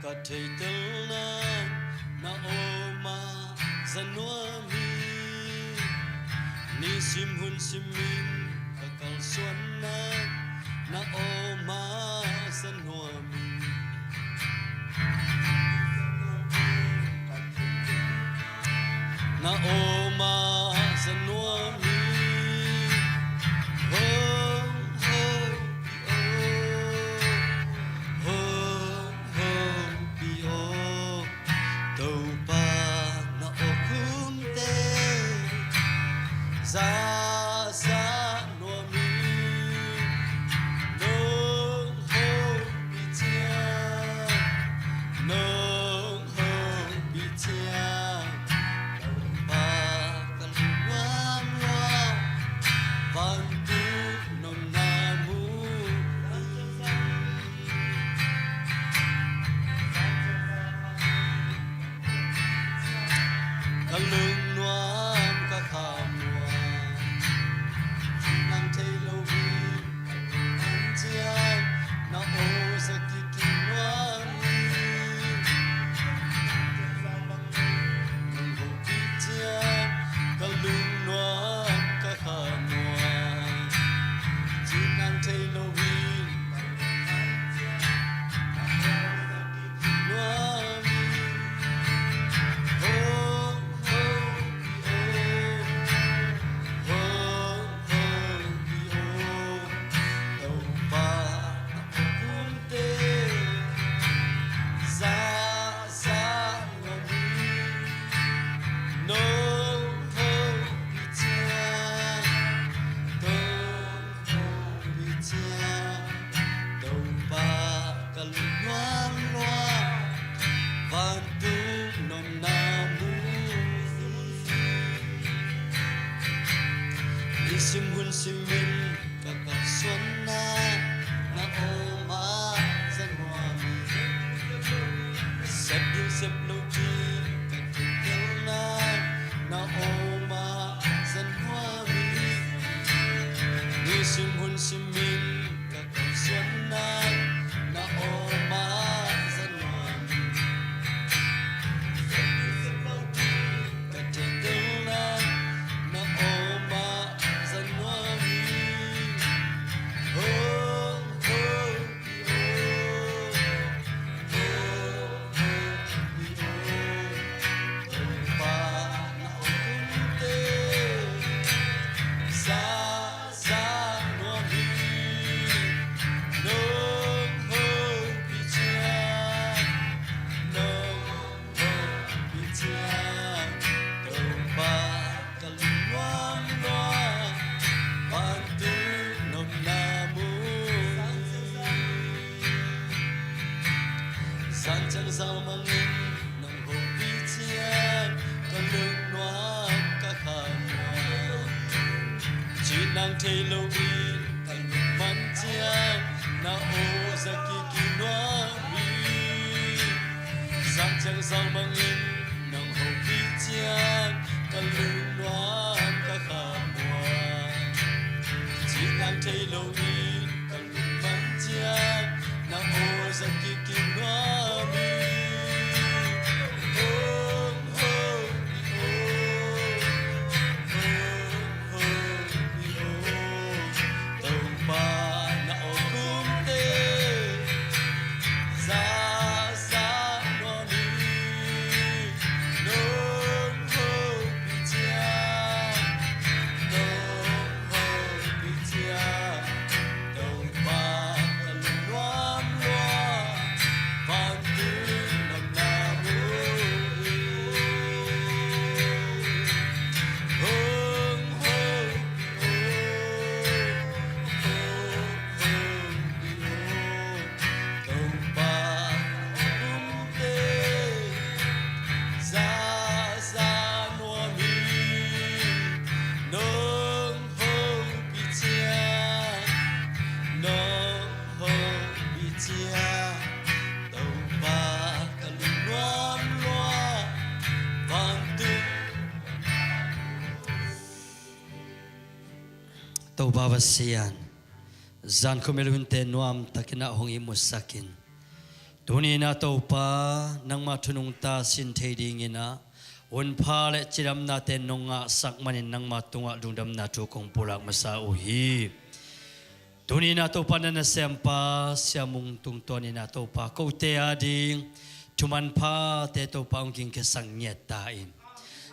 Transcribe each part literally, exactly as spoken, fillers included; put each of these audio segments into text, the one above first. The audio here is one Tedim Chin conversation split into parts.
Ka theihtelna na om a za nuam hi. Nisim hun simin ka kalsuanna na om a za nuam hi. Na om a za nuam hi. Hong Hong Pi aw, Hong Hong Pi aw, Topa na awk hun teng za za nuam hi. Nong hopih ciang, nong hopih ciang, Topa ka lungnuam lua, vantung nopna mu. Ka lungnuam ka khamuang, nang thei lo hi. Nang ciang na aw za kik nuam hi. Nang hopih ciang ka lungnuam ka khamuang, ci nang thei lo hi. Topa ka lungnuam lua, vantung nopna mu. Nisim hun simin ka kalsuanna na om a za nuam hi. Sep ding sep lo ding ka theihtelna na om a za nuam hi. Nisim hun simin ka kalsuanna na om a za nuam hi. Ka theihtelna na om a za nuam hi. Hong Hong Pi aw, Hong Hong Pi aw, Topa na awk hun teng za za nuam hi. Nong hopih ciang, nong hopih ciang, Topa ka lungnuam lua, vantung nopna mu. Zan ciang zan mangin nang hopih ciang ka lungnuam ka khamuang, ci nang thei lo in ka lungman ciang na aw za kik nuam hi. Zan ciang zan mangin nang hopih ciang ka lungnuam ka khamuang, ci nang thei lo in ka lungman ciang na aw za kik nuam hi. Hong Hong Pi aw, Hong Hong Pi aw, Topa na awk hun teng za za nuam hi. Nong hopih ciang, nong hopih ciang, Topa ka lungnuam lua, vantung nopna mu. Hong Hong Pi aw, Hong Hong Pi aw, Topa hong teng za za nuam hi. Nong hopih ciang, nong hopih ciang, Topa ka lungnuam lua, vantung. Topa Pasian, zan khua mel hunte nuam takin ah hong ihmu sak in. Tuni-in ah Topa, nangmah thu nungta sin thei dingin ah hunpha le cidamnate nong ngahsak manin nangmah tungah lungdamna thu kong pulak masa uh hi. Tuni-in ah Topa, na nasempa Sia Mung tungtawnin ah Topa, kote ading thu manphate Topa hong gingkhiasak ngiat ta in.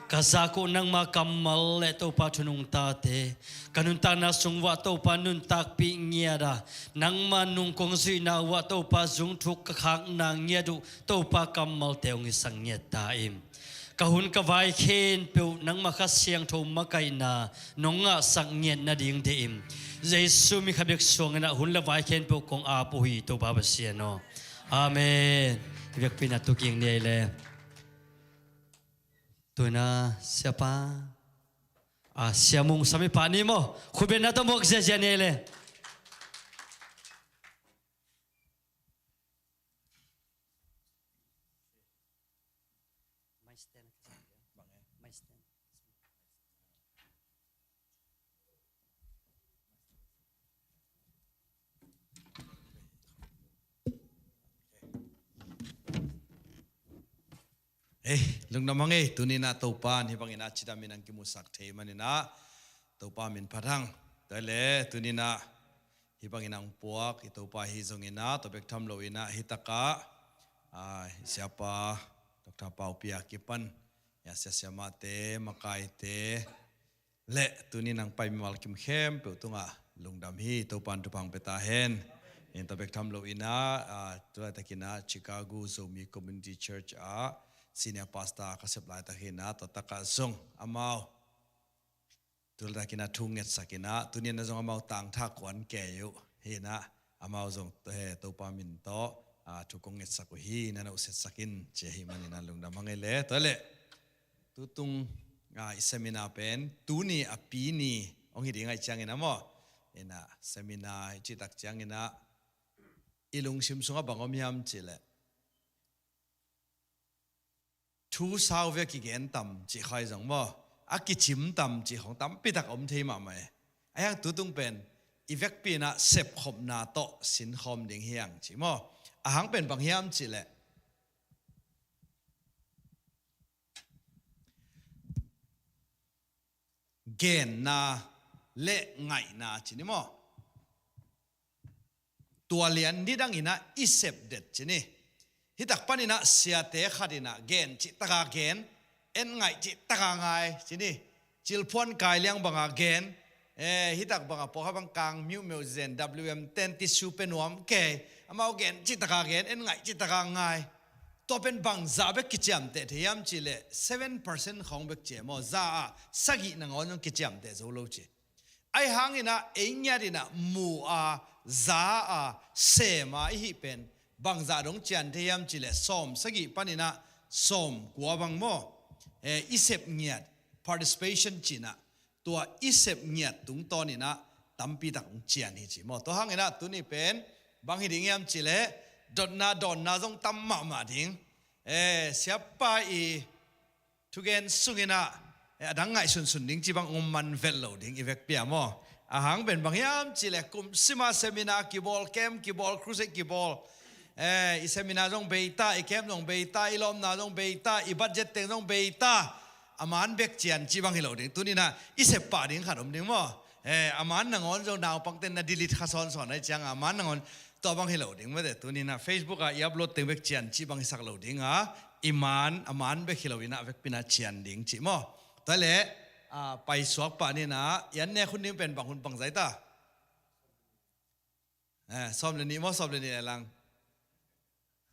Ka zak uh nangma kammal le Topa thu nungtate ka nuntakna sung uah Topa nuntakpih ngiat a, nangma nung kong zuihna uah Topa zungthuk ka khakna ngiat uh Topa kammalte hong hisak ngiat ta in. Ka hun ka vai khempeuh nangma Kha Siangtho makaihna nong ngahsak ngiat nading deih in. Jesu min khat bek suangin ah hun le vai khempeuh kong ap uh hi Topa Pasian aw. Amen. Vekpi-in ah tu kik ni ei le. Tu-in ah Siapa, ah, Sia Mung sami pah ni maw, khutbetna tawh muak ziazia ni ei le. Ei, lungdam hang ei, tuni-in ah Topa in hih bangin ah cidamin hong kimusak thei manin ah Topa min phat hang. Tua le tuni-in ah hih bangin hong puak i Topa hi zongin ah tua bek tham loin ah hih takah, ah, i Siapa Doctor Pau Pia kipan, i a sia siamahte, makaite, le tuni-in hong pai mimal kim khempeuh tungah lungdam hi. Topa in thupha hong pia ta hen. In tua bek tham loin ah, ah, tu laitakin ah Chicago Zomi Community Church ah senior pastor ka sep laitakin ah tua takah zong amau tu laitakin ah thu ngetsakin ah tuni-in ah zong amau tangtha kuan kei uh hi-in ah amau zong, eh, Topa min tawh, ah, thu kong ngetsak uh hi, na na usetsak in ci ahih manin ah lungdam hang ei le. Tua le tutung, ah, i seminar pen tuni a pi ni hong hi ding ahih ciangin ah maw, in ah seminar i cih tak ciangin ah i lungsim sungah bang om hiam cih leh thu sau ve kigen tam cih khawng zong maw, a kicim tam cih khawng tampi tak om thei mahmah e. Ahi hang tutung pen i vekpi-in ah sepkhopna tawh sinkhawm ding hi hang ci maw. Ahang pen bang hiam cih leh genna le ngaihna ci ni maw. Tua lian nidangin ah i sep det ci ni. Hih tak panin ah siate khat in ah gen cih taka gen, en ngaih cih taka ngai ci ni. Cilphuan Kai Liang banga gen, eh, hih tak banga pawlkhat bang kang miuhmeuh zen, W M ten tissue pe nuam kei, amau gen cih taka gen, en ngaih cih taka ngai. Tua pen bangzah bek kiciamteh thei hiam cih leh seven percent khawng bek ci e maw, za ah sagih nangawn zong kiciamteh zo lo ci. Ahi hangin ah ei ngiat in ah mu a, za a, sem a i hih pen bangzah dong cian thei hiam cih leh sawm sagih panin ah sawm kua bang maw, eh, i sep ngiat, participation cih in ah tua i sep ngiat tungtawnin ah tampi tak hong cian hi ci maw. Tua hangin ah tuni pen bang hi ding hiam cih leh dotna dawnna zong tam mahmah ding. Eh, siapa i thugen sungin ah, eh, a dang ngaihsunsun ding ci bang om man vet lo ding i vekpi ah maw. Ahang pen bang hiam cih leh kum sima seminar kibawl, camp kibawl, crusade kibawl, eh, i seminar zong bei ta, i camp zong bei ta, i lawmna zong bei ta, i budget teng zong bei ta. A man bek cian ci bang hi lo ding. Tuni-in ah i sep pah ding khat om ding maw. Eh, a man nangawn zong naupangte na delete kha sawnsawn ahih ciangin a man nangawn tua bang hi lo ding mate. Tuni-in ah Facebook ah i upload teng bek cian ci bang hi sak lo ding a, i man, a man bek hi lo-in ah a vekpi-in ah cian ding ci maw. Tua le, ah, paisuak pah ni-in ah i an nek hun ding pen bang hun bangzah ta. Eh, sawm le nih maw, sawm le nih le lang.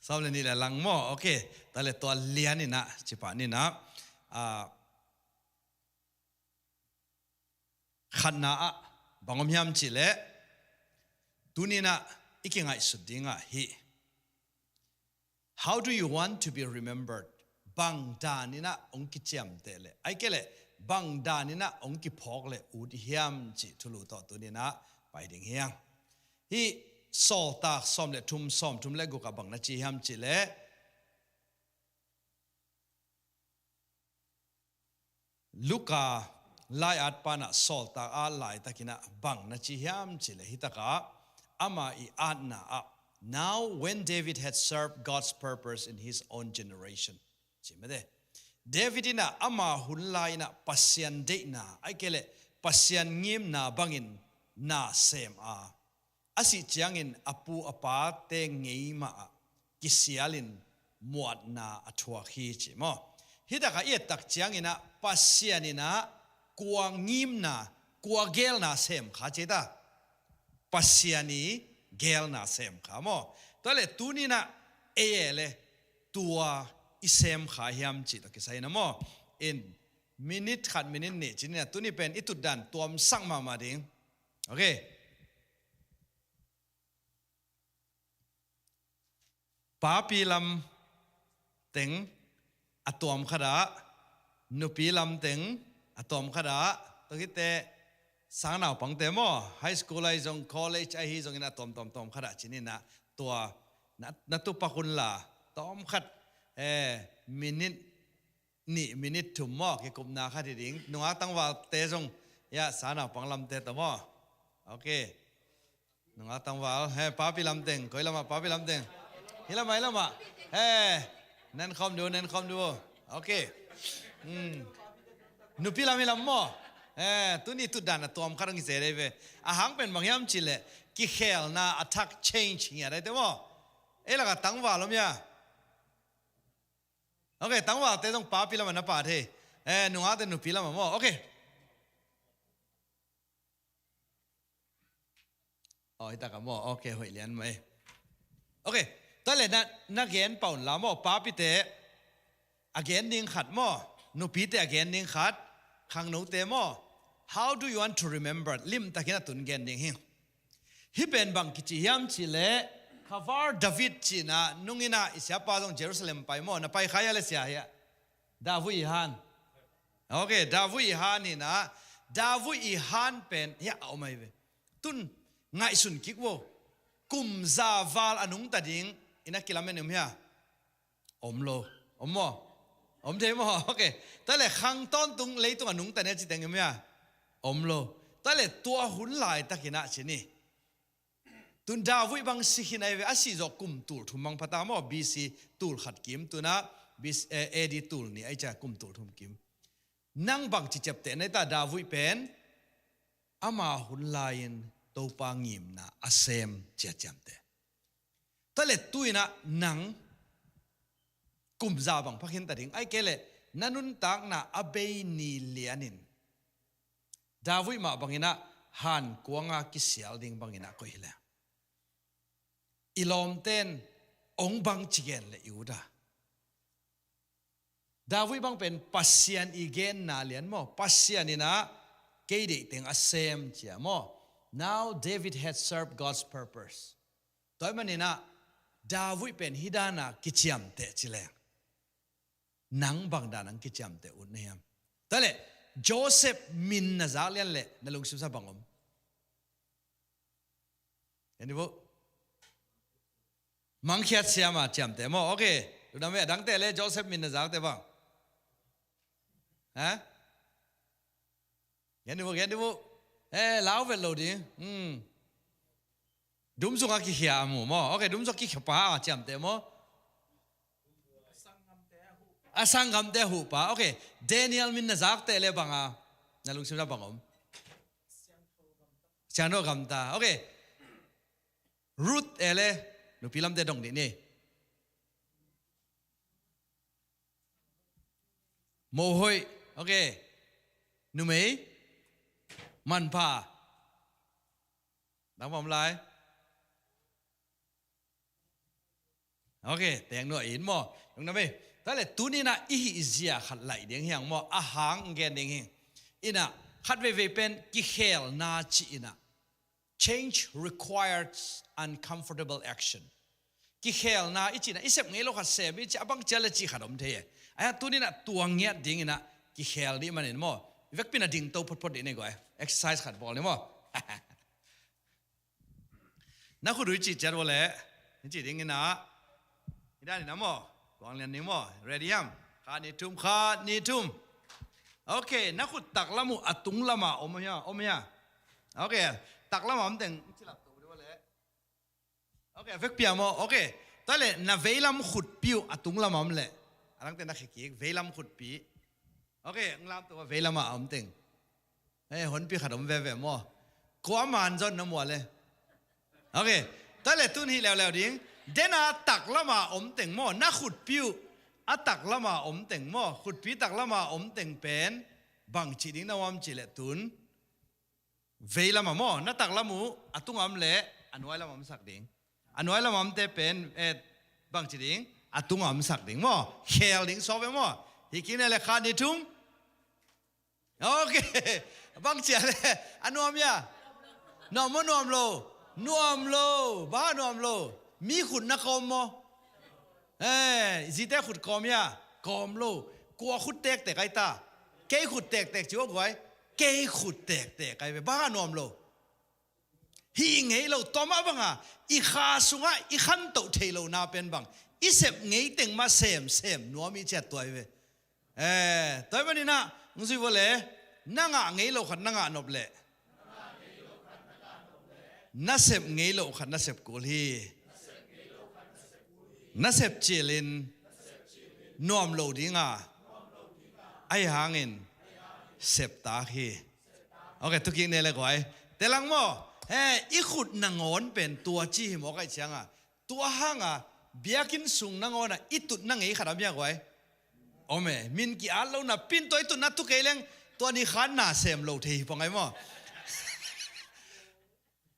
Sawm le nih le lang maw. Ok. Tua le tua lian-in ah ci pah ni-in ah, ah, khatna ah bang om hiam cih leh tuni-in ah i kingaihsut ding ah hih, how do you want to be remembered? Bang danin ah hong kiciamteh leh, ahih kei leh bang danin ah hong kiphawk leh ut hiam cih thulu tawh tuni-in ah pai ding hi hang. Hih Sawltak sawm le thum, sawm thum le guk ah bang na ci hiam cih leh Luka lai-at pan ah sawltak at laitakin ah bang na ci hiam cih leh hih takah ama i atna ah Now, when David had served God's purpose in his own generation, ci mate. David in ah ama hun lai in ah Pasian deihna, ahih kei leh Pasian ngimna bangin na sem a, a sih ciangin a pu a pate ngei mah ah kisialin muatna a thuak hi, ci maw. Hi takah i et tak ciangin ah Pasian in ah kua ngimna, kua geelna sem kha ci ta. Pasian i geelna sem kha maw. Tua leh tuni in ah ei e le tua i sem kha hiam cih tawh kisai in ah maw. In minute khat, minute nih ci ni in ah, tuni pen i tutdan tuamsak mahmah ding. Ok. Papi lam teng a tuam khat ah, nupi lam teng a tuam khat ah, tua khit teh sangnaupangte maw, high school ahi zong, college ahi zongin a tuam, tuam, tuam khat ah ci ni in ah, tua na, na tupak un la, tuam khat, eh, minute nih, minute thum maw, kikupna khat hi ding. Nungak tangvalte zong, ya, sangnaupang lamte tawh maw. Ok. Nungak tangval, he, papi lam teng, koi lam ah, papi lam teng. Hi lam ah, hi lam ah. He, nenkhawm di uh, nenkhawm di uh. Ok. Hmm. Nupi lam hi lam maw. He, tuni tutdan a tuam khat hong hi se dei ve. A hang pen bang hiam cih leh, kikhelna a thak change ngiat dai te maw. Ei lak ah tangval om hia. Ok, tangvalte zong papi lam ah na pha thei. Eh, nungakte nupi lam ah maw. Ok. Oh, hi tak ah maw. Ok, hoih lian mai. Ok, tua leh na, na gen pah un la maw. Papite a gen ding khat maw. Nupite a gen ding khat. Khangnote maw. How do you want to remember? Limtakin a tun gen ding hi. Hih pen bang kici hiam cih leh, Khavar David cih in ah, nung in ah i siapa zong Jerusalem pai maw, na pai kha hia le sia hia? David i han. Ok, David i han hi in ah, David i han pen hia a om ahi ve. Tun ngaihsun kik vo. Kum za val a nungta ding in a kilamen om hia? Om lo. Om maw? Om thei maw? Ok. Tua leh khang tawntung leitung a nungta ni a ci teng om hia? Om lo. Tua leh tua hun laitakin ah ci ni. Tun David bang si khin ahi ve, a sih zawh kum tul thum bang pha ta maw, B C tul khat kim, tun ah B C, eh, A D tul nih ahi ciang kum tul thum kim. Nang bangci ciapteh na hi ta, David pen ama hun lai-in Topa ngimna a sem ci a ciamteh. Tua leh tu-in ah nang kum za bang pha khin ta ding, ahih kei leh na nuntakna a bei ni lianin David mah bangin ah han kuanga kisial ding bangin ah koih hi leh, i lawmten hong bangci gen leh i ut a. David bang pen Pasian i genna lian maw, Pasian in ah kei deih teng a sem ci a maw. Now David had served God's purpose. Tua ahih manin ah David pen hih dan a kiciamteh ci leng, nang bang dan a kiciamteh ut na hiam? Tua leh Joseph min na zak lian leh na lungsim sung bang om? Gen ni vo. Mangkhiat siam a ciamteh maw. Ok. Lungdam ei, a dangte leh Joseph min na zakte bang. Ha? Gen ni vo, gen ni vo. Eh, lau vet lo ding. Hmm. Dum sungah kikhia a mu maw. Ok, dum sungah kikhia pa a ciamteh maw. A sanggamte a huhpa. Ok. Daniel min na zakte leh bang a, na lungsim sung bang om? Siangtho gamta. Ok. Ruth e leh, nupi lamte dong dih ni. Mohoih. Ok. Numei. Manpha. Dang bang om lai. Ok, teng nuai in maw. Lungdam ei. Tua leh tuni-in ah i hih zia khat laih ding hi hang maw. A hang gen ding hi. In ah, khat veivei pen kikhelna ci-in ah. Change requires uncomfortable action. Kikhelna i cih in ah, i sep ngei lo khat sem i cih, a bang ci a leh cih khat om thei e. Ahi hang tuni-in ah tua ngiat dingin ah kikhel dih manin maw. I vekpi-in ah dingto photphot dih ni guai. Exercise khat bawl ni maw. Na khut uh i cih ciat uh leh, i cih dingin ah, i dan in ah maw, kuang lian ding maw, ready hiam? Khat, nih, thum, khat, nih, thum. Ok, na khut taklam uh a tunglam ah om hia, om hia? Ok, taklam ah om teng, i cih lap to dih uh leh. Ok, a vekpi a maw. Ok. Tua leh na veilam khutpi uh a tunglam a om leh. A dangte na khekik veilam khutpi. Ok, ang lam tua veilam a om teng. Eh, honpi khat om veve maw. Kua man zon na mual e. Ok. Tua leh tun hih leuleu ding. Den a taklam a om teng maw. Na khutpi uh a taklam a om teng maw. Khutpi taklam a om teng pen bangci ding na uam ci leh tun. Veilam a maw, na taklam uh a tungah om leh a nuailam a omsak ding. A nuailam a omte pen, eh, bangci ding, a tungah omsak ding maw. Khel ding sawve maw. Hih kine leh khat ni thum. Ok. Bangci a leh a nuam ia. Nuam maw nuam lo. Nuam lo. Bang a nuam lo. Mi khut na kawm maw. Eh, zite khut kawm ia, kawm lo. Kua khut tektek ai ta. Kei khut tektek ci uh a guai. Kei khut tektek ai ve. Bang a nuam lo. Hih ngei lo, tua mah banga i kha sungah i khantoh thei lo na pen bang. I sep ngei teng mah sem sem nuam i ciat tuai ve. Eh, tua i maninah, ng zui vua le, na ngah ngei lo khat na ngah nop leh. Na sep ngei lo khat na sep kul hi. Na sep cilin nuam lo dinga, ahi hangin sep tak hi. Ok, tukik ne le guai. Telang maw, he, i khut nangawn pen tua ci hi maw kai cianga. Tua hanga, biakinn sung nangawn a i tutna ngei khat a miak guai. Ome, min ki-at lo napi-in tua i tutna tu kei leng, tua ni khan na sem lo thei hi pong ai maw.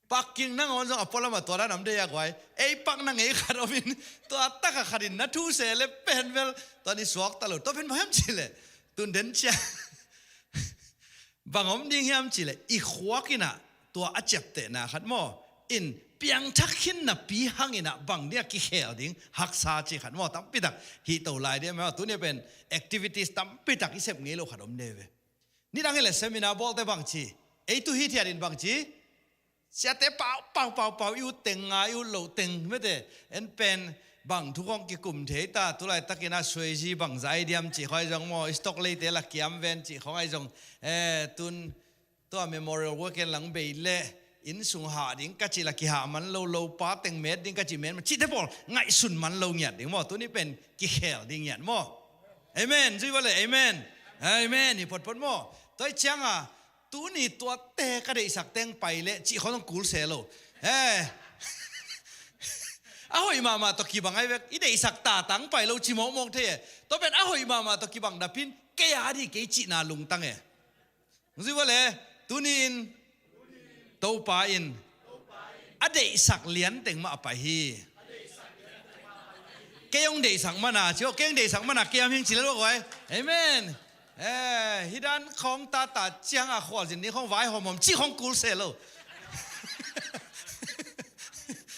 Parking nangawn zong a pualam a tua dan am dei a guai. Ei park na ngei khat om in, tua taka khat in na thu se le pen bel, tua ni suak ta lo. Tua pen bang hiam ci le, tun den cia. Bang om ding hiam ci le, i khuak inah, tua a ciaptehna khat maw. In piangthak khin napi hang inah bang dia kikhel ding, haksa ci khat maw. Tampi tak, hih to lai dia maw. Tuni pen activities tampi tak i sep ngei lo khat om de ve. Nidang hi le seminar bawlte bang ci. Ei tu hi thiat in bang ci. Siate pau, pau, pau, pau, i ut teng nga, i ut lo teng, mete, en pen, bang thu khong kikum thei ta, tu laitakin a sueiji bang zai diam ci khong ai zong maw, stock leite la kiam ven ci khong ai zong, eh, tun, tua memorial weekend lang bei le, inn sung hah ding ka ci la kihah man lo, lo pa teng met ding ka ci met, ma cite pawl, ngaihsun man lo ngiat ding maw, tuni pen, kikhel ding ngiat maw. Amen, zui vale, amen. Amen, hi potpot maw. Tua i cianga, tuni tuate ka deihsak teng pai le, cih khong kul se lo. Eh. A hoih mahmah tawh kibang ai vek, i deihsak tatang pai lo, ci mawkmawk thei e. Tua pen a hoih mahmah tawh kibang napin, kei a di kei cihna lungtang e. Zui vale, tuni in, Topa in, a deihsak lianteng mah a pai hi. Kei hong deihsak mana, ci aw, kei hong deihsak mana, kei am hing ci le lo guai. Amen. Eh, hi dan khong tata cianga khualzin ni khong vai hom hom ci khong kul se lo.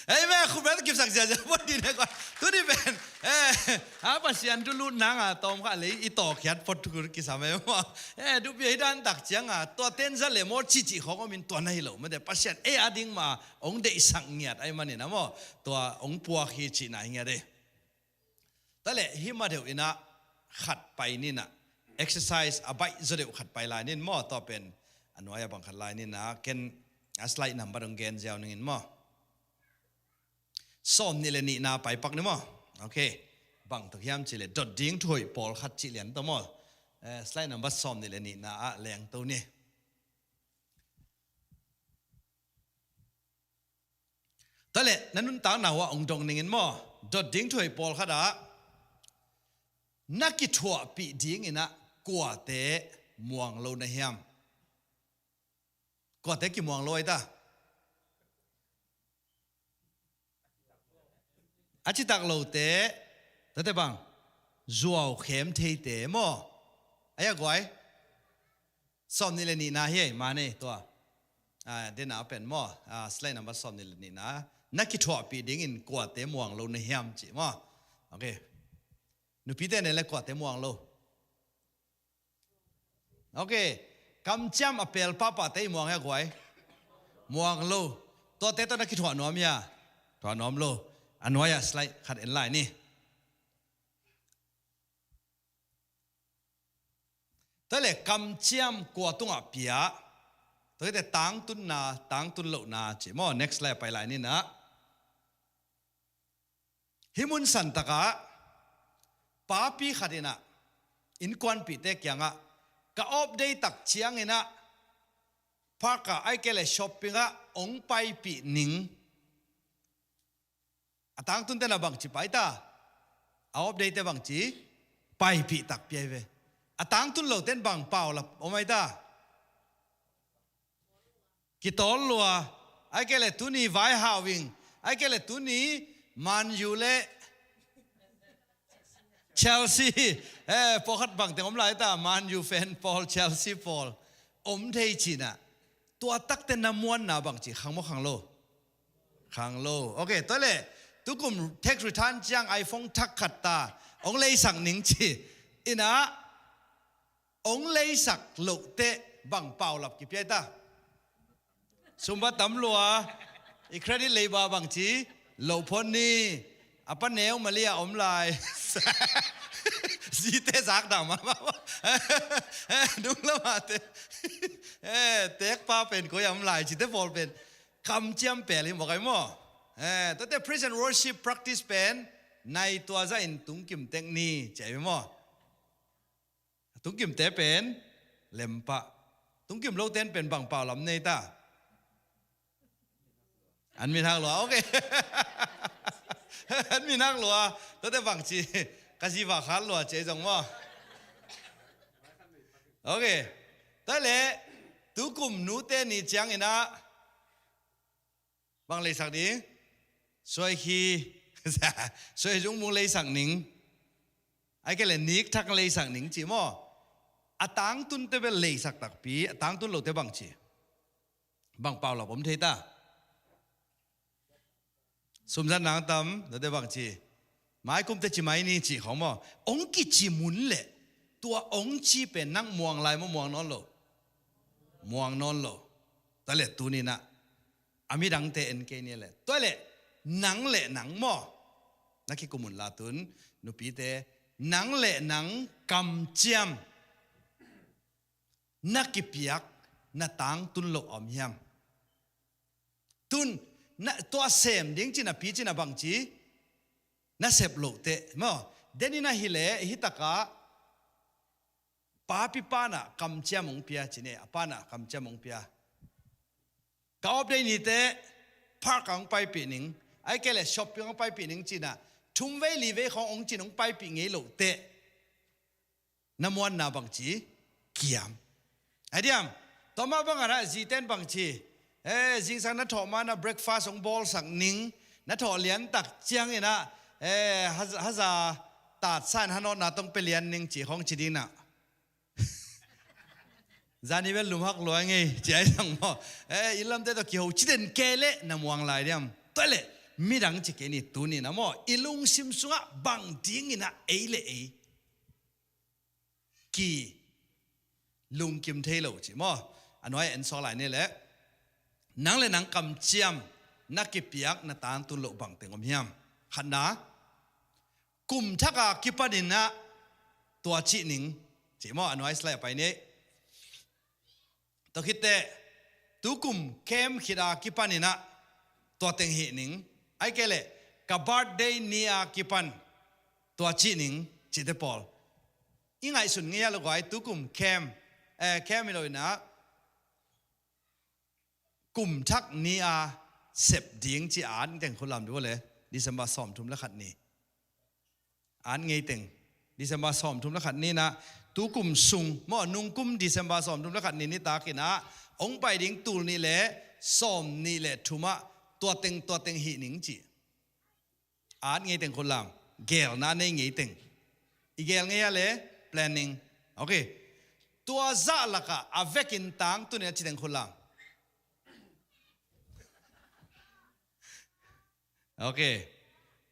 Amen. Khut bel kipsak ziazia pon di ne kua. Tuni pen. Eh, a Pasian tu lut nanga tom kha lei i tawkhiat pot tu kisam e maw. Eh, dupi hi dan tak cianga tua tenza le maw cici khong om in tua na hi lo. Mate Pasian ei a ding ma ong deihsak ngiat ai manin a maw. Tua ong puak hi cihna hi ngiat e. Tua le hi ma deuh inah khat pai ninah exercise a baih zaw deuh khat pai lai nin maw, tua pen a nuai a bang khat lai ninah ken a slide number dong gen ziau ningin maw. Sawm nih le nihna pai pak ni maw. Ok. Bang tuk hiam ci le dot ding thuhoih pawl khat cih lian tawh maw. Eh, slide number sawm nih le nihna ah leng to ni. Tua le, na nuntakna uh ah ong dong ningin maw, dot ding thuhoih pawl khat ah, na kithuahpih ding inah kuate muang lo na hiam? Kuate kimuang lo ai ta? A citak lote, tate bang, zuau khem theite maw? Ai a guai? Sawm nih le nihna hi ei, mane tua. Ah, dena pen maw? Ah, slide number sawm nih le nihna. Na kithuahpih dingin kuate muang lo na hiam ci maw? Ok. Nupite ne le kuate muang lo. Ok. Kamciam a pel pahpahte i muang hia guai? Muang lo. Tuate tawh na kithuah nuam hia? Thuah nuam lo. A nuai-ah slide khat en lai ni. Tua le kamciam kua tungah pia. Tua khite tangtunna, tangtun lohna ci maw. Next slide pai lai ni na. Hih mun santakah papi khat inah innkuanpihte kiangah ka off day tak cianginah park ah ahih kei leh shopping ah hong paipih ning. A tangtunte na bangci pai ta? A off day te bangci paipih takpi ahi ve. A tangtun loten bang paulap om ahi ta? Kitawl lua. Ahih kei leh tuni vaihau ing. Ahih kei leh tuni Man U le Chelsea. Eh, pawlkhat bangteng om lai ta, Man U fan pawl, Chelsea pawl. Om thei cinah tua takte na muanna bangci khang maw khang lo? Khang lo. Ok, tua leh tukum tax return ciang iPhone thak khat ta hong leisak ning ci inah hong leisak loh teh bang paulap kipia ta? Sum va tam lua, i credit lei ba bangci lo phon ni. A pa neu Malaysia om lai. Zite zak dah mah mah. Nung lamah te. Eh, tekpa pen koi a om lai, cite pawl pen kamciam pel hi mawk ahi maw? Eh, tuate praise and worship practice pen nai tua zahin tungkim tek ni ci ahi maw? Tungkimte pen lempah. Tungkim loten pen bang paulap nei ta? An min hak lua, ok. An min hak lua. Tuate bangci ka ziva khat lua ci ahi zong maw? Ok. Tua leh tukum nute ni cianginah bang leisak ding? Suai khi, suai zungmung leisak ning. Ahih kei leh nikthak leisak ning ci maw? A tangtunte bel leisak takpi, a tangtun lote bangci bang paulap om thei ta? Sumzat nang tam, tuate bangci maikumte ci mai ni ci khong maw? Hong kici mun leh tua hong ci pen nang muang lai maw, muang nawn lo? Muang nawn lo. Tua leh tuninah a midangte en kei ni leh, tua leh nang le nang maw? Na kikum un la tun, nupite, nang le nang kamciam na kipiak na tangtun loh a om hiam? Tun na tua sem ding cin a pi cin a bangci na sep loh teh maw? Deninah hileh hih takah papi panah kamciam hong pia cine, a panah kamciam hong pia. Ka off day ni teh park ah hong paipih ning, ahih kei leh shopping hong paipih ning cinah thum vei li vei khong hong cin hong paipih ngei loh teh na muanna bangci kiam? Ai diam, tua mah bangah na ziten bangci, eh, zingsang na thawh ma na breakfast hong bawlsak ning, na thawh liantak cianginah, eh, haza, haza tatsan hanawtna tong pia lian ning ci khong ci dinah. Zani bel lumhak lua ngei ci ai sang maw? Eh, i lamte tawh kiho ci den kei leh na muang lai diam? Tua leh midang ci kei ni tuninah maw? I lungsim sungah bang dinginah ei le ei ki lungkim thei lo ci maw? A nuai en sawk lai ni leh nang le nang kamciam na kipiak na tangtun loh bangteng om hiam? Khatna, kum thak a kipaninah tua cih ning ci maw? A nuai slide a pai ni. Tua khitteh tukum camp khit a kipaninah tua teng hih ning, ahih kei leh ka birthday ni a kipan tua cih ning cite pawl i ngaihsun ngei a lo guai. Tukum camp, eh, camp hi lo inah kum thak ni a sep ding ci a at ngei teng khut lam duh le, December sawmthum le khat ni. At ngei teng December sawmthum le khat ninah tukum sung maw, nungkum December sawmthum le khat ni nitakinah hong pai ding tul nih le sawm nih le thumah tua teng tua teng hih ning ci. At ngei teng khut lam, gelna nei ngei teng. I gel ngei a le planning. Ok. Tua zah lakah a vekin tangtun in a ci teng khut lam. Ok.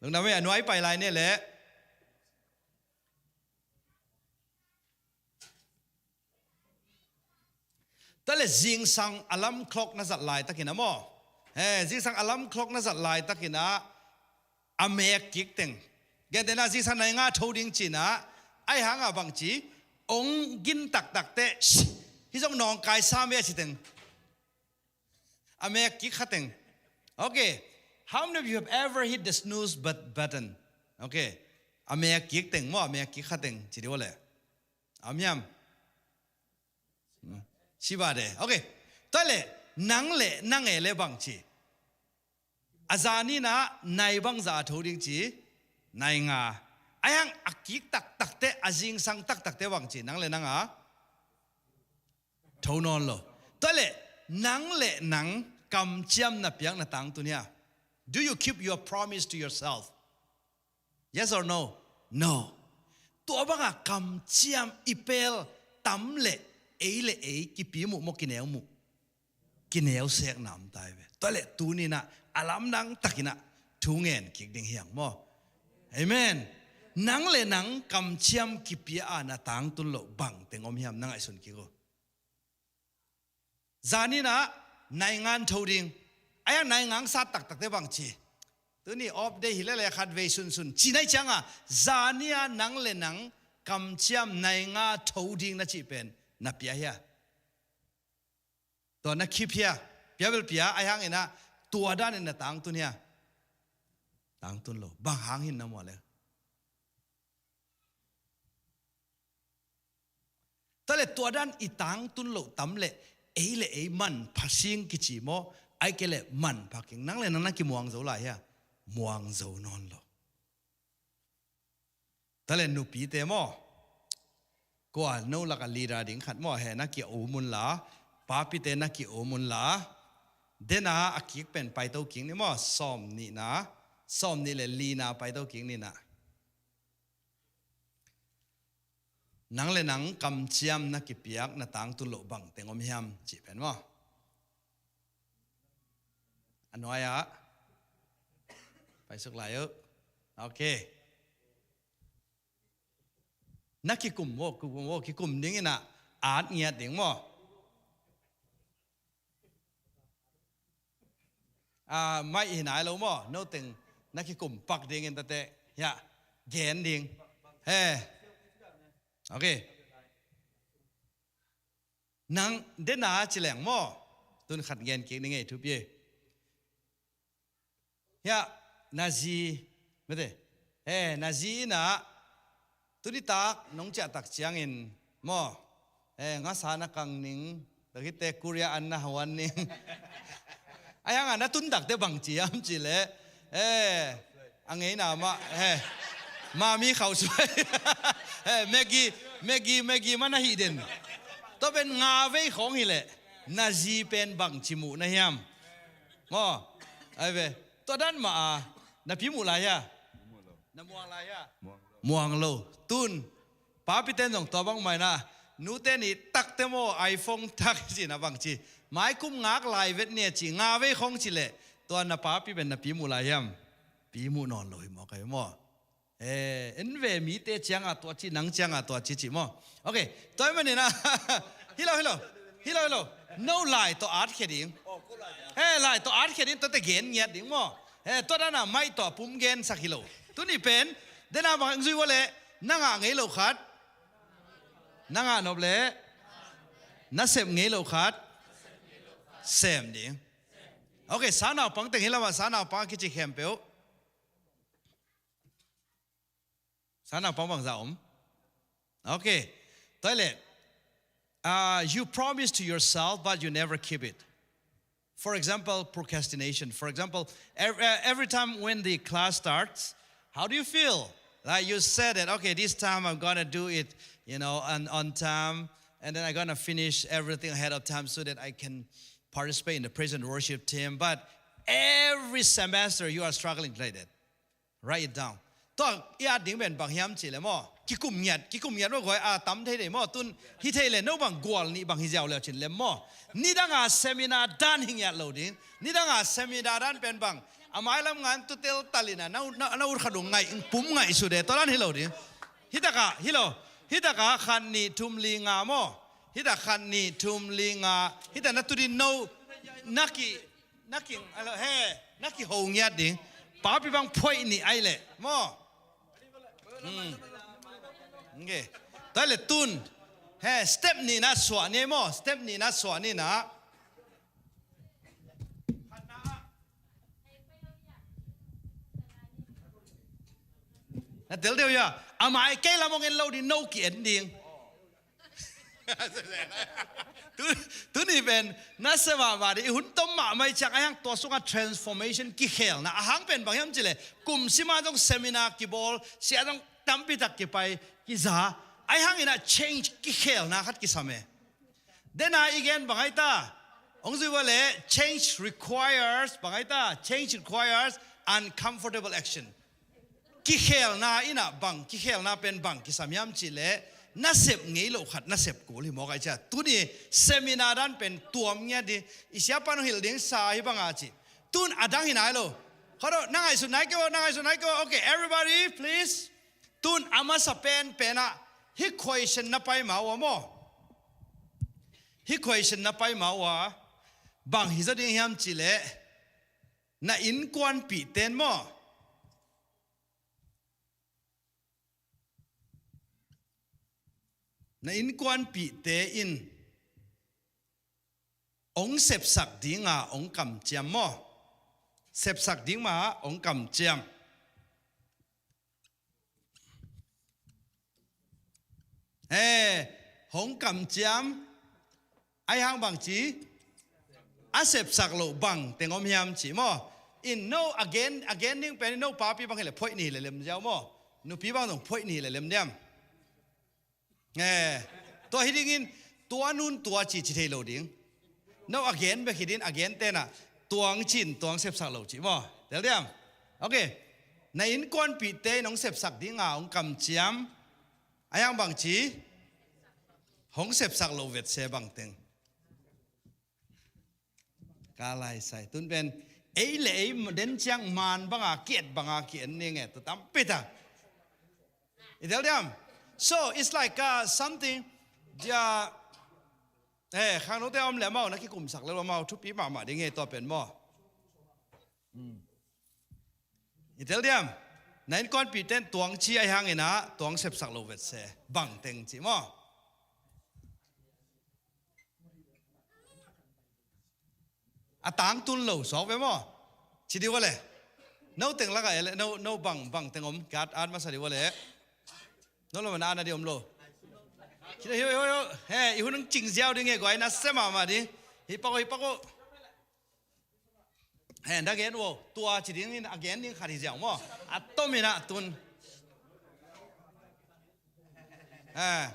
Lungdam ei, a nuai pai lai ni leh. Tua leh zingsang alarm clock na zat laitakin ah maw? Eh, zingsang alarm clock na zat laitakin ah a mek kik teng. Gentehna zingsang nai nga tho ding cinah, ahi hangah bangci, ong gin taktak teh, "Shh, hih zong nawngkai sam ve," a ci teng. A mek kik kha teng. Okay. How many of you have ever hit the snooze but-, button? Ok. A mek kik teng maw, a mek kik kha teng ci dih uh le. A om hiam? Hmm. Sibade. Ok. Tua le, nang le nang e le bang ci. A zan in ah nai bangzah a tho ding ci, nai nga. Ahi hang a kik taktakte, a zingsang taktakte bang ci, nang le nang a tho nawn lo. Tua le, nang le nang kamciam na piak na tangtun hia? Do you keep your promise to yourself? Yes or no? No. Tua banga kamciam i pel tam le ei le ei kipi muh maw, kineu muh? Kineu sek nam tai ve. Tua le tuni-in ah a lamdang takin ah thu ngen kik ding hi hang maw. Amen. Nang le nang kamciam kipia a na tangtun loh bang teng om hiam, na ngaihsun kik uh. Zan in ah nai nga tho ding. Ahi hang nai nga sat taktakte bang ci. Tuni off day hi lele khat vei sunsun ci nai cianga, zan in ah nang le nang kamciam nai nga tho ding na cih pen na pia hia? Tua na keep hia? Pia bel pia, ahi hangin ah tua danin na tangtun hia? Tangtun lo. Bang hang hi na maw le? Tua le tua dan i tangtun loh tam le ei le ei manpha sing kici maw, ahih kei le manpha keng. Nang le nang na kimuang zo lai hia? Muang zo nawn lo. Tua le nupite maw, kua no laka leader ding khat maw, he na ki-um un la, papite na ki-um un la. Dena a kik pen paito kik ni maw, sawm nihna, sawm nih le lina paito kik ni na. Nang le nang kamciam na kipiak na tangtun loh bang teng om hiam cih pen maw? A nuai-ah paisuk lai uh. Ok. Na kikum maw, kikum maw, kikum dingin ah at ngiat ding maw? Ah, mai hi nai lo maw? No teng na kikum pak dingin tate, ya, gen ding. He. Ok. Nang dena ci leng maw? Tun khat gen kik ni ngei thupi. Ya, na zi, mete. He, na zi in ah, tuni tak nong ciah tak ciangin maw, eh, ngasa na kang ning, tua khit teh Korea an na huan ning. Ahi hang a na tun tak teh bang ci hiam cih leh, eh, a ngeina mah, eh, mami khauh suai. Eh, Maggi, Maggi, Maggi mah na hih den. Tua pen nga vei khawng hi leh na zi pen bang ci muh na hiam? Maw, ai ve. Tua dan mah a, na pi muh lai hia? Na muang lai hia? Muang lo. Tun, papi ten zong tua bang mai na, nu ten i tak te maw, iPhone tak ci na bang ci. Mai kum ngak lai vet ni a ci, nga vei khawng ci leh, tua na papi pen na pi muh lai hiam? Pi muh nawn lo hi maw, kai maw. Eh, en ve, mite ciangah tua ci, nang ciangah tua ci ci maw. Ok, tua ahih manin ah. Hi lo, hi lo. Hi lo, hi lo. No lai tawh at khia ding. He, lai tawh at khia ding, tua teh gen ngiat ding maw. He, tua dan a mai tawh pum gensak hi lo. Tuni pen, dena bang zui ua leh, na ngah ngei lo khat. Na ngah nop leh, na sep ngei lo khat. Sem ding. Ok, sanaupang teng hi lam ah, sanaupang a kici khempeuh. Sanaupang bangzah om? Ok. Tua leh, uh, you promise to yourself, but you never keep it. For example, procrastination. For example, ev-, uh, every time when the class starts, how do you feel? Like you said that, okay, this time I'm gonna do it, you know, on, on time, and then I'm gonna finish everything ahead of time so that I can participate in the praise and worship team. But every semester you are struggling like that. Write it down. Tua i at ding pen bang hiam cih leh maw, kikum ngiat, kikum ngiat maw, guai a tam thei dei maw, tun hi thei leh no bang gual nih bang hi ziau leh cin lem maw. Nidang a seminar dan hi ngiat lo ding. Nidang a seminar dan pen bang, a mailam ngan tu tel talin a, na, na, na ut khat uh ngaih, pum ngaih su de, tua dan hi lo ding. Hi tak a, hi lo. Hi tak a khat nih thum li nga maw. Hi tak khat nih thum li nga. Hi tak na tu ding no, na ki Na ki, alo, he, na kiho ngiat ding. Papi bang phoih nih ai leh maw. Hmm. Ok. Tua leh tun. He, step nihna suah ni maw. Step nihna suah ni na. Na tel deuh ia, a mai kei lam hong en lo ding, no ki-en ding. Tu, tuni pen na sem mahmah ding, i hun tom mahmah i ciang a hiang tua sungah transformation kikhelna, a hang pen bang hiam cih leh, kum sima zong seminar kibawl, sia zong tampi tak kipai, kiza, a hang inah change kikhelna khat kisam e. Dena i gen bang ai ta, hong zui ua leh, change requires, bang ai ta, change requires uncomfortable action. Kikhelna inah bang, kikhelna pen bang kisam hiam cih leh, na sep ngei loh khat na sep kul hi mawk ai cia. Tuni seminar dan pen tuam ngiat ding, i siapa nong hilh ding sa hi banga ci. Tun a dang hi nai lo. Khaw do, na ngaihsut nai kei ua, na ngaihsut nai kei ua. Okay, everybody, please. Tun a masa pen pen ah, hih question na pai ma ua maw. Hih question na pai ma ua, bang hi zaw ding hiam cih leh, na innkuanpihte in maw. Na innkuanpihte in hong sepsak dinga hong kamciam maw. Sepsak ding mah hong kamciam. He, hong kamciam, a hang bang ci, a sepsak loh bang teng om hiam ci maw. In no a gen, a gen ding pen in no papi bang hi leh phoih ni hi leh lem ziau maw. Nupi bang zong phoih ni hi leh lem diam. He, tua hi dingin, tua nun tua ci ci thei lo ding. No a gen bek hi ding, a gen tenah, tuang cin, tuang sepsak lo ci maw. Tel diam? Okay. Na innkuanpihte in hong sepsak dinga hong kamciam, a hang bang ci, hong sepsak lo vetse bang teng. Ka lai sai, tun pen, ei le ei den ciang man banga, kiet banga, ki-en ning e, tu tampi ta. I tel diam? So, it's like, uh, something, dia, eh, khangnote om le amau, na kikumsak le amau, thupi mahmah ding e, tua pen maw. Hmm. I tel diam? Na innkuanpihte in tuang ci a hang inah, tuang sepsak lo vetse, bang teng ci maw. A tangtun lo, suak ve maw. Ci dih ua leh. No teng lakah e leh, no, no bang, bang teng om, kiat at masa dih ua leh. No lo man ana dih om lo. Ci dih, hiu, hiu, hiu. He, i hun hong cing ziau ding e, guai na sem mahmah ding. Hi pak o, hi pak o. He, na gen uh, tua ci dingin a gen ding khat hi ziau maw. A tom inah tun. He.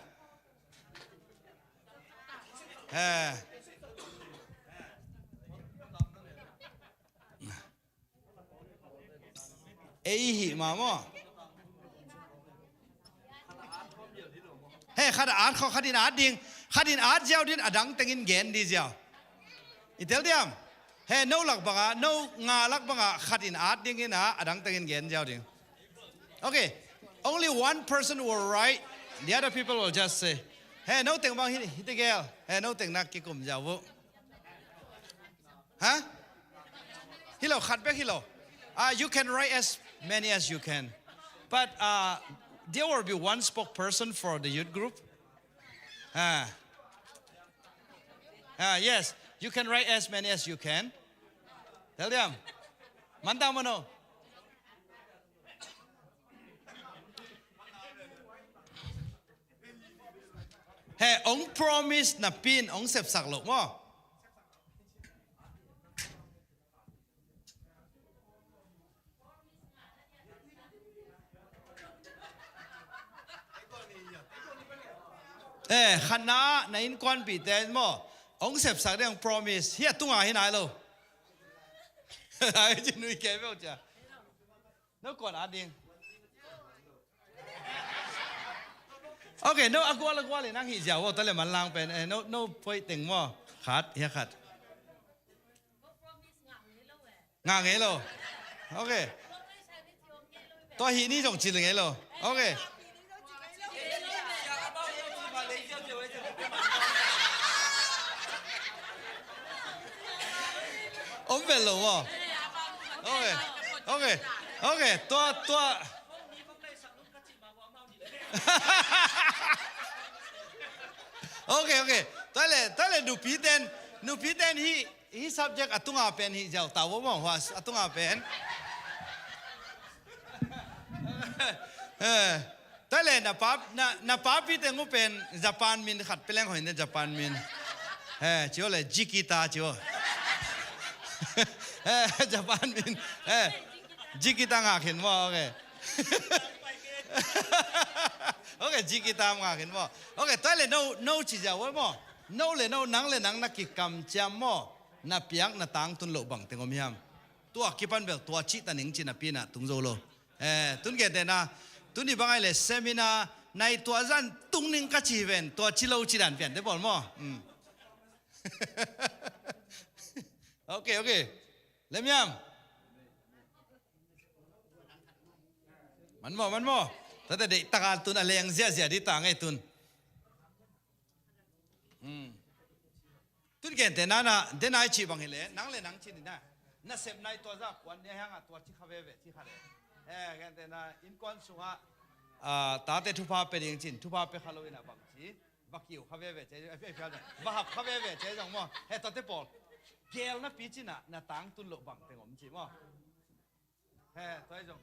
He. Ei hih mah maw. He, khat a at khawng, khat in at ding, khat in at ziau ding, a dang tengin gen dih ziau. I tel diam? He, no lak banga, no nga lak banga, khat in at ding inah, a dang tengin gen ziau ding. Okay. Only one person will write, the other people will just say. He, no teng bang hi, hi tegel. He, no teng na kikum ziau uh. Ha? Hi lo, khat bek hi lo. Uh, you can write as many as you can. But, uh, there will be one spokesperson for the youth group. Ah. Ah, yes. You can write as many as you can. Tel diam? Mantang mano. He, hong promise napi in hong sepsak loh maw. Eh, khatna, na innkuanpihte in maw, hong sepsak ding hong promise. Hih a tunga hi nai lo. Ai, ci nui kei beuh cia. No kuan a ding. Okay, no a gual a gual in ang hih ziau aw, ta le manlang pen, eh, no, no phoih teng maw. Khat, hia khat. Ngah ngei lo. Okay. Tua hih ni zong cil ngei lo. Okay. Om vel lo maw. Okay. Okay. Okay. Tua, tua. Okay, okay. Tua le, tua le nupi ten, nupi ten hih, hih subject a tunga pen hih ziau ta vo maw, hua a tunga pen. Eh, tua le na pa, na, na papi teng uh pen Japan min khat pia leng hoih ne, Japan min. Eh, ci uh le Jikita ci uh. Eh, Japan min. Eh, Jikita ngak hi maw, okay. Okay, Jikita ngak hi maw. Okay, tua le no, no ci ziau uh maw. No le no, nang le nang na kikamciam maw. Na piak na tangtun loh bang teng om hiam. Tua kipan bel tua cih ta ning ci napi-in ah tung zo lo. Eh, tun gentehna, tuni bang ahih leh seminar nai tua zan tung ning ka ci hi ven, tua ci lo ci dan pian te pawl maw. Hmm. Okay, okay. Lem hiam. Man maw, man maw. Tate deih taka tun a leng ziahziah ding ta ngei tun. Hmm. Tun gentehna na, denai cih bang hi leh, nang le nang ci ni na. Nasep nai tua zah kuan nia hiang a tua ci kha veve, ci kha le. Eh, gentehna, innkuan sungah, ah, tate thupha pia ding cin, thupha pia kha lo in a bang ci. Va kiu kha veve ci, eh, eh, eh, va hap kha veve ci zong maw. He tuate pawl. Gel napi cin a, na tangtun loh bang teng om ci maw. He, tua hi zong.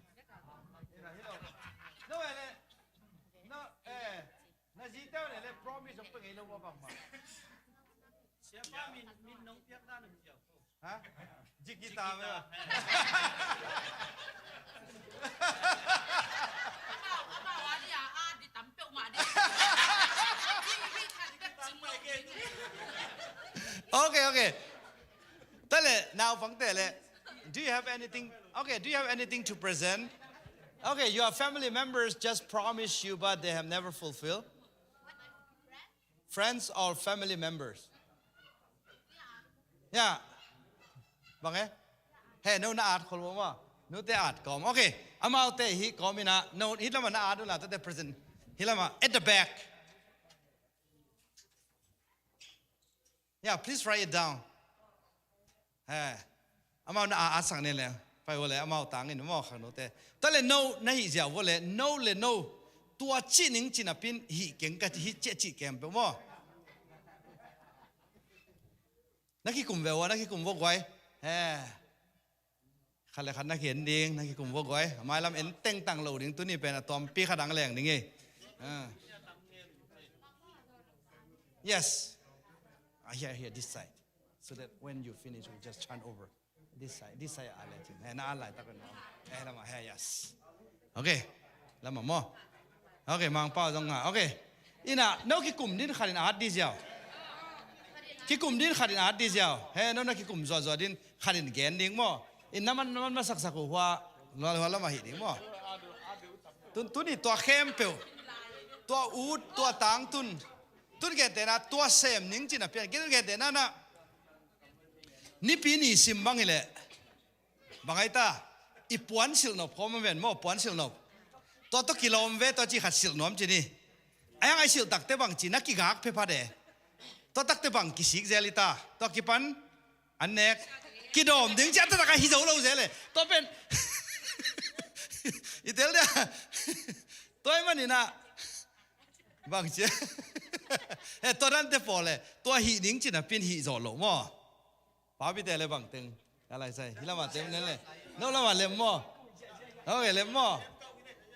Ina hi lo. No, eh, le. No, eh. Na zi teu le, le promise zong pe ngei lo maw bang maw. Siapa min, min nong piak dan om ziau. Ha? Jikita me. Okay, okay. Tua le, naupang te le. Do you have anything? Okay, do you have anything to present? Okay, your family members just promised you, but they have never fulfilled. Friends or family members? Yeah. Bang e? He, no na at khol maw. No te at kawm. Okay. Amau te hi kawm ina. No, hi lama na at la te present. Hi lama at the back. Yeah, please write it down. He, amau na a, a sang ne le. Pai vua le, amau tangin maw khang no te. Tua le no, na hih ziau vua le, no le no. Tua cih ning ci napi-in hih keng ka ci, hih ciah cih keng pe maw. Na kikum ve ua, na kikum vua guai. He. Khat le khat na ki-en ding, na kikum vua guai. A mailam en tengtang lo ding, tuni pen a tuampi khat ang leng ding e. Ah. Yes. Ah, here, here, this side. So that when you finish, we just turn over. This side, this side, ah, le cin. He, na, ah, lai, tak, no. Eh, lama, he, yes. Okay. Lama maw. Okay, Mangpau zong ha. Okay. Ina, no kikum din khat in at di ziau. Kikum din khat in at di ziau. He, no na kikum zuazua din khat in gen ding maw. In na man, na man masaksak uh hua, hua, hua lama hi ding maw. Tun, tuni tua khempeuh. Tua ut, tua tangtun. Tun gentehna, tua sem ning ci napi-in. Tun gentehna na. Nipi ni sim bang hi leh. Bang ai ta, i puan silh nop khawm a ven maw, puan silh nop. Tua tawh kilawm ve, tua ci khat silh nuam ci ni. A hiang ai silh takte bang ci, na kigak phe pha de. Tua takte bang kisik zel i ta. Tua kipan, an nek. Kidawm ding ci, a taktak a hi zo lo zel e. Tua pen. I tel de. Tua i manin a. Bang ci. He, tua dante pawl e. Tua hih ding ci napi-in hih zawh lo maw. Papi te le bang teng. Ka lai sai. Hi lama tem le le. No lama lem maw. Okay, lem maw.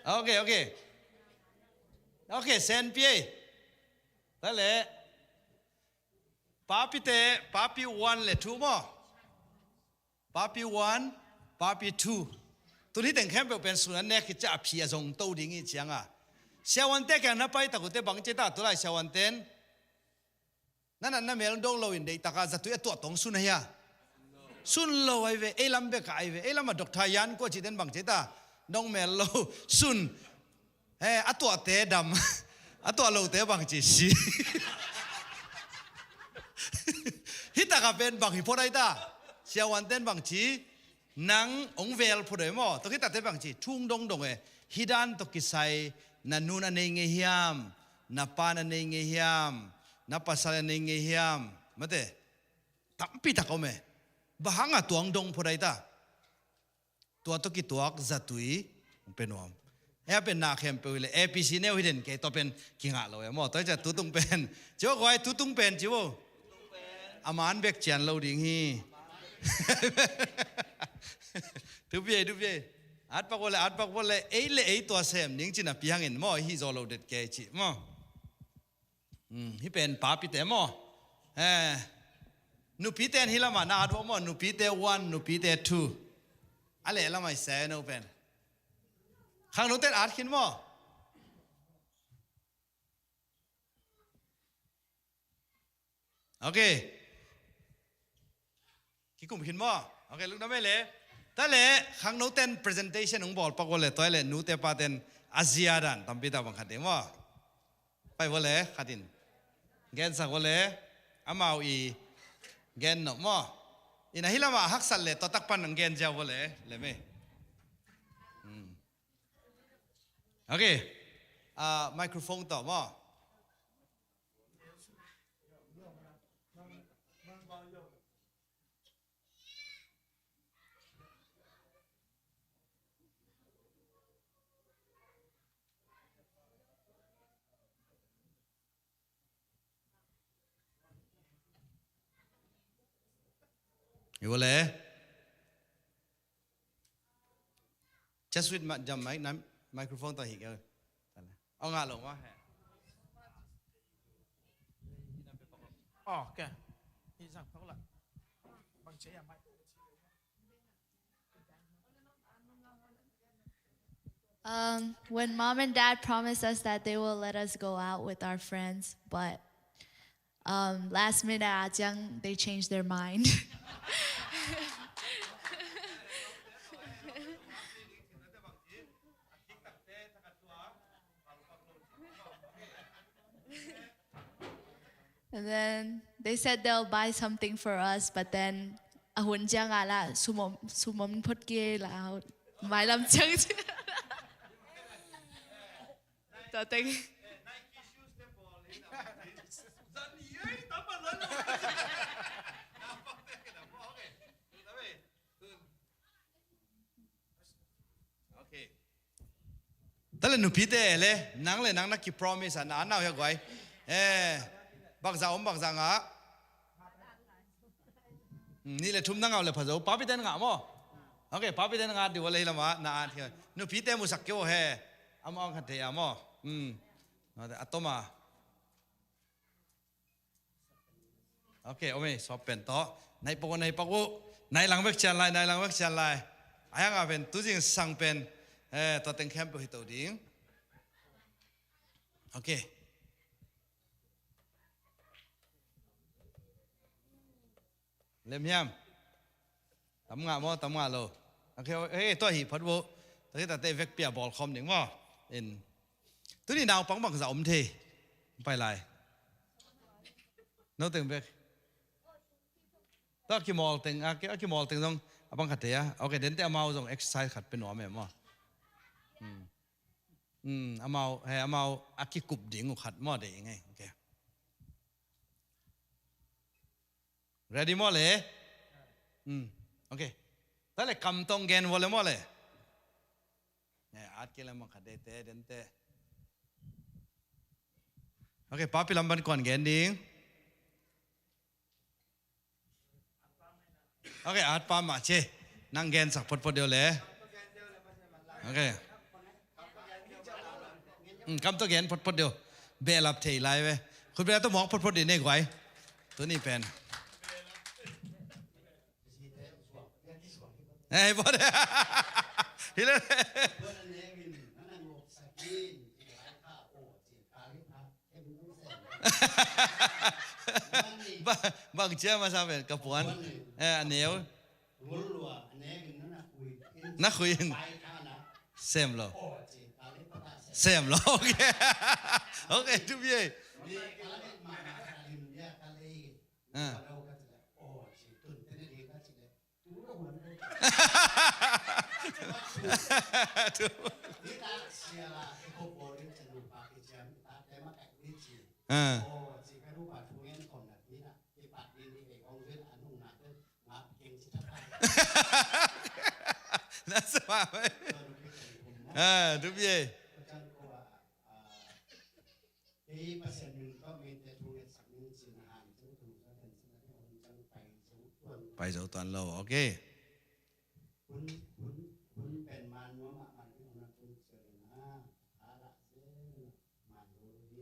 Okay, okay. Okay, sen pi e. Ta le. Papi te, papi one le two maw. Papi one, papi two. Tun hi teng khempeuh pen sun an nek hi ciah a phi a zong to ding hi ciang a. Siavuante kiang na pai tak uh te bang ci ta tu lai siavuanten. Na nat na mel dong lo in deih taka zatui a tuah tong sun ahi a. Sun lo ahi ve, ei lam bek a ahi ve, ei lam a doctor yan kua cih den bang ci ta. Dong mel lo, sun. He, a tuahte dam. A tuah lote bang ci si. Hi taka pen bang hi phot ahi ta. Siavuanten bang ci. Nang ong vel phudo e maw, tua khit takte bang ci, thung dongdong e, hih dan tawh kisai, na nun a nei ngei hiam, na pan a nei ngei hiam, na pasal a nei ngei hiam, mate, tampi tak om e, bang hang a tua ong dong phudo ahi ta, tua tawh kituak zatui, ong pe nuam. E a pen na khempeuh hi le, A P C neu hi den kei, tua pen kingah lo e maw, tua hi cia tutung pen, cia guai tutung pen, cia bo. A man bek cian lo ding hi. Thupi e, thupi e. At pak vawle, at pak vawle, ei le ei tua sem ning cin a piangin maw, hih zaw lo det kei cih maw. Hmm, hih pen papite maw. Eh, nupite in hih lamah na at vawh maw, nupite one, nupite two. A leh lamah i se no pen. Khangnote in at khin maw. Ok. Kikum khin maw? Ok, lungdam ei le. Tua le, khangnote in presentation hong bawl pak vawle, tua le, nute pate in a zia dan tampi tak bang khat ding maw. Pai vawle, khat in. Gensak vawle, amau i gen nop maw. In a hih lamah haksat le, tua tak pan hong gen ziau vawle, le me. Hmm. Ok. Ah, microphone tawh maw. Hi vawle. Just with ma-, jam mic, nam, microphone tawh hi kei. Aw, ngah lo maw he. Oh, okay. Hi zang phak la. Bang che ya mic. Um, when mom and dad promised us that they will let us go out with our friends, but, um, last minute, ah, ciang, they changed their mind. And then they said they'll buy something for us, but then a hun ciang ah la sum om, sum om phot kei la, mailam ciang. Tua teng. Ok. Tua le nupite le, nang le nang na kipromise a, na a nau hi a guai. Eh, bakzah om, bakzah ngah. Hmm, nih le thum na ngah le pha zo. Papite in ngah maw. Ok, papite in ngah dih vawle hih lamah, na at hi. Nupite musak kei vawh he. Amau ang khat thei a maw. Hmm. A tom a. Ok, om ei, suap pen tawh. Naih pak uh, naih pak uh. Naih lang bek cian lai, naih lang bek cian lai. A hiang a pen, tu zingsang pen, eh, tua teng khempeuh hi to ding. Ok. Lem hiam. Tam ngah maw, tam ngah lo. Ok, eh, tua hi phot uh. Tua hi tate vekpi a bawl khawm ding maw. In. Tuni naupang bangzah om thei. Pai lai. No teng bek. Tua kimawl teng, a ki, a kimawl teng zong a bang khat thei a. Ok, dente amau zong exercise khat pe nuam e maw. Hmm. Hmm, amau, he, amau a kikup ding uh khat maw de ing e. Ok. Ready maw le? Hmm. Ok. Tua le kam tawh gen vawle maw le? Eh, at kei le mah khat dente, dente. Ok, papi lam pan kuan gen ding. Ok, at pa mah ci. Nang gensak photphot deuh le. Ok. Hmm, kam tawh gen photphot deuh. Behlap thei lai ve. Khutbeh tawh mawk photphot dih nei guai. Tuni pen. Eh, bawh deuh. Hi le. Ba-, bang cia masa pen ka puan. Eh, a neu. Na khui in. Sem lo. Sem lo. Ok. Ok, thupi ei. Ah. Ah. Na sa mai. Ah, thupi ei. Pai zo tuan lo, ok.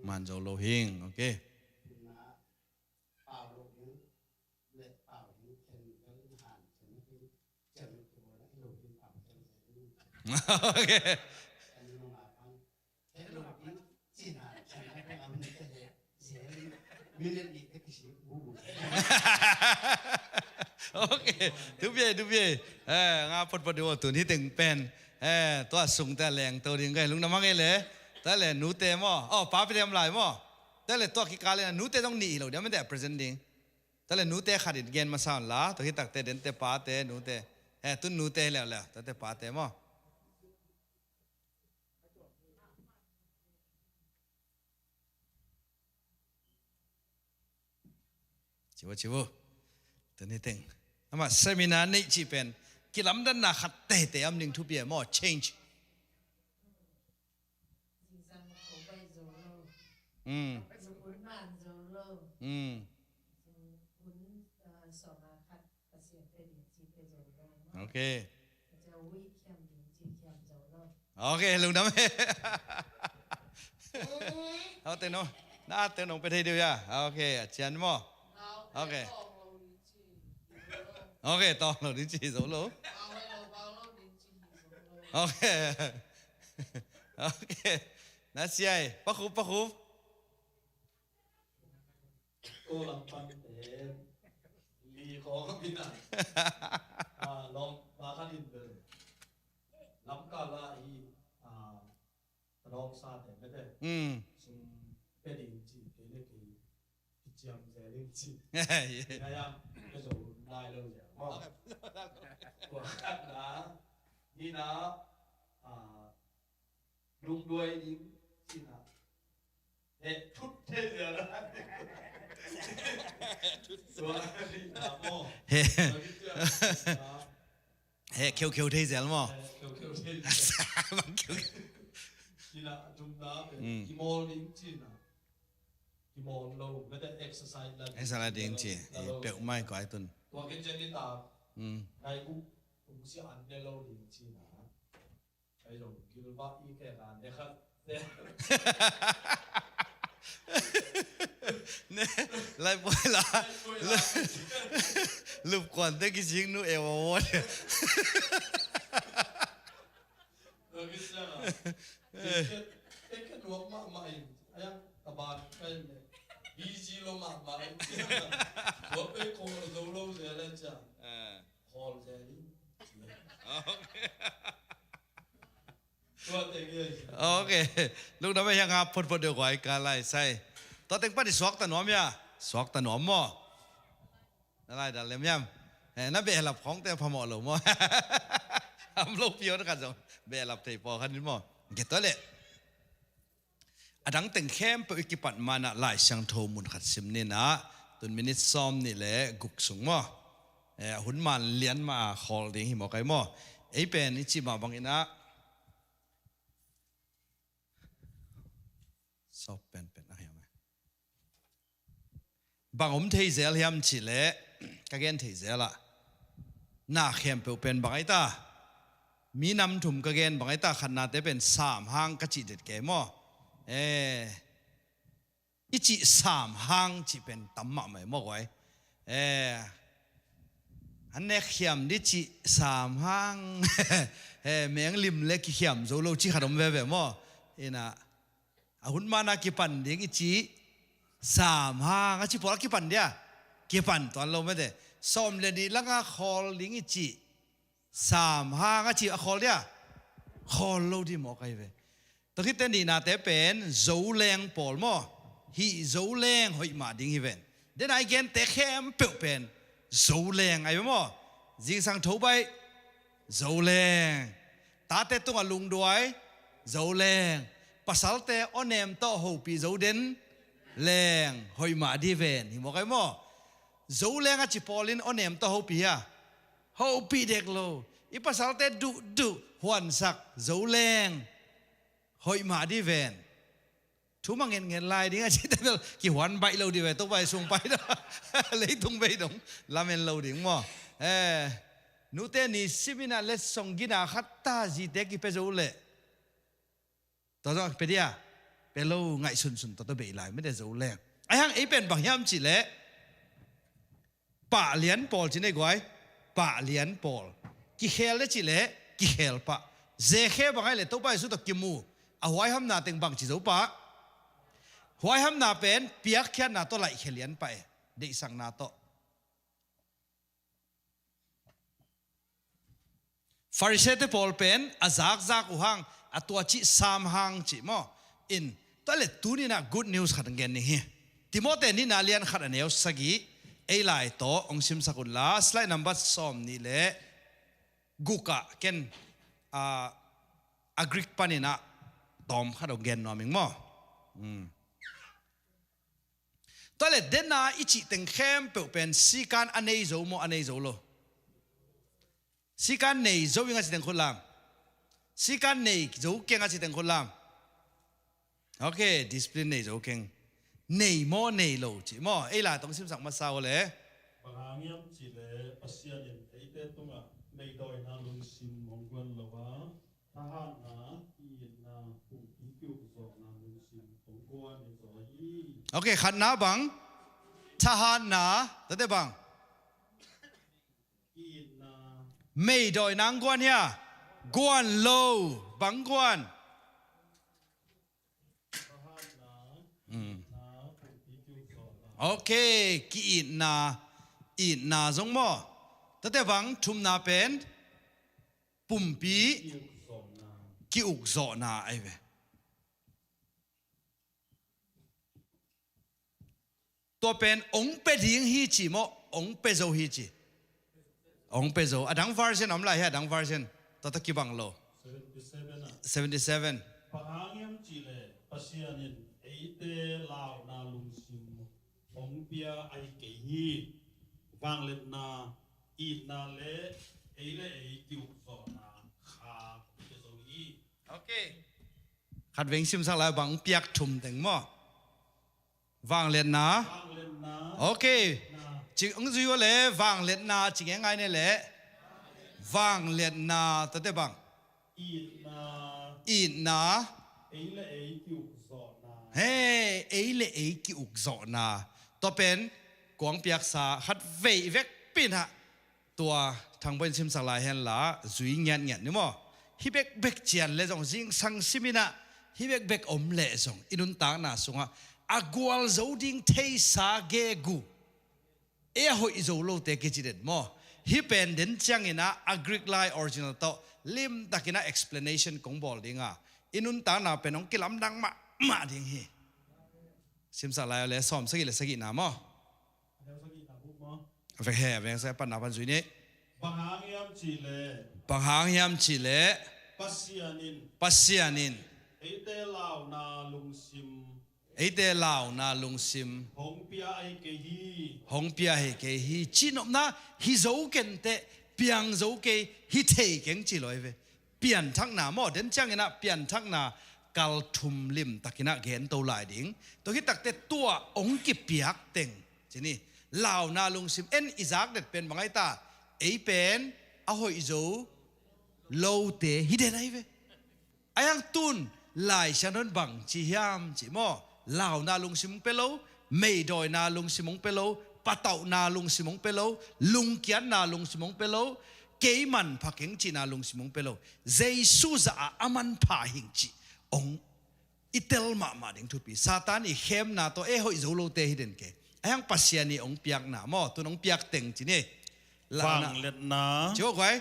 Man zo lo hing, ok. Ok. Ok. Thupi, thupi. Eh, nga photphot ding aw, tun hi teng pen. Eh, tua sung te a leng to ding ka hi, lungdam hang ei le. Tua le nute maw. Oh, pa pi dem lai maw. Tua le tua kikal le nute zong nih hi lo ding, a mite a present ding. Tua le nute khat in gen masa un la, tua hi takte dente pate nute. Eh, tun nute hi leuleu, tuate pate maw. Civo, civo. Tuni teng. Amah seminar neih cih pen kilamdanna khat teitei om ding, thupi e maw, change. Zingsang khawbai zo lo. Mm. Hun man zo lo. Mm. Hun, ah, sawm a khat Pasian pia ding ci pia zo lo. Ok. Zo wi khiam ding ci khiam zo lo. Ok, lungdam e. Aw, te no. Na te no pe thei deuh ya. Ok, a cian maw. Ok. Ok, tawng lo ding ci zo lo. Ok. Ok. Na siai. Pakhup, pakhup. Ko lam pan te li ko mina. Ah, long ba kha din bel. Lam ka la i, ah, Ka dawngsa te mete. Mm. Sum pe ding ci, kei le kei kiciam zel ding ci. Yeah. Ina ya, ka zo nai lo zel maw. Tua khat na, nihna, ah, lungduai ding ci na. He, thut thei zel na. Tua nihna maw. He. Tua nihna. He, kheukheu thei zel maw? He, kheukheu thei zel. Bang kheukheu. Cina, tumna, mm, kimawl ding cina. Kimawl lo, mete exercise la ding. Exercise la ding ci. La lo. Peuh mai ko ai tun. Tua ke ceni ta. Mm. Nai u, um si an ne lo ding cina. Ai lo, gilba i ke ka ne khat. Ne, lai poi la. Lupkuante kizing nu e wawa. Busy lo mahmah in. Khawl zel in. Ok. Lungdam e, hiang a photphot deuh guai ka lai sai. Tua teng pan i suakta nuam hia? Suakta nuam maw? Na lai dal lem hiam? Eh, na behlap khawngte phamawh lo maw? Am lo pion khat zong behlap thei pawlkhat in maw? Ke tua leh. A dang teng khempeuh i kipat manah Lai Siangtho mun khat sim ni na, tun minit sawm nih le guk sung maw? Eh, a hun man lian mah a khawl ding hi maw kai maw? Ei pen i cih mah bangin ah sawp penpen a hiam e. Bang om thei zel hiam cih leh, ka gen thei zel ah, na khempeuh pen bang ai ta? Mi nam thum ka gen bang ai ta? Khatnate pen sam hang ka cih det kei maw? Eh, i cih sam hang cih pen tam mahmah maw guai? Eh, an nek khiam di cih sam hang. Eh, meng lim le kikhiam zo lo cih khat om veve maw? Ina, a hun mana kipan ding i cih sam hang a cih pawl a kipan dia? Kipan tuan lo mete. Sawm le nih langa khawl ding i cih sam hang a cih a khawl dia? Khawl lo di maw kai ve. Tua khit teh nihnate pen Zoleng pawl maw? Hih Zoleng hoih mah ding hi ven. Den a i gente khempeuh pen Zoleng ai ve maw? Zingsang tho baih Zoleng. Tate tungah lungduai Zoleng. Pasalte awnem tawh hopih zo den leng hoih mah di ven. Hi maw kai maw? Zoleng a ci pawl in awnem tawh hopih hia? Hopih dek lo. I pasalte duhduh huansak Zoleng hoih mah di ven. Thu mah ngetnget lai ding a cihte bel kihuan baih lo di ve, Topa i sung pai dong. Leitung bei dong lamen lo ding maw? Eh, nute ni simin ah letsong gina khat ta zite kipia zo leh. Tua zong a kipia dia? pia lo, ngaihsunsun tawh tawh bei lai mite zo leng. Ahi hang ei pen bang hiam cih leh pah lian pawl ci nei guai. Pah lian pawl. Kikhel le cih leh kikhel pah. Zekhe bang ahih leh Topa Jesu tawh kimu a huaihamna teng bangci zo pah? Huaihamna pen piakkhiatna tawh laihkhia lian pah e. Deihsakna tawh. Farisee-te pawl pen a zakzak uh hang, a tua cih sam hang cih maw? In, tua leh tuni-in ah good news khat gen ning hi. Timoti nihna lian khat a neu sagih, ei lai tawh hong simsak un la, slide number sawm nih leh guk ah ken, ah, a Greek panin ah tawm khat hong gen nuam ing maw? Hmm. Tua leh dena i cih teng khempeuh pen sikan a nei zo maw, a nei zo lo? Sikan nei zo ing a ci teng khut lam. Sikan nei zo keng a ci teng khut lam. Ok, discipline nei zo keng. Nei maw, nei lo cih maw? Ei lai tawh hong simsak masa uh leh. Bang hang hiam cih leh Pasian in eite tungah meidawina lungsim hong guan lo a, thahatna, ki-itna, pumpi ki-ukzawhna lungsim hong guan hi zaw hi. Ok, khatna bang? Thahatna, tate bang? Ki-itna. Meidawina hong guan hia? Guan lo, bang guan? Thahatna, ki-itna, pumpi ki-ukzawhna. Ok, ki-itna, itna zong maw? Tate bang, thumna pen? Pumpi ki-ukzawhna ahi ve. Tua pen hong pia ding hi ci maw, hong pia zo hi ci? Hong pia zo. A dang version om lai hia, a dang version? Tua tawh kibang lo. Seventy-seven ah. Seventy-seven. Bang hang hiam cih leh Pasian in eite launa lungsim hong pia ahi kei hi. Vangliatna, itna leh ei leh ei ki-ukzawhna kha hong pia zo hi. Ok. Khat vei simsak lai, bang piak thum teng maw? Vangliatna. Vangliatna. Ok. Na. Ci hong zui uh leh vangliatna ci ngai ngai ne leh. Vangliatna, tate bang? Itna. Itna. Ei leh ei ki-ukzawhna. Hei, ei leh ei ki-ukzawhna. Tua pen kong piaksa khat vei vekpi-in ah, tua Thang Boy in simsak lai hen la, zui ngiatngiat ni maw? Hih bekbek cian leh zong, zingsang sim-in ah hih bekbek om leh zong, i nuntakna sungah a gualzo ding theisa gegu ei a hoih zo lote kici den maw? Hih pen den ciangin ah a Greek lai original tawh limtakin ah explanation kong bawl ding a, i nuntakna pen hong kilamdang mahmah ding hi. Simsak lai uh leh sawm sagih leh sagihna maw? A vek he, a vek sa, a panna pan zui ni. Bang hang hiam cih leh. Bang hang hiam cih leh. Pasian in. Pasian in. Eite launa lungsim. Eite launa lungsim. Hong pia ahi kei hi. Hong pia ahi kei hi. Cihnopna, hi zo kenteh, piang zo kei, hi thei keng ci lo ahi ve. Pianthakna maw, den ciangin ah pianthakna kal thum limtakin ah gen to lai ding. Tua hi takteh tua hong kipiak teng, ci ni, launa lungsim, en i zak det pen bang ahi ta? Ei pen a hoih zo lote hi den ahi ve. Ahi hang tun Lai Siangtho in bang ci hiam cih maw? Launa lungsim hong pia lo, meidawina lungsim hong pia lo, patauhna lungsim hong pia lo, lungkiatna lungsim hong pia lo, kei manpha keng cihna lungsim hong pia lo. Jesu zah ah a manpha hing cih hong i tel mahmah ding thupi. Satan i khemna tawh ei hoih zo lote hi den kei. Ahi hang Pasian i hong piakna maw, tun hong piak teng ci ni. Launa. Vangliatna. Ci uh guai.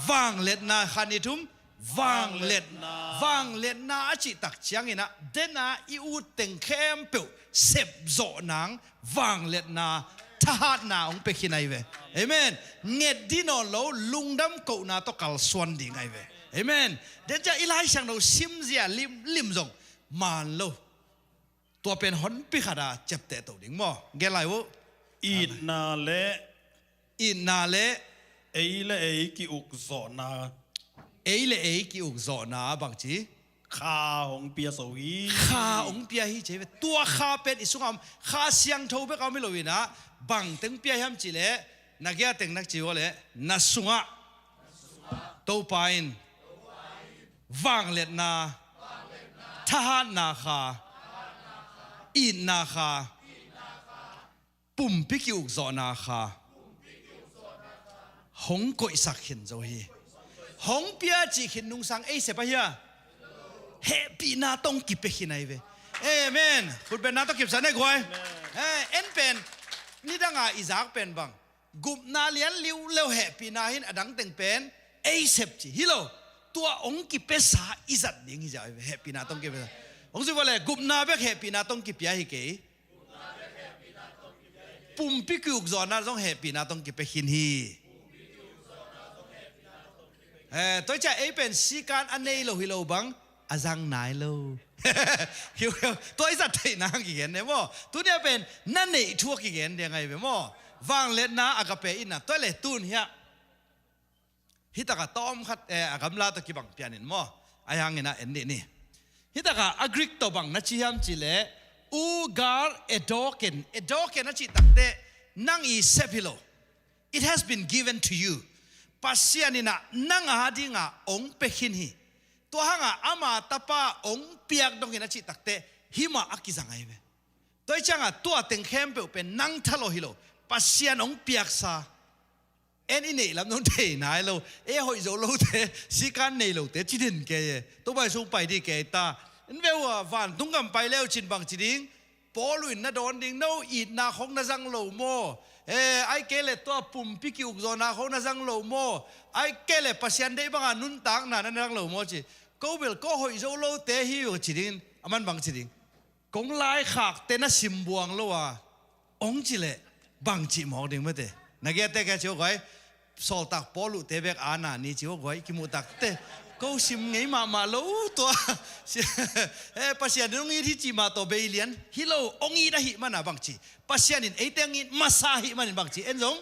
Vangliatna, khat nih thum. Vangliatna. Vangliatna a cih tak ciangin ah, dena i ut teng khempeuh sep zawh nang, vangliatna, thahatna hong pia khin ahi ve. Amen. Nget dih nawn lo, lungdam kohna tawh kalsuan ding ahi ve. Amen. Den ciang i Lai Siangtho simzia limlim zong maan lo. Tua pen honpi khat a ciapteh to ding maw? Gen lai uh. Itna leh. Itna leh. Ei leh ei ki-uk zawhna. Ei leh ei ki-uk zawhna bangci? Kha hong pia zo hi. Kha hong pia hi ci ve. Tua kha pen i sungah om, Kha Siangtho bek a om hi lo in ah, bang teng pia hiam cih leh, na gia teng nak ci uh leh, na sungah Topa in vangliatna, thahatna kha Itna kha, pumpi ki-ukzawhna kha hong koihsak khin zo hi. Hong pia cih khin nungsang ei sep ahi a, hehpihna tawh hong kipia khin ahi ve. Amen. Khutbetna tawh kipsak ni guai. Eh, en pen nidanga i zak pen bang, gupna lian liuleu hehpihna hi-in a dang teng pen ei sep ci hi lo. Tua hong kipiasa i zat ding hi zia ahi ve. Hehpihna tawh hong kipiasa. Hong zui vua leh gupna bek hehpihna tawh hong kipia hi kei. Pumpi ki-ukzawhna zong hehpihna tawh hong kipia khin hi. Eh, tua hi ciang ei pen sikan a nei lo hi lo bang, a zang nai lo. Tua i zat theihna hang kigen ding maw. Tuni-a pen na neih thu a kigen ding ahi ve maw. Vangliatna, agape itna, tua leh tun hiah. Hi takah tawm khat, eh, a gamla tawh kibang pian in maw. Ahi hangin ah en dih ni. Hi takah a Greek tawh bang na ci hiam cih leh, u gar edoken, edoken a cih takteh, nang i sep hi lo. It has been given to you. Pasian in ah nang a dinga hong pia khin hi. Tua hangah ama tapa hong piak dongin a cih takteh, hih mah a kizang ahi ve. Tua hi ciangah tua teng khempeuh pen nang thalawh hi lo. Pasian hong piaksa. En i neih lam dong thei nai lo. Eh, hoih zo lote, sikan nei lote ci den kei e. Topa Jesu pai dih kei ta. En ve ua, vantung gam pai le uh cin bang ci ding. Paul in na dawn ding, no itna khong na zang lo maw? Eh, ahih kei leh tua pumpi ki-ukzawhna khong na zang lo maw? Ahih kei leh Pasian deih banga nuntakna na zang lo maw ci. Ko bel ko hoih zo lote hi uh ci ding, aman bang ci ding. Kong laikhakte na simbuang lo a, hong ci leh bang cih mawk ding mate. Na giate kia ci uh guai. Sawltak Paul uhte bek a na ni ci uh guai, kimuh takteh. Ko sim ngei mahmah lo tua. Eh, Pasian in hong it hi cih mah tawh bei lian hi lo, hong it ahih mana bang ci. Pasian in eite hong it masa ahih manin bang ci. En zong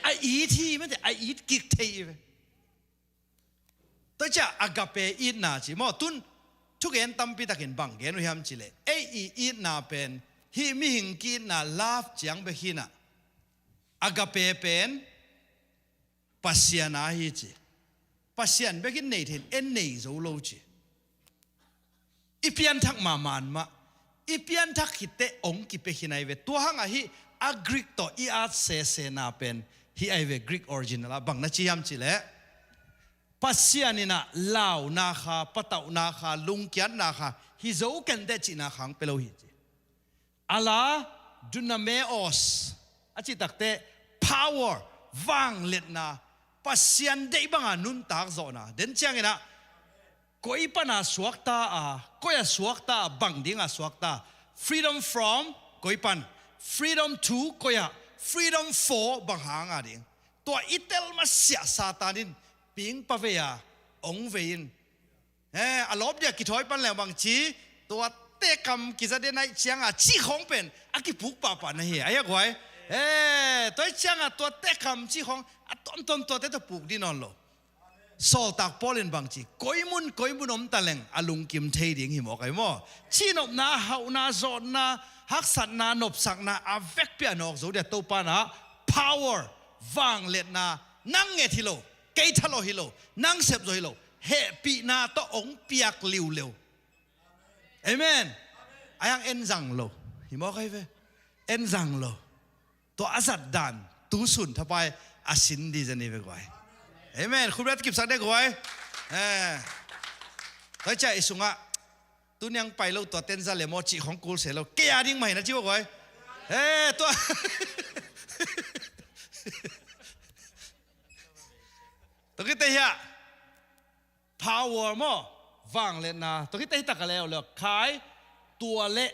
a it hi mate, a it kik thei hi ve. Tua ciah agape itna ci maw, tun thugen tampi takin bang gen uh hiam cih leh, ei i itna pen hih mihing ki-itna love ciang bek hi-in ah, agape pen Pasian a hi ci. Pasian bekin nei thei-in en nei zo lo ci. I pianthak mahmah mah. I pianthak khit teh hong kipia khin ahi ve. Tua hangah hih a Greek tawh i at sesena pen hih ahi ve, Greek original ah bang na ci hiam cih leh, Pasian in ah launa kha, patauhna kha, lungkiatna kha, hi zo kenteh cihna kha hong pia lo hi ci. A la, dunameos a cih takteh, power, vangliatna, Pasian deih banga nuntak zawhna. Den ciangin ah, koi pana suakta a, koi-ah suakta a, bang dinga suakta. Freedom from, koi pan. Freedom to, koi-ah. Freedom for, bang hanga ding. Tua i tel masiah Satan in pingpa vei a, hong vei in. Eh, a lawp dia kithawi pan leng bang ci, tuate kam kiza den ahih cianga cih khawng pen a kipuk pahpah na hi, a hi a guai. Eh, tua ahih cianga tuate kam cih khawng a tuamtuam tuate tawh puk dih nawn lo. Sawltak Paul in bang ci, koi mun koi mun om ta leng a lungkim thei ding hi mawk ahi maw. Cihnopna, hauhna, zawtna, haksatna, nopsakna a vekpi a nawk zo dia Topa in ah power, vangliatna, nang nget hi lo, kei thalawh hi lo, nang sep zo hi lo, hehpihna tawh hong piak liuleu. Amen. Ahi hang en zang lo hi mawk ahi ve. En zang lo. Tua a zat dan tu sun thapai a sin dih zen hi ve guai. Amen. Khutbet kipsak dih guai. Eh. Tua ciah i sungah tuni hong pai lo tua ten za le maw cih khawng kul se lo. Kei a ding mah hi na ci uh guai. Eh, tua. Tua khit teh hiah power maw, vangliatna. Tua khit teh hi tak a leu leu khai, tua leh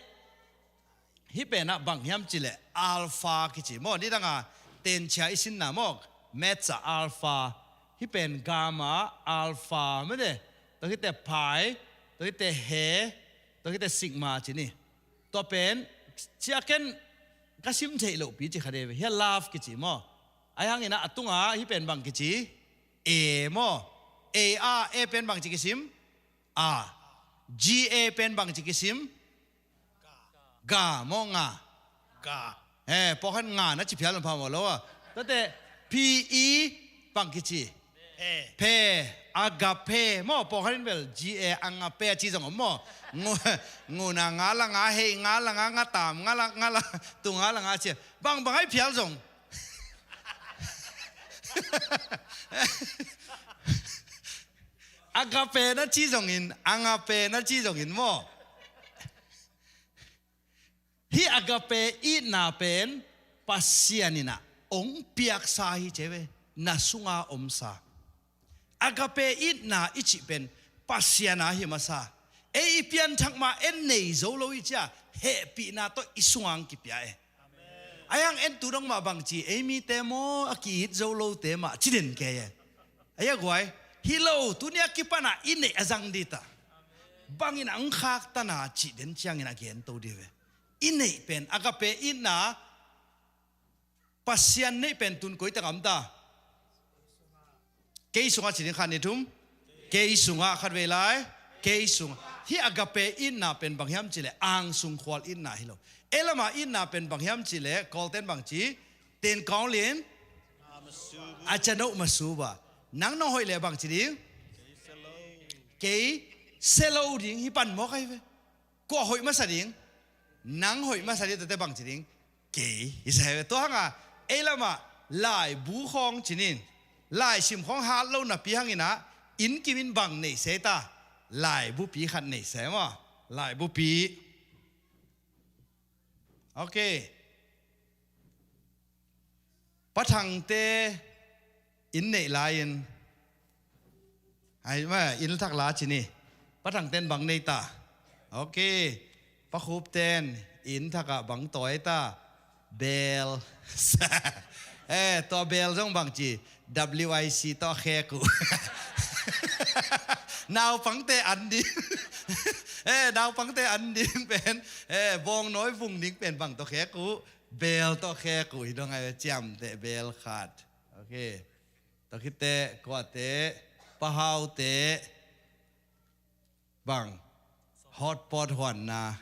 hih pen ah bang hiam cih leh alpha kici maw. Nidanga tenchia i sinna maw, maths ah alpha. Hih pen gamma, alpha mete. Tua khit teh pi, tua khit teh he, tua khit teh sigma ci ni. Tua pen cia ken ka sim theih lohpi ci kha de ve. Hiah love kici maw. Ahi hangin ah a tunga hih pen bang kici, A maw. A a, A pen bang ci kisim, a. G A pen bang ci kisim, ga maw, nga. Ga. Eh, pawlkhat nga na ci phial pha maw lo a. Tate P E bang kici, Phe, agape maw, pawlkhat in bel G A, agape a ci zong om maw. Ngu, ngun a nga la nga, hei nga la nga, nga tam nga la nga la, tu nga la nga ci. Bang bang ai phial zong. Agape na ci zongin, agape na ci zongin maw. Hih agape itna pen Pasian in ah hong piaksa hi ci ve, na sunga omsa. Agape itna i cih pen Pasian a hi masa. Ei i pianthak ma en nei zo lo i cia, hehpihna tawh i sunga hong kipia e. Ahi hang en tu dong mah bangci, ei mite maw a ki-it zo lote mah ci den kei e. Ahi a guai, hi lo, tuni a kipan ah i neih a zang dita. Bangin a hong khaktan a cih den ciangin a gento di ve. I neih pen, agape itna, Pasian neih pen tun koi tak a om ta? Kei sungah ci ding, khat nih thum. Kei sungah, khat vei lai. Kei sungah. Hih agape itna pen bang hiam cih leh angsung khual itna hi lo. Ei lamah itna pen bang hiam cih leh, Kawlten bangci, ten kaung lin a ca noh masuba. Nang nong hoih leh bangci ding? Kei sia lo ding hi pan mawk ahi ve. Kua hoih masa ding? Nang hoih masa ding, tate bangci ding? Kei hi sa hi ve. Tua hanga ei lamah laibu khawng ci nin, laisim khawng hat lo napi hangin ah, inn kimin bang nei se ta? Laibupi khat nei se maw. Laibupi. Ok. Pa Thangte inn neih lai-in, ai ma, inn thak la ci ni. Pa Thangten bang nei ta? Ok. Pa Khupten inn thakah bang tawi ta? Bel. Eh, tua bel zong bangci, W I C tawh khek uh. Naupangte an ding. Eh, naupangte an ding pen, eh, bawngnawi vung ding pen bang tawh khek uh? Bel tawh khek uh hi dong ai ve, ciamteh bel khat. Ok. Tua khitteh kuate, Pa Haute bang, hotpot huanna.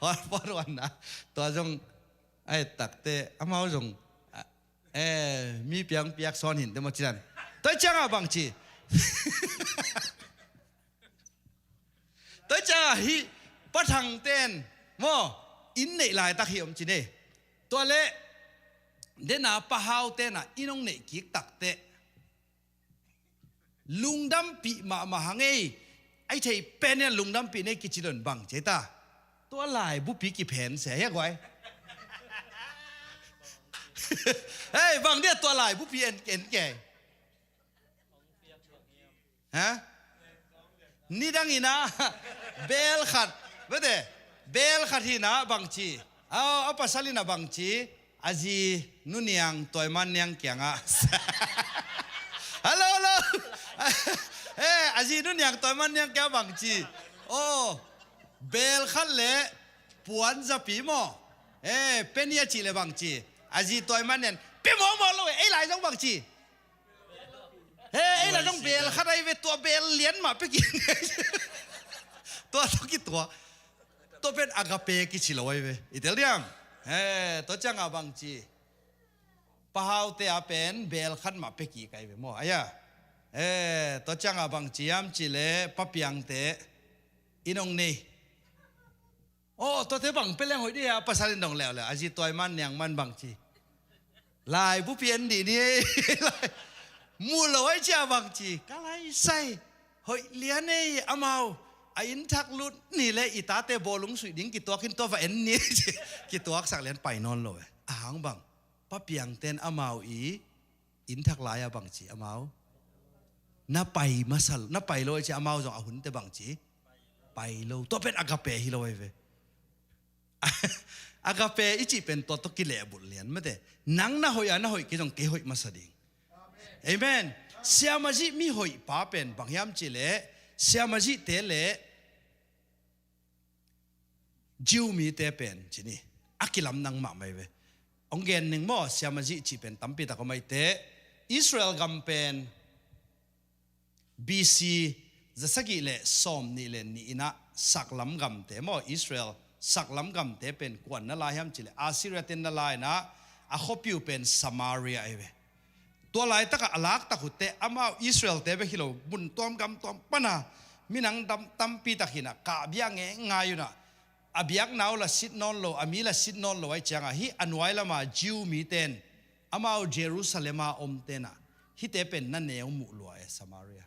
Hotpot huanna. Tua zong ai takteh amau zong, eh, mi piang piak sawn hinte maw ci dan. Tua ciangah bangci. Tua ciangah hih Pa Thangten maw, inn neih laitak hi om ci ni. Tua leh dena Pa Haute'n ah inn hong neih kik takteh, lungdampih mahmah hang ei, ai thei pen in lungdampih nei kici don bang ci ta? Tua laibupi kiphen se hi a guai. Hei, bang dia tua laibupi en, en kei? Ha? Nidang in ah bel khat, bete, bel khat hi in ah bangci, a, a pasal in ah bangci, a zi Nu Niang Tuai Man Niang kiangah. Hello, hello. Eh, a zi Nu Niang Tuai Man Niang kiangah bangci, oh, bel khat leh puanzapi maw, eh, pia ni a cih leh bangci, a zi Tuai Man Niang pia mawkmawk lo e, ei lai zong bangci. He, ei la zong bel khat ai ve, tua bel lian mah pia kik. Tua tawh kituak. Tua pen agape kici lo ai ve. I tel diam? He, tua ciangah bangci, Pa Haute a pen bel khat mah pia kik ai ve maw. Aia. He, tua ciangah bangci hiam cih leh Pa Piangte inn hong nei. Oh, tuate bang pia leng hoih dih a, pasal in dong leuleu, a zi Tuai Man Niang Man bangci. Laibupi en dih ni ei. Mu lo ai cia bangci, ka lai sai. Hoih lian ei, amau a inn thak lut ni leh i tate bawlung suih ding kituak in tua va en ni ei ci. Kituaksak lian pai nawn lo e. A hang bang, Pa Piangte'n amau i inn thak lai-ah bangci amau, na pai masa, na pai lo ai ci, amau zong a hunte bangci, pai lo. Tua pen agape hi lo ai ve. Agape i cih pen tua tawh kilehbulh lian mate. Nang na hoih a, na hoih kei zong kei hoih masa ding. Amen. Siamazih mi hoih pa pen bang hiam cih leh, siamazihte leh Jew mite pen ci ni, a kilamdang mahmah hi ve. Hong gen ning maw, siamazih cih pen tampi tak om ai teh. Israel gam pen B C zasagih leh sawmnih leh nih in ah saklam gamte maw, Israel saklam gamte pen kua'n na la hiam cih leh Assyria te'n na la in ah, a khuapi uh pen Samaria ahi ve. Tua laitakah a laktak uh teh amau Israel-te bek hi lo, mun tuam gam tuam pana minang dam tampi tak hinah kah biak ngeingai unah, a biakna uh la sit nawn lo, a mi la sit nawn lo ahih ciangah hih a nuai lama Jew mite in amau Jerusalem-a omte inah hihte pen na neu muh lua e, Samaria.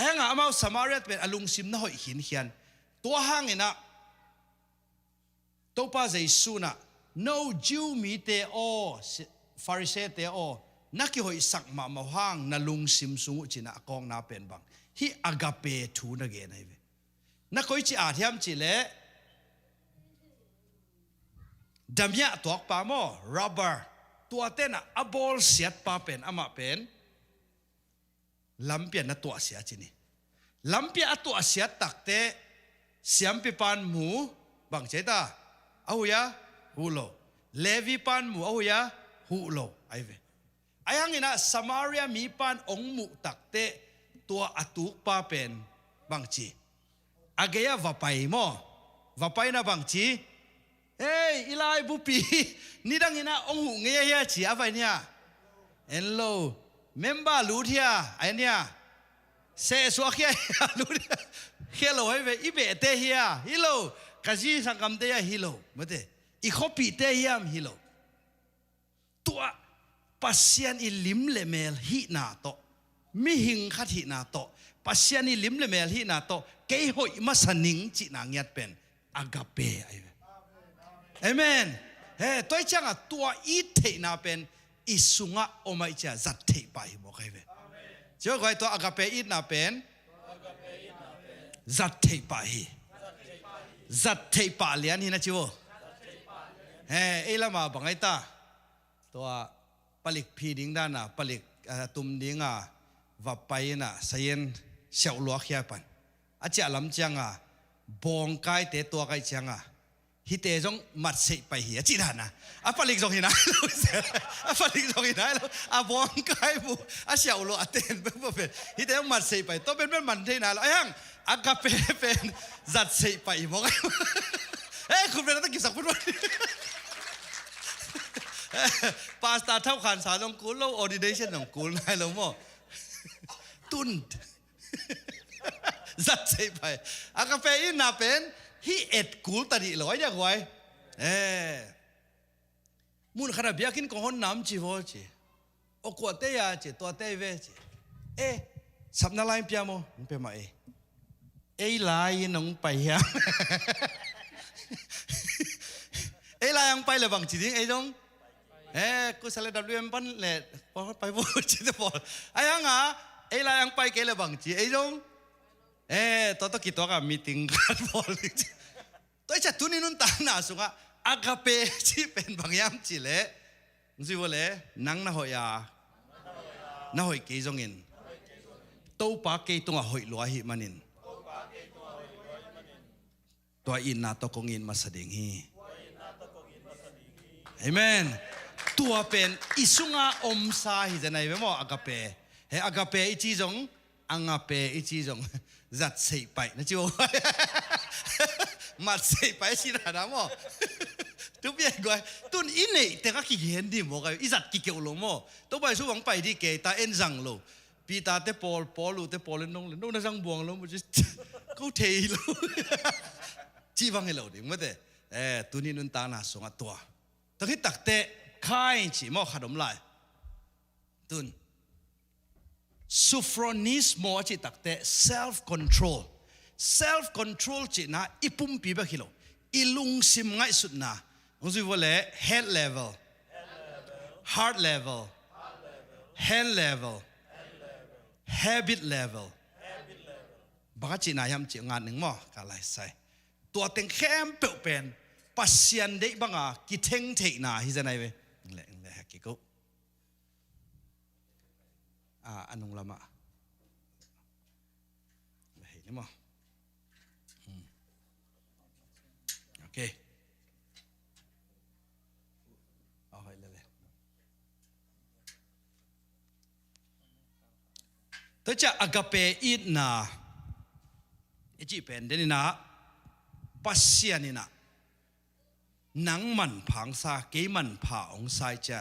Ahi hangah amau Samaria pen a lungsim na hoih khinkhian. Tua hanginah Topa Jesu inah, "No Jew mite aw, si-, Pharisee-te aw, na kihoihsak mahmah uh hang na lungsim sung uh," ci-inah a kawkna pen bang, hih agape thu na gen ahi ve. Na koici at hiam cihleh, damiah tuakpa maw, rubber, tuate inah a bawlsiatpa pen, amah pen lampi ah na tuahsia ci ni. Lampi ah a tuahsiat takteh siampipa'n mu, bangci ahi ta? A huih a? Huh lo. Levipa'n mu, a huih a? Huh lo ahi ve. Ahi hanginah Samaria mipa'n hong muh takteh tua a tukpa pen bangci? A gei-ah va pai maw? Va pai inah bangci? "Ei, i laibupi, nidang inah hong huh ngei ahi hia?" ci a, a va en hia? En lo. "Member lut hia?" a en hia? "Sehsuak hia, hia lut hia?" Hia lo ahi ve. "I behte hia?" "Hi lo." "Ka zi sanggamte hia?" "Hi lo." Mate. "I khuapihte hiam?" "Hi lo." Tua Pasian i lim le mel hihna tawh, mihing khat hihna tawh, Pasian i lim le mel hihna tawh kei hoih masa ning cihna ngiat pen agape ahi ve. Amen. He, tua ahih ciangah tua it theihna pen i sungah om ahih ciangah zat theih pah hi mawk ahi ve. Ci-a guai, tua agape itna pen zat theih pah hi. Zat theih pah lian hi na ci vo. He, ei lama bang ahi ta? Tua palik phi ding dana, palik, ah, tum dinga va pai ina, sayen siauh luak hia pan. A ciah lam cianga, bawngkaite tuak ahih cianga, hihte zong matseih pai hi a cih dana. A palik zong hi nai lo, a palik zong hi nai lo. A bawngkai bu, a siauh luah a ten bek bek pen, hihte zong matseih pai. Tua pen pen man thei nai lo. Ahi hang, agape pen zatseih pai hi mawk. Eh, khut pen a ta kipsak phutphut. Pastor thauhkhansa zong kul lo, ordination zong kul nai lo maw. Tun. Zatseih pai. Agape itna pen hih et kul ta dih lo, ai diak huai. Eh. Mun khat a biakinn kong hon nam ci vaw ci. O kuate ya ci, tuate ve ci. Eh, sapna lai pia maw? Pia mah ei. Ei lai in hong pai hiam? Ei lai hong pai le bang ci ding, ei zong. Eh, kusa le W M pan le, pai bo ci te pawl. Ahi hanga, ei lai hong pai kei le bang ci, ei zong. Eh, tua tawh kituaka meeting khat pawl ding ci. Tua ahih ciang tuni nuntakna sungah agape cih pen bang hiam cih leh, hong zui vua leh, nang na hoih a, na hoih kei zongin, Topa kei tungah hoih lua ahih manin, tua itna tawh kong it masa ding hi. Amen. Tua pen i sunga omsa hi zen ahi ve maw, agape. He, agape i ci zong, agape i ci zong, zatseih pai na ci maw. Matseih pai ci na na maw. Tupi ai guai. Tun i neih teng a kigen dih maw, i zat kikeuh lo maw. Topa Jesu bang pai dih kei ta, en zang lo. Peter te pawl, Paul uh te pawl in nong le, nong na zang buang lo maw ci. Ko thei lo. Ci bang hi lo ding maw te. Eh, tuni nuntakna sungah tua. Tua khit takteh, Kain ci maw khat om lai. Tun. Sophronismo a cih takteh self control. Self control cihna i pumpi bek hi lo. I lungsim ngaihsutna. Hong zui vua leh head level, heart level, hand level, habit level. Bang a cihna hiam cih ngat ning maw, ka lai sai. Tua teng khempeuh pen Pasian deih banga kitheng theihna hi zen ahi ve. Eng le, eng le, hek kik uh. Ah, a nung lamah. Hei ni maw. Hmm. Okay. Ah, hei le le. Tua ciah agape itna i cih pen den inah, Pasian inah nang manpha hong sa, kei manpha hong sa i cia,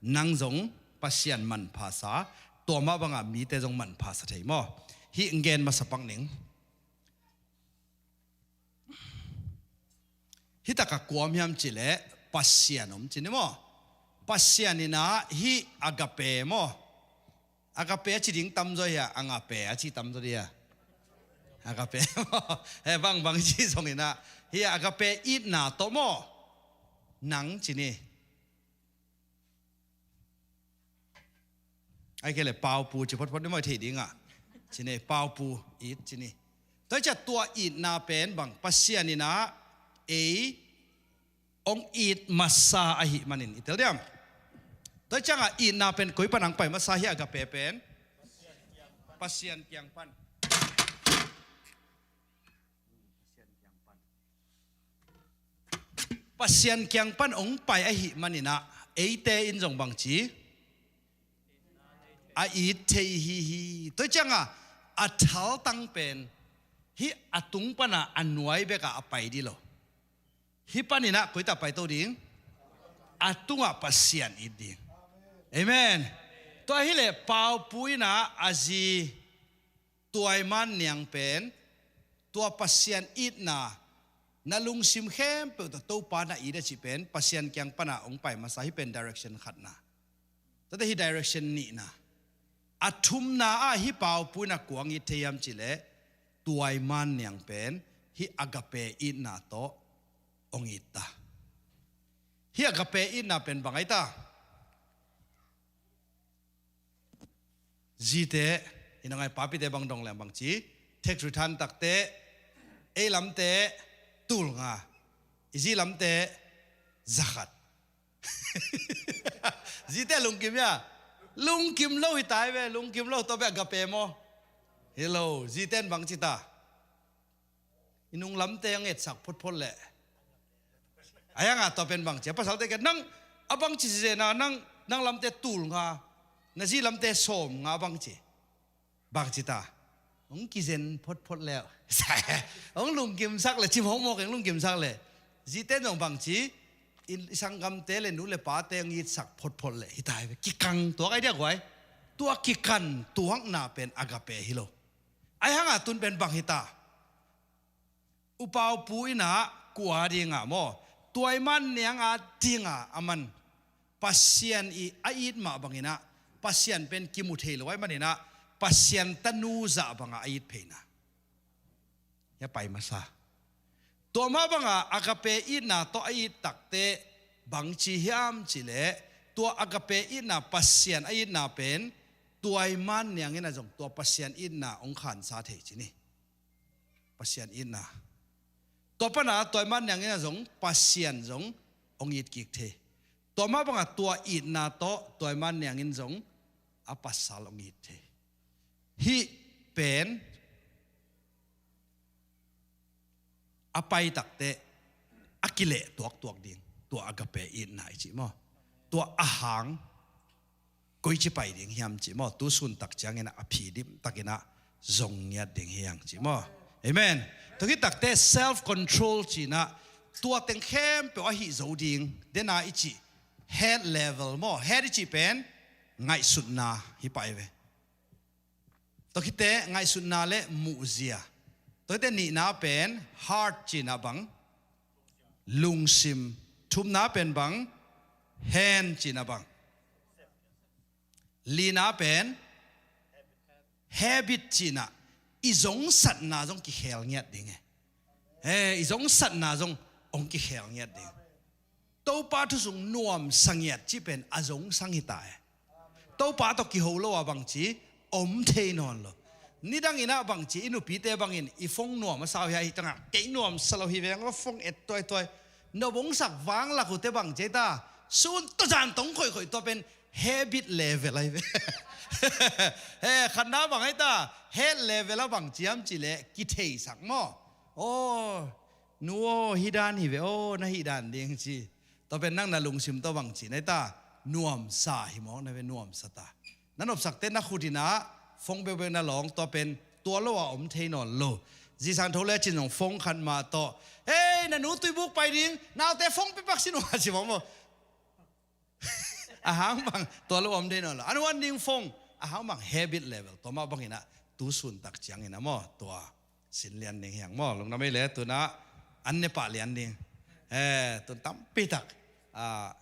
nang zong Pasian manpha sa, tua mah banga mite zong manpha sa thei maw? Hih gen masa pak ning. Hih takah kua om hiam cih leh Pasian om ci ni maw? Pasian in ah hih agape maw? Agape a ci ding tamzaw hia, agape a ci tamzaw ding hia? Agape maw? Eh, bangbang ci zong in ah, hih agape itna tawh maw? Nang ci ni. Ahih kei leh paupu ci photphot ni maw, i theih dingah. Ci ni, paupu it ci ni. Tua ciang tua itna pen bang, Pasian in ah ei hong it masa ahih manin, i tel diam? Tua ciangah itna pen koi pan hong pai masa hia, agape pen? Pasian kiang pan. Pasian kiang pan hong pai ahih manin ah, eite in zong bangci a it thei hi hi. Tua ciangah a thaltang pen hih a tung pana a nuai bekah a pai ding lo. Hih panin ah koi ta paito ding? A tungah Pasian it ding. Amen. Tua hileh paupu in ah a zi Tuaiman Niang pen, tua Pasian itna, na lungsim khempeuh tawh Topa na it a cih pen Pasian kiang pana hong pai masa, hih pen direction khatna. Tate hih direction nihna. A thumna ah hih paupu in ah kua hong it thei hiam cih leh, Tuaiman Niang pen hih agape itna tawh hong it ta. Hih agape itna pen bang ai ta? Zite, i na ngai papite bang dong leng bangci, tax return takte, ei lamte tul nga, i zi lamte za khat. Zite lungkim hia? Lungkim lo hi ta hi ve, lungkim lo, tua bek agape maw? Hi lo, zite in bangci ta? I nung lamte hong etsak photphot leh. Ahih hangah tua pen bangci, a pasalte kiang, nang a bangci zen a, nang, nang lamte tul nga, na zi lamte sawm nga, a bangci. Bangci ta? Hong kizen photphot leh. Hong lungkimsak leh, cimawkmawk in lungkimsak leh. Zite in zong bangci, i, i sanggamte leh nu leh pate hong itsak photphot leh. Hi ta hi ve, kikang tuak ai dia guai. Tua kikang tuakna pen agape hi lo. Ahih hangah tun pen bang hi ta? Upaupu in ah kua dingah maw, Tuaiman Niang a dingah aman Pasian i a it mah bangin ah, Pasian pen kimu thei lo ahih manin ah, Pasian tanu zah bangah a it pheina. Hia pai masa. Tua mah bangah agape itna tawh a it takte bangci hiam cih leh, tua agape itna, Pasian a itna pen, Tuaiman Niang in ah zong tua Pasian itna hong khansa thei ci ni. Pasian itna. Tua pana Tuaiman Niang in ah zong Pasian zong hong it kik thei. Tua mah bangah tua itna tawh Tuaiman Niang in zong a pasal hong it thei. Hih pen a pai takte a kileh tuaktuak ding, tua agape itna i cih maw? Tua a hang koici pai ding hiam cih maw? Tu sun tak ciangin ah a phi dim takin ah zong ngiat ding hi hang cih maw? Amen. Tua khit takte self control cih in ah, tua teng khempeuh a hih zo ding, dena i cih head level maw? Head i cih pen ngaihsutna hi pai ve. Tua khit teh ngaihsutna leh muhzia. Tua khit teh nihna pen heart cih in ah bang? Lungsim. Thumna pen bang? Hand cih in ah bang? Lina pen habit cih in ah, i zongsatna zong kikhel ngiat ding e. He, i zongsatna zong hong kikhel ngiat ding. Topa thu sung nuamsa ngiat cih pen a zongsang hi ta e. Topa tawh kiho lo a bangci om thei nawn lo. Nidang in ah bangci, i nupite bangin i phone nuam a sa uh hia, hi tangah kei nuamsa lo hi veng, a phone et tuaituai. Na bongsak vanglak uh teh bangci ta, sun tawh zan tawh hong khoihkhoih, tua pen habit level ahi ve. He, khatna bang ahi ta, head level ah bangci hiam cih leh kitheisak maw? Aw, nu aw, hih dan hi ve, aw, na hih dan ding ci. Tua pen nang na lungsim tawh bangci na hi ta, nuamsa hi mawk na ve, nuamsa ta. Na nopsakte na khut in ah phone bekbek na lawng, tua pen tua lo a om thei nawn lo. Zi Sang Tho le Cin zong phone khat mah tawh, "Hei, na nu tuibuk pai ding, naute phone pia pak sin uh," a ci mawk maw? A hang bang tua lo om dei nawn lo. An wan ding phone a hang bang habit level tua mah bangin ah tu sun tak ciangin ah maw tua sin lian ding hi hang maw. Lungdam ei le tun ah an ne pah lian ding. Eh, tun tampi tak, ah,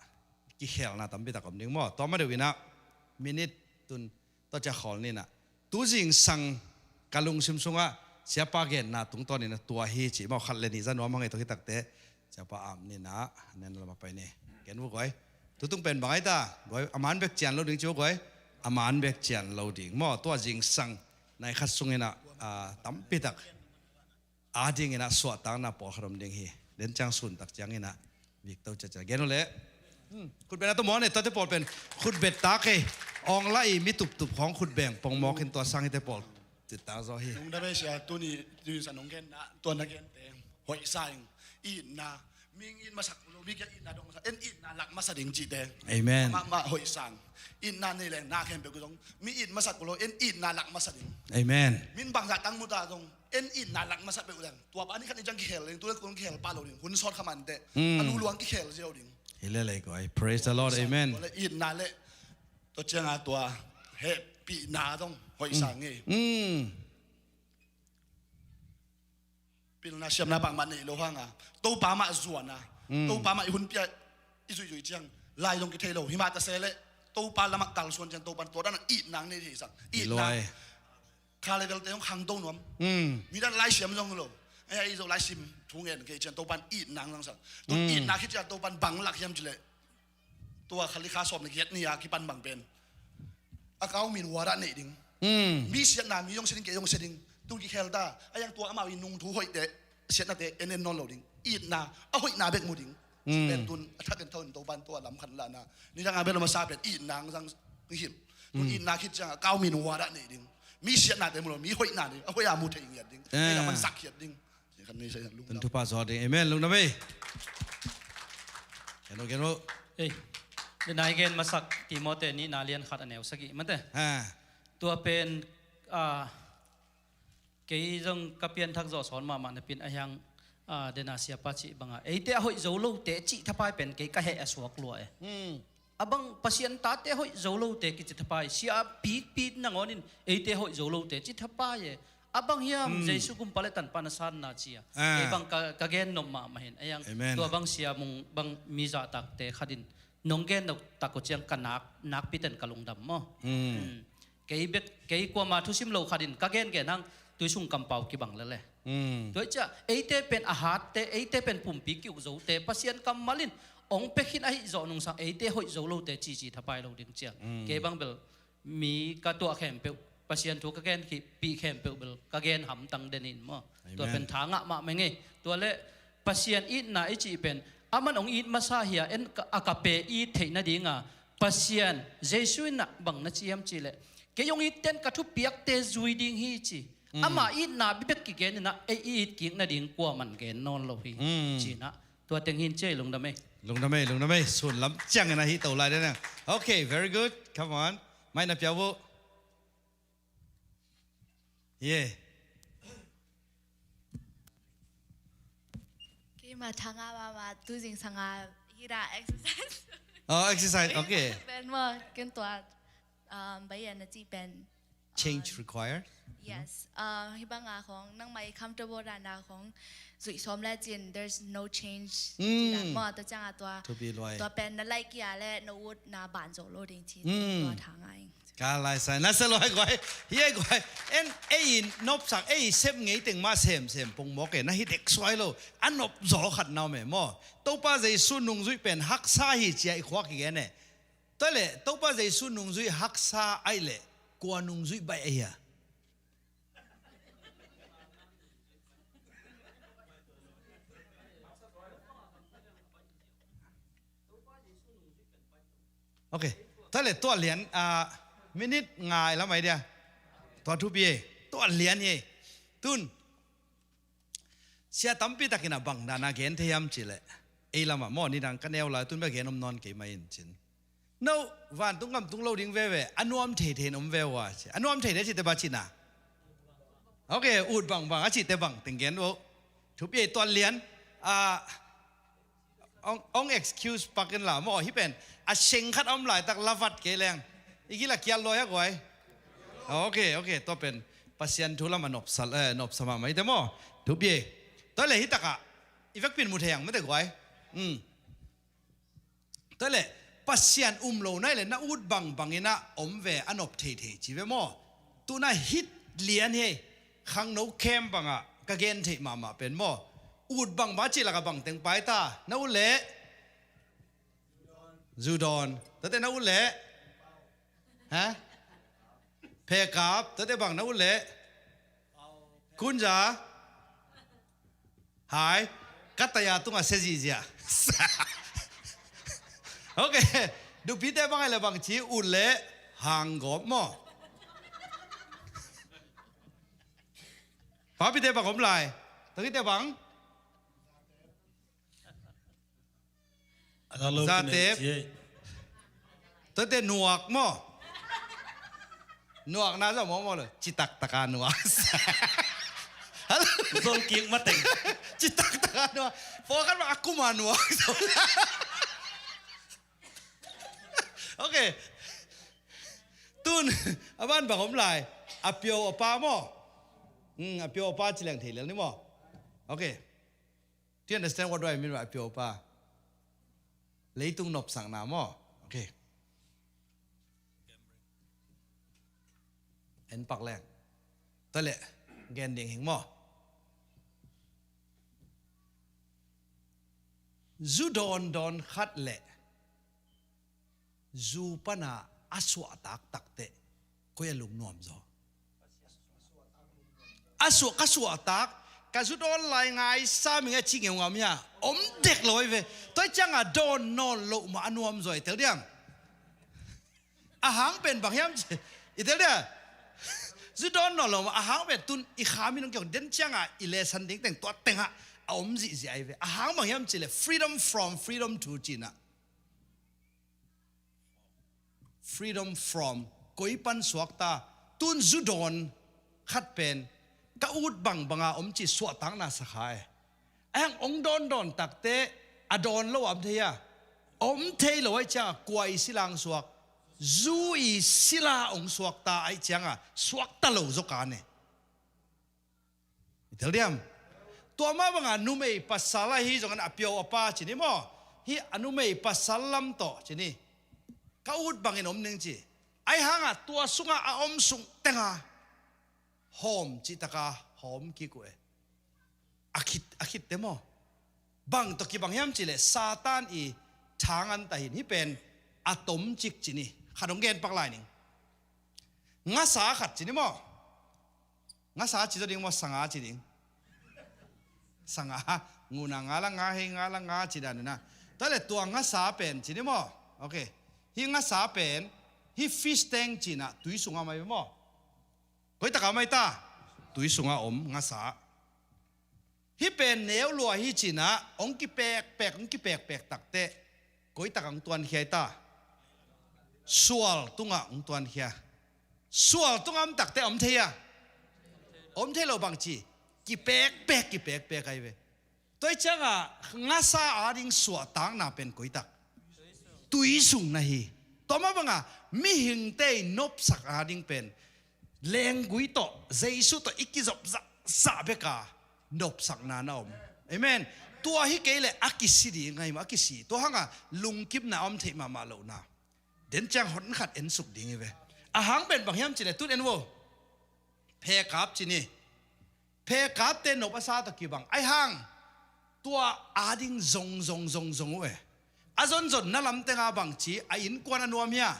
kikhelna tampi tak om ding maw. Tua mah deuh in ah minit tun tua ciang khawl ni in ah tu zingsang ka lungsim sungah siapa genna tungtawn in ah tua hi ci maw. Khat le nih za nuam hang ei, tua hi takte siapa ap ni in ah nen lam ah pai ni. Gen vua guai. Tutung pen bang ai ta guai, a man bek cian lo ding ci vua guai. A man bek cian lo ding maw. Tua zingsang nai khat sungin ah, ah, tampi tak a dingin ah suahtakna pawlkhat om ding hi. Den ciang sun tak ciangin ah vik to ciacia gen uh leh. Hmm, khutbetna tawh mawk ne, tuate pawl pen khutbet tak ei. Awng lah i mi tuptup khawng khutbeng pongmawk in tua sang hite pawl tittak zaw hi. Lungdam ei sia, tuni, tuni sa nong genna tua na gente hoih sa ing. Itna, mi it masak lo, mi kia itna dong masak, en itna lak masa ding cihte. Amen. Mah, mah hoih sa ing. Itna nei leng na khempeuh zong mi it masak lo, en itna lak masa ding. Amen. Min bangzah tang mu ta zong en itna lak masa peuh leng tua pa ni khat ni ciang kihel leng, tu leng kong kihel pah lo ding. Hun sawt kha mah inteh. Mm. A luluang kihel ziau ding. Hi lel ei guai. Praise the Lord. Amen. Tua leh itna leh tua ciang a tua hehpihna zong hoih sa ing ei. Mm. Pilna siamna bangmah nei lo hang a, Topa mah zuan a, mm, Topa mah i hun pia i zuihzuih ciang lai zong kithei lo. Hi mah ta se leh Topa lamah kalsuan ciang Topa in tua dan a itna nei thei sang. Itna. Kha level te hong khangto nuam. Mm. Midang laisiam zong lo. Ei, ei Zo laisim thu ngen kei ciang Topa in itna hong sang. Tu, mm, itna khit ciang Topa in bang lak hiam cih leh tua Khalikha sawm le giat ni a kipan bang pen a kau min wadah neih ding. Mm. Mi siatna mi zong sia ding, kei zong sia ding. Tu kikhel ta a, yang tua amau i nungthu hoihte siatnate en en nawn lo ding. Itna a hoihna bek mu ding. Mm. Pen tun a thak en tho in Topa in tua lam khan lahna nidang a bel a masa pen itna hong sang hi. Tu, mm, itna khit ciang a kau min wadah neih ding. Mi siatnate mu lo, mi hoihna ding, a hoih a mu thei ngiat ding. Eh. Ei lam an sak khiat ding. Tun thupha zaw ding. Amen. Lungdam ei. Gen uh, gen uh. Ei, den a i gen masak Timote nihna lian khat a neu sagih mate. Ha. Tua pen, ah, kei zong ka pianthak zawh sawn mahmah napi in a hiang, ah, den a siapa cih banga eite a hoih zo lote cih thapai pen kei ka heh a suak lua e. Hmm. A bang Pasian tate hoih zo lote kici thapai, sia pikpik nangawn in eite hoih zo lote ci thapai e. A bang hiam, hmm, Jesu gumpa le tanpa na sanna cia. Ah. Kei bang ka, ka gen nop mahmah hi in. A hiang, amen, tua bang sia mung bang mi zahtakte khat in nong gen nop tak uh ciang ka nak, nakpi ten ka lungdam maw. Hmm. Hmm. Kei bek, kei kuama thusim lo khat in ka gengen hang, tui sung kampau kibang lel e. Hmm. Tua hi ciah eite pen a hatte, eite pen pumpi ki-uk zote Pasian kammal in ong pia khin ahi zawh nungsang eite hoih zo lote cici thapai lo ding ciah. Hmm. Kei bang bel mi ka tuah khempeuh, Pasian thu ka gen khih pih khempeuh bel ka gen hamtang den in maw. Tua, amen, pen tha ngah mahmah ing ei. Tua leh Pasian itna i cih pen aman ong it masa hi a, en ka, agape it theih nadinga Pasian, Jesu in ah bang na ci hiam cih leh, kei ong itte in ka thupiakte zui ding hi ci. Mm. Ama itna bibek kigen in ah ei i it kik nading kuaman gen nawn lo hi. Mm. Ci in ah tua teng hi in ci ei. Lungdam ei. Lungdam ei, lungdam ei. Sun lam ciangin ah hi to lai den a. Okay, very good. Come on. Mai na pia uh. Yeah. Keimah thanga mama tu zingsanga hira exercise. Oh, exercise, okay. Pen maw, ken tua, um, bayan na ci pen, change, um, required. Yes. Uh, hi banga khong nangmai comfortable dan a khong zuih sawm le cin, there's no change. Mm. Ci dan maw, tua cianga tua. Thupi luai. Tua pen na like ia le na ut na ban zo lo ding ci. Mm. Tua thanga ing. Ka lai sai na sa lo hai guai. Hi hai guai. En ei in nopsak ei sep ngei teng mah sem sem pong mawk e, na hi dek suai lo. A nop zaw khat na om e maw. Topa Jesu nungzuih pen haksa hi cia i khua kigen e. Tua leh Topa Jesu nungzuih haksa ahih leh kua nungzuih baih ahi a? Ok. Tua leh tua lian, ah, minute nga lam ai dia. Tua thupi e. Tua lian hi e. Tun sia tampi takin a bang dan a gen thei hiam cih leh, ei lamah maw, nidang ka neu lai tun bek gen om nawn kei mah in cin. No, vantung gam tung lo ding veve, a nuam thei thei in om ve ua ci. A nuam thei thei cihte bang cihna? Ok, ut bangbang a cihte bang teng gen uh. Thupi e. Tua lian, ah, Ong, ong excuse pak in la maw, hih pen a seng khat a om laitak la vat kei leng i gil a kial lawi a guai. Ok, ok, tua pen Pasian thu lam a nopsa, eh, nopsa mahmah i te maw. Thupi e. Tua le hih takah i vekpi in mu thei ang mate guai. Hmm. Tua le Pasian um lo nai le na ut bangbang in a om ve, a nop theithei ci ve maw. Tuna hit lian hi. Khangno khem bangah ka gen theih mahmah pen maw. Ut bangbang a cih lakah bang teng pai ta, na ut leh zu dawn. Tate na ut leh, ha? Phekap, tate bang na ut leh, kunza. Hai. Ka taya tungah sia zihziah. Ok. Nupite bang ai le bang ci, ut leh hanggawp maw. Papite bang om lai. Tangite bang. Zatep. Tate nuak maw. Nuak na zong maw maw lo. Citak taka nuak. Halo. Zol kik mateng. Citak taka nuak. Pawlkhat bang a kuma nuak. Ok. Tun a ban bang om lai. A pio a pa maw. Hmm, a pio a pa ci leng thei lel ni maw. Ok. Do you understand what do I mean by a pio a pa? Leitung nopsakna maw. Ok. En pak leng. Tua le gen ding hing maw. Zu dawndawn khat le zu pana a suahtak takteh koi a lungnuam zaw. A suah, ka suahtak, ka zu dawn lai ngai sa ming a ci ngeungam hia. Om dek lo ai ve. Tua cianga dawn nawn lo mah a nuam zaw i tel diam. A hang pen bang hiam ci i tel dia. Zu dawn nawn lo mah a hang pen tun i kha min ong kiok den cianga i lesan ding teng tua tengah a om zihziah ai ve. A hang bang hiam ci le freedom from, freedom to cina. Freedom from, koi pan suakta, tun zu dawn khat pen ka ut bangbanga om ci suahtakna sakha e. A hang ong dawndawn takte a dawn lo a om thei a. Om thei lo ai cianga kua i sila ong suak, zu i sila ong suakta ai cianga suakta lo zaw ka ne. I tel diam. Tua mah banga numei pasal ahi zongin a pio a pa ci ni maw. Hi a numei pasal lam tawh ci ni. Ka ut bangin om ning ci. Ai hanga tua sunga a om sung tenga hawm ci taka hawm kik uh e. A khit, a khitte maw. Bang tawh kibang hiam ci le Satan i thangan tahin hi pen a tomcik ci ni. Khat ong gen pak lai ning. Ngasa khat ci ni maw. Ngasa ci zaw ding maw, sanga ci ding. Sanga, nguna nga la nga hei nga la nga ci dan na. Tua le tua ngasa pen ci ni maw. Ok. Hi ngasa pen, hi fish tank cina tui sunga mai maw. Koi taka mai ta. Tui sunga om ngasa. Hi pen neu lua hi cina, ong kipekpek, ong kipekpek takte. Koi taka ong tuankhia i ta. Sual tunga ong tuankhia. Sual tunga om takte om thei a. Om thei lo bang ci. Kipekpek, kipekpek ai ve. Tua i cianga ngasa ading suahtakna pen koi tak. Tui sung na hi. Tua mah banga mihingte i nopsak ading pen lenggui tawh, Jesu tawh i kizop zahzah beka nopsakna na om. Amen. Tua hi kei le a kisi ding ngai mah, a kisi. Tua hanga lungkimna om theih mahmah lohna. Den ciang hon khat ensuk ding hi ve. A hang pen bang hiam ci le tun en vo. Phekap ci ni. Phekapte nop a sa tawh kibang ai hang. Tua ading zong zong zong zong uh e. A zonzon na lam tenga bang ci a innkuan a nuam hia.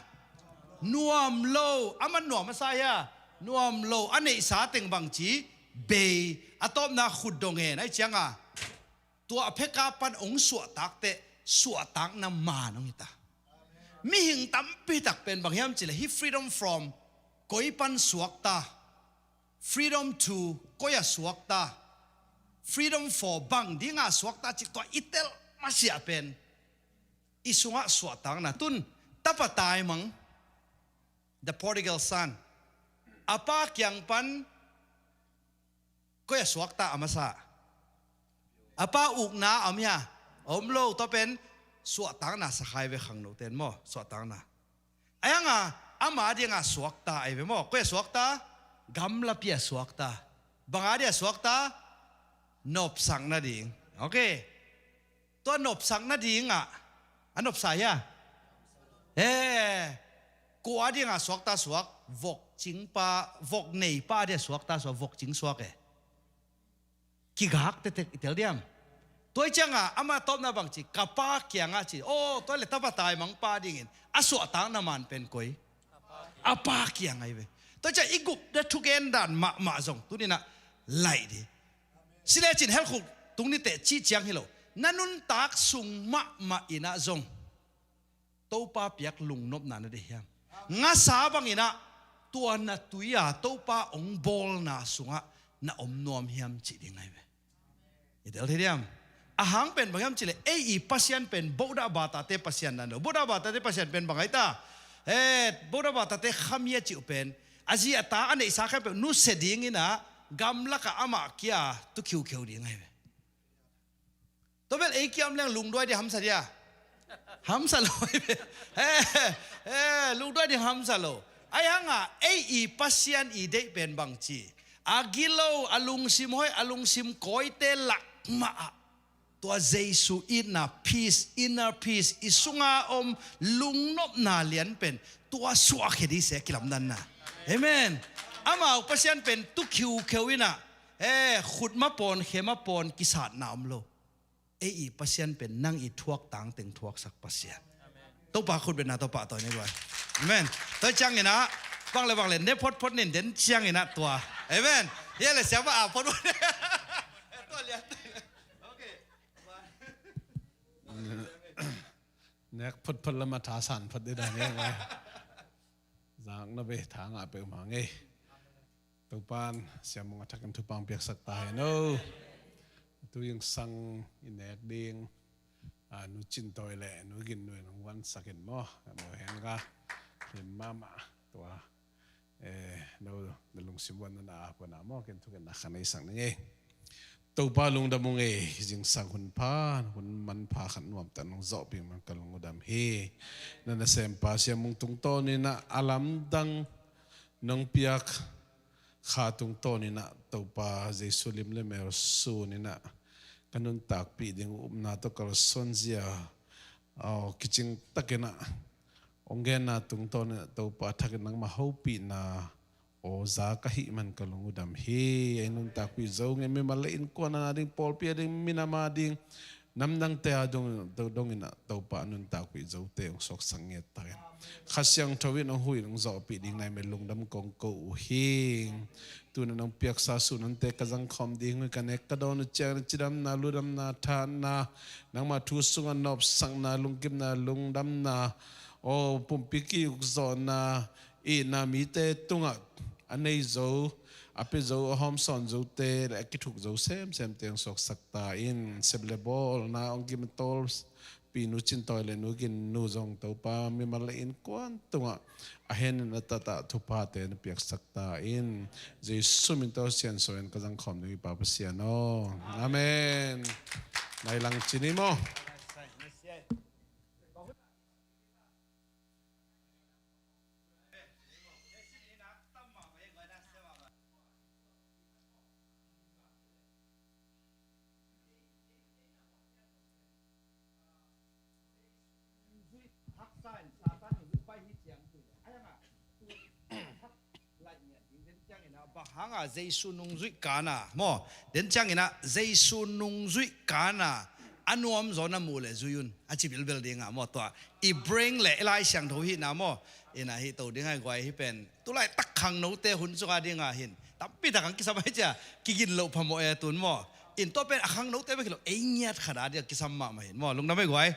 Nuam lo, a man nuam a sa hia. Nuam lo, a neihsa teng bang ci. Bei, a tawpna khut dong hen ai cianga. Tua a phekap pan ong suahtakte suahtakna man ong hita. Mihing tampi tak pen bang hiam ci le hi freedom from koi pan suakta. Freedom to koi a suakta. Freedom for bang dinga suakta cik tua i tel masiah pen. I sungah suahtakna tun tapa taimang. The prodigal son. A pa kiang pan koi a suakta a masa. A pa ukna a om hia. Om lo, tua pen suahtakna sa kha hi ve khangnote in maw, suahtakna. Ahi hanga ama dinga suakta ahi ve maw. Koi a suakta? Gamlapi a suakta. Bang a dia suakta? Nopsak nading. Ok. Tua nopsak nadingah a nopsa hia? Eh, kua dinga suakta suak? Vokcingpa, vok neipa dia suakta suak, vokcing suak e. Kigak tektek i tel diam? Tua i cianga ama tawpna bang ci, ka pa kiangah ci. Aw, tua le tapa taimangpa dingin a suahtakna man pen koi? A pa kiang ahi ve. Tua i ciang i gupna thugen dan mahmah zong tuninah laih dih. Si lecin helkhuk tung niteh cih ciang hi lo. Na nuntak sung mahmah inah zong Topa piak lungnopna na deih hiam? Ngasa banginah tua na tui-a Topa hong bawlna sungah na om nuam hiam cih ding ahi ve. I tel thei diam? A hang pen bang hiam cihleh ei i Pasian pen bohdah batate Pasian nan lo. Bohdah batate Pasian pen bang ahi ta? Eh, bohdah batate khami a cih uh pen a zi a ta a neihsa khempeuh nusia dinginah gamlakah amah kia tu khiukheu ding ahi ve. Tua bel ei kiam leng lungduai dia hamsa dia? Hamsa lo. Eh, eh, lungduai dia hamsa lo. Ahi hanga ei i Pasian i deih pen bang ci? A gilo, a lungsim hoih, a lungsim kawite lak mahah tua Jesu itna peace, inner peace, i sunga om lungnopna lian pen tua suahkhia dih se kilamdanna. Amen. Amau Pasian pen tu khiukheu inah, eh, khut mapawn khe mapawn kisatna om lo. Ei i Pasian pen nang i thuak tangteng thuaksak Pasian. Topa khutbetna Topa tawi nei luai. Amen. Tua cianginah bang le bang le ne photphot nin den cianginah tua. Amen. Hia le siapa a photphot. Tua lian. Nek photphot lama thasan phot dih dan ngai. Zak na be tha ngah peuh mah ngei. Topan siamung a thakin thupha piaksak ta hen o. Tu zingsang i nek ding, a, Nu Cin Tawi le Nu Gin Nu in hong vansak in maw. Maw hen ka lim mahmah tua. Eh, no, na lungsim wan na a pona maw ken thuken na khanei sang ni ngei. Topa lungdam ung ei, zingsang hun pha, hun manpha khat nuamtak nong zawhpih man ka lungdam hi. Na nasempa siamung tungtawninah a lamdang nong piak kha tungtawninah Topa Jesu lim le mel suninah ka nuntakpih ding upna tawh kalsuanzia aw kicingtakinah hong genna tungtawninah Topa thakin nangmah hopihna aw za ka hih man ka lungdam hi. Ei nuntakpih zo ngei mimal le innkuan a ding, pawlpi a ding, minam a ding, namdangte a dong, dong, donginah Topa a nuntakpih zote hong suaksak ngiat takin Kha Siangtho in hong huh in hong zawhpih ding nai me lungdam kong ko uh hi. Tuna nong piaksa suhnante ka zangkhawm ding uh hi. Ka nek ka dawn uh ciangin cidamna, ludamna, thahatna, nangmah thu sungah nopsakna, lungkimna, lungdamna, aw pumpi ki-ukzawhna, itna mite tungah a nei zo, a pia zo, a hawmsawn zote le a kithuk zo semsemte hong suaksak ta in. Sep le bawlna hong kim a tawlpi Nu Cin Tawi le Nu Gin Nu zong Topa mimal le innkuan tungah a henin a tatah thuphate na piaksak ta in. Jesu min tawh siansuah in ka zangkhawm ding hi Pa Pasian aw. Amen. Nai lang ci ni maw. Bang hanga Jesu nungzuih kana maw? Den cianginah Jesu nungzuih kana a nuamzaw na muh le zui un a ci bilbel dinga maw? Tua i brain le i Lai Siangtho hihna maw? Inah hih to dinga guai hi pen tulaitak khangnote hun sunga dinga hin tampi tak ang kisam ahi cia kigin loh phamawh e tun maw? In tua pen a khangnote bek hi lo ei ngiat khat a dia kisam mahmah hin maw? Lungdam e guai.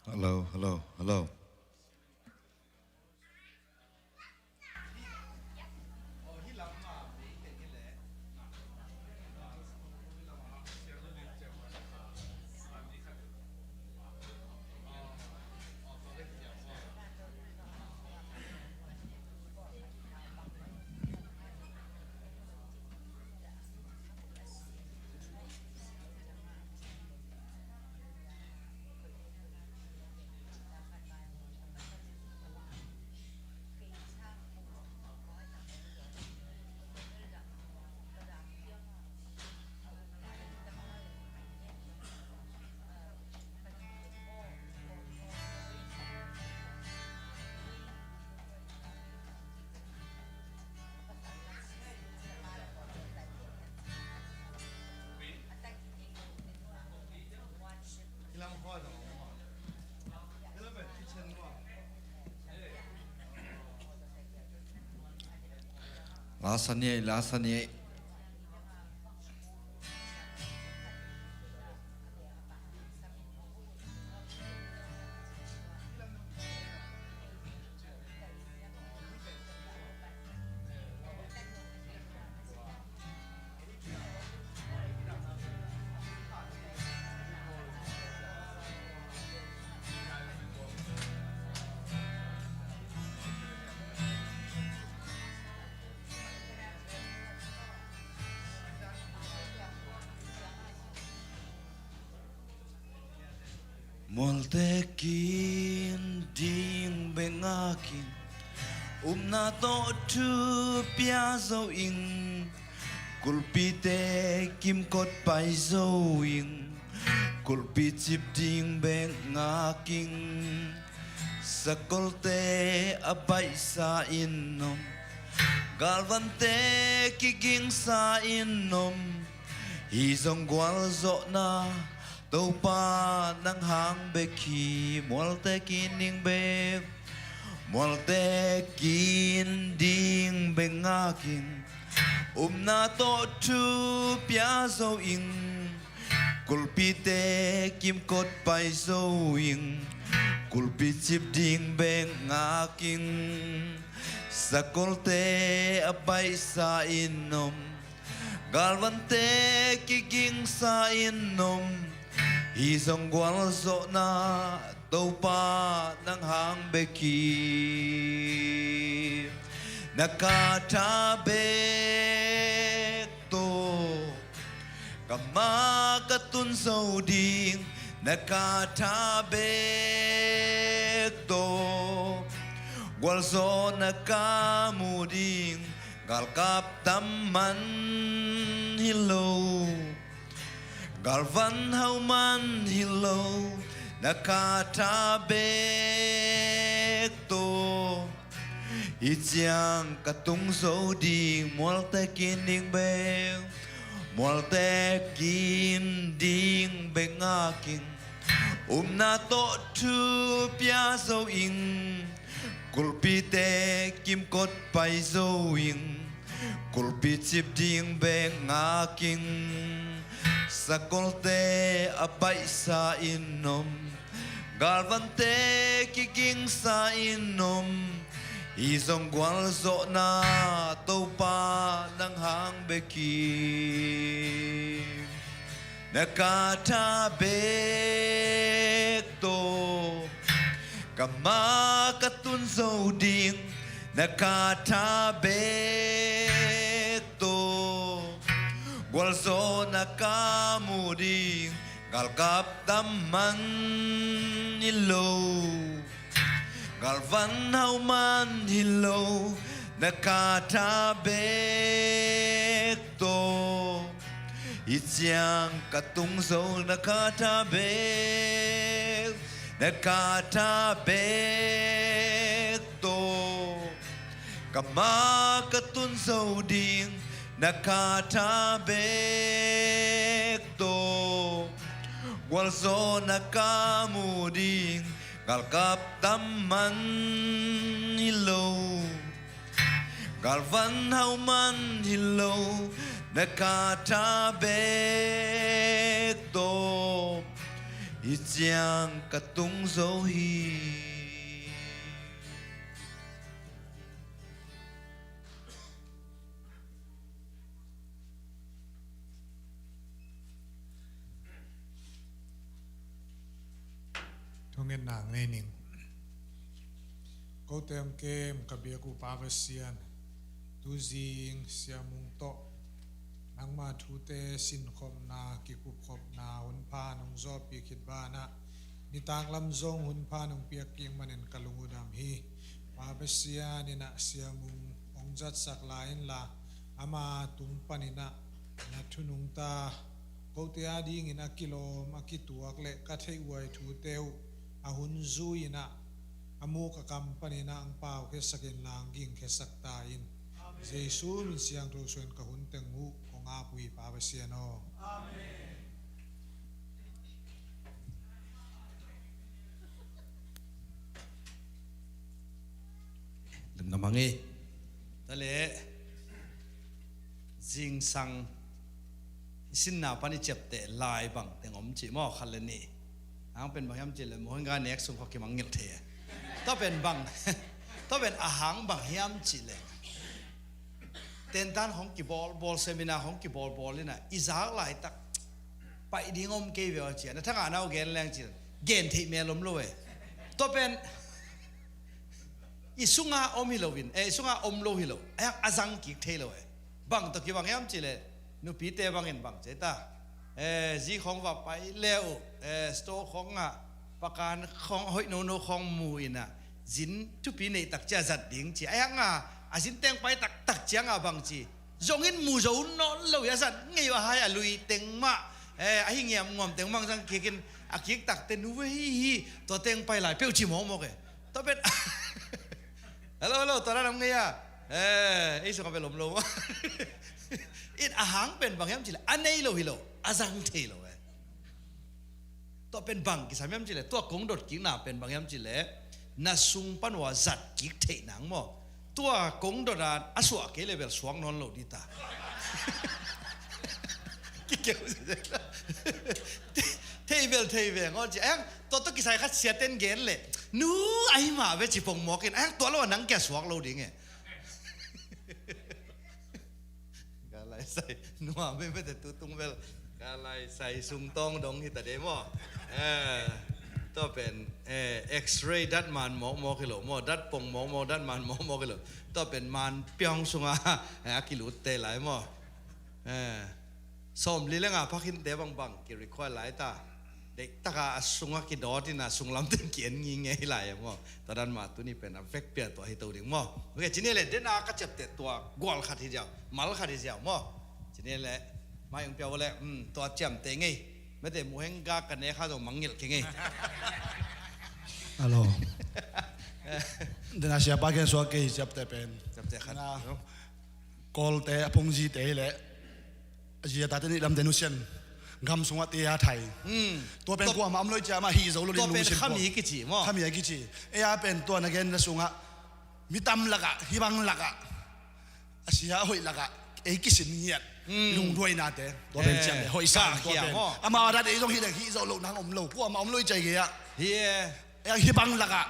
Hello, hello, hello. Lasa ni ei, lasa ni ei. Mualte kin ding bek ngak in, upna tawh thu pia zo ing. Kulpite kimkot pai zo ing. Kulpi cip ding bek ngak ing. Sakolte a baihsa in om, galvante kigingsa in om. Hi zong gualzawhna Topa nang hang bek hi. Mualte kin ding bek, mualte kin ding bek ngak in, upna tawh thu pia zo ing. Kulpite kimkot pai zo ing. Kulpi cip ding bek ngak ing. Sakolte a baihsa in om, galvante kigingsa in om. Hi zong gualzawhna Topa nang hang bek hi. Na kah tha bek tawh ka ma ka tun zo ding. Na kah tha bek tawh gualzawhna ka mu ding. Galkap tam man hi lo, galvan hau man hi lo. Na kah tha bek tawh hi ciang ka tung zo ding. Mualte kin ding bek, mualte kin ding bek ngak in, upna tawh thu pia zo ing. Kulpite kimkot pai zo ing. Kulpi cip ding bek ngak ing. Sakolte a baihsa in om, galvante kigingsa in om. Hi zong gualzawhna Topa nang hang bek hi. Na kah tha bek tawh ka ma ka tun zo ding. Na kah tha bek tawh gualzawhna ka mu ding. Galkap tam man hi lo, galvan hau man hi lo. Na kah tha bek tawh hi ciang ka tung zo. Na kah tha bek, na kah tha bek tawh ka ma ka tun zo ding. Na kah tha bek tawh gualzawhna ka mu ding. Galkap tam man hi lo, galvan hau man hi lo. Na kah tha bek tawh Hih ciang ka tung zo hi. Thungetna nei ning. Kote hong kem ka biak uh Pa Pasian, tuzing Sia Mung tawh nangma thute sinkhopna, kikupkhopna hunpha nong zawhpih khit banah nitak lam zong hunpha nong piak kik manin ka lung uh dam hi. Pa Pasian in ah Sia Mung hong zatsak lai inla, ama tung panin ah na thu nungta, kote adingin a kilawm, a kituak le ka theih huai thute uh a hun zui-in ah, a muk a kam panin ah hong paukhiasak inla hong gingkhiasak ta in. Jesu min siangtho suangin ka hun teng uh kong ap uh hi Pa Pasian aw. Amen. Lungdam hang hi. Tua leh zingsang i sinna pan i ciapteh lai bang teng om cih maw, khat le nih. Ahang pen bang hiam cih leh Mohinga nek sung khuak kimangngilh thei e. Tua pen bang, tua pen ahang bang hiam cih leh tentan khawng kibawlbawl, seminar khawng kibawlbawl in ah i zak laitak paih ding om kei ve aw ci a, na thangah na uh gen leng ci a, gen theih mel om lo e. Tua pen i sungah om hi lo in, eh, i sungah om lo hi lo, a, a zang kik thei lo e. Bang tawh kibang hiam cih leh nupite bangin bang ci ta, eh, zi khawng va pai le uh, eh, store khawngah pakan khawng hoih nono khawng mu in ah, zin thupi neih tak ciang zat ding ci a, a zin teng pai taktak ciangah bang ci, zong in mu zo nawn lo hi, a zat ngei uh a, hai a lui teng mah, eh, a hi ngiamnguam teng mah zang kik in, a kik takte nu ve hi hi, tua teng pai lai peuh ci mawkmawk e. Tua pen hello, hello, tua dan om ngei a, eh, ei sungah pen om lo. In ahang pen bang hiam cih leh a nei lo hi lo, a zang thei lo e. Tua pen bang kisam hiam cih leh, tua kong dot kikna pen bang hiam cih leh, na sung pan uh a zat kik theih nang maw. Tua kong dot a a suah kei leh bel suak nawn lo ding ta. Kikeu. Thei bel thei ve ngaw ci. Ahang tua tawh kisai khat siaten gen leh, nu, ahi mah ve ci pongmawk in, ahang tua lo a nang kia suak lo ding e. Ka laisai nuam e, mete tu tung bel ka laisai sungtawng dong hi ta de maw. Eh, tua pen, eh, X-ray dat man mawkmawk hi lo maw, dat pong mawkmawk, dat man mawkmawk hi lo. Tua pen man piang sungah, eh, a kilutte lai maw. Eh, sawmli le nga pha khinte bangbang ki require lai ta. Deihtakin a sungah kidawt in a sunglam teng ki-en ngingei lai a maw. Tua dan mah tuni pen a vekpi a tua hi to ding maw. Ok, ci ni leh, dena ka ciapteh tua gual khat hi ziau, mal khat hi ziau maw. Ci ni leh, mai ung piau leh, hmm, tua ciamteh ngei. Mete muheng ga ka ne kha zong mangngilh kei ngei. Hello. Dena siapa gen suak kei ciapteh pen. Ciapteh khat. Na. Kawlte, a phungzite hi leh, a zi a tate nih lamte nusian, gam sungah te a thai. Hmm. Tua pen tua kuamah om lo i ciah mah hih zo lo ding tua pen lungsim khami kuam kici maw? Khami a kici. Ei a pen tua na gen na sungah, mi tam lakah, hih bang lakah, a sia a hoih lakah, ei kisin ngiat. Hmm. Lungduainate. Tua pen eh, ciam le, hoih sang gah tua khia pen maw? Amau a dat ei zong hih leh hih zo lo nang om lo. Kuamah om lo i ciah gei ah. Hi e. Ei a hih bang lakah,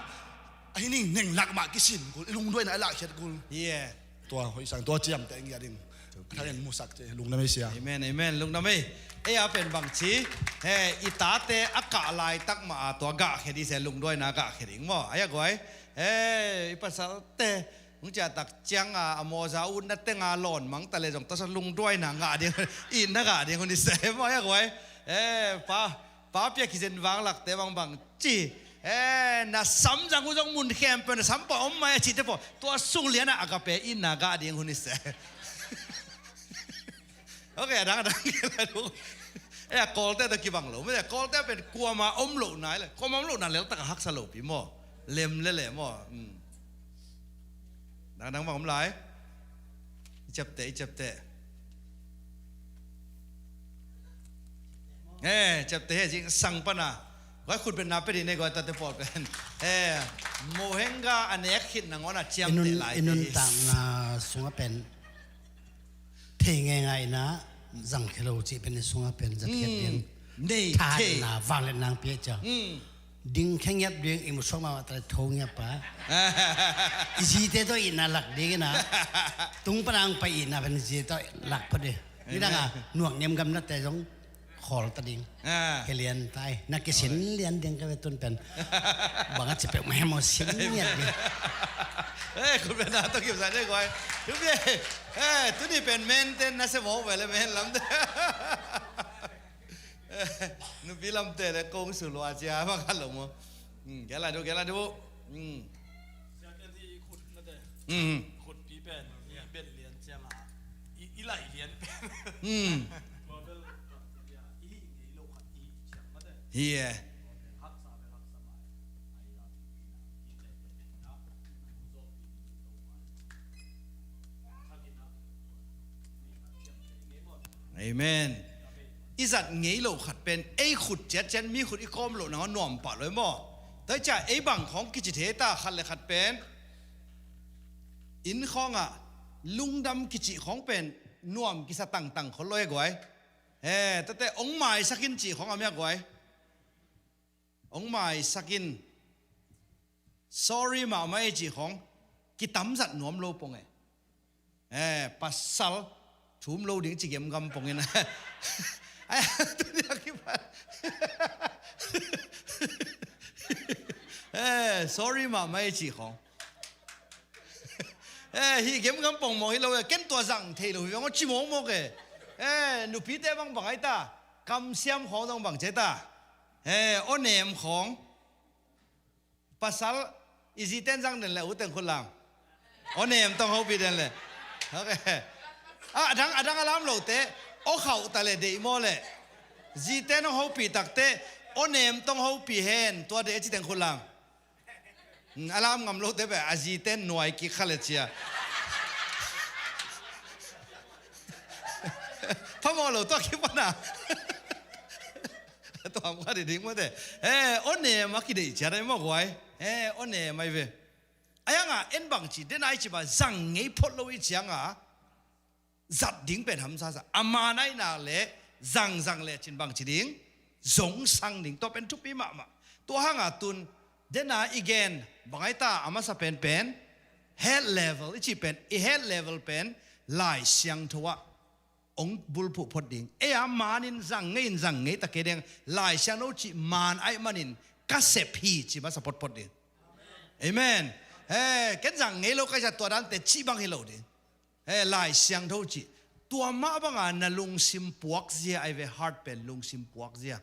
a hih ning neng lak mah kisin kul, i lungduaina a lahkhiat kul. Hi e. Tua hoih sang, tua ciamteh ngiat ding. Thang en musak ci, lungdam ei sia. Amen, amen, lungdam ei. Ei a pen bang ci, he, i tate a kah laitak mah a tua gahkhia ding sia, lungduaina gahkhia ding maw. Ai a guai, he, i pasalte hong ciah tak ciang a, a mawza utna teng a lawn mang ta leh zong tawsa lungduaina ngah ding, itna ngah ding hun i sem. Ai a guai, he, pa, Pa Pia kizen vanglakte bangbang ci, eh, na sam zang uh zong mun khempeuh na sam pah om mai a cihte pawl, tua sung lianah Agape itna gah ding hun i sem. Ok, a dang, a dang. Eh, a Kawlte tawh kibang lo. Mete Kawlte pen kuamah om lo nai leh, kuamah om lo na leltak a haksa lopi maw. Lem lele maw. Hmm. Dangdang bang om lai. I ciapteh, i ciapteh. Eh, ciapteh he zingsang pana. Guai khut pen na pe ding ne guai tate pawl pen. Eh, Mohenga a nek khit nangawn a ciamteh lai i nuntakna sungah pen thei ngeingai na zang khia lo cih pen i sungah pen zat khiat ding. Hmm. Nei thei. Thanna vangliatna hong pia cia. Hmm. Ding khengiap ding i musuak mahmah ta le tho ngiap a. I zite tawh itna lak ding ina. Tung pana hong pai itna pen zite tawh lak phot ding. Nidang a nuak niam gamnate zong khawl ta ding. Ah. Kei lian tai. Na kisin lian ding ka ve tun pen. Bang a ci peuh mah hem aw sin ngiat ding. Eh, khut beng na tawh kipsa ding guai. Khut beng. Eh, tuni pen mente na se mawk ve le men lam. Nupi lamte le kong su lua cia bang khat lo maw. Hmm, gel lai du, gel lai du. Hmm. Siate i khut mate. Hmm. Khutpi pen i bel lian ciang a, i, i lai lian pen. Hmm. Tua bel i hih ngei lo khat i hih ciang mate. Hi e. Haksa bel haksa mai. Amen. I zat ngei lo khat pen ei khut ciatciat mi khut i kawm loh nang a nuam pah lo e maw? Tua hi cia ei bang khawng kici thei ta khat le khat pen inn khawngah lungdam kici khawng pen nuam kisa tangtang khol lo e guai. He, tate ong maisak in ci khawng a mia guai. Ong maisak in sorry mahmah e ci khawng kitamzat nuam lo pong e. Eh, pasal thum lo ding ci gemgam pong in. Ai, tuni a kipan. Eh, sorry mahmah e ci khawng. Eh, hi gemgam pong mawk hi lo e, ken tua zang thei lo hi veng aw ci mawkmawk e. Eh, nupite bang bang ai ta, kamsiam khawng zong bang ci ai ta. Eh, aw nem khawng. Pasal i ziten zang den le u teng khut lam. Aw nem tong hopih den le. Okay. Ah, adang, adang a lam lote aw khauh ta le deih maw le. Ziten aw hopih takte aw nem tong hopih hen tua deih a ci teng khut lam. Hmm, a lam ngam lote beh a ziten nuai kik kha le cia. Phamawh lo tua kipana. Tuam kha ding ding mawte. Eh, aw nem a kideih ciat ai maw guai. Eh, aw nem ai ve. Ai hanga en bangci den ai ci ba zang ngei phot lo i cianga zat ding pen hamsasa a man aina le zangzang le cin bangci ding zong sang ding tua pen thupi mahmah. Tua hanga tun dena i gen bang ai ta a masa penpen head level i ci pen i head level pen Lai Siangtho ah ong bulphuh phot ding. Ei a manin zang ngei in zang ngei ta kei deng Lai Siangtho cih man aih manin ka sep hi ci masa photphot ding. Amen. He, ken zang ngei lo ka zat tua dante cih bang hi lo ding. He, Lai Siangtho cih tua mah banga na lungsim puak zia ai ve heart pen lungsim puak zia.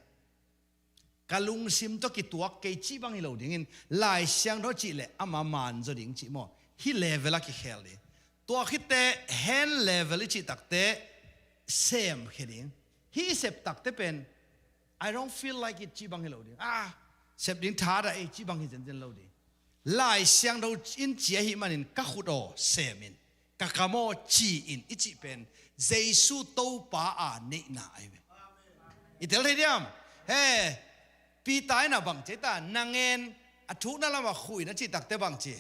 Ka lungsim tawh kituak kei cih bang hi lo dingin Lai Siangtho cih le ama man zaw ding cih maw? Hih level a kikhel ding. Tua khitte hand level i cih takte sem khe ding. Hih i sep takte pen I don't feel like it cih bang hi lo ding. Ah, sep ding tha dah ei cih bang hi zenzen lo ding. Lai Siangtho in ci ahih manin ka khut aw sem in ka kam aw ci-in i cih pen Jesu Topa a neihna ahi ve. I tel thei diam? He, Peter in a bang ci ta, na ngen a thukna lamah khuh in a cih takte bang ci?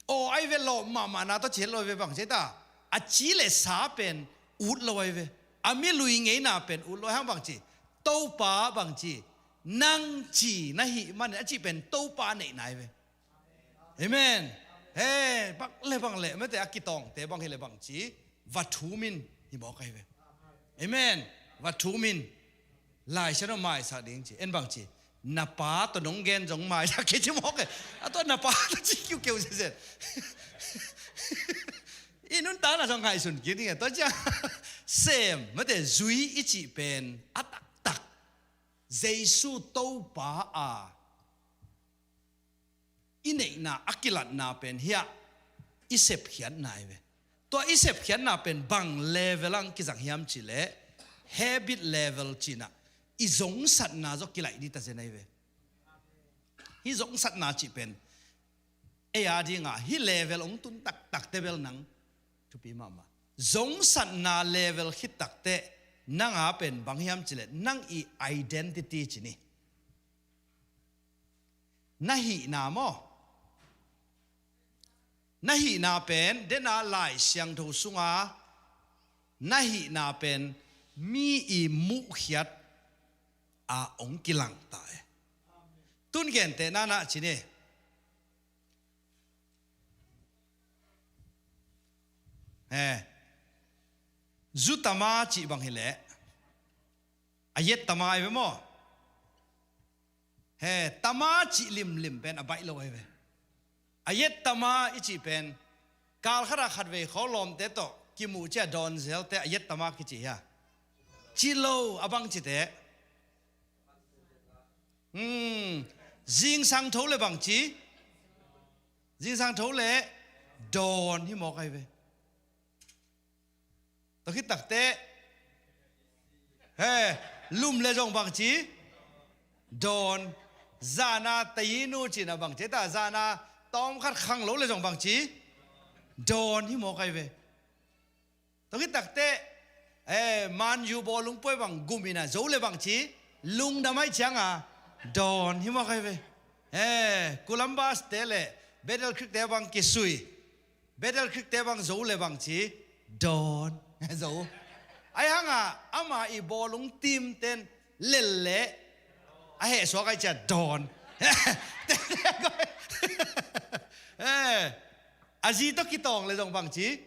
Aw ahi ve lawh mahmahna tawh ci het lo ahi ve bang ci ta, a ci le sa pen ut lo ahi ve. A mi lui ngeina pen ut lo ahi hang bang ci? Topa bang ci? Nang ci na hih manin a cih pen Topa neihna ahi ve. Amen. He, bang le bang le mete a kitawngte bang hi le bang ci va thum in hi mawk ahi ve. Amen. Va thum in Lai Siangtho maisak ding ci en bang ci na pa tawh nong gen zong maisak kei ci mawk e. A tawh na pa tawh ci kiukiu zezen. I nuntakna zong ngaihsun kik ding e tua ciang sem mete zui i cih pen a taktak Jesu Topa a i neihna a kilatna pen hiah i sepkhiatna ahi ve. Tua i sepkhiatna pen bang level ang kizang hiam cih leh habit level cihna i zongsatna zaw kilaih dih ta zen ahi ve. Hih zongsatna cih pen ei a dinga hih level ong tun taktakte bel nang thupi mahmah. Zongsatna level khit takte nanga pen bang hiam cih leh nang i identity ci ni. Na hihna maw? Na hihna pen dena Lai Siangtho sunga na hihna pen mi i muhkhiat a hong kilang ta e. Tun gentehna-ah ci ni. He, zu tama cih bang hileh, a yet tama ahi ve maw? He, tama cih limlim pen a baih lo ahi ve. A yet tama i cih pen, kal khatah khatvei khawng lawmte tawh kimuh ciang dawn zelte a yet tama kici hia? Ci lo, a bang ci teh. Hmm, zingsang tho le bang ci? Zingsang tho le dawn hi mawk ahi ve. Tua khit takteh, he, lum le zong bang ci? Dawn. Zan-a tainu cih na bang ci ta, zan-a tawmkhat khang lo le zong bang ci? Dawn hi mawk ahi ve. Tua khit takteh, eh, Man U bawlung puai bang gum in a zo le bang ci? Lungdam ahih ciangin dawn hi mawk ahi ve. Eh, Columbus te le Battle Creek te bang kisui. Battle Creek te bang zo le bang ci? Dawn. Zo. Ahi hangin ama i bawlung team ten lel le a hehsuak ahih ciang dawn. Eh, a zi tawh kitawng le zong bang ci?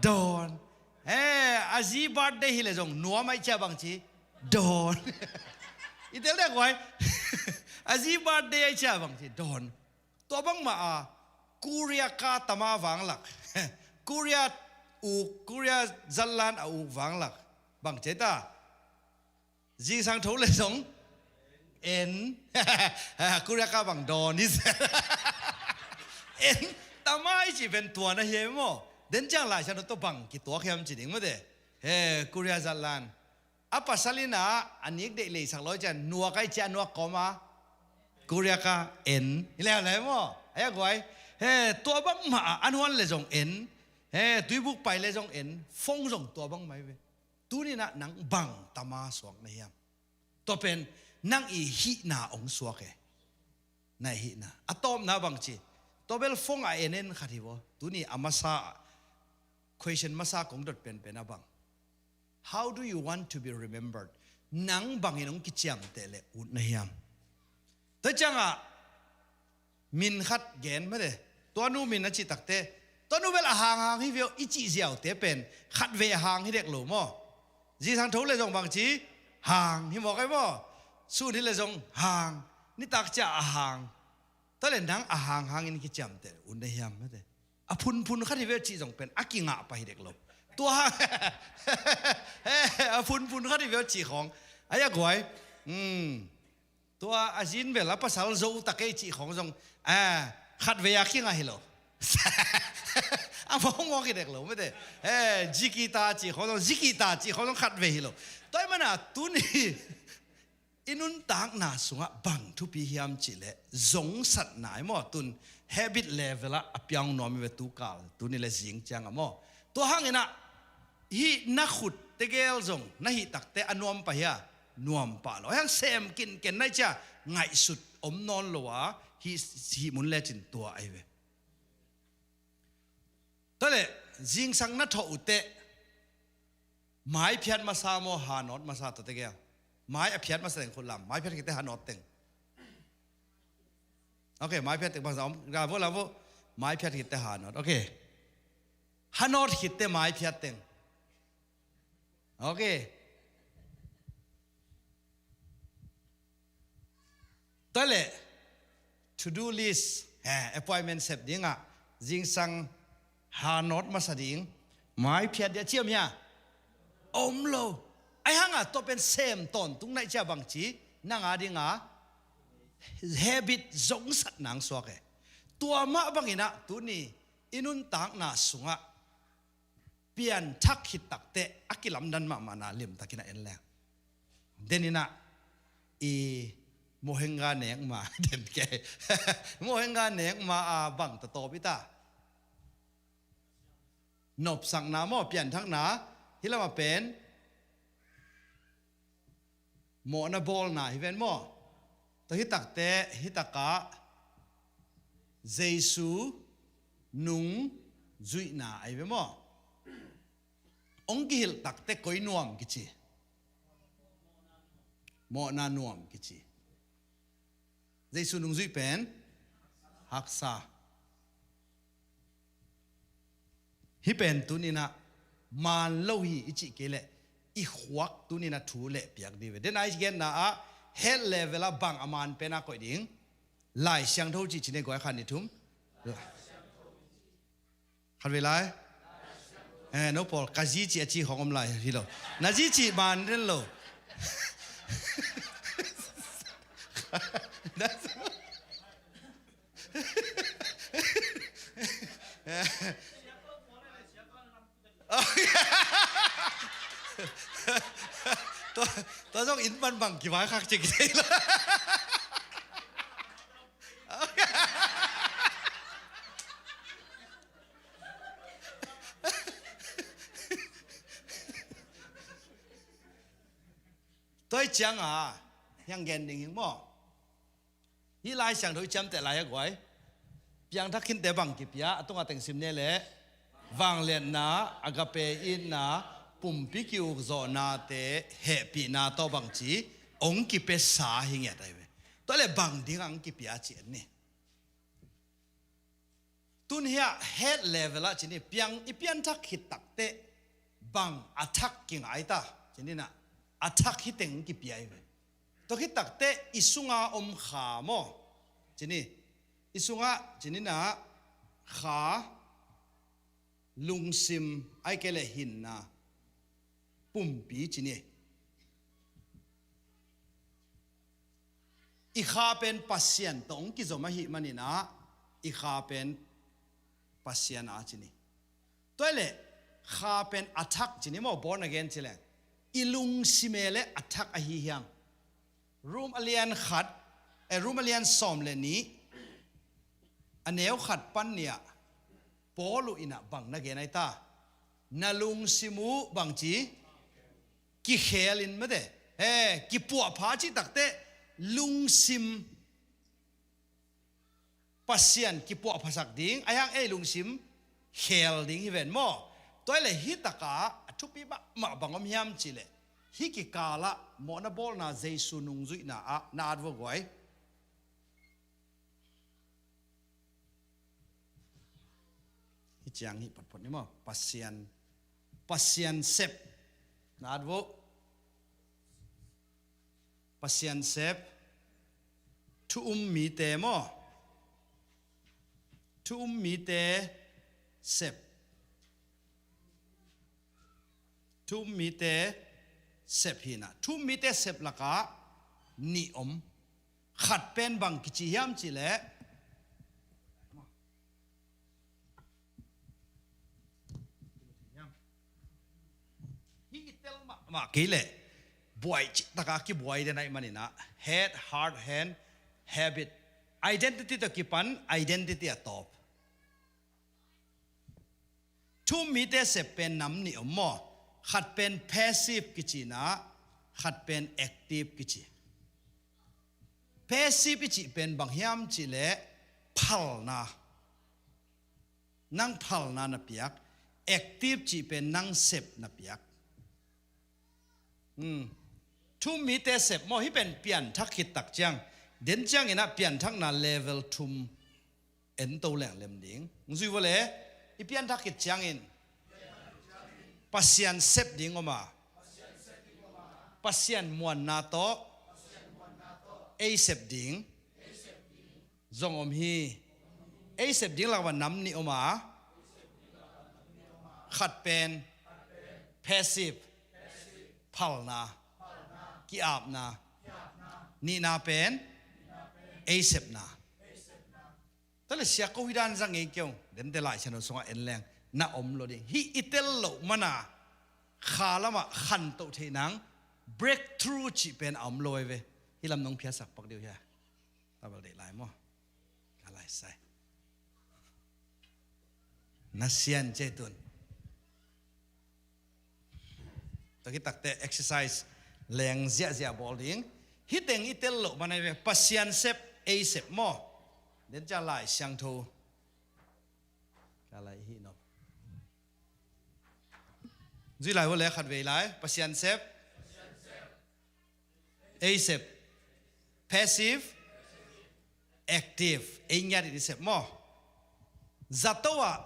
Dawn. Eh, a zi birthday hi le zong nuam ahih ciang bang ci? Dawn. I tel dek uai. A zi birthday ahih ciang bang ci? Dawn. Tua bangmah a, Korea ka tama vanglak. Korea uk, Korea zatlan a uk vanglak. Bang ci ta? Zingsang tho le zong en. Korea ka bang dawn hi. En, tama i cih pen tua na hi maw? Den ciang Laisiangtho tawh bang kituak hiam ci ding mate. He, Korea zatlan. A pasal in a, a nik deih leisak lo ciang, nuak ahih ciang nuak kawm a, Korea ka en. Hi leh leh maw? Ahi a guai. He, tua bangmah a, an huan le zong en. He, tuibuk pai le zong en. Phone zong tua bangmah hi ve. Tuni-in a nang bang tama suak na hiam? Tua pen nang i hihna hong suak e. Na i hihna. A tawpna bang ci? Tua bel phone a en en khat hi vaw. Tuni a masa, question masa kong dot penpen a bang, how do you want to be remembered? Nang bangin hong kiciamteh le ut na hiam? Tua ciangin min khat gen mate. Tua nu min a cih takteh, tua nu bel a hanghang hi ve aw i cih ziaute pen khatvei a hang hi dek lo maw? Zingsang tho le zong bang ci? Hang hi mawk ahi maw? Sun hi le zong hang. Nitak ciang a hang. Tua le nang a hanghangin kiciamteh ut na hiam mate. A phunphun khat hi ve aw cih zong pen a kingah pah hi dek lo. Tua hang. A phunphun khat hi ve aw cih khawng. Ahi a guai. Hmm. Tua a zin bel a pasal zo ta kei cih khawng zong, ah, khatvei a kingah hi lo. A mawkmawk hi dek lo mate. Eh, zikita cih khawng zong, zikita cih khawng zong khatvei hi lo. Tua ahih manin tuni i nuntakna sungah bang thupi hiam cih leh zongsatna hi maw, tun habit level ah a piang nuam hi ve tu kal, tuni le zing ciang a maw. Tua hangin a hih na khut tegel zong na hih takteh a nuam pah hia? Nuam pah lo. Ahi hang sem kinken na hih ciang ngaihsut om nawn lo a, hih, hih mun lecin tua ahi ve. Tua le, zingsang na thawh uh teh, mai phiat masa maw, hanawt masa tua tegel? Mai a phiat masa teng khut lam, mai phiat khit teh hanawt teng. Ok, mai phiat teng bangzah om, la vo, la vo. Mai phiat khit teh hanawt. Ok. Hanawt khit teh mai phiat teng. Ok. Tua le, to do list, eh, appointment sep dingah, zingsang hanawt masa ding, mai phiat ding a ciam hia? Om lo. Ahi hangin tua pen sem tawntung na hih ciang bang ci, nang a dingin habit zongsatna hong suak e. Tua mah bangin a tuni i nuntakna sungah pianthak khit takteh a kilamdan mahmahna limtakin a en leng. Den in a i mohenga nek ma den kei. Mohenga nek ma a bang tatawp i ta. Nopsakna maw, pianthakna, hih lamah pen mawhna bawlna hi ven maw? Tua hih takteh, hih takah Jesu nung zuihna ahi ve maw? Hong kihilh takteh koi nuam kici? Mawhna nuam kici. Jesu nungzuih pen haksa. Hih pen tuninah maan lo hi i cih kei leh i khuak tuninah thu leh piak dih ve. Dena i genna ah het level ah bang a maan pen a koih ding. Lai Siangtho cih cine guai khat ni thum. Khat vei lai. Eh, no pawl ka zi cih a ci khong om lai hi lo. Na zi cih maan den lo. Tua, tua zong inn pan bang kivaikhak cik thei lo. Tua hi cianga hiang gen ding hing maw? Hih Lai Siangtho i ciamteh lai a guai. Piangthak khinte bang kipia, a tunga teng sim ne leh. Vangliatna, agape itna, pumpi ki-ukzawhnate, hehpihna tawh bangci hong kipiasa hi ngiat ahi ve. Tua leh bang ding ang kipia ci en ni. Tun hiah het level ah cini piang i pianthak khit takteh bang a thak kingai ta. Cininah a thak hi teng kipia hi ve. Tua khit takteh i sunga om kha maw? Cini i sungah cininah kha, lungsim, ai kei leh hinna, pumpi cini. I kha pen Pasian tawh hong kizom ahih maninah i kha pen Pasian a cini. Tua hi leh kha pen a thak cini maw, born again ci leng i lungsim e leh a thak ahi hiang. Rom a lian khat, eh, Rom a lian sawm le nih, a neu khat pan nih ah Paul uh inah bang na gen ai ta? Na lungsim uh bangci kikhel in mate, he, kipuahpha cih takteh lungsim Pasian kipuahphasak ding, a hiang ei lungsim khel ding hi ven maw? Tua hi leh hih takah a thupi mahmah bang om hiam cih leh hih kikalah mawhna bawlna Jesu nungzuihna ah na at vua guai. Hih ciang hih photphot ni maw? Pasian, Pasian sep na at vua. Pasian sep, thu um mite maw? Thu um mite sep. Thu um mite sep hinah. Thu um mite sep lakah nih om. Khat pen bang kici hiam cih leh, hih i tel mahmah kei leh buai cih takah kibuai den ahih maninah, head, heart, hand, habit, identity tawh kipan identity a tawp. Thu um mite sep pen nam nih om maw? Khat pen passive kici inah, khat pen active kici. Passive i cih pen bang hiam cih leh phalna. Nang phalna na piak. Active cih pen nang sep na piak. Hmm. Thu um mite sep maw, hih pen pianthak khit tak ciang. Den ciang inah pianthakna level thum en to lenglem ding. Hong zui vua le, i pianthak khit ciangin Pasian sep ding om a, Pasian muanna tawh ei sep ding zong om hi. Ei sep ding lakah nam nih om a, khat pen passive, phalna, ki-apna, nihna pen ei sepna. Tua leh sia ko hi dan zang ngei kei ung, dente Lai Siangtho sungah en leng na om lo ding. Hih i tel loh mana kha lamah khantoh theih nang breakthrough cih pen a om lo ei ve. Hih lam nong phiatsak pak deuh hia? Tabal deih lai maw? Ka lai sai. Na sian cei tun. Tua khit takteh exercise leng ziahziah bawl ding. Hih teng i tel loh mana ei ve, Pasian sep ei sep maw? Den cia Lai Siangtho. Ka lai hi nop. Zui lai vua le khat vei lai, Pasian sep. Ei sep. Passive, active. Ei ngiat in i sep maw? Zato ah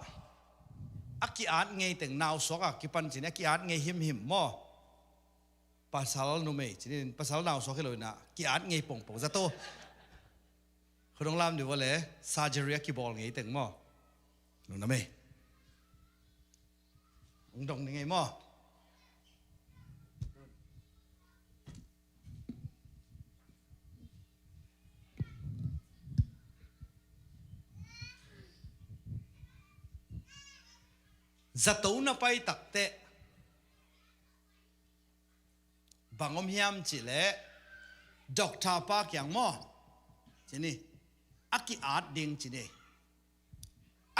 a ki-at ngei teng, nausuak a kipan cin a ki-at ngei himhim maw? Pasal numei cinin, pasal nausuak hi lo inah ki-at ngei pongpong zato. Khudong lam di vua le surgery a kibawl ngei teng maw? Lungdam ei. Ong dong ni ngei maw? Zato na pai takteh bang om hiam cihleh, doctor pa kiang maw? Cini a ki-at ding cini.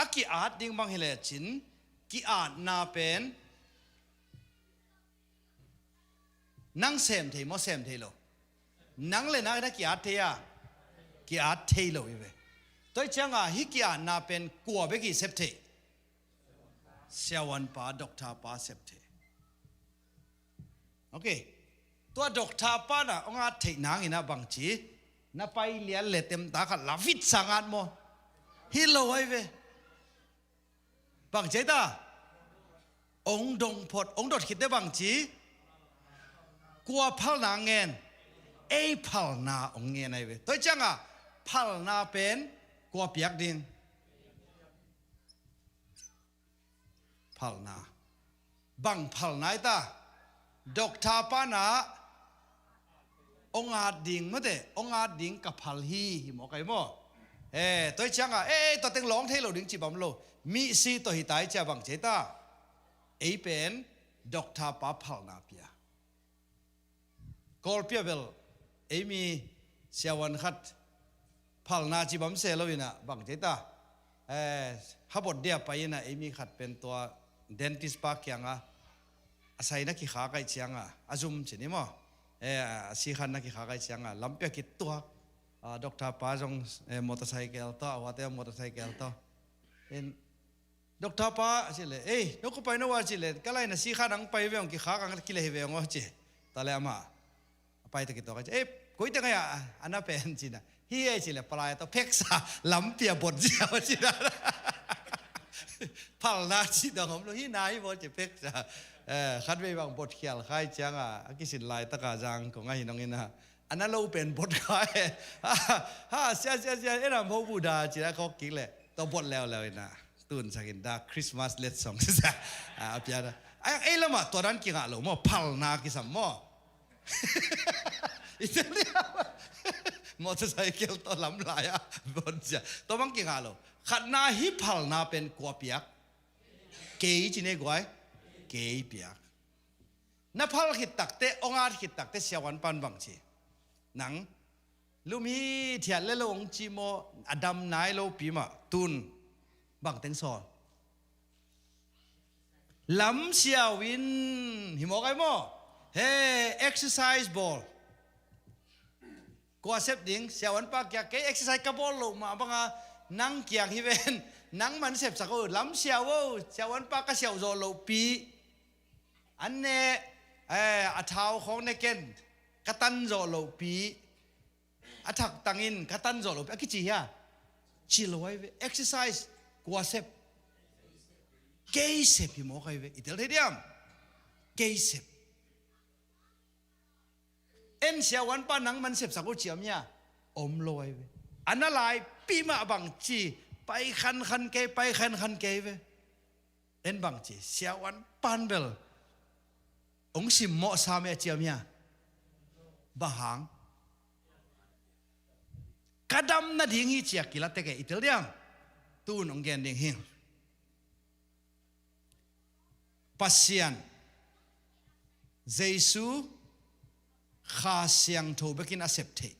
A ki-at ding bang hileh cin, ki-atna pen nang sem thei maw, sem thei lo? Nang le nang na ki-at thei a? Ki-at thei lo hi ve. Tua hi cianga hih ki-atna pen kua bek i sep thei? Siavuanpa, doctor pa sep thei. Ok. Tua doctor pa na ong at theih nangin a bangci, na pai lian le temta khat la vit sang at maw? Hi lo ai ve. Bangci ai ta? Ong dong phot, ong dot khitte bangci, kua phalna ngen? Ei phalna ong ngen ai ve. Tua hi cianga phalna pen kua piak ding? Phalna. Bang phalna ai ta? Doctor pana ong at ding mate, ong at ding ka phal hi, hi maw kai maw? Eh, tua hi cianga, eh, eh, tua teng lawng thei lo ding ci bam lo. Mihsi tawh hi ta hi cia bangci ai ta? Ei pen doctor pa phalna pia. Kawlpi a bel ei mi siavuan khat phalna ci bam se lo inah bangci ai ta? Eh, habot dia pai inah ei mi khat pen tua dentist pa kianga a sai na kikhak ai cianga a zum cini maw? Eh, a sikhan na kikhak ai cianga lampi a kituak. Ah, doctor pa zong, eh, motorcycle tawh, a huate motorcycle tawh. In, doctor pa, ci le, ei, no ko pai no wa ci le, ka lai na sikhan ang pai ve ong kikhak ang kile hi ve ong ci. Tale ama. A pai ta kituak a ci, ei, koi teng ai a, ana pen ci na. Hi ei ci le, palai tawh pheksa, lampi a bot zia ci na. Phalna ci dong om lo, hi na hi bot ci pheksa. Eh, khat vei bang bot khial khai cianga, a kisin laitaka zang kong a hi nong ina. Ana lo pen bot khai. Ha, ha, sia, sia, sia, ena mo bu da ci na kok kik le. Tua bot leuleu ina. Tun sakin da Christmas let song. Ah, a pia da. Ai, ei lama tua dan kingah lo maw, phalna kisam maw. Ite lia. Motorcycle tawh lam lai a bot cia. Tua bang kingah lo. Khatna hi phalna pen kua piak? Kei ci ne guai. Kei piak. Na phal khit takte, ong at khit takte siavuan pan bang ci? Nang lum hi thiat le lo ong ci maw, a dam nai lo pi mah, tun bang teng sawl? Lam siau in, hi maw kai maw? He, exercise bawl. Kua sep ding, siavuan pa kiang, kei exercise ka bawl lo mah banga, nang kiang hi ven, nang man sepsak o, lam siau o, siavuan pa ka siau zawh loh pi. An ne, eh, a thau khawng ne ken, ka tan zawh loh pi. A thak tangin ka tan zawh loh pi, a kici hia? Ci lo ai ve, exercise, kua sep? Kei sep hi maw kai ve, i tel thei diam? Kei sep. En siavuan pa nang man sepsak uh ciam hia? Om lo ai ve. A na lai pi mah bang ci, pai khankhan kei, pai khankhan kei ve. En bang ci, siavuan pan bel ong simmawh sa meh ciam hia? Bang hang? Ka dam nading hi cia kila tek e, i tel diam? Tun ong gen ding hi. Pasian, Jesu, Kha Siangtho bekin a sep theih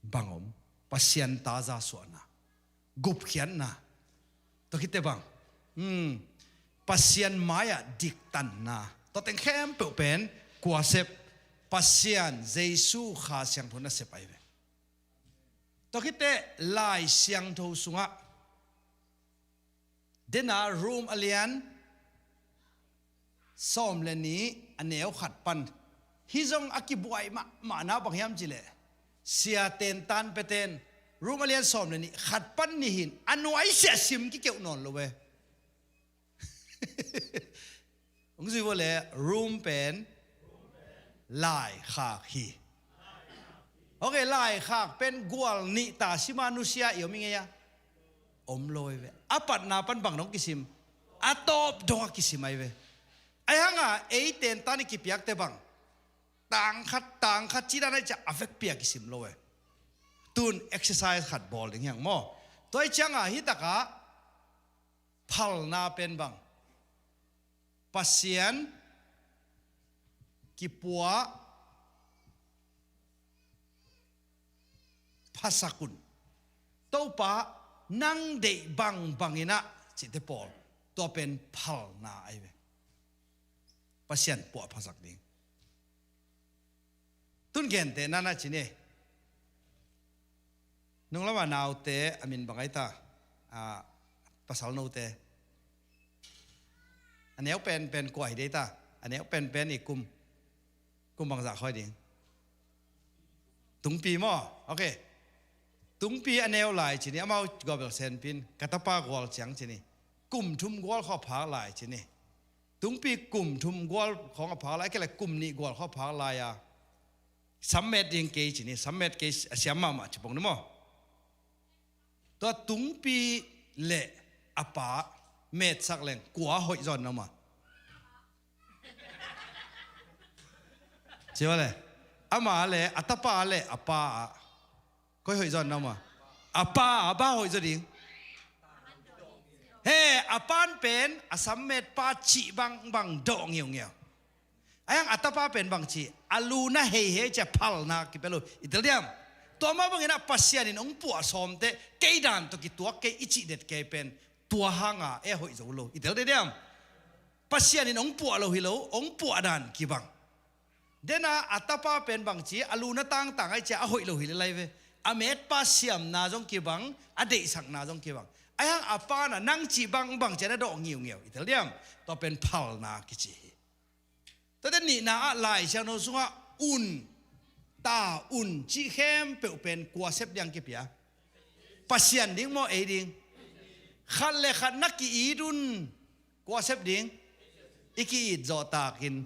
bang om? Pasian ta zasuahna, gupkhiatna, tua khit teh bang? Hmm. Pasian mai-ah diktanna, tua teng khempeuh pen kua sep? Pasian, Jesu, Kha Siangtho na sep ai ve. Tua khit teh Lai Siangtho sungah, dena Rom a lian sawm le nih a neu khat pan Hih zong a kibuai mahmahna bang hiam cih leh, Sia Ten Tan Peten, Rom a lian sawm le nih, khat pan nih hi-in a nuai siah sim kikeuh nawn lo e. Hong zui vua leh Rom pen laikhak hi. Ok, laikhak pen gual nih ta sim a nusia i om i ngei a? Om lo hi ve. A patna pan bang dong kisim? A tawp dong a kisim ahi ve. Ahi hanga ei Ten Tan i kipiakte bang tang khat, tang khat cih dan ahi ciang a vekpi a kisim lo e. Tun exercise khat bawl ding hi hang maw. Tua ahi cianga hih takah phalna pen bang? Pasian kipua, phasak un. Topa, nang deih bangbang in ah, cihte pawl, tua pen phalna ahi ve. Pasian puah phasak ding. Tun gentehna-in ah ci ni. Nung lama naute a min bang ahi ta? A, pasal note. A neu penpen kua hi dei ta? A neu penpen i kum, kum bangzah khawng hi ding? Tungpi maw? Ok. Tungpi a neu lai ci ni, amau gual bel senpi-in, ka tapa gual ciang ci ni. Kum thum gual khawng a phak lai ci ni. Tungpi kum thum gual khawng a phak lai, a kei leh kum nih gual khawng a phak lai a, sam met ding kei ci ni, sam met kei a siam mahmah ci pong ni maw. Tua tungpi le a pa metsak leng kua hoih zaw na om a? Ci vua le. Ama le a tapa le a pa ah koi hoih zaw na om a? A pa ah. Bang hoih zaw ding? He, a pa'n pen a sam met pa cih bangbang dawh ngiungeu. Ahi hang a tapa pen bang ci? A lu na heihei ci a phalna kipia lo. I tel diam? Tua mah bangin ah Pasian in hong puah sawm teh kei dan tawh kituak kei i cih det kei pen tua hanga ei a hoih zo lo. I tel diam? Pasian in hong puah lo hi lo, hong puah dan kibang. Dena a tapa pen bang ci? A lu na tangtang ahi ci a a hoih lo hi le lai ve. A metpa siamna zong kibang, a deihsakna zong kibang. Ahi hang a pa'n ah nang cih bangbang ci a na dawh ngiungeu. I tel diam? Tua pen phalna kici hi. Tate nihna ah Lai Siangtho sungah un, ta un cih khempeuh pen kua sep ding kipia? Pasian ding maw, ei ding? Khat le khat na ki-it un. Kua sep ding? I ki-it zawh takin.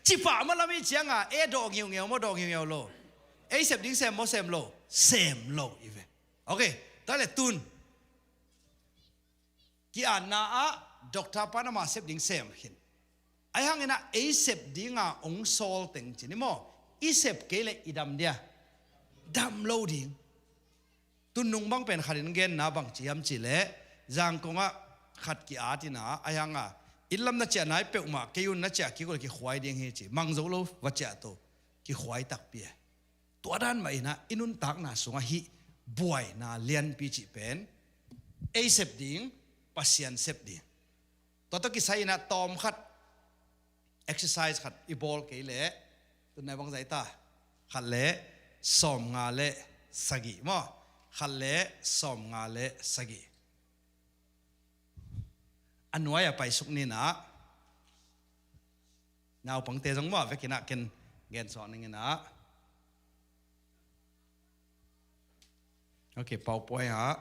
Ci pah mah lam i cianga ei dawh ngiungeu maw, dawh ngiungeu lo? Ei sep ding sem maw, sem lo? Sem lo i ve. Ok, tua le tun ki-atna ah doctor pa'n ama sep ding sem khin. Ahi hangin ah ei sep dinga hong sawl teng ci ni maw. I sep kei leh i dam dia? Dam lo ding. Tun nung bang pen khat in genna bang ci hiam cih leh, Zangkong ah khat ki-at in ah, ahi hanga inn lam na ciah nai peuhmah kei un, na ciah kik uh leh kikhuai ding hi ci. Mang zo lo va ciah to, kikhuai takpi e. Tua dan mah in ah i nuntakna sungah hih buaina lianpi cih pen ei sep ding, Pasian sep ding. Tua tawh kisai in ah tawm khat exercise khat i bawl kei leh, tun nai bang zah hi ta? Khat le sawmnga le sagih maw? Khat le sawmnga le sagih. A nuai-ah paisuk ni in ah. Naupangte zong maw, a vekin ah ken gen sawh ning in ah. Ok, PowerPoint ah.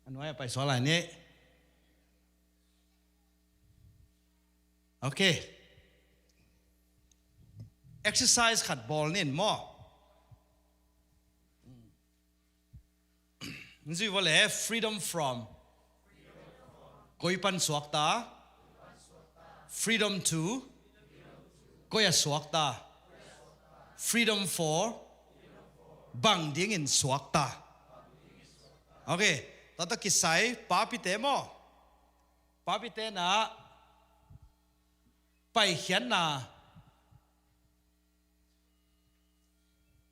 A nuai-ah paisuak lai ni. Ok. Exercise khat bawl ni in maw. Zui vua le, freedom from. Koi pan suakta? Freedom to. Koi ah suakta? Freedom for. Bang dingin suakta? Ok. Tua tawh kisai papite maw? Papite in ah Paikhiatna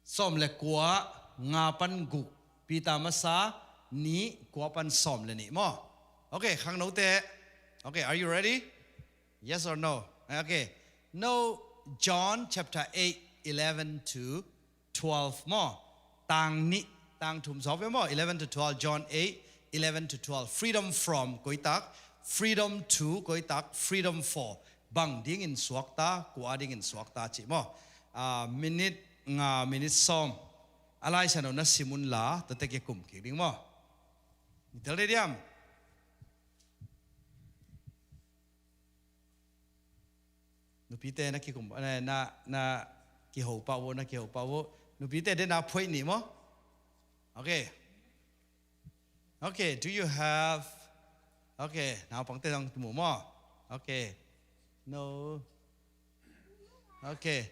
sawm le kua, nga pan guk, Peter masa nih, kua pan sawm le nih maw? Ok, khangnote. Ok, are you ready? Yes or no? Ok. No, John chapter eight, eleven to twelve maw. Tang nih, tang thum sawk ve maw. Eleven to twelve, John eight, eleven to twelve. Freedom from koi tak, freedom to koi tak, freedom for. Bang dingin suakta, kua dingin suakta cih maw. Ah, minute nga, minute sawm. A laisiangtho na sim un la, tua teh kikum kik ding maw. Ni tel dei diam. Nupite na kikum, na, na, na kiho pah uh, na kiho pah uh. Nupite dena phoih nih maw. Okay. Okay, do you have, okay, naupangte zong kimu maw. Okay. No. Okay.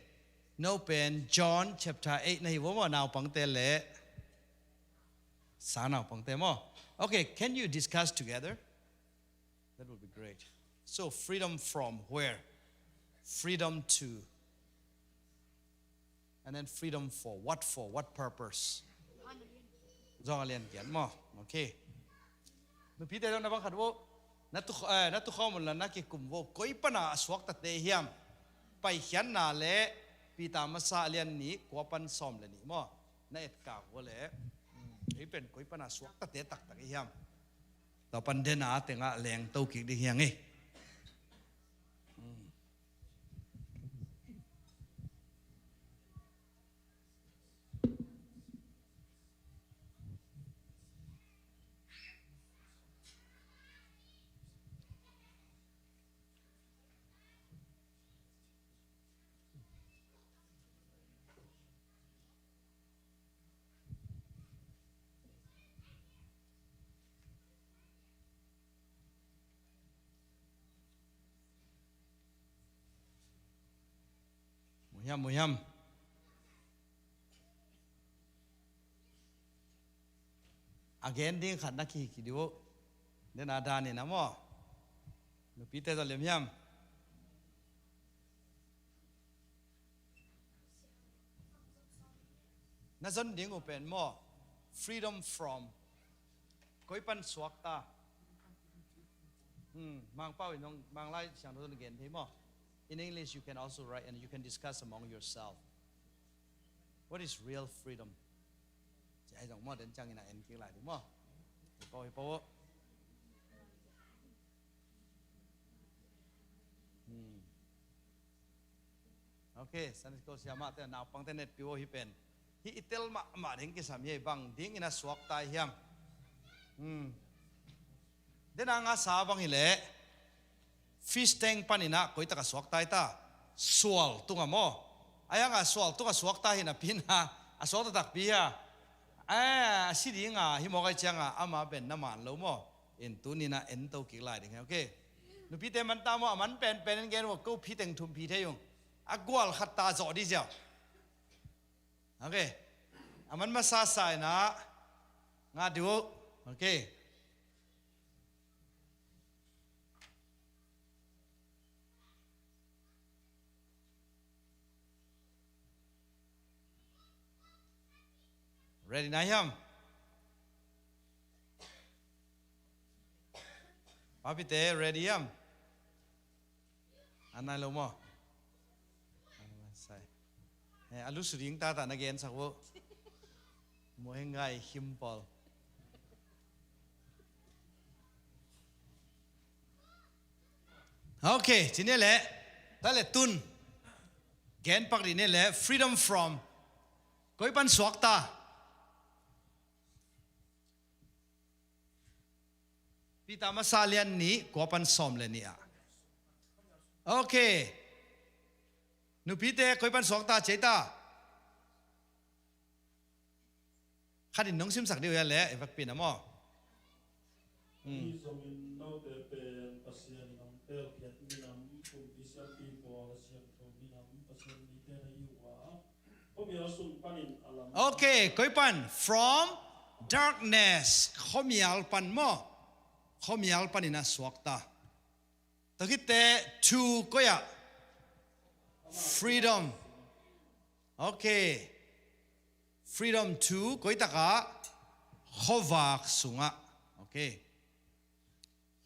No pen John chapter eight na hi uh maw, naupangte leh sa naupangte maw. Okay, can you discuss together? That would be great. So, freedom from where? Freedom to. And then freedom for. What for? What purpose? Zong a lian kiat maw. Okay. Nupite zong na bang khat uh. Na tu, eh, na tu khawm un la na kikum uh. Koi pana a suaktate hiam. Paikhiatna leh Peter masa a lian nih, kua pan sawm leh nih maw. Na etkak uh leh. Hmm, ei pen koi pana a suaktate taktak hiam. Tua pan dena tengah lengto kik ding hi hang e. Mu hiam, mu hiam. A gen ding khat na kihih kik dih uh. Dena dan in a maw. Nupite zong lem hiam. Na zon ding uh pen maw. Freedom from. Koi pan suakta. Hmm, Mangpau in zong, Manglai Siangtho zong gen thei maw. In English, you can also write and you can discuss among yourself. What is real freedom? Ci ai zong maw, den ciangin a en kik lai ding maw. Hi pau, hi pau. Hmm. Okay, Sunday school siamahte, naupangte netpih uh hi pen. Hih i tel mahmah ding kisam hi, bang dingin a suakta hiam. Hmm. Dena nga sa bang hileh. Fish tank panin a koi taka suakta hi ta. Sual tunga maw. Ai hanga sual tunga suakta hi napi-in a, a suakta takpi hi a. A si dinga hi mawk ai cianga ama pen na man lo maw. In tuni-in a ento kik lai ding hi, okay. Nupite man ta maw, a man penpen in gen uh, ko phi teng thum phi thei ung. A gual khat ta zawh dih ziau. Okay. A man masa sa in a nga dih uh. Okay. Ready na hiam? Papite, ready hiam? An nai lo maw? Sai. Eh, a lusu ding tata na gensak uh. Muhengai himpol. Okay, ci ni leh. Tua leh tun. Gen pak dih ni leh. Freedom from. Koi pan suakta. Peter masa lian nih, kua pan sawm le nih ah. Okay. Nupite koi pan suakta ci ei ta. Khat in nong simsak dih uh hia leh, i vekpi na maw. Hmm. Ahi zongin note pen Pasian in hong pelkhiat minam, kumpi siampi pawl a siangtho minam, Pasian mite na hi uh a, khuamial sung panin a lam. Okay, koi pan, from darkness, khuamial pan maw. Khuamial panin a suakta. Tua khit teh to koi ah. Freedom. Okay. Freedom to koi tak ah. Khuavak sungah. Okay.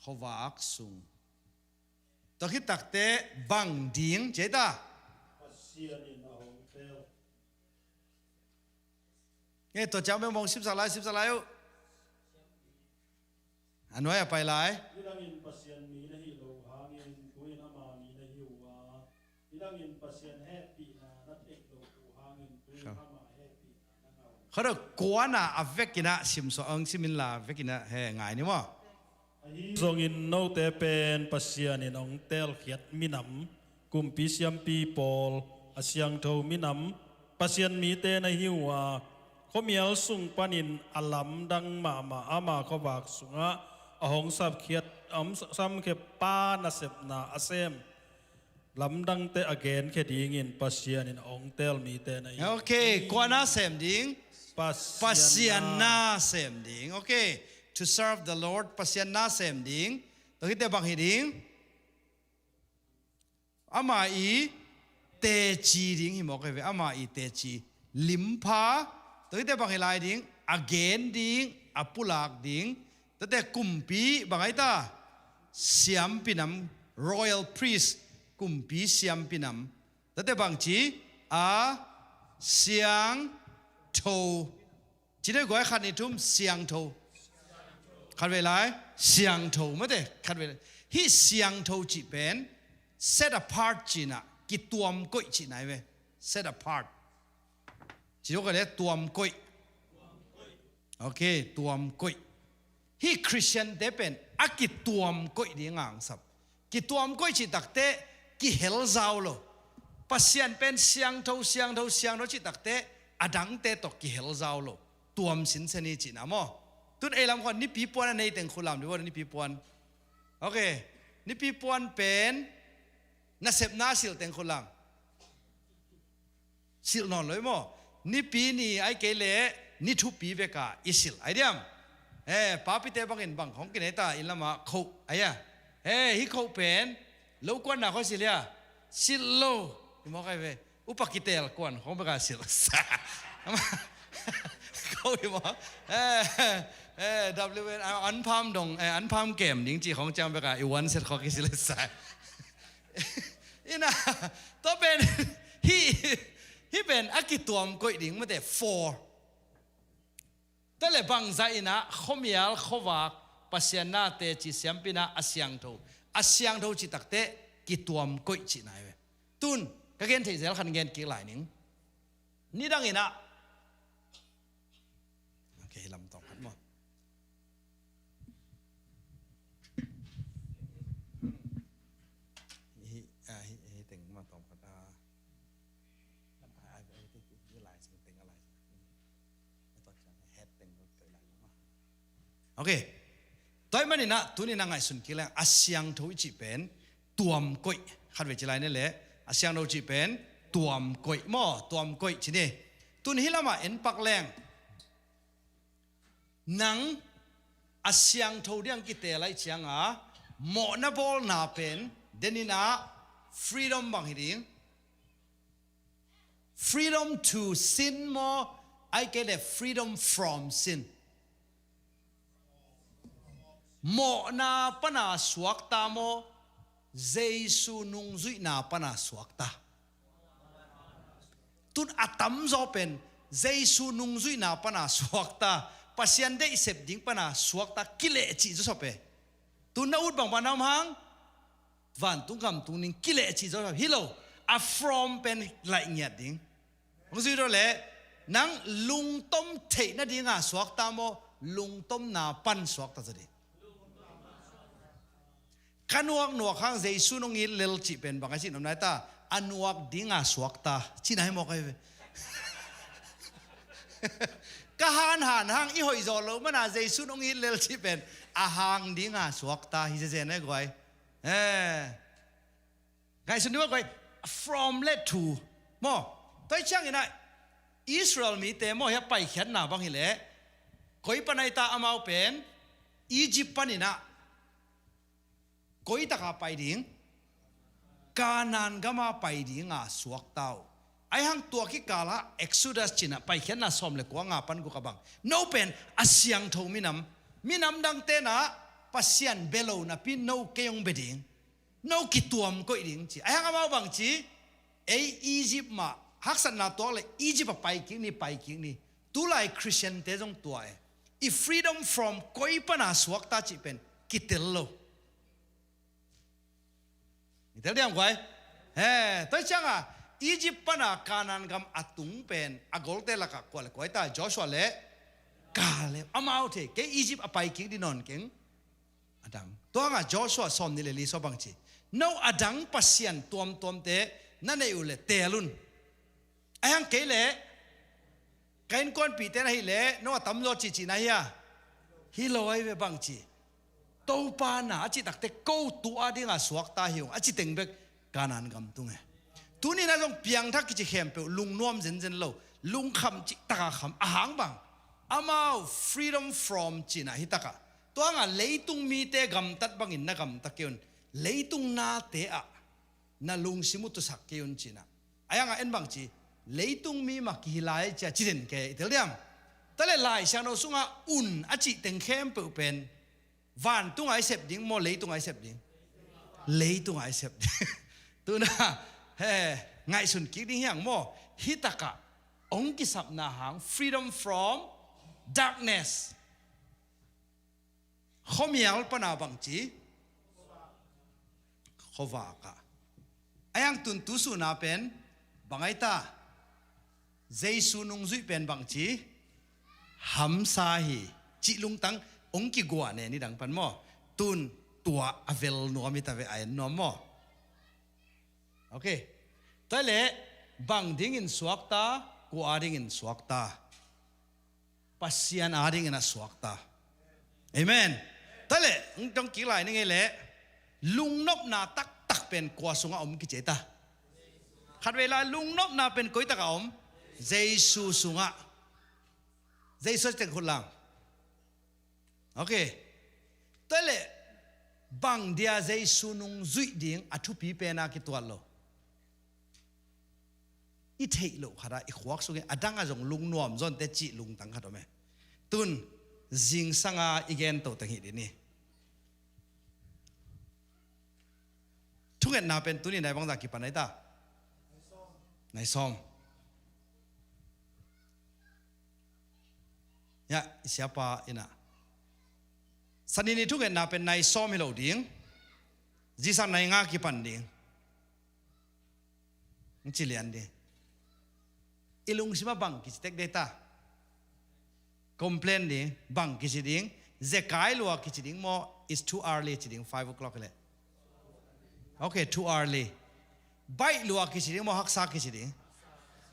Khuavak sung. Tua khit tak teh bang ding ci ei ta. Pasian in a hong tel. Nge tua ciang beng bawng simsak lai, simsak lai uh. A nuai a pai lai. Hi langin Pasian mi na hih loh hangin tuin ama mi na hi uh a, hi langin Pasian hehpihna na theih loh uh hangin tuin ama hehpihna na ngah uh. Khaw deuh kuana a vekinah simsuah ong simin la vekinah he ngai ni maw? Ahi zongin note pen Pasian in ong telkhiat minam, kumpi siampi pawl, a siangtho minam, Pasian mite na hi uh a, khuamial sung panin a lamdang mahmah ama khuavak sungah a hong sapkhiat, a hong samkhia pa nasepna a sem lamdangte a genkhia dingin Pasian in a ong tel mite na hi. Ok, kuana sem ding? Pasian Pasian na. Na sem ding. Ok, to serve the Lord, Pasian na sem ding. Tua khit teh bang hi ding? Ama i teci ding hi mawk hi ve, ama i teci limpha. Tua khit teh bang hi lai ding? A gen ding, a pulak ding. Tua teh kumpi bang ai ta? Siampinam, royal priest, kumpi siampinam. Tua teh bang ci? A siangtho. Ci deuh guai, khat nih thum, siangtho. Khat vei lai, siangtho mate, khat vei lai. Hih siangtho cih pen set apart cihna, kituam koih cihna hi ve. Set apart. Ci deuh guai le, tuam koih. Ok, tuam koih. Hih Khristiante pen a kituam koih ding a angsap. Kituam koih cih takteh kihel zau lo. Pasian pen siangtho, siangtho, siangtho cih takteh a dangte tawh kihel zau lo. Tuam sinsen hi cihna maw? Tun ei lam khawng nipi puan a nei teng khut lam dih vo, nipi puan. Ok. Nipi puan pen nasepna silh teng khut lam. Silh nawn lo hi maw? Nipi ni ai kei leh ni thupi veka i silh ai diam? Eh, papite bangin bang hong kinei ta, inn lamah khoh ai a. Eh, hih khoh pen lo kuanna khawng silh hia? Silh lo. Hi mawk ai ve. Upa kitel kuan khawng beka silh. Khoh hi maw? Eh, eh, W N, ah, anpham dong, eh, anpham kem ding cih khawng ciang beka i one set khawng kisilh sa. Ina, tua pen, hih, hih pen a kituam koih ding mate, four. Tua leh bangzah inah khuamial khuavak Pasian na teci siampina a siangtho. A siangtho cih takteh kituam koih cihna hi ve. Tun, ka gen theih zel khat gen kik lai ning. Nidang inah. Ok, lam tawm khat maw? Hi, ah, hi, hi teng maw tawm khat, ah. Ah, ah, hi, hi, hi lai sing teng a lai. Hi tawh ciang het teng ko teng lai maw? Ok. Tua ahih maninah, tuninah ngaihsun kik leng, a siangtho i cih pen tuam koih. Khat vei ci lai ni leh, a siangtho cih pen tuam koih maw, tuam koih ci ni. Tun hih lamah en pak leng, nang a siangtho ding kiteel ahih cianga mawhna bawlna pen, deninah freedom bang hi ding? Freedom to sin maw, ahih kei leh freedom from sin? Mawhna pana suakta maw, Jesu nungzuihna pana suakta? Tun a tamzaw pen Jesu nungzuihna pana suakta, Pasian deihsep ding pana suakta, kileh cih zawsop e. Tun na ut bangbang na om hang, vantung gam tung ning kileh cih zawsop hi lo. A from pen laih ngiat ding. Hong zui dawh leh, nang lungtom theih nadinga suakta maw, lungtomna pan suakta zaw ding? Ka nuaknuak hang Jesu nong it lel cih pen bang a cih nopna hi ta, a nuak dinga suakta cihna hi mawk ahi ve. Ka hanhan hang i hoih zawh loh mana Jesu nong it lel cih pen a hang dinga suakta hi zezen ahi guai. Eh. Ngaihsun dih mah guai, from le to maw? Tua hi cianginah Israel mite maw, hiah paikhiatna bang hileh koi pan ahi ta, amau pen Egypt paninah koi taka pai ding? Kanaan gama pai dinga suakta uh. Ahi hang tua kikalah Exodus cinah paikhiatna sawm le kua nga pan guk a bang, no pen a siangtho minam, minam dang tenah Pasian bia lo napi no kei hong bia ding. No kituam koih ding ci. Ahi hang amau bang ci, Ei Egypt mah haksatna tuak le Egypt ah pai kik ni, pai kik ni. Tulai Christian te zong tua e. I freedom from koi pana suakta cih pen kitel lo. I tel diam guai? He, tua cianga Egypt pana Canaan gam a tung pen a golte lakah kua le kua hi ta? Joshua le Caleb. Amaute, kei Egypt ah pai kik ding nawn keng. A dang. Tua hanga Joshua sawm nih le li sua bang ci? No a dang pasian tuamtuamte na neih uh le teel un. Ahih hang kei le ka innkuanpihte na hih leh no a tamzaw cihcihna hi a, hi lo ahi ve bang ci? Topa na a cih takte ko tu a dinga suakta hi ung a ci teng bek Canaan gam tung e. Tuni na zong piangthak kici khempeuh lungnuam zenzen lo, lungkham cih taka kham a hang bang? Amau freedom from cihna hi takah. Tua hanga leitung mite gamtat bangin na gamta kei un. Leitung nate ah na lungsim uh tusak kei un cihna. Ahih hanga en bang ci? Leitung mi mah kihi lai cia ci den kei i tel diam? Tua le Lai Siangtho sungah un a cih teng khempeuh pen vantung a i sep ding maw, leitung a i sep ding? Leitung a i sep ding. Tuna he, ngaihsun kik ding hi hang maw. Hi takah hong kisapna hang freedom from darkness. Khuamial pana bang ci? Khuavak ah. Ahih hang tun tu suna pen bang ai ta? Jesu nungzuih pen bang ci? Hamsa hi cih lungtang hong kiguah ne ni dang pan maw. Tun tua a vel nuam hi ta ve, a en nuam maw? Ok. Tua le bang dingin suakta, kua dingin suakta? Pasian adingin a suakta. Amen. Tua le hong dong kik lai ni ngei le, lungnopna taktak pen kua sungah om kici ta? Khatvei lai lungnopna pen koi takah om? Jesu sungah. Jesu teng khut lang. Ok. Tua le bang dia Jesu nungzuih ding a thupi pena kituat lo? I theih loh khatah i khuak sungin a dangah zong lungnuam zawnte cih lungtang khat om e. Tun zingsanga i gen toh teng hih dih ni. Thungetna pen tuni nai bangzah kipan ai ta? Nai sawm. Ya, i siapa inah. Sanini thungetna pen nai sawm hi lo ding. Zingsang nai nga kipan ding. Hong ci lian ding. I lungsimah bang kici tek dei ta? Complain ding, bang kici ding? Zekai lua kici ding maw, it's too early ci ding, five o'clock le. Ok, too early. Baih lua kici ding maw, haksa kici ding?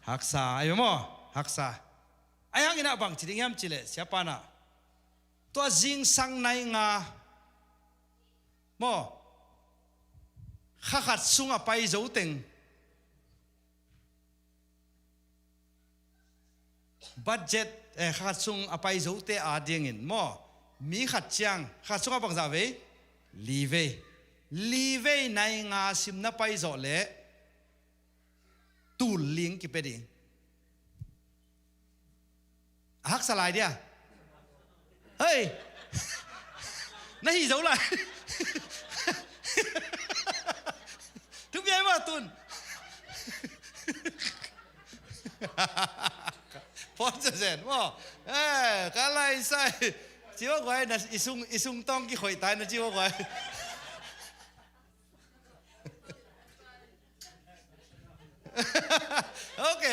Haksa, ai maw, haksa. Ai hang inah bang ci ding hiam ci le, siapa nah. Tua zingsang nai nga maw, kha khat sung a pai zo teng. Budget, eh, kha khat sung a pai zote adingin maw, mi khat ciang, kha khat sung a bangzah vei? Li vei. Li vei nai nga sim na pai zawh leh tul li hong kipia ding. A haksa lai dia. Hei! Na hih zo lai. Thupi ai maw tun? Phone sa zen maw. Eh, ka lai sai. Ci maw guai, na i sung, i sung tawng kikhoih tai na ci maw guai. Ok.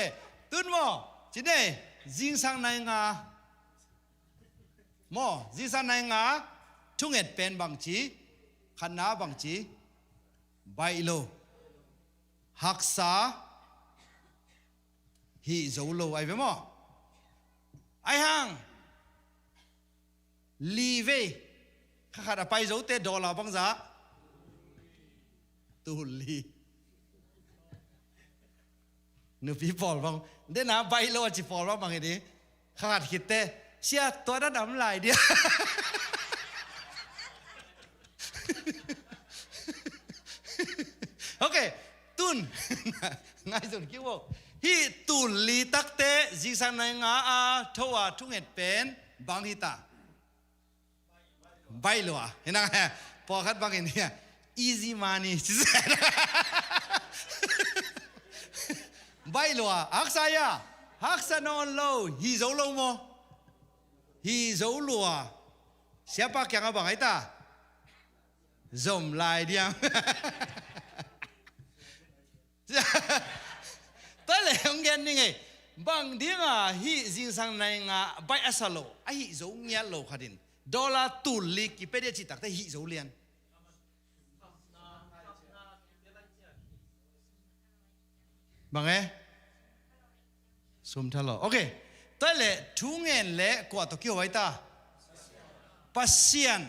Tun maw, ci nei, zingsang nai nga. Maw, zingsang nai nga thunget pen bang ci? Khatna bang ci? Baih lo. Haksa hih zo lo ai ve maw? Ai hang li vei, kha khat a pai zote dollar bangzah? Tul li. Nupi pawl bang, dena baih lo a ci pawl bang bang hi ding. Kha khat khitte, sia tua da dam lai dia. Ok, tun. Ngaihsun kik vo. Hih tul li takte zingsang nai nga a tho a thunget pen bang hi ta? Baih lo a. Hi nang, pawlkhat bangin hia, easy money. Ci zen. Baih lua, haksa ia, haksa nawn lo, hih zo lo maw? Hih zo lua. Siapa kiangah bang ai ta? Zom lai diam. Tua le hong gen ning ei. Bang dinga hih zingsang nai nga baih a sa lo, a hih zo ngiat lo khat in dollar tul li kipia dia cih takte hih zo lian. Bang e? Sum tha lo. Ok. Tua le thu ngen le kua tawh kiho ai ta? Pasian.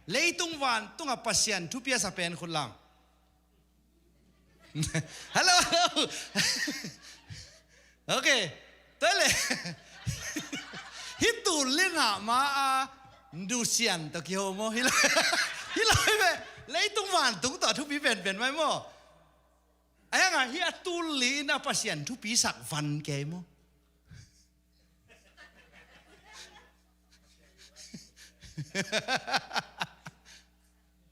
Leitung vantung a Pasian thupi a sa pen khut lang. Hello, hello. Ok. Tua le hih tul li ngah ma a nusian tawh kiho maw? Hi lo, hi lo hi ve. Leitung vantung tawh a thupi penpen mai maw? Ahi hanga hih a tul li in a Pasian thupi sak van kei maw?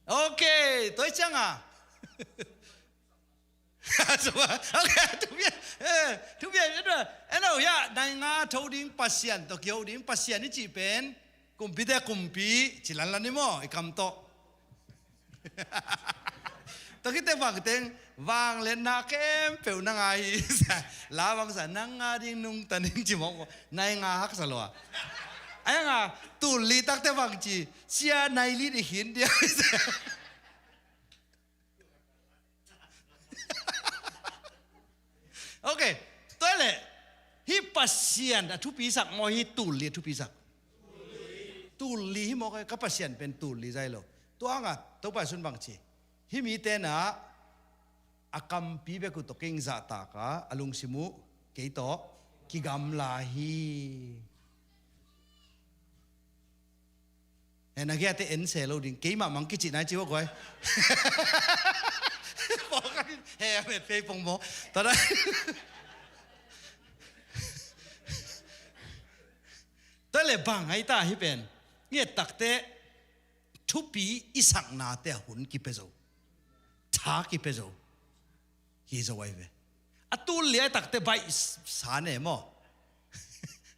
Ok, tua cianga. Ok, thupi, eh, thupi, eh, eno, ya, nai nga tho ding Pasian tawh kiho ding Pasian i cih pen. Kumpite kumpi, ci lanlan ni maw, i kam tawh. Tua khit teh bang teng, vangliatna khempeuh na ngah hi. La bangsa, nang a ding nungta ning ci mawk maw, nai nga haksa lua. Ahi hanga, tul li takte bang ci, sia nai li ding hi dia. Ok, tua le, hih Pasian a thupi sak maw, hih tul li a thupi sak? Tul li hi mawk e, ka Pasian pen tul li zai lo. Tua hanga, Topa Jesu'n bang ci? Hih mite na, a kampi bek uh tawh kei zahtak a, a lungsim uh kei tawh kigamla hi. He, na giate en se lo ding. Keimah mang kicih nai ci ua guai. Pawlkhat in he a met phei pong maw. Tua le bang ai ta hih pen. I et takte thupi i saknate a hun kipia zo. Tha kipia zo. Hi zo ai ve. A tul li ai takte baih sa ne maw?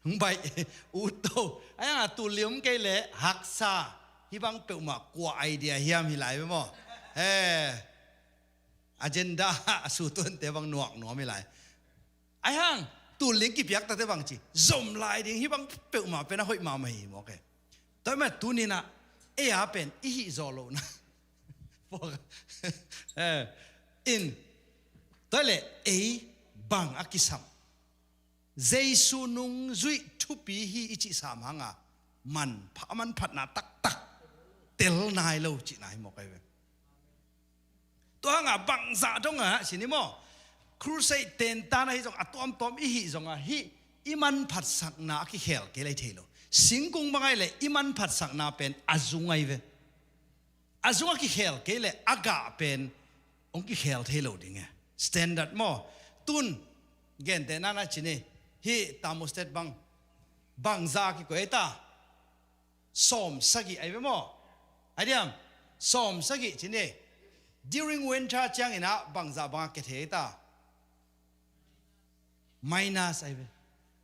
Hong baih ut to. Ahi hanga tul li om kei le haksa. Hih bang peuhmah kua idea hiam hi lai ve maw? He. Agenda a sutuante bang nuak nuam hi lai. Ahi hang tul li kipiak takte bang ci? Zom lai ding, hih bang peuhmah pen a hoih mahmah hi mawk e. Tua mah tuni-in ah ei a pen i hih zawh lohna. Eh, in, tua le ei bang a kisam? Jesu nungzuih thupi hi i cih sam hanga manpha, a manphatna taktak tel nai lo cihna hi mawk ai ve. Tua hanga bangzah dongah sin hi maw? Crusade tentan ahi zong a tuamtuam i hih zongah hih i manphatsakna a kikhel kei lai thei lo. Singkung bang ai le i manphatsakna pen a zung ai ve. A zung a kikhel kei le a gah pen hong kikhel thei lo ding e. Standard maw? Tun gentehna na cin hi, hih thermostat bang bangzah a kikoih ai ta? Sawm sagih ai ve maw? Ai diam? Sawm sagih cin hi. During winter ciangin ah bangzah bangah kia thei ai ta? Minus ai ve.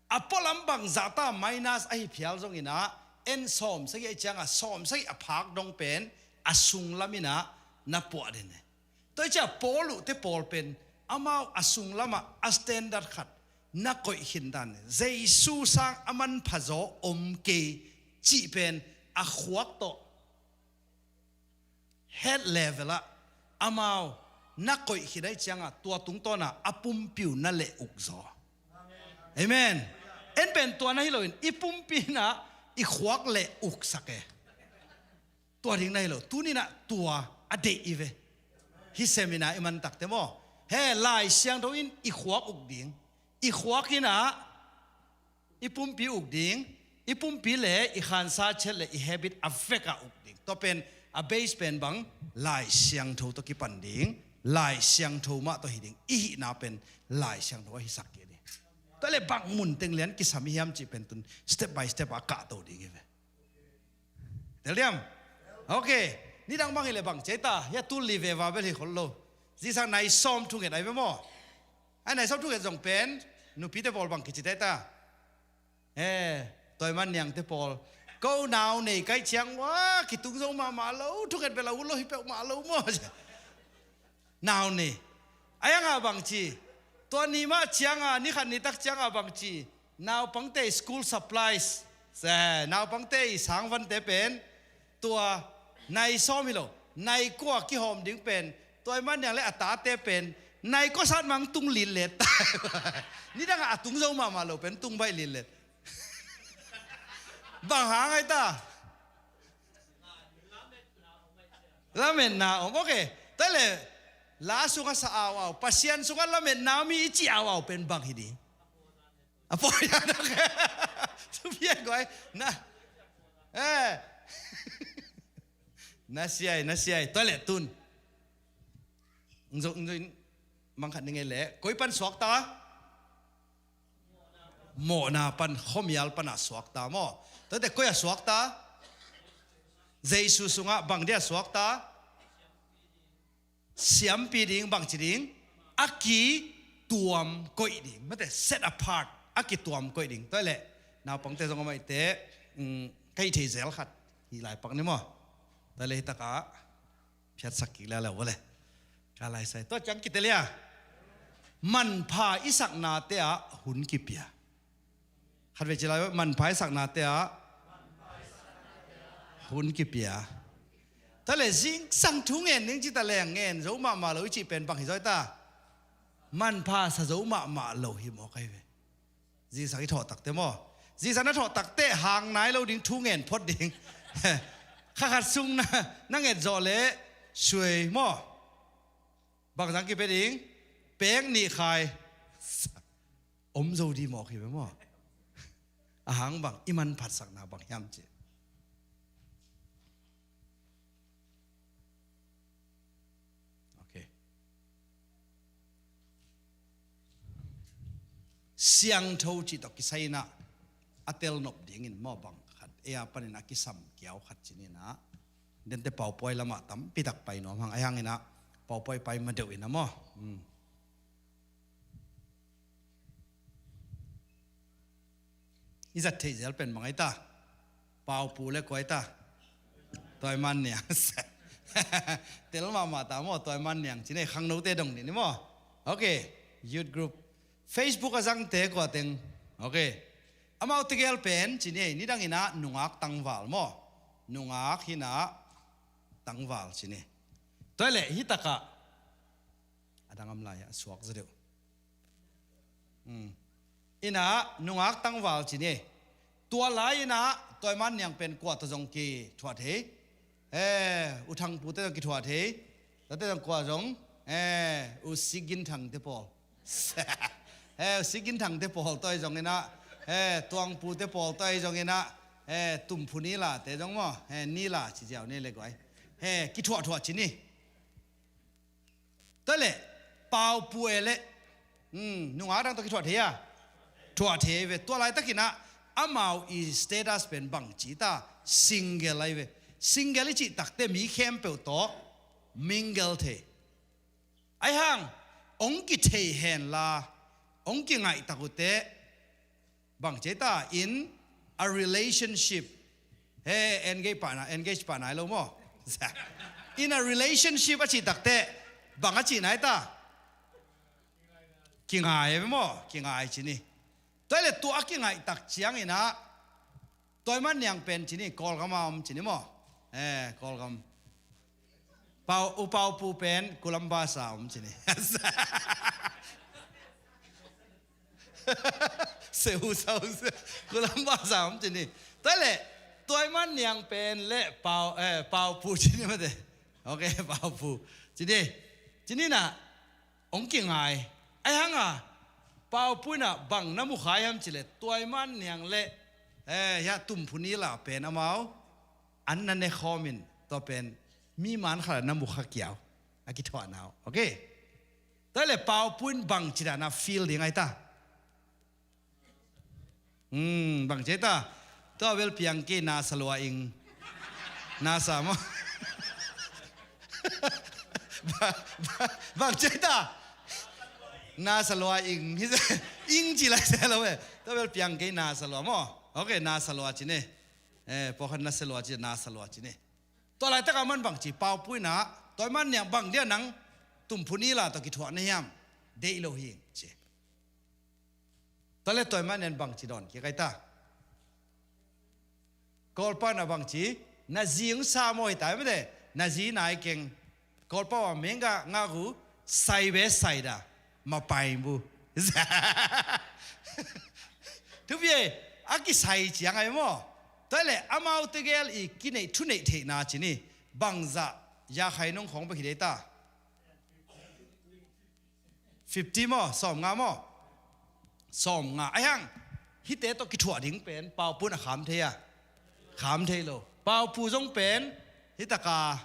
A pualam bangzah ta minus ahi phial zongin ah en sawm sagih ai ciangah sawm sagih a phak dong pen a sunglam in ah na puah den e. Tua hi ciah Paul uh te pawl pen amau a sunglamah a standard khat na koih khin dan, Jesu sang a manpha zaw om kei cih pen a khuak tawh head level ah amau na koih khin ai ciangah tua tungtawnah a pumpi uh na leh uk zaw. Amen. En pen tua na hi loin i pumpi in ah i khuak leh uksak e. Tua ding na hi lo, tuni-in ah tua a deih i ve. Hih seminar i man takte maw, he Lai Siangtho in i khuak uk ding, i khuak in ah i pumpi uk ding, i pumpi le i khansa chet le i habit a vekah uk ding. Tua pen a base pen bang? Lai Siangtho tawh kipan ding, Lai Siangtho mah tawh hi ding, i hihna pen Lai Siangtho a hisak kei ding. Tua le bang mun teng lian kisam i hiam cih pen tun step by step a kahto ding i ve. Tel diam? Ok. Nidang bang hi le bang ci ai ta? Hia tul li veva bel hi khol lo. Zingsang nai sawm thunget ai ve maw? Ai, nai sawm thunget zong pen nupite pawl bang kici ta ta. Eh, Tuaiman Niangte pawl, ko nau nei kaih ciang, wa, kitung zo mahmah lo, thunget bel a ut lo hi peuhmah lo maw. Nau nei. Ai, a ngah bang ci. Tua ni mah cianga, ni khat ni tak cianga bang ci. Naupangte school supplies. Se, naupangte i sangvante pen. Tua nai sawm hi lo. Nai kua kihawm ding pen. Tuaiman Niang le a tate pen. Nai kua sat mang tung litlet. Nidangah a tung zo mahmah lo pen tung baih litlet. Bang hang ai ta. Lametna om, ok. Tua le, la sungah sa au au, Pasian sungah lametna om i ci au au pen bang hi di. A poi a dok. Tu pian guai. Na. Eh. Na siai, na siai. Tua le tun. Ngzo, ngzo in mangkhat ni ngei le. Koi pan suak ta. Mawhna pan, khuamial pana suakta maw? Tuate koi a suakta? Jesu sungah bang dia suakta? Siampi ding, bangci ding? A kituam koih ding. Mate, set apart. A kituam koih ding. Tua le, naupangte zong a maite, mm, ka hih thei zel khat. Hi lai pak ni maw? Tua le hi takah. Phiatsak kik leh a leh vua le. Ka laisai. Tua ciang kitel ia. Manpha i saknate ah hun kipia. Khat vei ci lai, manpha i saknate ah hun kipia. Tua le zingsang thu ngen ning ci ta leng ngen zo mahmah lo i cih pen bang hi zaw ta. Manpha sa zo mahmah lo hi mawk ahi ve. Zingsang i thawh takte maw? Zingsang na thawh takte hang nai lo ding, thu ngen phot ding. Kha khat sung na, na nget zawh leh suai maw? Bangzang kipia ding? Pek nih khai. Om zo di mawk hi ve maw? A hang bang, i manphatsakna bang hiam ci. Ok. Siangtho cih tawh kisai inah a telnop dingin maw bang khat, ei a panin a kisam kiau khat ci ni inah. Dente paupuai lamah tampi tak pai nuam hang, ahi hanginah paupuai pai ma deuh inah maw. Hmm. I zat theih zel pen bang ai ta? Paupu le kua ai ta? Tuaiman Niang. Tel mahmah ta maw, Tuaiman Niang ci ni, khangnote dong ni ni maw? Ok, youth group. Facebook a zangte kua teng? Ok. Amau tegel pen ci ni, nidang inah nungak tangval maw? Nungak hinah tangval ci ni. Tua le hi takah a dang am lai a suak za deuh. Hmm. Inah nungak tangval ci ni. Tua lai inah Tuaiman Niang pen kua tawh zong kithuah thei? Eh, U Thangpu te zong kithuah thei. Tate zong kua zong, eh, U Sigin Thang te pawl. Eh, U Sigin Thang te pawl tawh zong inah, eh, Tuangpu te pawl tawh zong inah, eh, Tumphu Nila te zong maw, eh, Nila ci ziau ni le guai. Eh, kithuah thuah ci ni. Tua le, Paupu e le, hmm, nungak dang tawh kithuah thei a? Thuah thei ve. Tua laitakinah amau i status pen bang ci ta? Single ai ve. Single i cih takte mi khempeuh tawh mingle thei. Ahi hang, ong kithei henla, ong kingaihtak uh teh, bang ci ai ta, in a relationship. He, engage pah na, engage pah nai lo maw? In a relationship a cih takte, bang a cih nai ta? Kingai maw? Kingai ci ni. Tua le tua a kingaihtak cianginah, Tuaiman Niang pen ci ni, Kawlgam a om ci ni maw? Eh, Kawlgam. Pau, U Paupu pen Columbus a om ci ni. Se u sau se. Columbus a om ci ni. Tua le, Tuaiman Niang pen le Pau, eh, Paupu ci ni mate. Ok, Paupu. Ci ni. Ci ni na, ong kingai. Ai hanga, Paupu inah bang na mukha hiam ci le, Tuaiman Niang le, eh, hia Tumphu Nila pen amau an na ne khawmin, tua pen mi man khat na mukha kiau a kithuahna uh. Ok. Tua le Paupu in bang ci dan a feel ding ai ta? Hmm, bang ci ai ta? Tua bel piang kei, na sa lua ing. Na sa maw? Ba, ba, bang ci ai ta? Na sa lua ing hi. Ing ci lai sa lo e. Tua bel piang kei na sa lua maw. Ok, na sa lua ci ni. Eh, pawlkhat na sa lua ci, na sa lua ci ni. Tua laitak a man bangci, Paupu in ah, Tuaiman Niang bang dia nang Tumphunila tawh kithuah na hiam? Deih lo hi ci. Tua leh Tuaiman Niang bangci dawn kik ai ta? Kawlpau in ah bangci, na zi hong sa maw hi ta, mete, na zi nai keng. Kawlpau a mengga ngak uh, sai be sai da, mapai bu. Thupi e, a kisai ciang ai maw. Tua leh amau tegel i kineih, thuneih theihna ci ni, bangzah, yakhai nung khawng bek hi dei ta? Fifty maw, sawmnga maw? Sawmnga. Ai hang, hihte tawh kithuah ding pen, Paupu in a kham thei a? Kham thei lo. Paupu zong pen, hih taka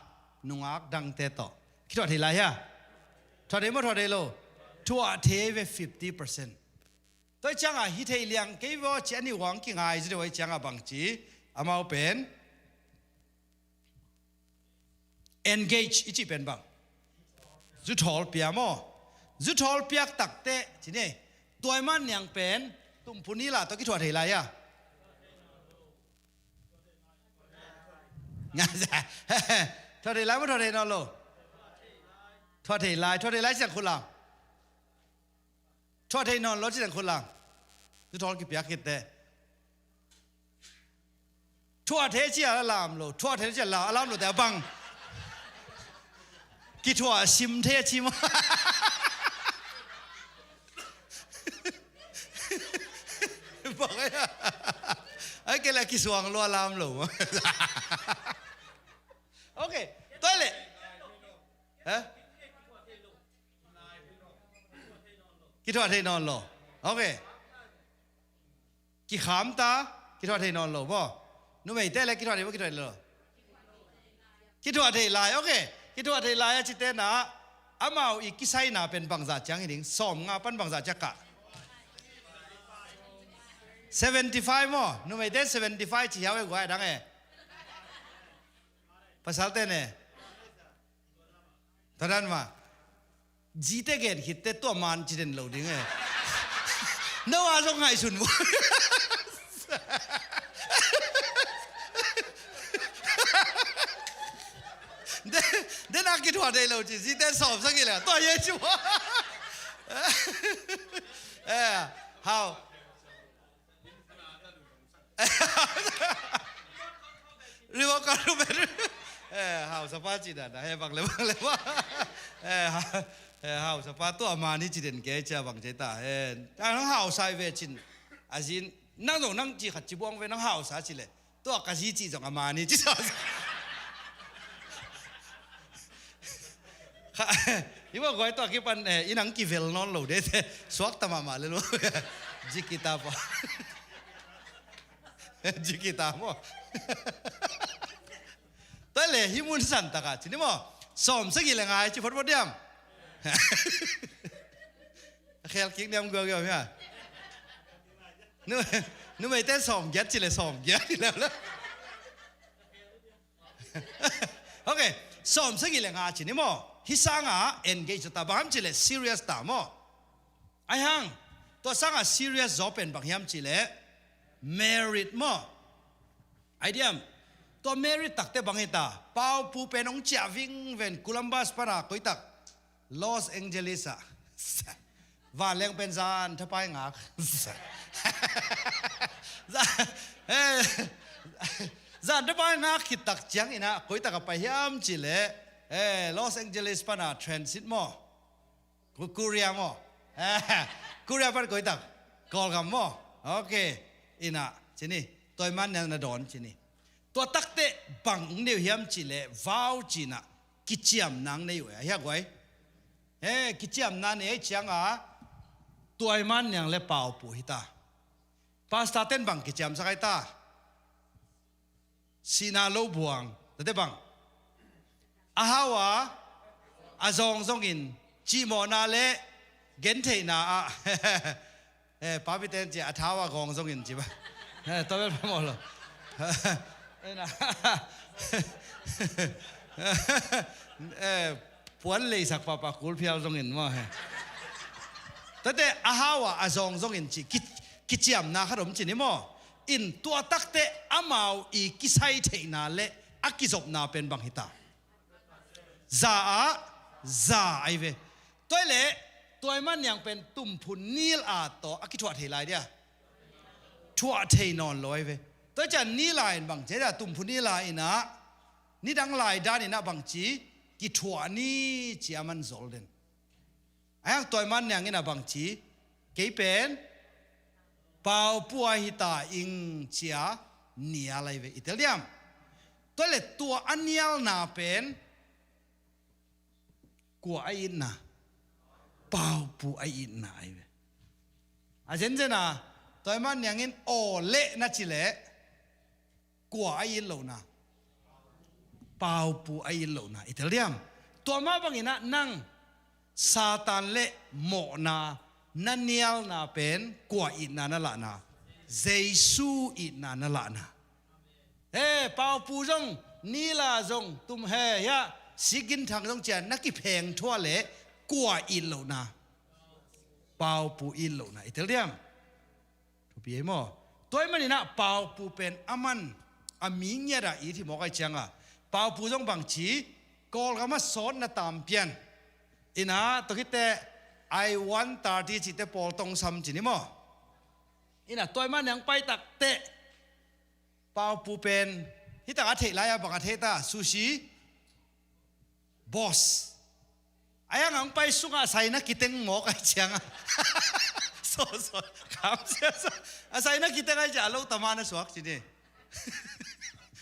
nungak dangte tawh kithuah thei lai hia? Thuah thei maw, thuah thei lo? Thuah thei ve fifty percent. Tua ciangah hi thei liang kei vaw ci a ni uang kingai zi deuh ai ciangah bangci, amau pen engage i cih pen bang? Zuthawl pia maw? Zuthawl piak takteh ci ni, Tuaiman Niang pen Tumphunila tawh kithuah thei lai a? Thuah thei lai maw, thuah thei nawn lo? Thuah thei lai, thuah thei lai ci teng khut lam. Thuah thei nawn lo ci teng khut lam. Zuthawl kipiak khitteh. Thuah thei ci a lam lo, thuah thei ci a lam, a lam lo teh a bang? Kithuah sim thei a ci maw? Bang a? Ai kei leh kisuang lua lam lo. Ok, tua leh. Heh? Kithuah thei nawn lo. Ok. Kikham ta, kithuah thei nawn lo maw? Numeite leh kithuah thei maw, kithuah thei lo? Kithuah thei lai, ok. Kithuah thei lai a cite na, amau i kisaina pen bangzah ciang hi ding, sawmnga pan bangzah ciang kah? Seventy five maw? Numeite seventy five ci hiau e, guai dang e. Pasalte ne. Tua dan mah. Zite gen khitteh tua man ci den lo ding e. No a zong ngaihsun mu. Den, den a kithuah thei lo ci, zite sawm sagih leh tua ye ci mu. Eh, hau. Riwaka rumen. Eh, hausapa ci dan a, eh, bang le bang le bang. Eh, ha, eh, hausapa tua mani ci den kei cia bang ci ta. Eh, nang hausa i ve cin. A zin, nang zong nang ci khat ci buang ve, nang hausa ci leh. Tua ka zi ci zong a mani ci sa. Kha, i va guai tua kipan, eh, i nang kivel nawn lo de te. Suak ta mahmah le lo. Zikita pa. Zikita maw? Tua leh hih mun san taka ci ni maw? Sawm sagih le ngai ci photphot diam? A khel kik diam guagiau hia? Nu, numeite sawm giat ci leh sawm giat ci leh la. Ok, sawm sagih le nga ci ni maw? Hih sanga engage ta, bang hiam ci leh serious ta maw? Ai hang, tua sanga serious zaw pen bang hiam ci leh married maw? Ai diam, tua married takte bang hi ta, Paupu pen hong ciah vingven Columbus pana koitak Los Angeles ah. Vanleng pen zan thapai ngak. Zan, eh, zan thapai ngak khit tak ciangin ah koitak a pai hiam ci leh, eh, Los Angeles pana transit maw? Ku-, Korea maw? Eh, Korea pan koitak? Kawlgam maw? Ok. Ina, ci ni. Tuaiman niang na dawn ci ni. Tua takteh bang nei uh hiam ci leh vau ci-in ah kiciamna nei uh e, a hia guai? Eh, kiciamna nei ciangah Tuaiman niang le Paupu hi ta. Pastor ten bang kiciamsak ai ta? Sihna lo buang. Tate bang? A hau a, a zawng zongin cihmawhna le gentheihna ah. Eh, papi ten ci a thau a gawng zongin ci ba. Eh, tua bel phamawh lo. Eh, puan leisak pahpah kulphial zongin maw he. Tate a hau a a zawng zongin ci ki, kiciamna khat om ci ni maw? In tua takte amau i kisai theihna le a kizopna pen bang hita? Za ah za ai ve. Tua i le tuaiman niang pen tumphun nil a tawh a kithuah thei lai dia? Thuah thei nawn lo ai ve. Tua cian nil a in bang ci dia? Tumphun nil a in ah nidang lai dan in ah bang ci? Kithuah ni ci a man zol den. Ai hang tuaiman niang in ah bang ci? Kei pen paupu a hita ing ci a nial ai ve. I tel diam? Tua le tua a nialna pen kua a itna? Paupu a itna ai ve. A zenzen a tuaiman niang in aw le na ci le kua a it lohna? Paupu a it lohna. I tel diam? Tua mah bangin ah nang Satan le mawhna na nialna pen kua itna na lahna? Jesu itna na lahna. He, paupu zong, nila zong, tum he, hia, siginthang zong cian na kipheng thuah le kua it lohna? Paupu it lohna. I tel diam? Thupi ei maw? Tua i manin ah paupu pen a man a mi ngiat a it hi mawk ai cianga, paupu zong bang ci? Kawlgam a sawt na tampian. Ina tua khit teh I one thirty cite pawl tong sam ci ni maw? Ina tua i man niang pai tak teh paupu pen hi tak a theih lai a bang a thei ta? Sushi boss. Ai hang hong pai sungah a sai na kiteng mawk ai cianga. So, so, kam sia, so. A sai na kiteng ai cianga lo tama na suak ci ni.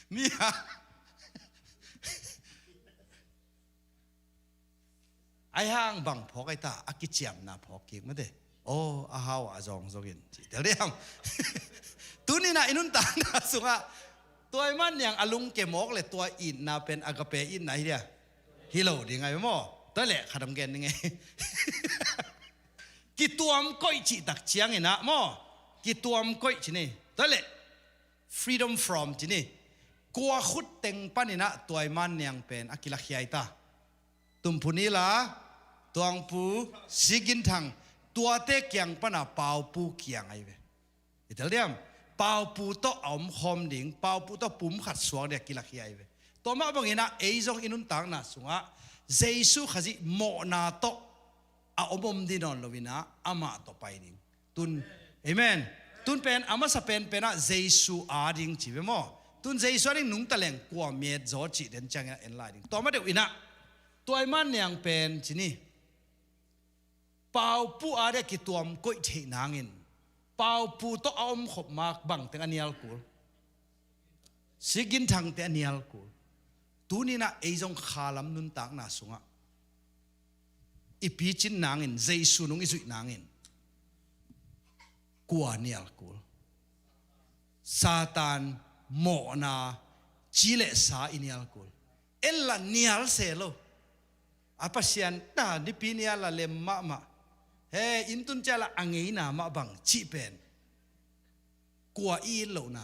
Mi a. Ai hang bang phawk ai ta, a kiciamna phawk kik mate. Aw, a hau a zawng zongin ci tel diam? Tuni na i nuntakna sungah tua i man niang a lungke mawk le tua itna pen agape itna hi dia? Hi lo ding ai maw? Tua le khat hong gen ding ei. Kituam koih cih tak ciangin ah maw? Kituam koih ci ni. Tua le freedom from ci ni. Kua khut teng panin ah tua i man niang pen a kilakhia ai ta? Tumphun ila, tuangpu, siginthang, tuate kiang pana paupu kiang ai ve. I tel diam? Paupu tawh a omkhawm ding, paupu tawh pum khat suak ding a kilakhia ai ve. Tua mah bangin ah ei zong i nuntakna sungah Jesu Khazih mawhna tawh a om om ding nawn lo in ah amah tawh pai ding. Tun, amen. Tun pen a masa penpen ah Jesu a ding ci ve maw? Tun Jesu a ding nungta leng kua met zaw cih den ciangin ah en lai ding. Tua ma deuh in ah tua i man niang pen ci ni. Paupu a dia kituam koih theih nangin paupu tawh a omkhop mak bangteng a nial kul? Siginthangte a nial kul. Tuni in ah ei zong khalam nuntakna sungah i picin nangin, Jesu nung i zuih nangin kua nial kul? Satan mawhna ci le sa i nial kul. En la nial se lo. A Pasian ta nipi nial la lem mahmah. He, inn tun cia la a ngeina mah bang cih pen kua i it lohna?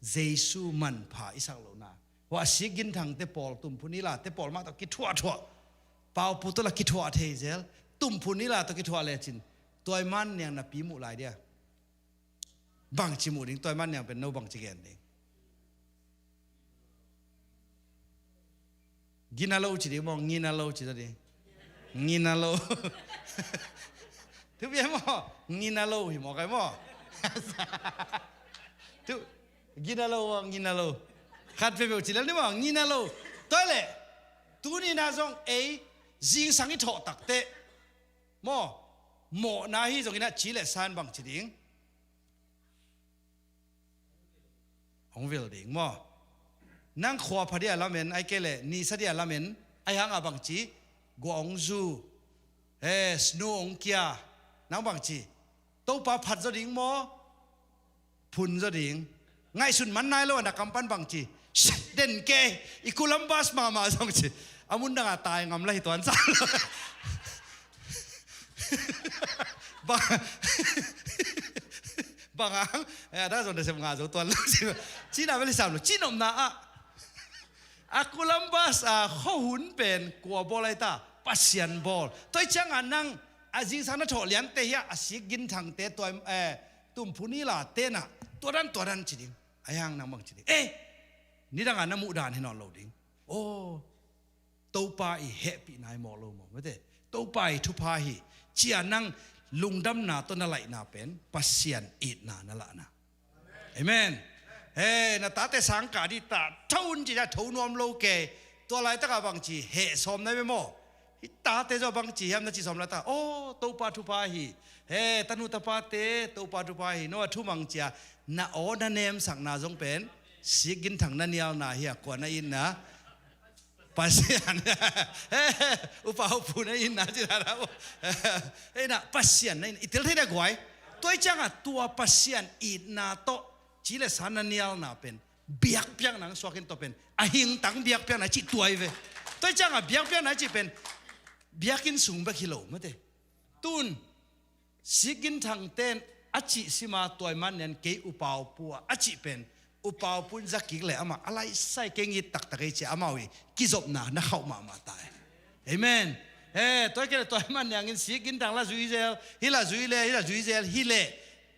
Jesu manpha i sak lohna. Hua siginthangte pawl, tumphun ilate pawl mah tawh kithuahthuah. Paupu tawh la kithuah thei zel. Tumphun ila tawh kithuah lecin tua i man niang napi muh lai dia? Bangci muh ding, tua i man niang pen no bangci gen ding? Gina lo ci ding maw, ngina lo ci ding? Ngina lo. Thupi maw, ngina lo hi maw, kai maw? Tu, gina lo maw, ngina lo. Khat peuhpeuh ci lel ni maw, ngina lo. Tua le tuni na zong ei zingsang i thawh takte maw, mawhna hi zongin ah ci le san bangci ding? Hong vil ding maw? Nang khua pha dia lamen, ai kei le nisa dia lamen, ai hanga bangci? Gua hong zu, he, snu hong kia. Nang bangci? Topa phat zaw ding maw, phun zaw ding? Ngaihsun man nai lo a na kam pan bangci? Den kei, i Columbus mahmah zong ci. A mun danga tai ngam la hi tuan sa. Bang, bang ang, eh, a dang zong nasem ngah zo tuan lo. Cina beli sam lo, cinopna ah. A Columbus a khuahun pen kua bawl ai ta? Pasian bawl. Tua i cianga nang a zingsang na thawh liante hi a, a sik ginthangte, tua, eh, tumphu nilate na, tua dan, tua dan ci ding. A hiang nang bang ci ding. Eh, nidang a na muh dan hi nawn lo ding. Aw, Topa i hehpihna i mawk lo maw, mate. Topa i thupha hi, cia nang lungdamna tawh na laihna pen Pasian itna na lahna. Amen. He, na tate sang kah dih ta, tho un ci ta, tho nuam lo kei. Tua laitakah bangci heh sawm nai ve maw? Hih tate zaw bangci hiam na ci sawm laitakah, aw, Topa thupha hi. He, tanu tapate, Topa thupha hi. No a thumang cia, na aw na nemsakna zong pen sik ginthang na nialna hi a, kua na itna? Pasian. Upa upu na itna ci na na. Ei na Pasian na itna i tel thei na guai. Tua i ciangah tua Pasian itna tawh ci le sa na nialna pen biakpiakna ang suak in tua pen a hingtang biakpiakna i cih tua i ve. Tua i ciangah biakpiakna i cih pen biakinn sung bek hi lo, mate. Tun sik ginthangten a cih sima tua i man nian kei upa upu a, a cih pen upa upu in za kik le amah a laisai kei ngit taktak ei cia amau i kizopna na khauh mahmah ta e. Amen. He, tua i kei le tua i man niangin sik ginthang la zui zel, hi la zui le, hi la zui zel, hi le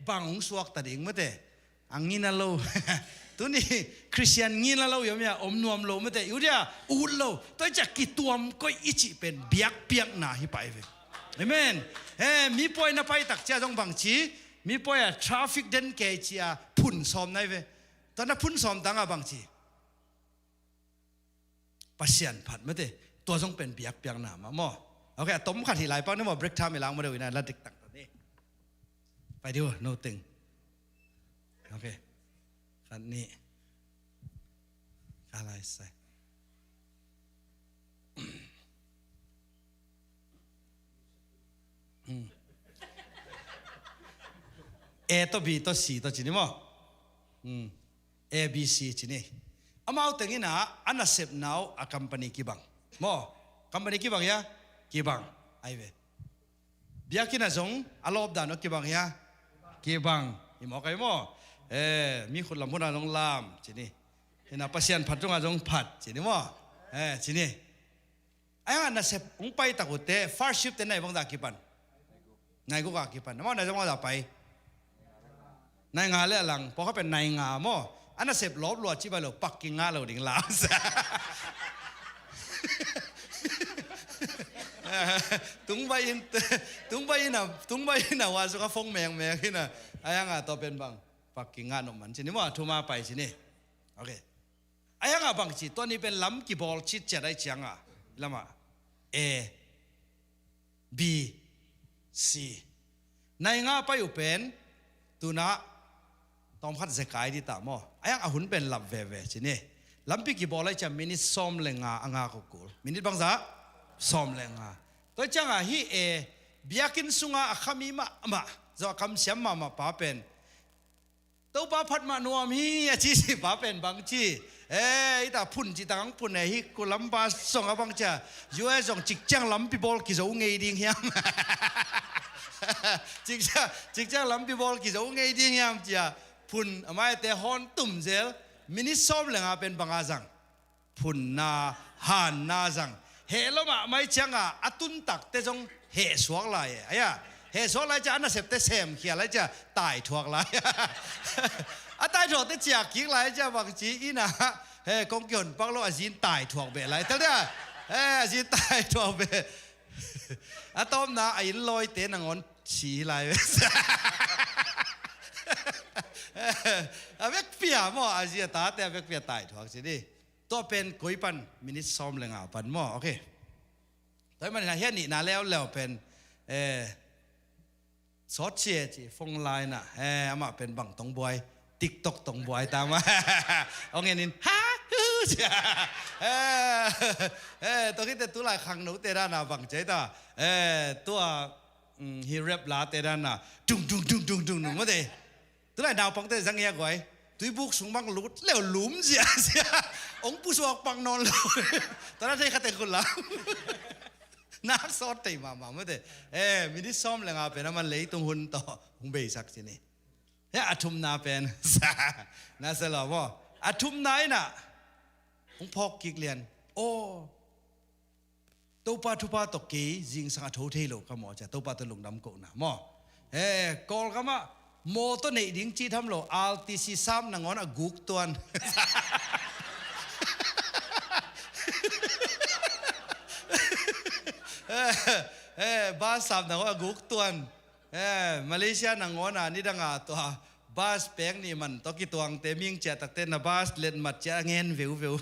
bang hong suakta ding, mate. A ngina lo. Tuni Christian ngina lo i om hia, om nuam lo, mate. I ut hia, ut lo. Tua i cia kituam koih i cih pen biakpiakna hi pah i ve. Amen. He, mipuai na pai tak cia zong bangci, mipuai a traffic den kei cia phun sawm nai ve. Tua na phun sawm tangah bangci, Pasian phat, mate. Tua zong pen biakpiakna mah maw. Ok, a tom khat hi lai pak ni maw, break time i lang maw deuh ina la diktak ta ni. Pai diu, no ting. Ok. Khat ni. Ka lai sai. Hmm. A tawh B tawh C tawh ci ni maw? Hmm. A B C ci ni. Amau tengin a, a nasepna uh a company kibang. Maw? Company kibang hia? Kibang. Ai ve. Biakinn ah zong a lawp dan uh kibang hia? Kibang. Hi maw kai maw? Eh, mi khut lam hun ah zong lam ci ni. Hi na Pasian phat zong ah zong phat ci ni maw? Eh, ci ni. Ai hang a nasep hong pai tak uh teh, first shift teh nai bangzah kipan? Nai guk a kipan. Amau nai zong bangzah pai? Nai nga le a lang, pawlkhat pen nai nga maw. A nasep lawp lua ci bai lo, pak kingah lo ding lam sa. Tung bai in, tung bai in a, tung bai in a, wa suk a fong mengmeng in a. Ai hang a tua pen bang, pak kingah nop man ci ni maw, a thuma pai ci ni. Ok. Ai hang a bang ci, tua ni pen lam kibawl citciat ai ciang a, lam a, A, B, C. Nai nga pai uh pen, tuna, tawmkhat zekai di ta maw. Ai hang a hun pen lap veve ci ni. Lampi kibawl ai ciang minit sawm le nga a ngak uh kul. Minit bangzah? Sawm le nga. Tua ciang a hi A, biakinn sunga a khami mahmah, zong a kamsiam mahmah pa pen. Topa phat mah nuam hi a ci si pa pen bang ci. Eh, ita phun ci tang phun eh hi ku lampa song a bang cia. U S zong cikciang lampi bawl kizo ngei ding hiam. Cikciang, cikciang lampi bawl kizo ngei ding hiam cia. Phun a maite hawn tum zel. Minit sawm le nga pen bang a zang. Phunna, hanna zang. Heh lo mahmah i ciang a, a tuntakte zong heh suak lai e. Ai a, heh suak lai cia, a nasepte semkhia lai cia, taithuak lai. A taithuakte ciak kik lai cia, bang ci ina, he, kong kihon pak lo, a zin taithuak beh lai. Tel dia, he, a zin taithuak beh. A tawpna, a inn lawite nangawn si lai. A vekpi a maw, a zi a tate a vekpi a taithuak ci di. Tua pen koi pan minit sawm le nga pan maw, ok. Tua hi manin a hian nihna leuleu pen, eh, sawt cia ci phone line ah, eh, amah pen bang tong buai, TikTok tong buai ta ma. Ong en in, ha, hu, cia. Eh, eh, tua khite tulai khangnote dana bang cia ta. Eh, tua, mm, hi rap late dana, dung, dung, dung, dung, dung, dung, mate. Tulai naupangte zang hia guai. Tuibuk sung bang lut leu lum ziahziah. Ong pusuak pak nawn lo. Tua na thei kha teng khun lam. Nak sawt thei mahmah mate. Eh, minit sawm le nga pen a man leitung hun tawh hong beisak ci ni. Hia a thumna pen. Na se lo maw. A thumna in a hong phawk kik lian. Aw. Topa thupha tawh kei zingsang a tho thei lo ka maw cia, Topa tawh lungdam kohna maw. Eh, Kawlgam ah mawtaw neih ding cih tham lo, R T C sam nangawn a guk tuan. Eh, eh, bus sam nangawn a guk tuan. Eh, Malaysia nangawn a nidang a tua bus peng nih man tawh kituangte ming ciah takte na bus let mat ciah a ngen veuveu.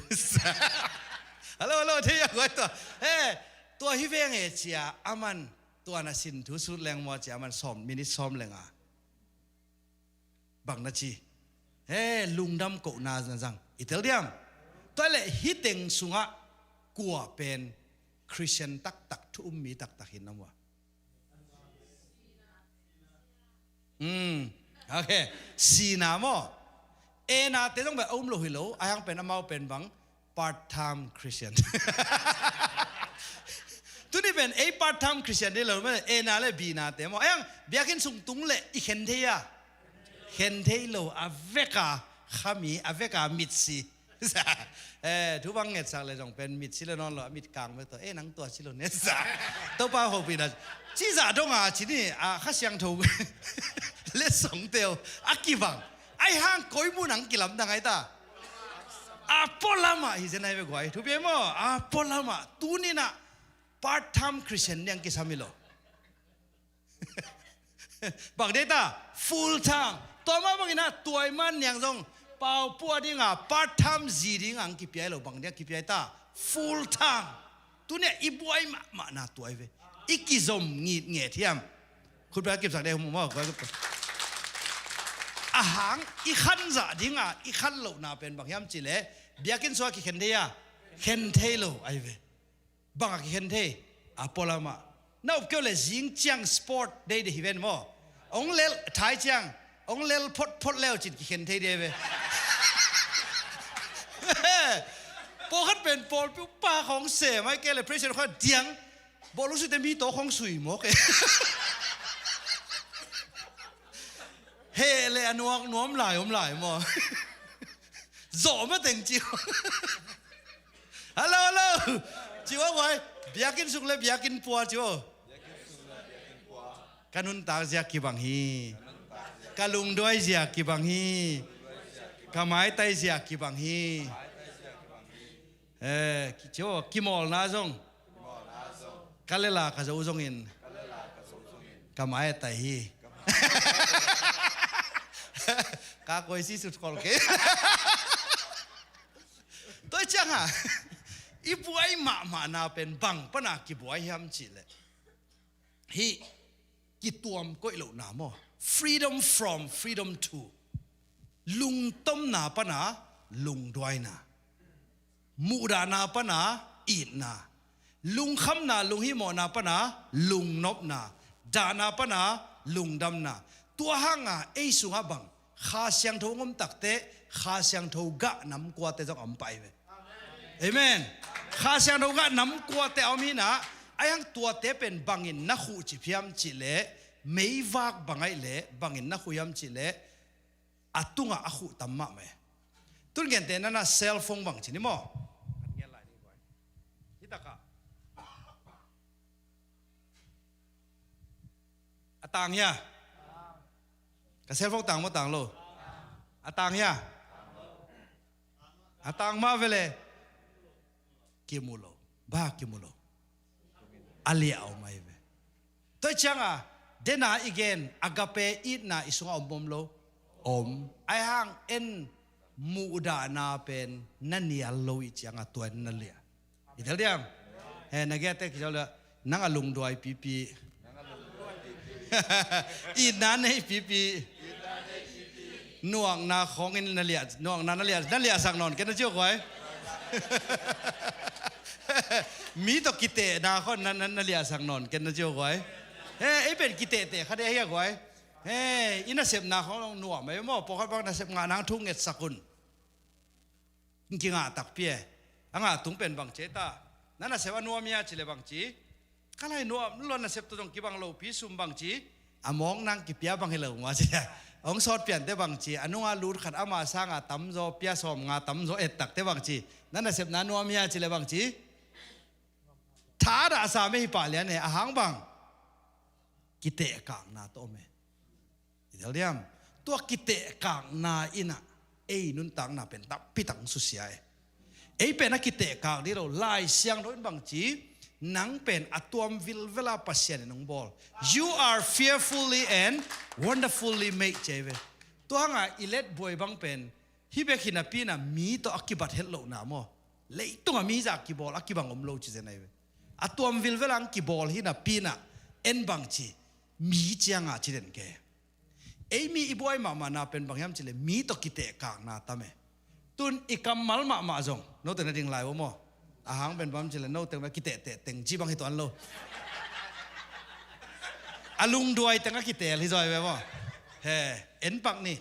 Hello, hello, thei a guai tua. Eh, tua hi veng e cia, aman tua na sin thu sut leng maw cia, aman sawm, minute sawm leng a. Bang na ci. Eh, lungdam kohna na zang. I tel diam. Tua leh hih teng sungah kua pen Christian taktak, thu um mi taktak hi na maw. Hmm. Ok. Sina maw. E nate zong bel a um lo hi lo. A hang pen amau pen bang part time Christian. Tuni pen ei part time Christian dei lo maw. E na le B nate maw. A hang biakinn sung tung le i khen thei a. Khen thei lo a vek a khami a vek a mitsi. Eh, thu bang ngetsak le zong pen mitsi le nawn lo, a mit kang bek tawh, eh, nang tua si lo ne sa. Topa hopihna. Ci zah dong a, ci ni, a, Kha Siangtho. Le song teo, a kibang. Ai hang koi mu nang kilam dang ai ta. A pualam ah, hi zen ai ve guai. Thupi ai maw, a pualam ah. Tuni na, part time Christian niang kisam hi lo. Bang dei ta, full time. Tua mah bangin a tuai man niang zong pau pua ding a part time zi ding ang kipiai lo, bang ding a kipiai ta, full time. Tunia i buai mahmah na tuai ve. I kizom ngitnget hiam. Khutbia kipsak dei hum maw. A hang i khan zah ding a i khan lohna pen bang hiam cih leh biakinn sua kikhen thei a, khen thei lo ai ve. Bang a kikhen thei, a pualam ah. Na up keu le zing ciang sport day de hi ven maw. Ong lel thai ciang, ong lel phot phot leu cin kikhen thei de ve. Pawlkhat pen pawlpi upa khong sem ai kei le president khong diang. Bawlung sui te mi tawh khong sui maw kei. He le a nuak nuam lai om lai maw. Zawh ma teng ci. Hello, hello. Ci ua guai. Biakinn suk le biakinn pua ci ua. Ka nuntak ziak kibang hi. Ka lungduai ziak kibang hi. Ka maitai ziak kibang hi. Eh, ci ua kimawlna zong. Ka lela ka zo zongin. Ka mai a tai hi. Ka koi si sut khol ke. Tua ciang a i buai mahmahna pen bang pana kibuai hiam cih leh hih kituam koih lohna maw. Freedom from, freedom to. Lungtomna pana lungduaina. Muhdahna pana itna. Lungkhamna, lunghimawhna pana lungnopna. Dahna pana lungdamna. Tua hanga ei sungah bang Kha Siangtho ngom takte, Kha Siangtho gah namkuate zong a om pai ve. Amen. Kha Siangtho gah namkuate a om hinah, ai hang tuate pen bangin na khuh cip hiam cih leh, meivak bang aih leh bangin na khuh hiam cih leh, a tungah a khuh tam mahmah e. Tun gente nana cellphone bang ci ni maw. Hitakah a tang hia? Ka cellphone tang maw tang lo? A tang hia? A tang mah vele. Kimu lo. Ba kimu lo. A liah om ai ve. Tua cianga dena i gen agape itna i sungah om om lo. Om. Ai hang en muhdahna pen na nial lo i cianga tua na liah. I tel diam? He, na giate kizau le nang a lungduai pipi. Itna nei pipi. Nuakna khongin na liah, nuakna na liah, na liahsak nawn ken na ciok huai. Mi tawh kitehna khong na, na, na liahsak nawn ken na ciok huai. He, ei pen kitehteh khat ei hiak huai. He, i nasepna khong long nuam ei maw, pawlkhat bang nasep ngah nang thu ngetsak un. Kingah takpi e. A ngah tung pen bangci ei ta. Na nasep a nuam hia ci le bangci. Ka lai nuam lo nasep tawh zong kibang lopi sum bangci. A mawk nang kipia bang hi lo ma ci. Hong sawt piante bangci. A nunga lut khat ama sanga tamzaw pia sawm nga tamzaw et takte bangci. Na nasepna nuam hia ci le bangci. Thadah a sa meh hi pah lian e, a hang bang? Kitehkakna tawh om e. I tel diam? Tua kitehkakna in ah ei nuntakna pen tampi tak hong susia e. Ei pen a kitehkak ding lo. Lai Siangtho in bang ci? Nang pen a tuam vilvela Pasian in hong bawl. You are fearfully and wonderfully made, ci ahi ve. Tua hanga i letbuai bang pen hih bek hi napi in ah mi tawh a kibat het lohna maw? Leitungah mi zah kibawl a kibang om lo ci zen ahi ve. A tuam vilvela hong kibawl hi napi in ah en bang ci? Mi cianga ci den ke. Ei mi i buai mahmahna pen bang hiam cih leh mi tawh kitehkakna tam e. Tun i kammal mahmah zong note na ding lai uh maw? A hang pen bang hiam cih leh note na kitehteh teng ci bang hi tuan lo. A lungduai teng a kitel hi zaw hi ve maw? He, en pak ni.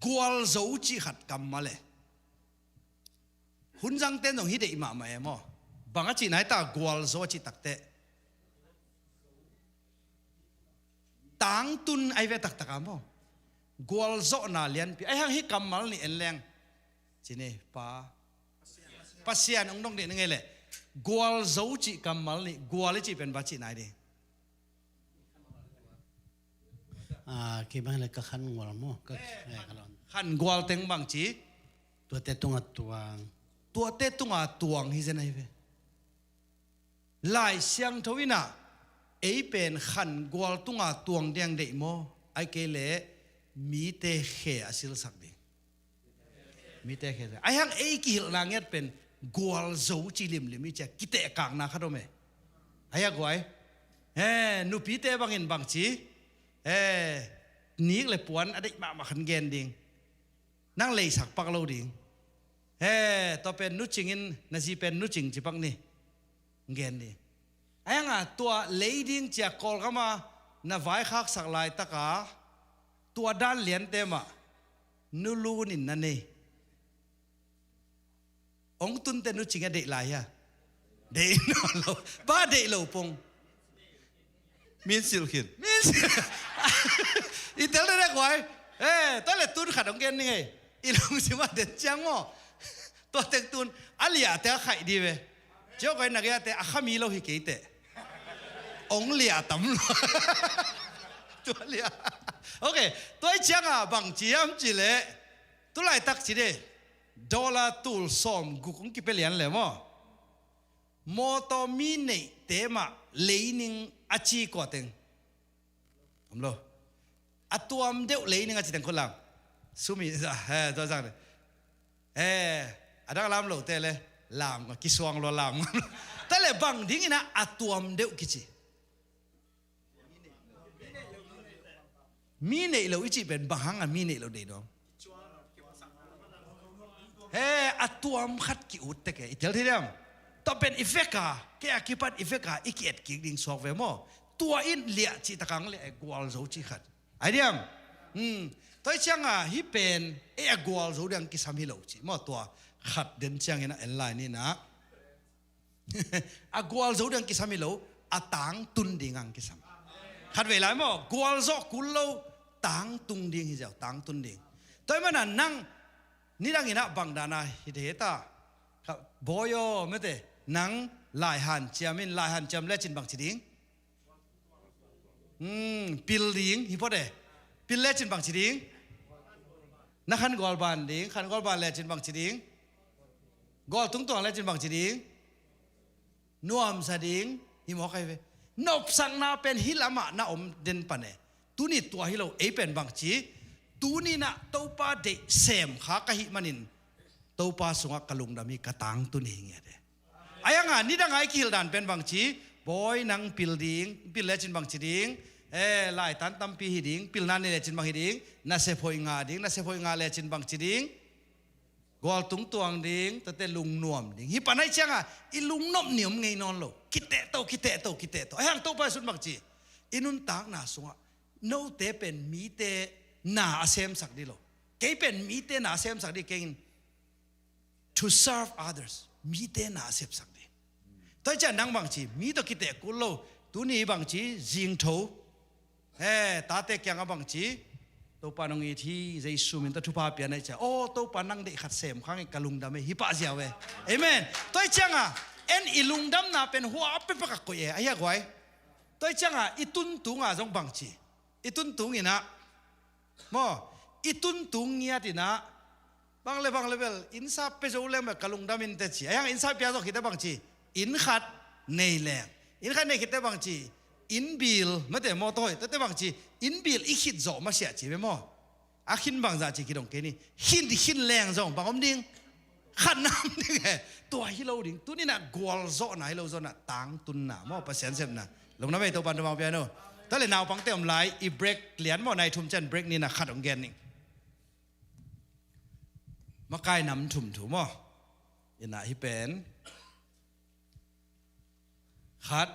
Gualzo cih khat kammal e. Hun zangte in zong hi deih mahmah e maw? Bang a cihna hi ta, gualzo a cih takteh tangtun ahi ve taktak a maw? Gualzawhna lianpi. Ahi hang hih kammal nih en leng. Ci ni, pa. Pasian hong dong dih na ngei leh. Gualzo cih kammal nih, gual i cih pen bang cihna hi ding? Ah, kei bang le ka khan gual maw? Ka, eh, ka lon. Khan gual teng bang ci? Tuate tunga tuang. Tuate tunga tuang hi zen ahi ve. Lai Siangtho in ah ei pen khan gual tunga tuang diang deih maw? Ahih kei leh mite khe a silsak ding. Mite khe. Ahi hang ei kihilhna ngiat pen gualzo ci limlim i cia kitehkakna khat om e. Ahi a guai. He, nupite bangin bang ci? He, nik le puan a deih mahmah khan gen ding. Nang leisak pak lo ding. He, tua pen nu Cing in, na zi pen nu Cing ci pak ni. Gen ni. Ahi hanga tua lei ding cia Kawlgama na vaikhaksak laitaka tua dan liante mah nu Lun in na nei. Hong tunte nu Cing a deih lai hia? Deih nawn lo. Bang deih lo pong? Min silh khin. Min silh. I tel dek dek huai. Eh, tua le tun khat hong gen ning ei. I lungsim ah den ciang maw? Tua teng tun a liahte a khaih di ve. Cio koi na giate a kha mi lo hi kei teh. Hong liah tam lo. Tua liah. Ok, tua i cianga bang ci hiam cih leh tu laitak ci de. Dollar tul sawm guk hong kipia lian le maw? Mawtaw mi neihte mah leining a ci kua teng? Om lo. A tuam deuh leining a ci teng khut lam. Sumi, eh, tua zang de. Eh, a dang lam lote le lam, kisuang lua lam. Tua le bang dingin ah a tuam deuh kici? Mi neih lo i cih pen bang hanga mi neih lo deih dong? He, a tuam khat ki-ut tek e, i tel thei diam? Tua pen i veka, kei a kipan i veka i ki-et kik ding suak ve maw? Tua in liah cih takang liah e, gualzo cih khat. Ai diam? Hmm. Tua i cianga hih pen ei a gualzo ding kisam hi lo cih maw? Tua khat den ciangin a en lai ni na. A gualzo ding kisam hi lo, a tangtun ding ang kisam. Khatvei lai maw, gualzawh kul lo, tangtung ding hi ziau, tangtun ding. Tua ahih mana nang nidangin ah bang dana hi thei ta? Kha, bawi aw, mete, nang lai hanciam in, lai hanciam lecin bang ci ding? Hmm, pil ding, hi phot e. Pil lecin bang ci ding? Na khan gual ban ding, khan gual ban lecin bang ci ding? Gual tungtuang lecin bang ci ding? Nuamsa ding, hi mawk ahi ve. Nopsakna pen hih lamah na om den pan e. Tuni tua hi lo, ei pen bang ci? Tuni nah Topa deih sem kha ka hih manin Topa sungah ka lungdam hi, ka tangtun hi ngiat e. Ai anga, nidang ai kihilh dan pen bang ci? Bawi nang pil ding, pil lecin bang ci ding? Eh, laitan tampi hi ding, pilna nei lecin bang hi ding? Nasep hoih ngah ding, nasep hoih ngah lecin bang ci ding? Gual tungtuang ding, tate lungnuam ding. Hih pan ai cianga, i lungnop ni om ngei nawn lo. Kitehto, kitehto, kitehto. Ai hang Topa i sun bang ci? I nuntakna sungah, note pen mite na a semsak dih lo. Kei pen mite na a semsak dih kengin. To serve others. Mite na a sepsak dih. Tua i ciang nang bang ci, mi tawh kiteh kul lo, tuni bang ci, zingtho. Eh, tate kiangah bang ci, Topa nong it hi, Jesu min tawh thupha pia na i ciang. Oh, Topa nang deih khat sem khang i ka lungdam e, hi pah ziau e. Amen. Tua i cianga, En i lungdamna pen hua pepek a koih e, a hia guai. Tua i ciangah i tuntunga zong bangci, i tuntung inah maw, i tuntung ngiat inah bang le bang le bel innsa pia zo leng bel ka lungdam inteh ci. A hiang innsa pia zo khitteh bangci, inn khat nei leng, inn khat nei khitteh bangci, inn bil mate mawtaw hi tete bangci, inn bil i khit zawh masiah ci ve maw. A khin bangzah ci kidong kei ni. Khin khin leng zong bang om ding? Khat na om ding e. Tua hi lo ding. Tuninah gualzawhna hi lo zawnah tangtunna maw, Pasian sepna. Lungdam ei, Topan thupha pia no. Tua le naupangte om lai i break lian maw, nai thum cian break ni na khat hong gen ning. Makai nam thum thu maw. Inah hi pen. Khat,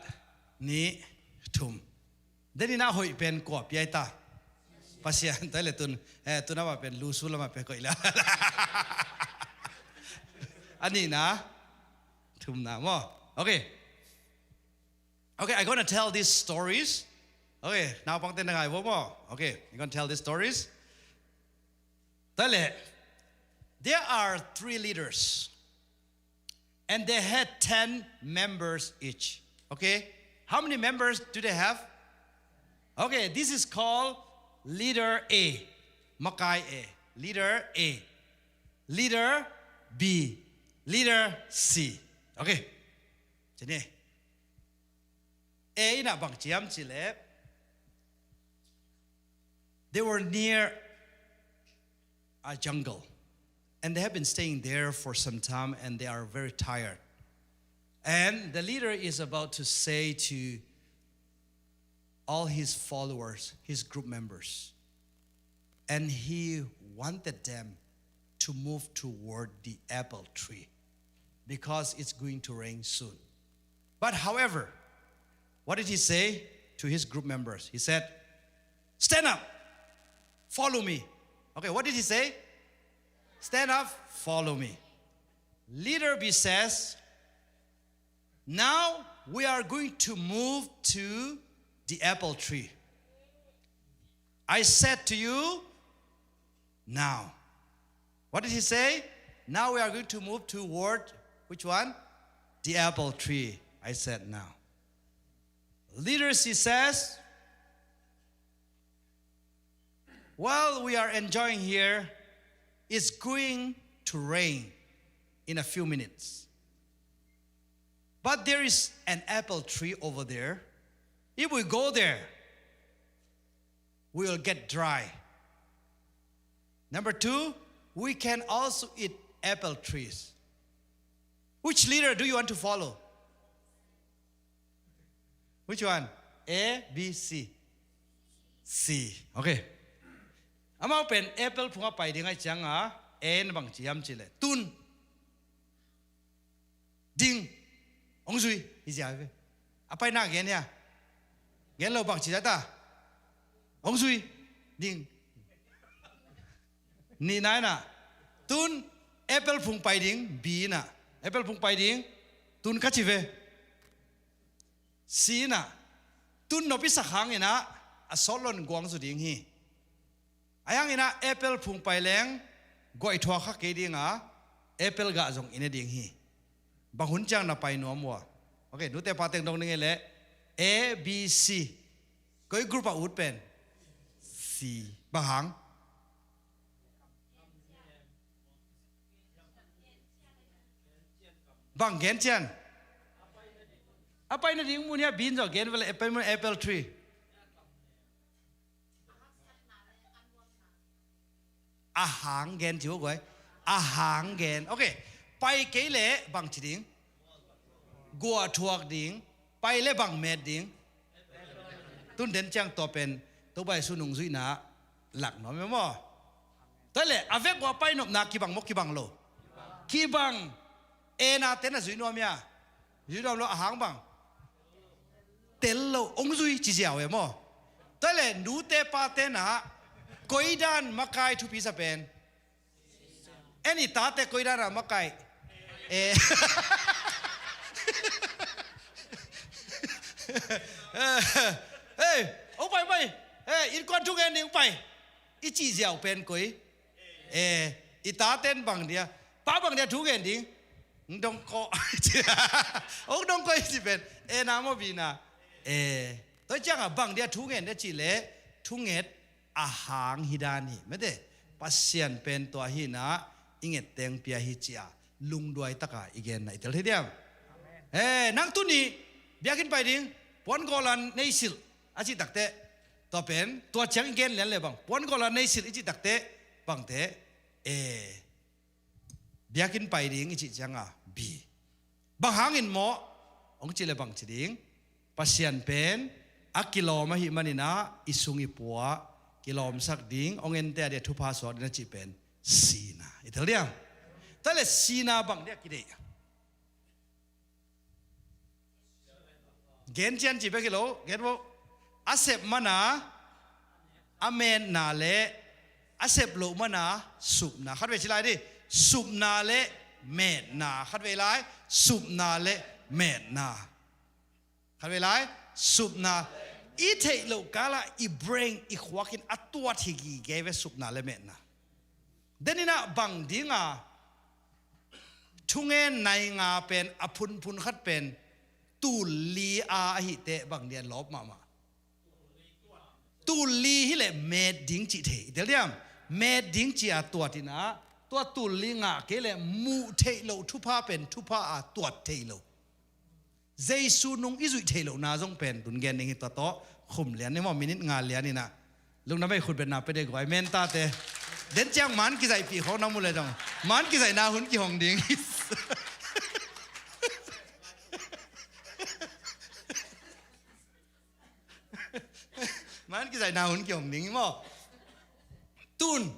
nih, thum. Deninah hoih pen kua piai ta? Pasian. Tua le tun, eh, tun amah pen lusu lamah pen koih le. A nihna, thumna maw. Okay. Okay, I'm gonna tell these stories. Okay, naupangte na ngai vo maw. Okay, I'm gonna tell these stories. Tua le, there are three leaders. And they had ten members each. Okay? How many members do they have? Okay, this is called leader A. Makai A. Leader A. Leader B. Leader C. Okay. Cine. A inah bang ciam ci le. They were near a jungle. And they have been staying there for some time and they are very tired. And the leader is about to say to all his followers, his group members, and he wanted them to move toward the apple tree because it's going to rain soon. But however, what did he say to his group members? He said, "Stand up, follow me." Okay, what did he say? "Stand up, follow me." Leader B says, "Now we are going to move to the apple tree. I said to you, now." What did he say? "Now we are going to move toward which one? The apple tree." I said, "Now." Leader C says, "While we are enjoying here, it's going to rain in a few minutes. But there is an apple tree over there. If we go there, we will get dry. Number two, we can also eat apple trees. Which leader do you want to follow?" Which one? A, B, C? C. Okay. Amau pen apple phung a pai ding a, ciangah A in bang ci hiam ci le, "Tun ding, hong zui," hi zia ve. A paina gen hia? Gen lo, bang ci zia ta? "Hong zui ding." Nihna inah, "Tun apple phung pai ding," B inah. "Apple phung pai ding, tun," ka ci ve. C inah, "Tun nop i sak hang inah a sawt lo-in guang zu ding hi. A hiang inah apple phung pai leng guaih thuak kha kei ding a, apple gah zong i ne ding hi. Bang hun ciang na pai nuam ua?" Okay, nute pa teng dong ning e le. A, B, C. Koi group a ut pen? C. Bang hang? Bang gen cian? A paina ding mun hia, B in zong gen vele, a paina mun apple tree. A hang gen ci vo guai. A hang gen. Okay. Pai kei le bang ci ding? Guah thuak ding. Pai le bang met ding? Tun den ciang tua pen Topa Jesu nungzuihna lak nuam e maw. Tua le a vek ua pai nopna kibang maw, kibang lo? Kibang. A na ten a zui nuam hia? Zui nuam lo. A hang bang? Tel lo, hong zui ci ziau e maw. Tua le nute pa tenah koi dan makai thupi sa pen? En i tate koi dan a makai? Eh. Hey, hong pai, pai. Hey, innkuan thu gen ding, pai. I cih ziau pen koi? Eh, i taten bang dia, pa bang dia thu gen ding? Hong dong kawh. Hong dong kawh i cih pen A na maw, B na? A. Tua ciangah bang dia thu ngen dia cih leh thunget a hang hi dan hi mate. Pasian pen tua hi na, i ngetteng pia hi ci-a lungduai taka i genna i tel thei diam? Eh, nang tuni biakinn pai ding, puan gawlan nei silh a cih takteh, tua pen tua ciang i gen lian le bang, puan gawlan nei silh i cih takteh bangte, eh, biakinn pai ding i cih cianga B. Bang hangin maw? Hong cih le bang ci ding? Pasian pen a kilawm ahih maninah i sung i pua kilawmsak ding, hong ente a dia thupha suak ding a cih pen C na. I tel diam? Tua le C na bang dia kideih? Gen cian ci bek hi lo, gen bo. A sep mana a metna le a sep loh mana supna. Khat vei ci lai ni. Supna le metna. Khat vei lai. Supna le metna. Khat vei lai. Supna. I theih loh kalah i brain, i khuakin a tuat hi gige ve supna le metna. Deninah bang dinga thungen nai nga pen a phunphun khat pen tul li a ahih teh bang dia lawp mahmah? Tul li hi leh met ding cih thei. I tel diam? Met ding ci-a tuat inah tua tul li ngah kei leh muh theih loh thupha pen thupha a tuat thei lo. Jesu nung i zuih theih lohna zong pen tun gen ding hi. Tua tawh khum lian ni maw, minit nga lian inah. Lungdam ei, khut betna pia dih guai, mentate. Den ciang man kizaihpih khawng na mu le dong, man kizaihna hun kihong ding. Man kizaihna hun kihong ding hi maw? Tun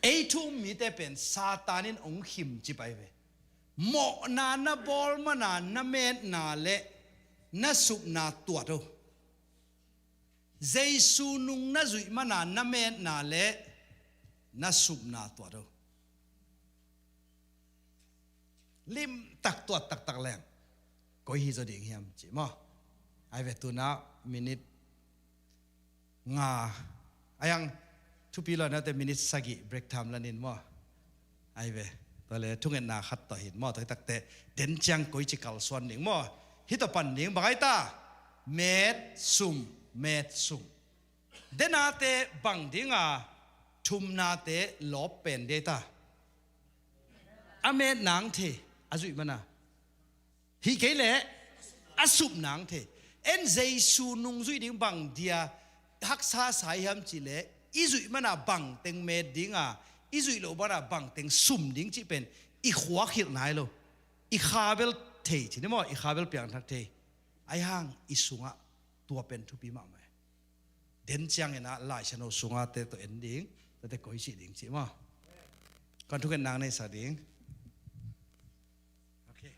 ei thu um mite pen Satan in hong khim ci pai ve. Mawhna na bawl mana na metna le na supna tuat o. Jesu nung na zuih mana na metna le na supna tuat o. Limtak tuat taktak leng koi hi zaw ding hiam ci maw? Ai ve, tuna minit nga, a yang thupi lo nate minit sagih break time lanin maw? Ai ve, tua le thungetna khat tawh hin maw, tua hi takteh den ciang koi ci kalsuan ding maw? Hih tawh pan ding, bang ai ta? Met sum, met sum. Denate bang dinga thumnate lawp pen dei ta? A metna ang thei, a zuih mana. Hih kei leh a supna ang thei. En Jesu nung zuih ding bang dia haksa sa hiam cih leh i zuih mana bangteng met dinga, i zuih loh mana bangteng sum ding cih pen i khuak hilh nai lo. I kha bel thei ci ni maw, i kha bel piangthak thei. Ai hang i sungah tua pen thupi mahmah. Den ciangin ah Laisiangtho sunga te tawh en ding, tate koi cih ding cih maw? Kan thungetna ang nei sa ding. Okay.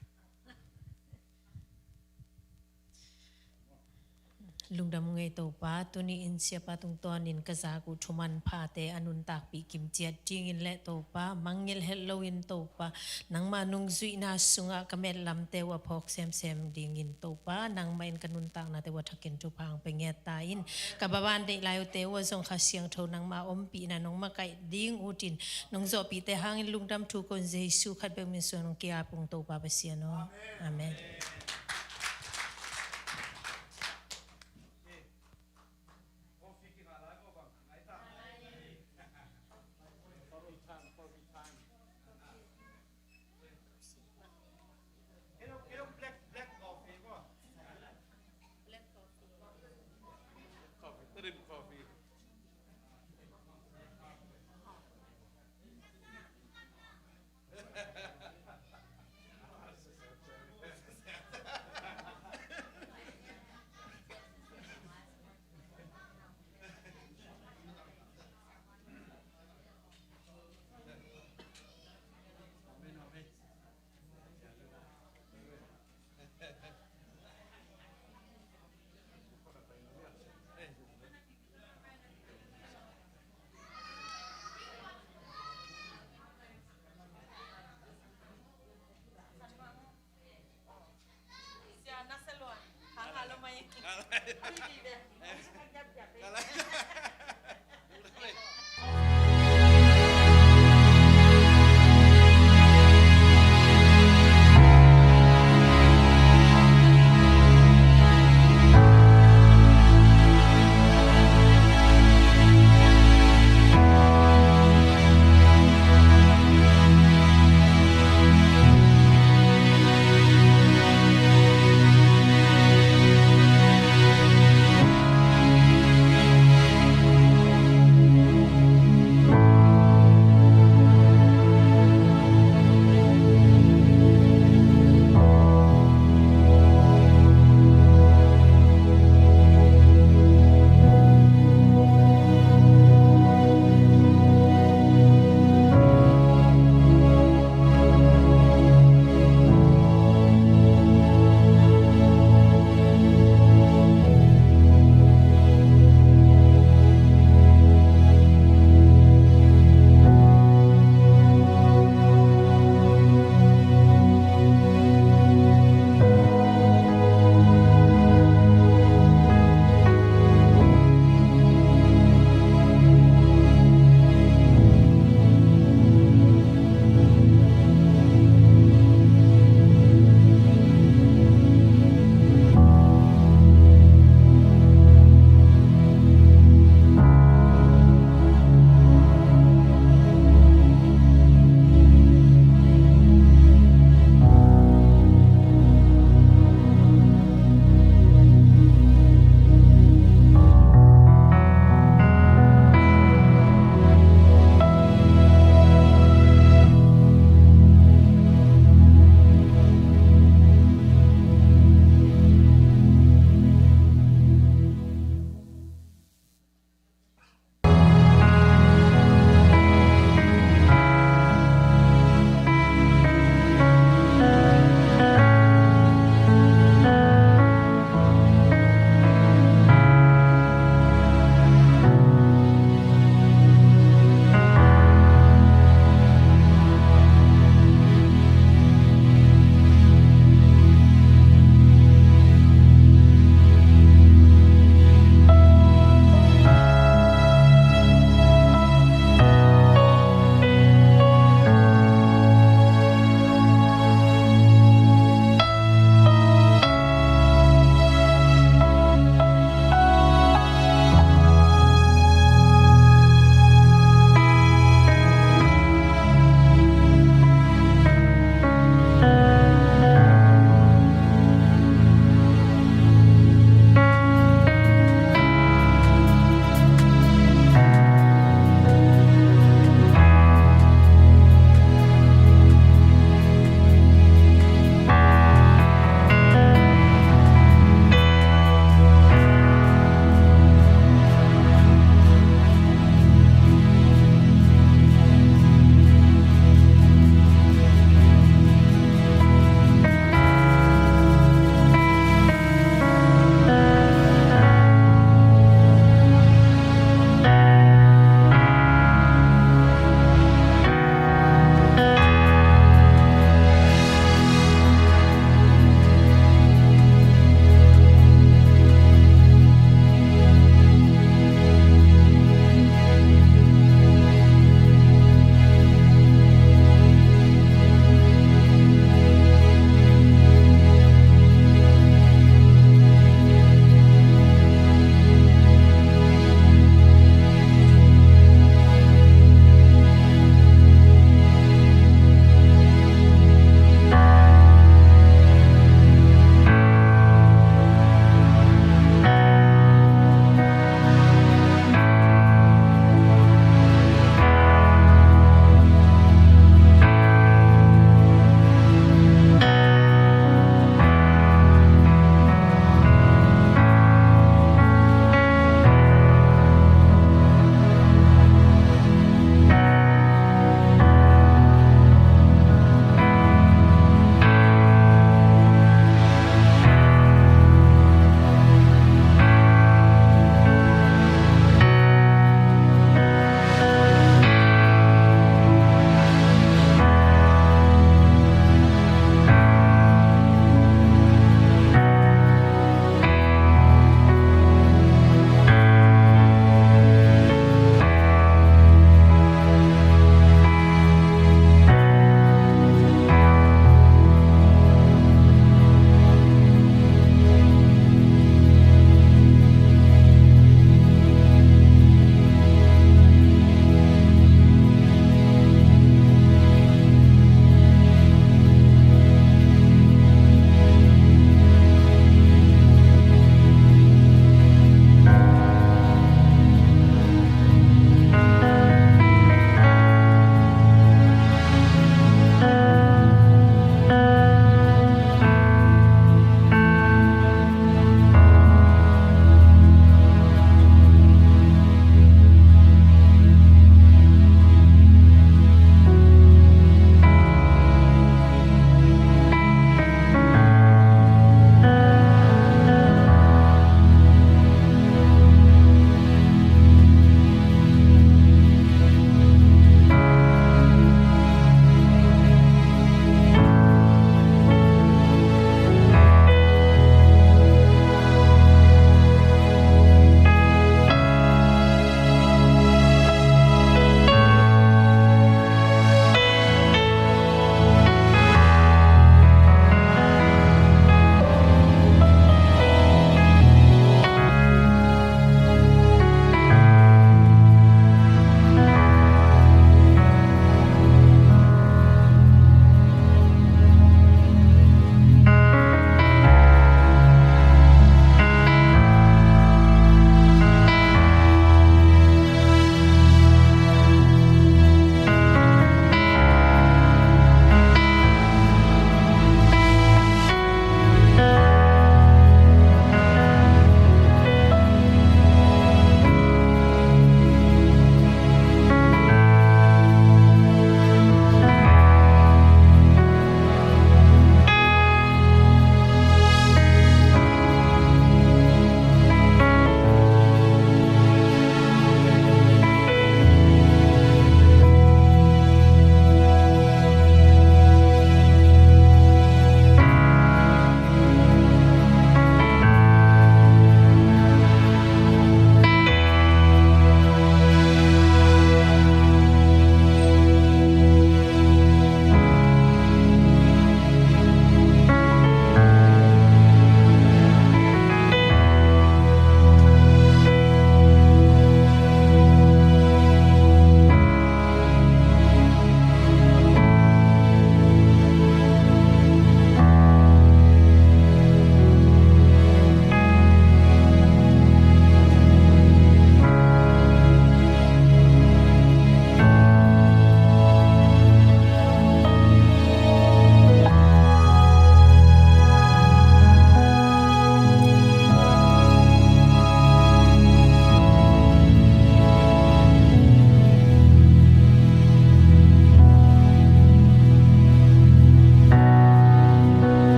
Lungdam ngei Topa, tuni in siapa tungtawnin ka zak uh thuman phate a nuntakpih kimciat dingin le Topa, mangngilh het loin Topa, nangmah nungzuihna sungah ka metlamte uh a phawk semsem dingin Topa, nangmah in ka nuntaknate uh a thakin thupha ang pe ngiat ta in. Ka baban deih lai uhte uh a zong Kha Siangtho nangmah ompihna nong makaih ding utin, nong zawhpihte hangin lungdam thu ko in Jesu khat bek min suang nong ki-ap ung Topa Pasian aw. Amen. Coffee, drip coffee.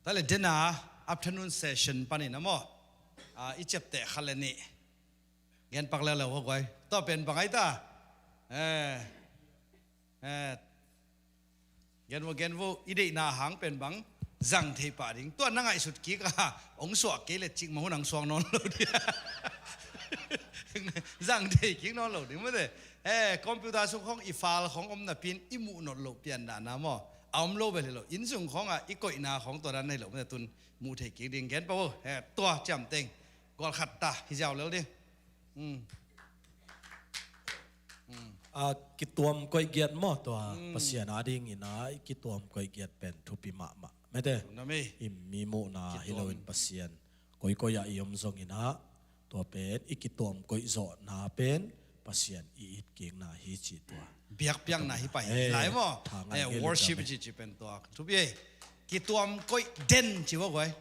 Tua le dena afternoon session panin a maw, a, i ciapteh khat le nih gen pak leuleu hua guai. Tua pen bang ai ta? Eh, eh, gen vo, gen vo, i deihna hang pen bang zang thei pah ding. Tua na ngaihsut kik a, hong suak kei le cikmah hun hong suak nawn lo ding. Zang thei kik nawn lo ding mate. Eh, computer sung khong i file khong om napi-in i muh nawn loh pian dan a maw, a om lo bel hi lo. Inn sung khong a i koihna khong tua dan na hi lo mate, tun muh thei kik ding. Gen pak vo, eh, tua ciamteng gual khat ta hi ziau lel ding. Hmm. Hmm. A, kituam koih giat maw tua. Hmm. Pasian adingin a i kituam koih giat pen thupi mahmah mate. Tua na mi. I mi muhna hi lo in, kituam, Pasian koikoi ah i om zongin a, tua pen i kituam koih zawhna pen Pasian i it kikna hi ci tua. Biakpiakna hi pai hi lai maw. Eh, worship ci ci pen tua thupi ei. Kituam koih den ci vo guai.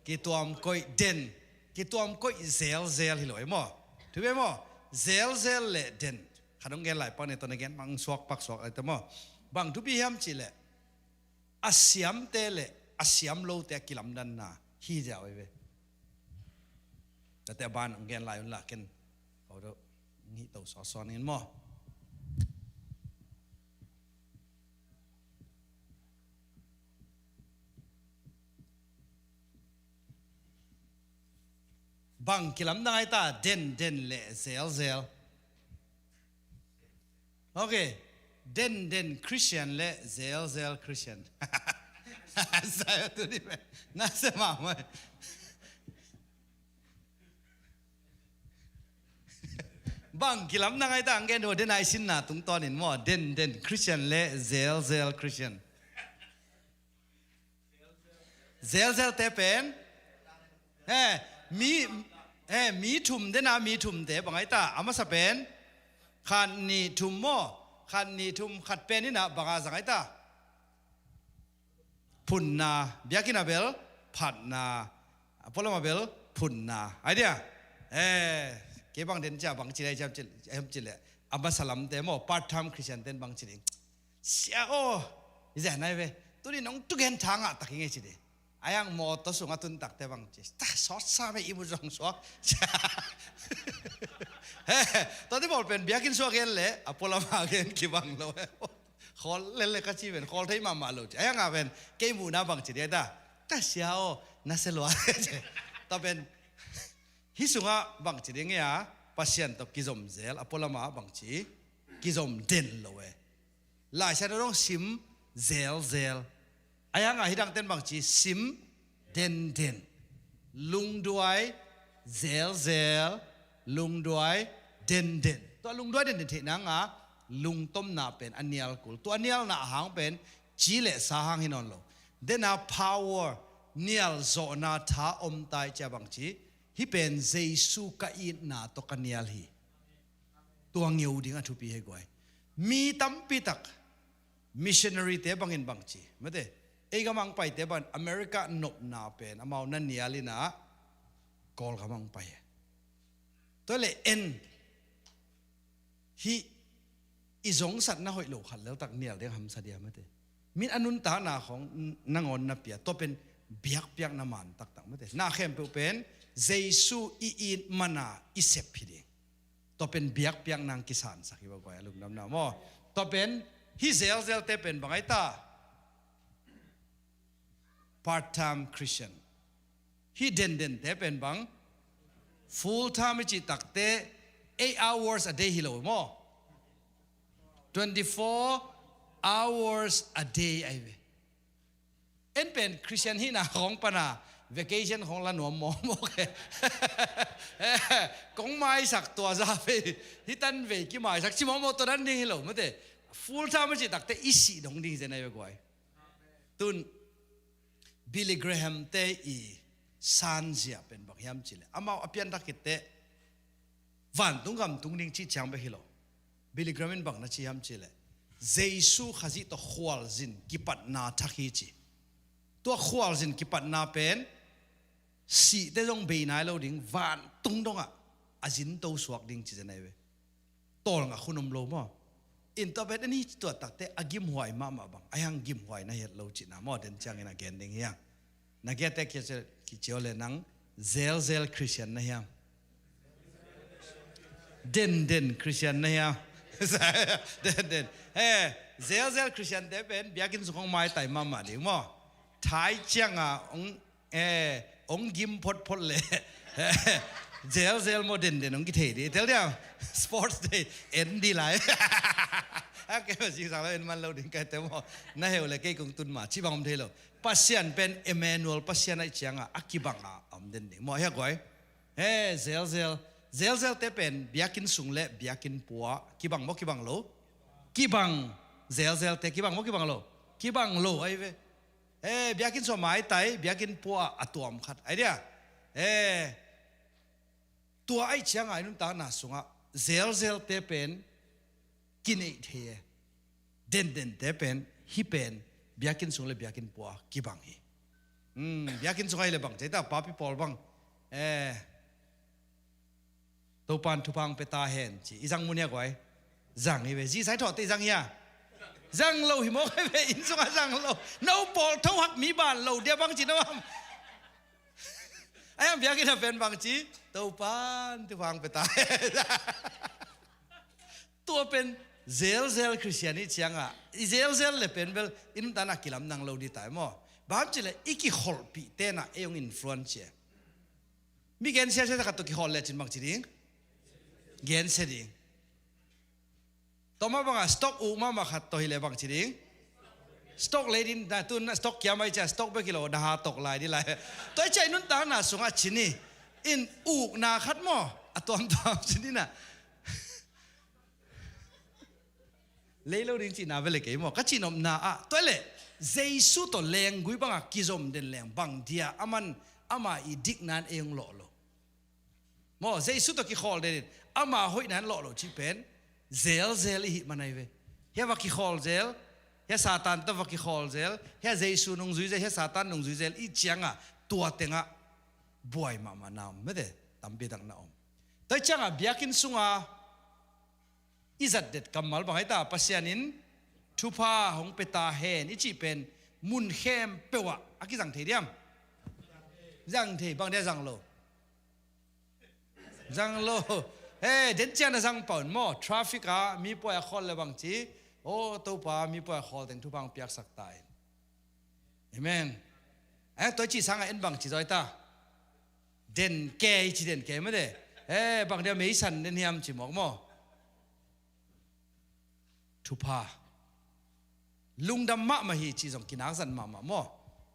Kituam koih den. Kituam koih zelzel hi lo ei maw. Thupi ei maw. Zelzel le den. Khat hong gen lai pak ni, tua na gen mang suak pak suak ai ta maw. Bang thupi hiam cih leh a siamte le a siam lote a kilamdanna hi ziau ei ve. Tate a ban hong gen lai un la ken. Kau do ngi to saw saw nin maw. Bang kilamdang ai ta, den den le zelzel. Ok. Den den Christian le zelzel Christian. Saya tu ni me. Nasa mama. Bang kilamdang ai ta, ang gen ho den ai sin na tungtawnin maw. Den den Christian le zelzel Christian. Zelzelte pen, eh, mi, eh, mi thum dena mi thumte bang ai ta, a masa pen khat nih thum maw, khat nih thum, khat pen ina bang a zang ai ta. Phunna, biakinn a bel phatna, a pualam a bel phunna. Ai dia, eh, kei bang den cia bang ci dai ciam ci, ciam ci le, a masa lamte maw, part time Christian ten bang ci ding. Sia aw, i zia nai ve. Tuni nong tugen tha ngah tak i ngei ci di. A yang mawtaw sung a tun takte bang ci. Ta sawt sa me i mu zong suak. He, tua ti bawl pen biakinn suak gen le, a pualam a gen kibang lo he. Khawl lel le ka ci pen, khawl thei mahmah lo ci. A yang a pen, kei muhna bang ci di ai ta. Ta sia aw, na se lua ci. Tua pen, hi sungah bang ci di ngei a, Pasian tawh kizom zel, a pualam a bang ci, kizom den lo e. Laisiangtho dong sim zelzel. A yang a hidang ten bang ci sim denden. Lungduai zelzel, lungduai denden. Tua lungduai denden theih nang a lungtomna pen a nial kul. Tua nialna a hang pen ci le sa hang hi nawn lo. Dena power, nial zawhna tha om tai cia bang ci. Hi pen Jesu ka itna tawh ka nial hi. Tua ngeu ding a thupi hei guai. Mi tampi tak missionary te bangin bang ci. Mate, ei gamang paite bang America nopna pen amau na nial ina Kawl gamang pai. Tua le en hi i zongsatna hoih lo khat lel tak nial ding hamsa dia mate. Min a nuntakna khong nangawn na pia. Tua pen biakpiakna man taktak mate. Na khempeuh pen Jesu i it mana i sep hi ding. Tua pen biakpiak nang kisansak hi va guai a lungdamna maw. Tua pen hi zelzelte pen bang ai ta? Part time Christian. Hi dendente pen bang? Full time i cih takte eight hours a day hi lo maw. Twenty-four hours a day ai ve. En pen Christian hihna khong pana vacation khong la nuam mawkmawk e. Kong maisak tua za vei, hi tan vei kimaisak ci mawkmawk tua dan ding hi lo mate. Full time a cih takte i sih dong ding hi zen ai ve guai. Tun Billy Graham te i sanzia pen bang hiam cih le amau a pianthak khit teh vantung gam tung ding cih ciang bek hi lo. Billy Graham in bang na ci hiam cih leh Jesu Khazih tawh khualzin kipatna thak hi ci. Tua khualzin kipatna pen sihte zong bei nai lo ding, vantung dongah a zinto suak ding ci zen ai ve. Tawlngak hun om lo maw. In tua pen en hi ci tua takte a gimhuai mahmah bang a hiang gimhuai na hiat lo cihna maw, den ciangin a gen ding hiang. Na giate kici aw le nang zelzel Christian na hiam? Denden Christian na hiam? Denden. He, zelzel Christian te pen biakinn sung hong maitai mahmah ding maw? Thai cianga hong, eh, hong gim photphot le zelzel maw, denden hong kithei ding. Tel diam? Sports day en ding lai. A kei ma sisang lo en man lo ding kaite maw. Na heu le kei kong tun ma ci bang om thei lo. Pasian pen Emmanuel Pasian ahi cianga a kibanga om den ding maw, hia guai? He, zelzel. Zelzel te pen biakinn sung le biakinn pua kibang maw, kibang lo? Kibang. Zelzel te kibang maw, kibang lo? Kibang lo ahi ve. He, biakinn sung maitai, biakinn pua a tuam khat ahi dia. He, tua ahi cianga i nuntakna sungah zelzel te pen kineih thei e. Denden te pen, hih pen biakinn sung le biakinn pua kibang hi. Hmm, biakinn sung ahi le bang ci ta, papi pawl bang, eh, Topan thupha hong pia ta hen ci, i zang mun hia guai? Zang hi ve. Zi sai thawh te i zang hia? Zang lo hi mawk hi ve, inn sungah zang lo. No pawl tho hak mi ban lo dia bang ci na om. Ai, ang biakinn a pen bang ci, Topan thupha hong pia ta hen. Tua pen zelzel Christian i cianga, i zelzel le pen bel i nuntakna kilam nang lo ding tai maw? Bang ci le i kikholhpih tena ei hong influence e. Mi gensia sia khat tawh kikholh le cin bang ci ding? Gensia ding. Toma banga stock uk mahmah khat tawh hi le bang ci ding? Stock lei ding, na tun stock kiam ahi cia, stock bek hi lo, na ha tawk lai ding lai. Tua ahi cia i nuntakna sungah cin hi. In ukna khat maw, a tuamtuam cin hi na. Lei lo ding cihna ve le kei maw, ka cihnopna ah tua le Jesu tawh lenggui banga kizom den leng bang dia, aman ama i diknan ei hong lawh lo. Maw, Jesu tawh kikhawl den in ama hoihnan lawh lo cih pen zelzel i hih man ahi ve. Hia va kikhawl zel, hia Satan tawh va kikhawl zel, hia Jesu nungzui zel, hia Satan nungzui zel i cianga tua tengah buai mahmah na om mete, tampi tak na om. Tua cianga biakinn sunga i zatdet kammal bang ahi ta, Pasian in thupha hong pia ta hen i cih pen mun khempeuh ah a kizang thei diam? Zang thei, bang dia zang lo? Zang lo. He, den cian a zang paun maw, traffic ah mi puai a khawl le bang ci, aw Topa, mi puai a khawl teng thupha hong piaksak ta in. Amen. Eh, tua ci sanga en bang ci zaw ta? Den kei ci, den kei mete. Eh, bang dia meisan den hiam ci mawk maw? Thupha. Lungdam mahmah hi ci zong kinakzat mahmah maw?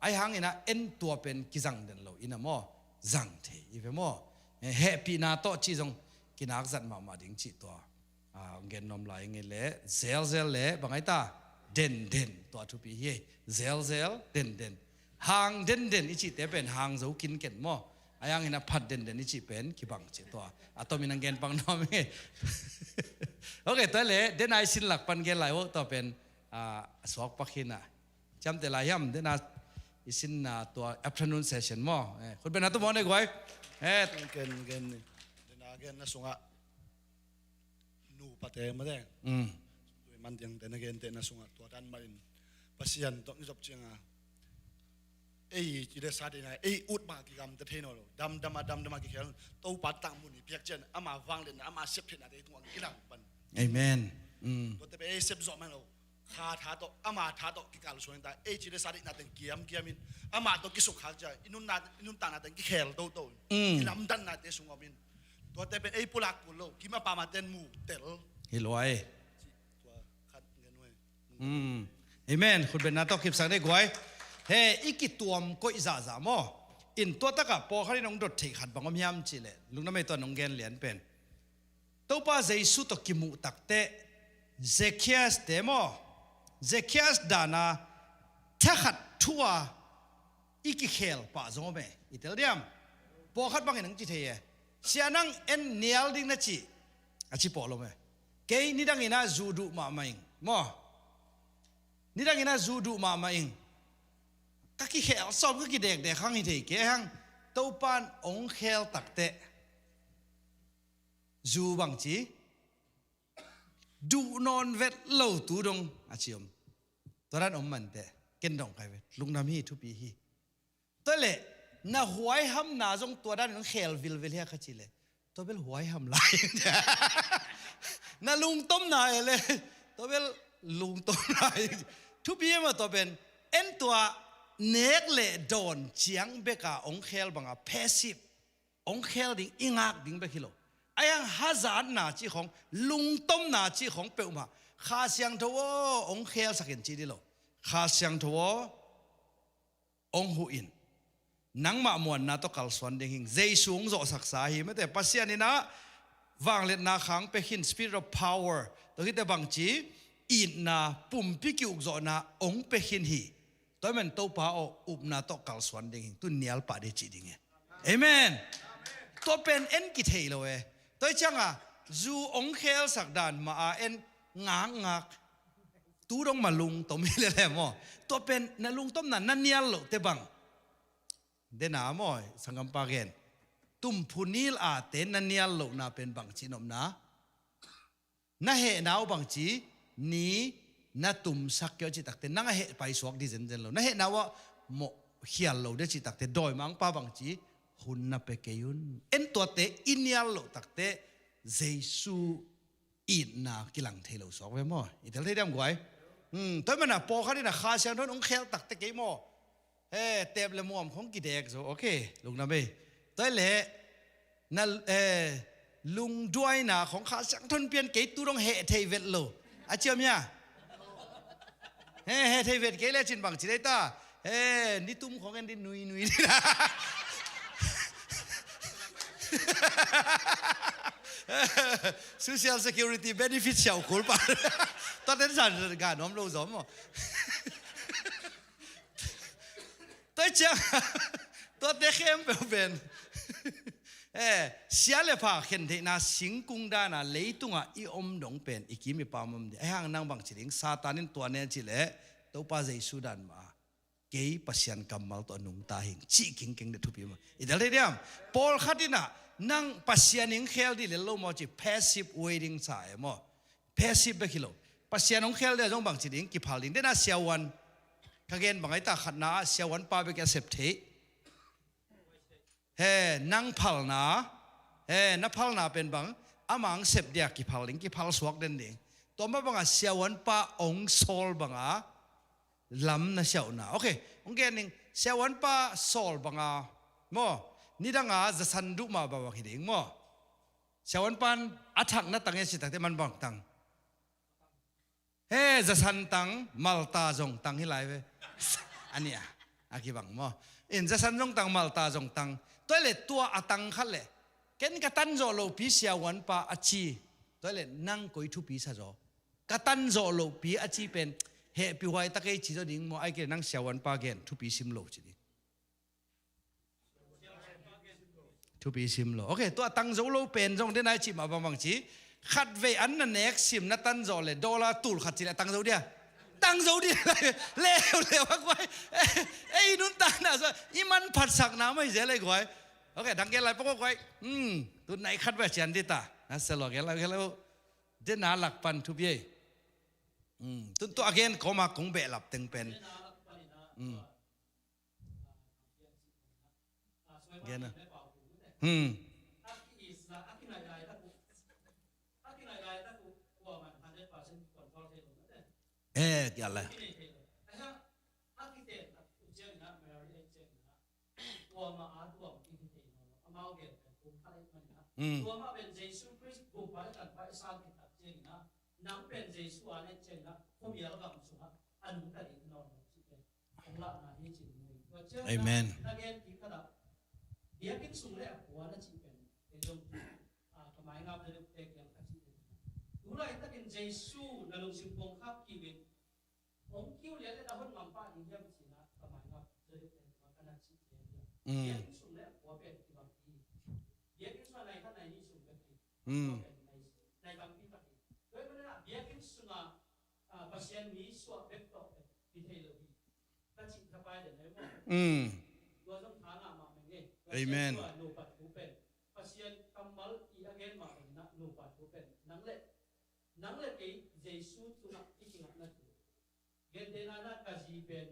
Ahi hangin a en tua pen kizang den lo ina maw? Zang thei i ve maw? Eh, hehpihna tawh ci zong kinakzat mahmah ding ci tua. Ah, gen nuam lai nge le, zelzel le, bang ahi ta? Denden, tua thupi hi. Zelzel, denden. Hang denden i cihte pen hang zo kinken maw? Ahi hangin a phat denden i cih pen kibang ci tua. A tomin ang gen pang nuam nge. Ok, tua le, den a i sin lak pan gen lai uh, tua pen, ah, suak pak hi na. Ciamte lai hiam, den a i sin na tua afternoon session maw? Eh, khut beng na tu maw ne guai? Eh. Gen, gen, den a gen na sungah. Nupate mate. Mm. Tui man tiang te na gen te na sungah tua dan mah in Pasian tawh i zop cianga ei ci le sa te na ei ut bang a kigamte thei nawn lo. Damdam a damdam a kikhel. Topa tang mun i piak cian ama vangliatna, ama sep theihna te i tungah kilang pan. Amen. Mm. Tua te pen ei sep zawh man lo. Kha tha tawh, ama tha tawh kikal suang ta, ei ci le sa deihna teng kiamkiam in, ama tawh kisukkhak cia, i nunna, i nuntakna teng kikhel toto in, mm, i lamdanna te sung om in. Tuate pen ei pulak kul lo, kim a pama ten mu tel. Hi luai. Ci, tua khat ngen uh e. Mm. Amen. Khut beng na tawh kipsak dei guai. He, i kituam koih zahzah maw? In tua takah pawlkhat in hong dot theih khat bang om hiam cih leh, lungdam ei tua nong gen lian pen. Topa Jesu tawh kimuh takteh Zacchaeus te maw? Zacchaeus dana thakhat thu-a i kikhel pah zong om e. I tel diam? Pawlkhat bangin ang ci thei e. Sia nang en nial ding na cih a ci pawl om e. Kei nidangin a zu duh mahmah ing maw? Nidangin a zu duh mahmah ing. Ka kikhel sawm ka kidekdek hang hi thei kei hang. Topan ong khel takteh zu bangci duh nawn vet lo tu dong a ci om. Tua dan om manteh ken dong kai vet. Lungdam hi, thupi hi. Tua leh na huaihamna zong tua danin hong khel vilvel hia ka cih leh, tua bel huaiham lai. Na lungtomna e le, tua bel lungtom lai. Thupi e maw tua pen, en tua nek le dawn ciang beka hong khel banga passive, hong khel ding, i ngak ding bek hi lo. Ahi hang hazatna cih khong, lungtomna cih khong peuhmah Kha Siangtho aw, hong khelsak in cih dih lo. Kha Siangtho aw, hong huh in. Nangmah muanna tawh kalsuan ding hing. Jesu hong zawhsaksa hi mate, Pasian in ah vangliatna khang pia khin, spirit of power. Tua khit teh bangci, itna, pumpi ki-ukzawhna hong pia khin hi. Tua ahih manin Topa aw, upna tawh kalsuan ding hing. Tu nial pah ding cih ding e. Amen. Tua pen en kithei lo e. Tua hi cianga zu hong khelsak dan mah a en ngakngak. Tu dong mah lungtom hi lele maw. Tua pen na lungtomna na nial loh teh bang. Dena maw, sanggampa gen. Tumphu nil ate na nial lohna pen bangci nopna. Na hehna uh bangci, ni na tumsak kei uh a cih takteh, nang a heh paisuak ding zenzen lo. Na hehna uh ah mawh khial lo ding a cih takteh, dawimangpa bangci, hun na pia kei un. En tuate i nial loh takteh, Jesu itna kilang thei lo suak ve maw. I tel thei diam guai? Hmm, tua ahih manin ah pawlkhat in ah Kha Siangtho in hong khel takteh kei maw. He, tep le muam khong kidek zo, okay, lungdam ei. Tua hi leh, na, eh, lungduaina khong Kha Siangtho in pian kei tu dong heh thei vet lo. A ciam hia? He, heh thei vet kei le cin bang ci dei ta. He, ni tum khong en di nui nui di na. Social security benefit siau kul pa. Tua ten san ga nuam lo zom maw. Tua ciang, tuate khempeuh pen, eh, sia le pha khen theihna singkung dana leitungah i om dong pen i kim i pam om ding. Ahi hang nang bang ci ding, Satan in tua ne cih leh, Topa Jesu dan mah, kei Pasian kammal tawh a nungta hing, cih kingkeng ding thupi mah. I tel thei diam? Pawlkhat in ah, nang Pasian in khel ding lel lo maw ci, passive waiting sa e maw. Passive bek hi lo. Pasian hong khel ding a zong bang ci ding, kiphal ding. Dena siavuan, ka gen bang ahi ta, khatna ah siavuan pa bek a sep thei. He, nang phalna, he, na phalna pen bang, amah hong sep dia kiphal ding, kiphal suak den ding. Tua mah banga siavuan pa hong sawl banga lam na siauhna. Okay, hong gen ding, siavuan pa sawl banga maw, nidanga zasan duh mah bang hi ding maw. Siavuan pan a thak na tang e ci takteh man bang tang. He, zasan tang, malta zong tang hi lai ve. A nih a, a kibang maw. In zasan zong tang, malta zong tang. Tua hi leh tua a tang khat leh, ken ka tan zawh lohpi siavuan pa a ci. Tua hi leh nang koi thupi sa zaw? Ka tan zawh lohpi a ci pen, hehpih huai tak ei ci zaw ding maw, ahih kei leh nang siavuan pa gen thupi sim lo ci ding. Thupi sim lo. Okay, tua tang zo lo pen zong dena i cih mah bangbang ci. Khatvei an na nek sim na tan zawh leh dollar tul khat ci leh tang zo dia. Tang zo dia. Leuleu a guai. Eh, eh, i nuntakna zong i manphatsakna mah hi zel ei guai. Okay, dang gen lai pok guai. Hmm, tu nai khatvei a cian di ta. Na selo gen lai, gen lai. Dena lak pan thupi ei. Hmm, tu, tu a gen kawma kong behlap teng pen. Hmm. Gen a. Hmm. Eh, kia le. Hmm. Nang pen Jesu a ne ciangin ah khuamial gam sungah a nungta ding nawn lo cih pen hong lahna hi cih mu. Tua ciang Amen. Na gen kik khat ah biakinn sung le a kua na cih pen kei zong, ah, ka maingap na deuh te kiang ka cih pen. Tu laitakin Jesu na lungsim kong khak kik in hong kiu lian le na hon ngam pah ding hiam cih na ka maingap na deuh te ka na cih pen. Mm. Biakinn sung le a kua pen kibang hi. Biakinn sung a nai khat nai nih sung pen hi. Mm. Nai tampi tak hi. Tua ahih manin ah biakinn sungah, ah, Pasian mi suah bek tawh pen hi thei lo hi. Ka cih thapai den ai maw. Mm. Tua zong tha ngah mahmah ing ei. Amen. Pasian tua nupa thu pen, Pasian kammal i a gen mah pen na nupa thu pen. Nang le, nang le kei Jesu tungah i kingakna thu. Gentehna in ah ka zi pen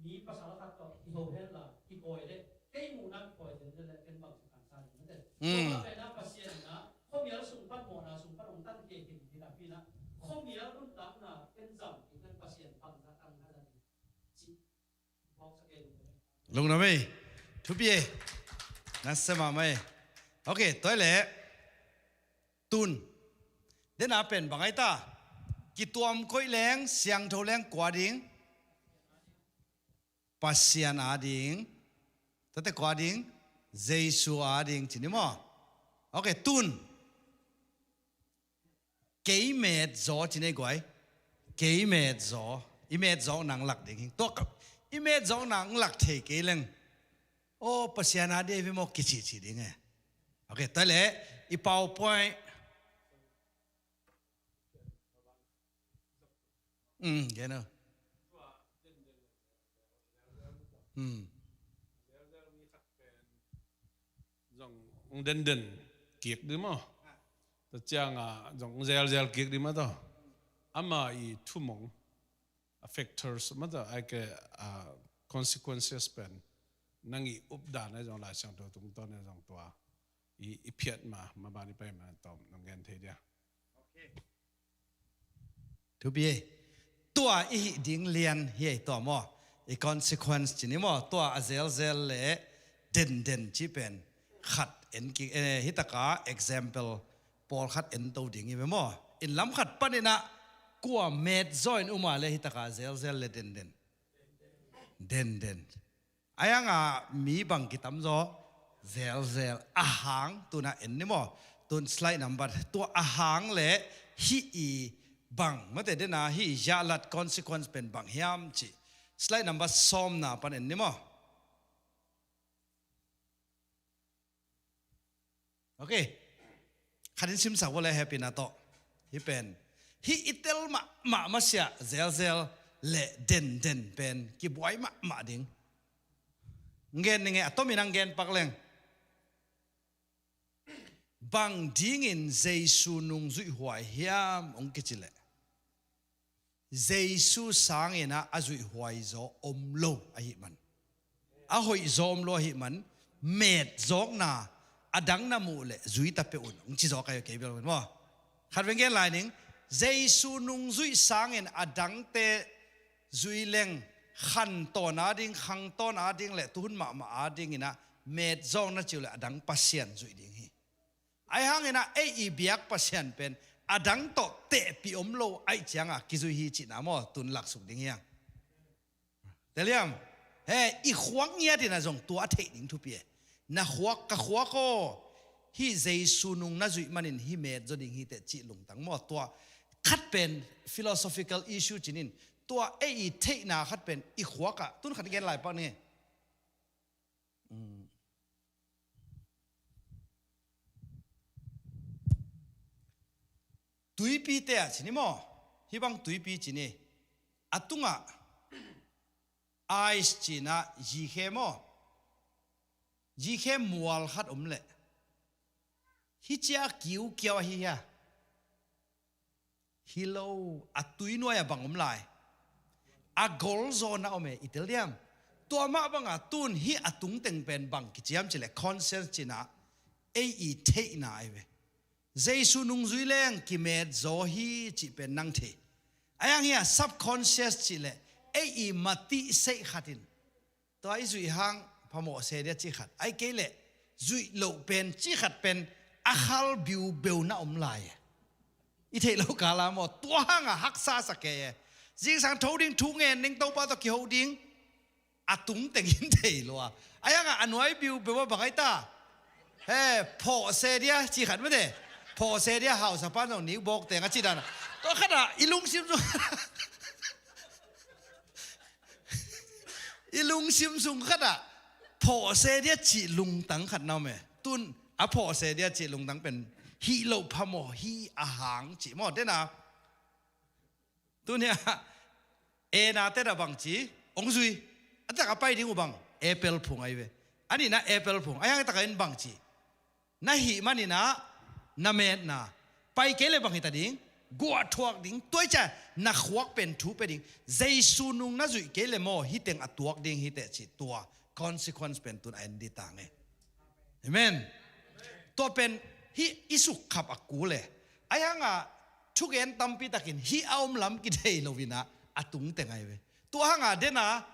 Mi pasal khat tawh i ho hen la, i kawi le, kei muhna i kawi zen le, ken bang suk kan sa ding na te. Mm. Tua pen a Pasian na, khuamial sung pan mawhna sung pan hong tan kei kei ding na pi na, khuamial nuntakna ken zam ding ken Pasian bang za tang na ding. Ci. Lungdam ei. Thupi ei. Nasia mahmah ei. Ok, tua leh. Tun. Dena pen bang ai ta. Kituam koih leng, siangtho leng kua ding. Pasian a ding. Tate kua ding. Jesu a ding ci ni maw. Ok, tun. Kei met zaw ci nei guai. Kei met zaw. I met zaw nang lak ding hi. Tua ka, i met zaw nang lak thei kei leng. O, Pasian a dei ve maw kici ci ding e. Ok, tua leh, i PowerPoint. Mm, gen o. Mm. Zong ong denden kik ding maw. Tua ciangah zong ong zelzel kik ding mah tawh. Ama i thumong, a factors mah tawh, ai ke, a consequences pen. Nang i updan ai zong Lai Siangtho tungtawn ai zong tua. I, i phiat ma, ma ban i pai ma tawm nong gen thei dia. Ok. Thupi ei. Tua i hih ding lian hi ei tua maw. I consequence ci ni maw. Tua a zelzel le denden ci pen. Khat en kik, eh, hi taka example pawlkhat en to ding hi ve maw. In lam khat panin ah kua met zaw in um a le hi taka zelzel le denden. Denden. A ianga mi bang kitam zaw, zelzel, a hang, tuna en ni maw. Tun slide number, tua a hang le hih i bang, mate dena hih i ziahlat consequence pen bang hiam ci. Slide number sawmna pan en ni maw. Ok. Khatin simsak vua le hehpihna tawh. Hih pen. Hih i tel mahmah masiah zelzel le denden pen. Kibuai mahmah ding. Ngen ning e a tomin ang gen pak leng. Bang dingin Jesu nungzuih huai hiam ong kici leh. Jesu sangin ah a zuihhuai zaw om lo ahih man. A hoih zaw om lo ahih man, met zawkna, a dang na muh leh zui ta peuh un. Ong ci zaw kai kei bel maw. Khat veng gen lai ning, Jesu nungzuih sangin a dangte zui leng, khantawn a ding, khangtawn a ding le tuhun mahmah a dingin ah met zawkna ci uh leh a dang Pasian zuih ding hi. Ahi hangin ah ei i biak Pasian pen a dang tawh tehpih om lo ahih ciangah kizui hi cihna maw tun laksuk ding hiang. Teliam, he, i khuak ngiatin ah zong tua a theih ding thupi e. Na khuak, ka khuak aw, hih Jesu nung na zuih manin hih met zaw ding hi teh cih lungtang maw tua. Khat pen philosophical issue cinin tua ei i theihna khat pen i khuak ah tun khat gen lai pak ni. Tuipi te ah ci ni maw? Hih bang tuipi ci ni. A tungah ice cina zikhe maw? Zikhe mual khat om leh. Hih cia kiukiau ahi hia? Hi lo, a tui nuai a bang om lai. A gol zaw na om e, i tel diam. Tua mah banga tun hih a tungteng pen bang kiciam cileh conscience cina ei i theihna ai ve. Jesu nungzui leng kimet zaw hi cih pen nang thei. Ayang hia subconscious cileh ei i matih seih khatin. Tua i zuih hang phamawh se dia cih khat ai kei leh zuih loh pen cih khat pen a khal biubeu na om lai e. I theih lo kala maw tua hanga haksa sa kei e. Zingsang tho ding thu ngen ding Topa tawh kiho ding. A tung tengin thei lo a. Ayanga a nuai biubeu a bang ai ta. He phawh se dia cih khat mate. Phawh se dia hausa pan zong nik bawk teng a cih dana. Tua khata i lungsim zong I lungsim sung khatah phawhse dia cih lungtang khat na om e. Tun a phawhse dia cih lungtang pen hih loh pha maw, hih a hang cih maw, tena. Tun hia ena tena bang ci, ong zui. A taka pai ding uh bang, apple phung ai ve. Ani na apple phung ai hang taka in bang ci. Na hih maninah na metna pai kei le bang hita ding? guahthuak ding, tua i ciah na khuak pen thu pia ding. Jesu nung na zuih kei le maw, hih teng a tuak ding hi teh cih tua consequence pen tun a en dih tang e. Amen. Tua pen hih i sukkhap a kul e. Ahi hanga thugen tampi takin hih a om lam kithei lo inah a tung teng ahi ve. Tua hanga dena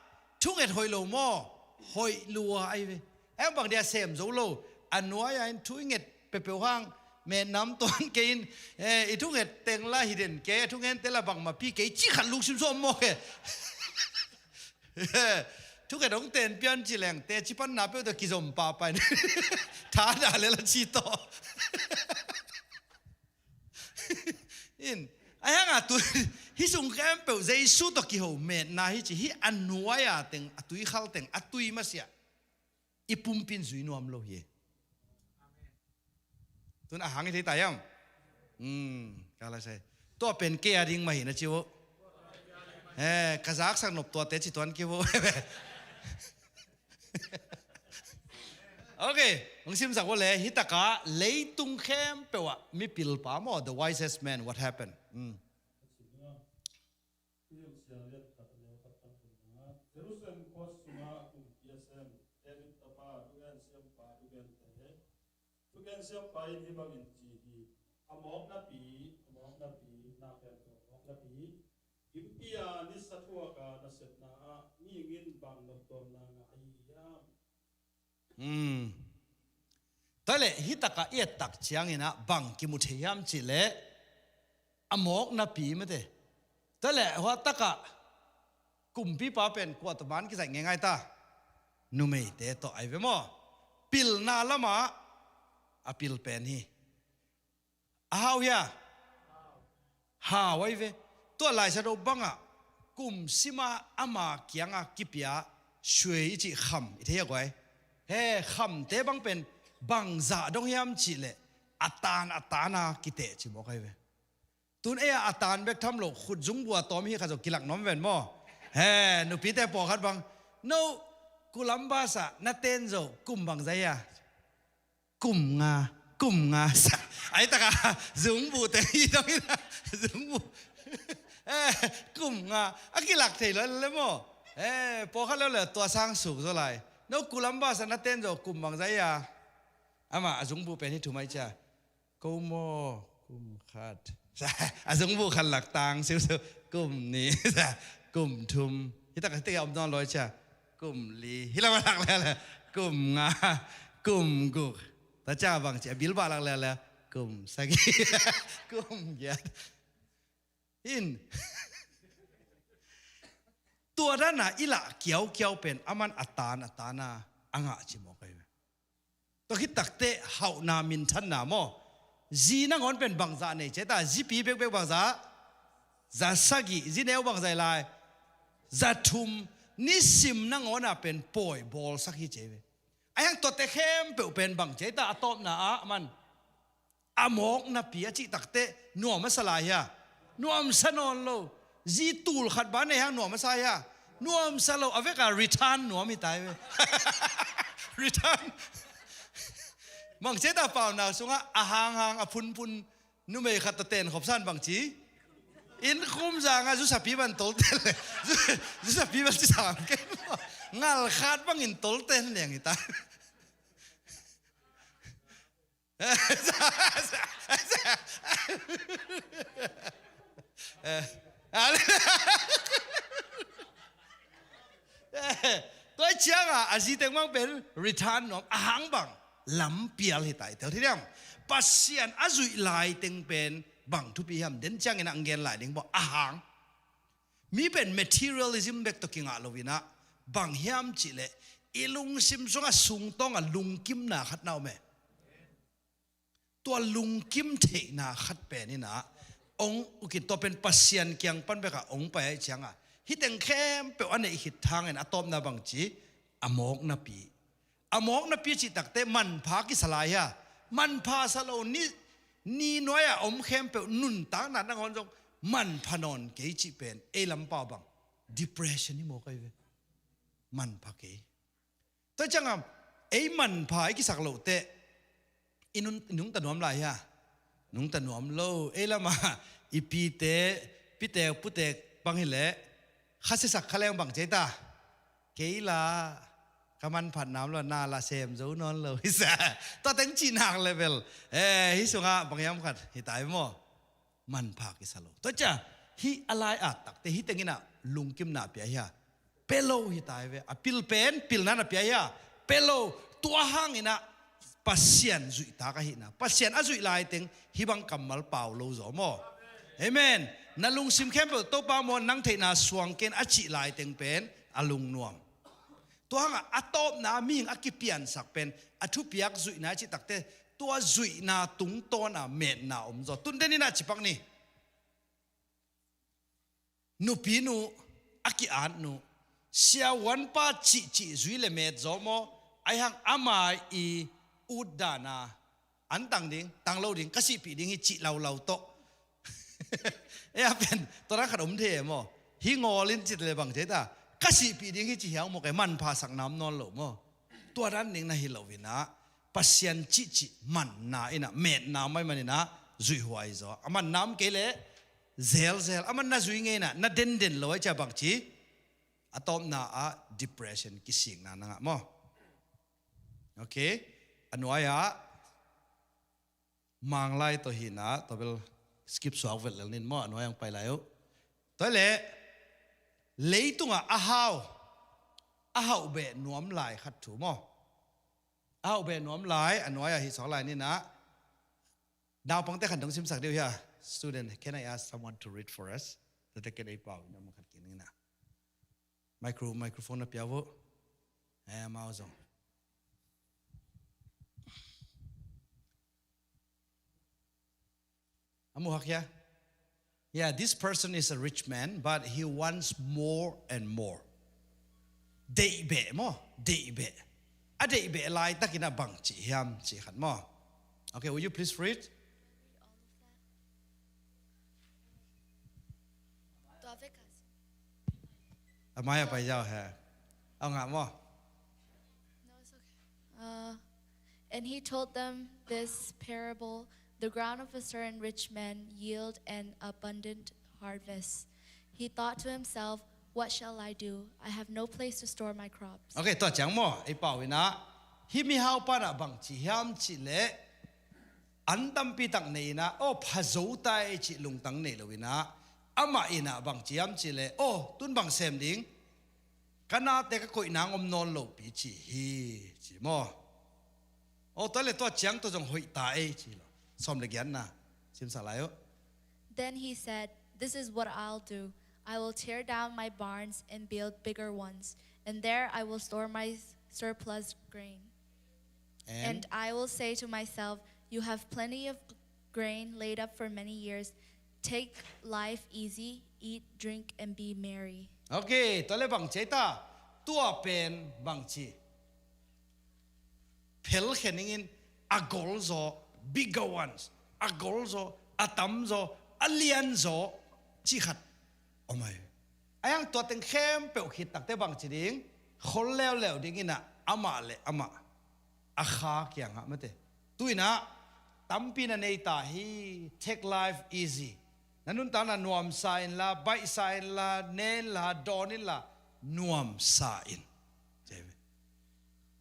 thunget hoih lo maw? Hoih lua ahi ve. Ahi hang bang dia sem zo lo. A nuai-a in thu i nget peuhpeuh hang, metnam tuan kei in, eh, i thunget teng la hi den kei, a thungente la bangmah pi kei ci khat lungsim sawm mawk e. Thunget hong ten pian ci leng teci panna peuh tawh kizom pahpah in. Thadah le la ci tawh. In, ahi hanga tu, hih sung khempeuh Jesu tawh kiho metna hi ci, hih a nuai-a teng, a tuikhal teng, a tui masiah i pumpi in zui nuam lo hi. Tun a hang i thei ta hiam? Hmm, ka la sai. Tua pen kei a ding mah hi na ci uh. Eh, ka zaksak nop tuate ci tuan ki uh. Ok, hong simsak uh le, hih taka leitung khempeuh ah mipilpa maw, the wisest man, what happened? Hmm. Hilhsiang lian khat a neu khat pan thumna, Jerusalem khua sungah kumpi a sem David tapa thugen siampa thugente, thugen siampa in hih bangin ci hi, a mawk napi, a mawk napi, na khempeuh a mawk napi, gimpi a nisa thuak a nasepna ah mihing in bang noptuamna ngah ahi hiam? Hmm. Tua leh hih takah i et tak ciangin ah bang kimu thei hiam cih leh a mawk napi mate. Tua leh hua takah kumpipa pen kua tawh ban kizaih ngeingai ta? Numeite tawh ahi ve maw? Pilna lamah a pil pen hi. A hau hia? Hau ahi ve. Tua Lai Siangtho bangah kum sima ama kianga kipia suei i cih kham i thei a guai. He khamte bang pen bangzah dong hiam cih leh a tan a tana kiteh ci mawk ahi ve. Tun ei a a tan bek tham lo khut zungbu a tawm hi kha zo kilak nuam ven maw? He nupite pawlkhat bang, no, Columbus ah na ten zo kum bangzah hia? Kum nga, kum nga sa. Ai taka zungbu te hi dong hi na, zungbu. Eh, kum nga a kilak thei lo le maw? Eh, pawlkhat lo le tua sang suk zo lai. No Columbus ah na ten zo kum bangzah hia? Ama a zungbu pen hi thum ai cia. Ko maw, kum khat. A zungbu khat lak tang siusiu, kum nih, kum thum. Hih takah hih takah om nawn lo ai cia. Kum li. Hih lamah lak lele. Kum nga, kum guk. Tua cia bang ci a bilbah lak lele. Kum sagih, kum giat. In. Tua dana i lah kiaukiau pen aman a tan a tana a ngah ci mawk ahi ve. Tua khit takteh hauhna minthanna maw? Zi nangawn pen bangzah nei ci ta, zipi bekbek bangzah? Za sagih, zi neu bangzah lai? Za thum, nisim nangawn a pen pawi bawlsak hi ci ve. Ahi hang tuate khempeuh pen bang ci ta, a tawpna ah man. A mawk napi a cih takteh nuam a sa lai hia? Nuamsa nawn lo. Zi tul khat ban nei hang nuam a sa hia? Nuamsa lo. A veka return nuam hi tai ve. Return. Bang ci ta, paunak sungah a hanghang a phunphun numei khat tawh ten khop san bang ci? Inn khum zangah zusapi ban tolten le. Zu-, zusapi ban ci sam kei. Ngalkhat bangin tolten leng hi ta. Tua ciangah a zi teng bang pen return nuam a hang bang lampial hi tai tel hi diam. Pasian a zuih lai teng pen bang thupi hiam den ciangin a ngen lai ding bawh a hang. Mi pen materialism bek tawh kingah lo inah bang hiam cih leh i lungsim sungah sungtawngah lungkimna khat na om e. Tua lungkim theihna khat pen inah ong ukin tua pen Pasian kiang pan bekah ong pai aih ciangah hih teng khempeuh a neih khit thangin a tawpna bang ci a mawk napi. A mawk napi cih takteh manpha kisa lai hia? Manpha sa lo ni, ni nuai-ah om khempeuh nuntakna nangawn zong manpha nawn kei cih pen ei lam pau bang depression hi mawk ahi ve. Manpha kei. Tua ciangah ei manpha i kisak loh teh i nun-, i nungta nuam lai hia? Nungta nuam lo. Ei lamah i pite, pitek putek bang hileh, kha siasak kha leng bang ci ei ta? Kei la ka manphat nam lo, na la sem zo nawn lo hi sa. Tua teng cih nak level, eh, hih sungah bang hiam khat hi ta hi maw? Manpha kisa lo. Tua cia hih a lai-at takte hih teng inah lungkimna a pia hi a, pia lo hi ta hi ve. A pil pen pilna na pia hi a, pia lo. Tua hang inah Pasian zuihtak ahihna, Pasian a zuih laiteng hih bang kammal pau lo zaw maw? Amen. Na lungsim khempeuh Topa maw, nang theihna suang ken a cih laiteng pen a lungnuam. Tua hangah a tawpna mihing a kipiansak pen a thupiak zuihna a cih takte, tua zuihna tungtawna metna om zaw. Tun den inah cipak ni. Nupinu, a ki-at nu, siavuanpa cihcih zui le met zaw maw? Ahi hang ama i utdana an tang ding, tang lo ding, ka sihpih ding hi cih laulau tawh. Ei a pen tua dan khat om thei e maw? Hih ngawl in cih le bang thei ta? Ka sihpih ding hi cih hiang maw, kei manpha sak nam nawn lo maw? Tua dan ding na hi lo inah Pasian cihcih manna inah metna mai man inah zuihhuai zaw. A man nam kei leh zelzel, a man na zui ngei inah na denden lo ai cia bang ci? A tawpna ah depression kisikna na ngah maw? Okay. A nuai-ah Manglai tawh hihna, tua bel skip suak vet lel nin maw, a nuai-ah hong pai lai uh. Tua leh leitungah a hau, a hauh beh nuam lai khat thu maw? A hauh beh nuam lai, a nuai-ah hih suak lai ninah. Naupangte khan dong simsak deuh hia. Student, can I ask someone to read for us? Tate ken ei pau in a mun khat kik ninah. Micro, microphone na pia vo. Eh, amau zong. A muhak hia? Yeah, this person is a rich man, but he wants more and more. Deih beh maw, deih beh. A deih beh laitak inah bang cih hiam cih khat maw? Okay, will you please read? A mai-ah pai zaw he. A ngah maw? No, it's okay. Uh, and he told them this parable. The ground of a certain rich man yield an abundant harvest. He thought to himself, "What shall I do? I have no place to store my crops." Okay, tua ciang maw, ei pau inah, hih mihau panah bang ci hiam cih leh, an tampi tak nei inah, aw, pha zo ta ei cih lungtang nei lo inah, amah inah bang ci hiam cih leh, aw, tun bang sem ding? Ka nate ka koih nang om nawn lo pi ci hi, ci maw? Aw, tua le tua ciang tua zong hoih ta ei ci lo. Sawm le giatna simsak lai uh. Then he said, "This is what I'll do. I will tear down my barns and build bigger ones, and there I will store my surplus grain." And I will say to myself, "You have plenty of grain laid up for many years. Take life easy, eat, drink, and be merry." Okay, tua le bang ci ei ta? Tua pen bang ci? Phelkhia ningin a gol zaw, bigger ones, a gol zaw, a tam zaw, a lian zaw, cih khat om ai. Ahi hang tua teng khempeuh khit takte bang ci ding? Khol leuleu ding inah amah le amah a kha kiangah mate. Tu inah tampi na nei ta hi, take life easy. Na nuntakna nuamsa inla, baihsa inla, ne inla, dawn inla, nuamsa in.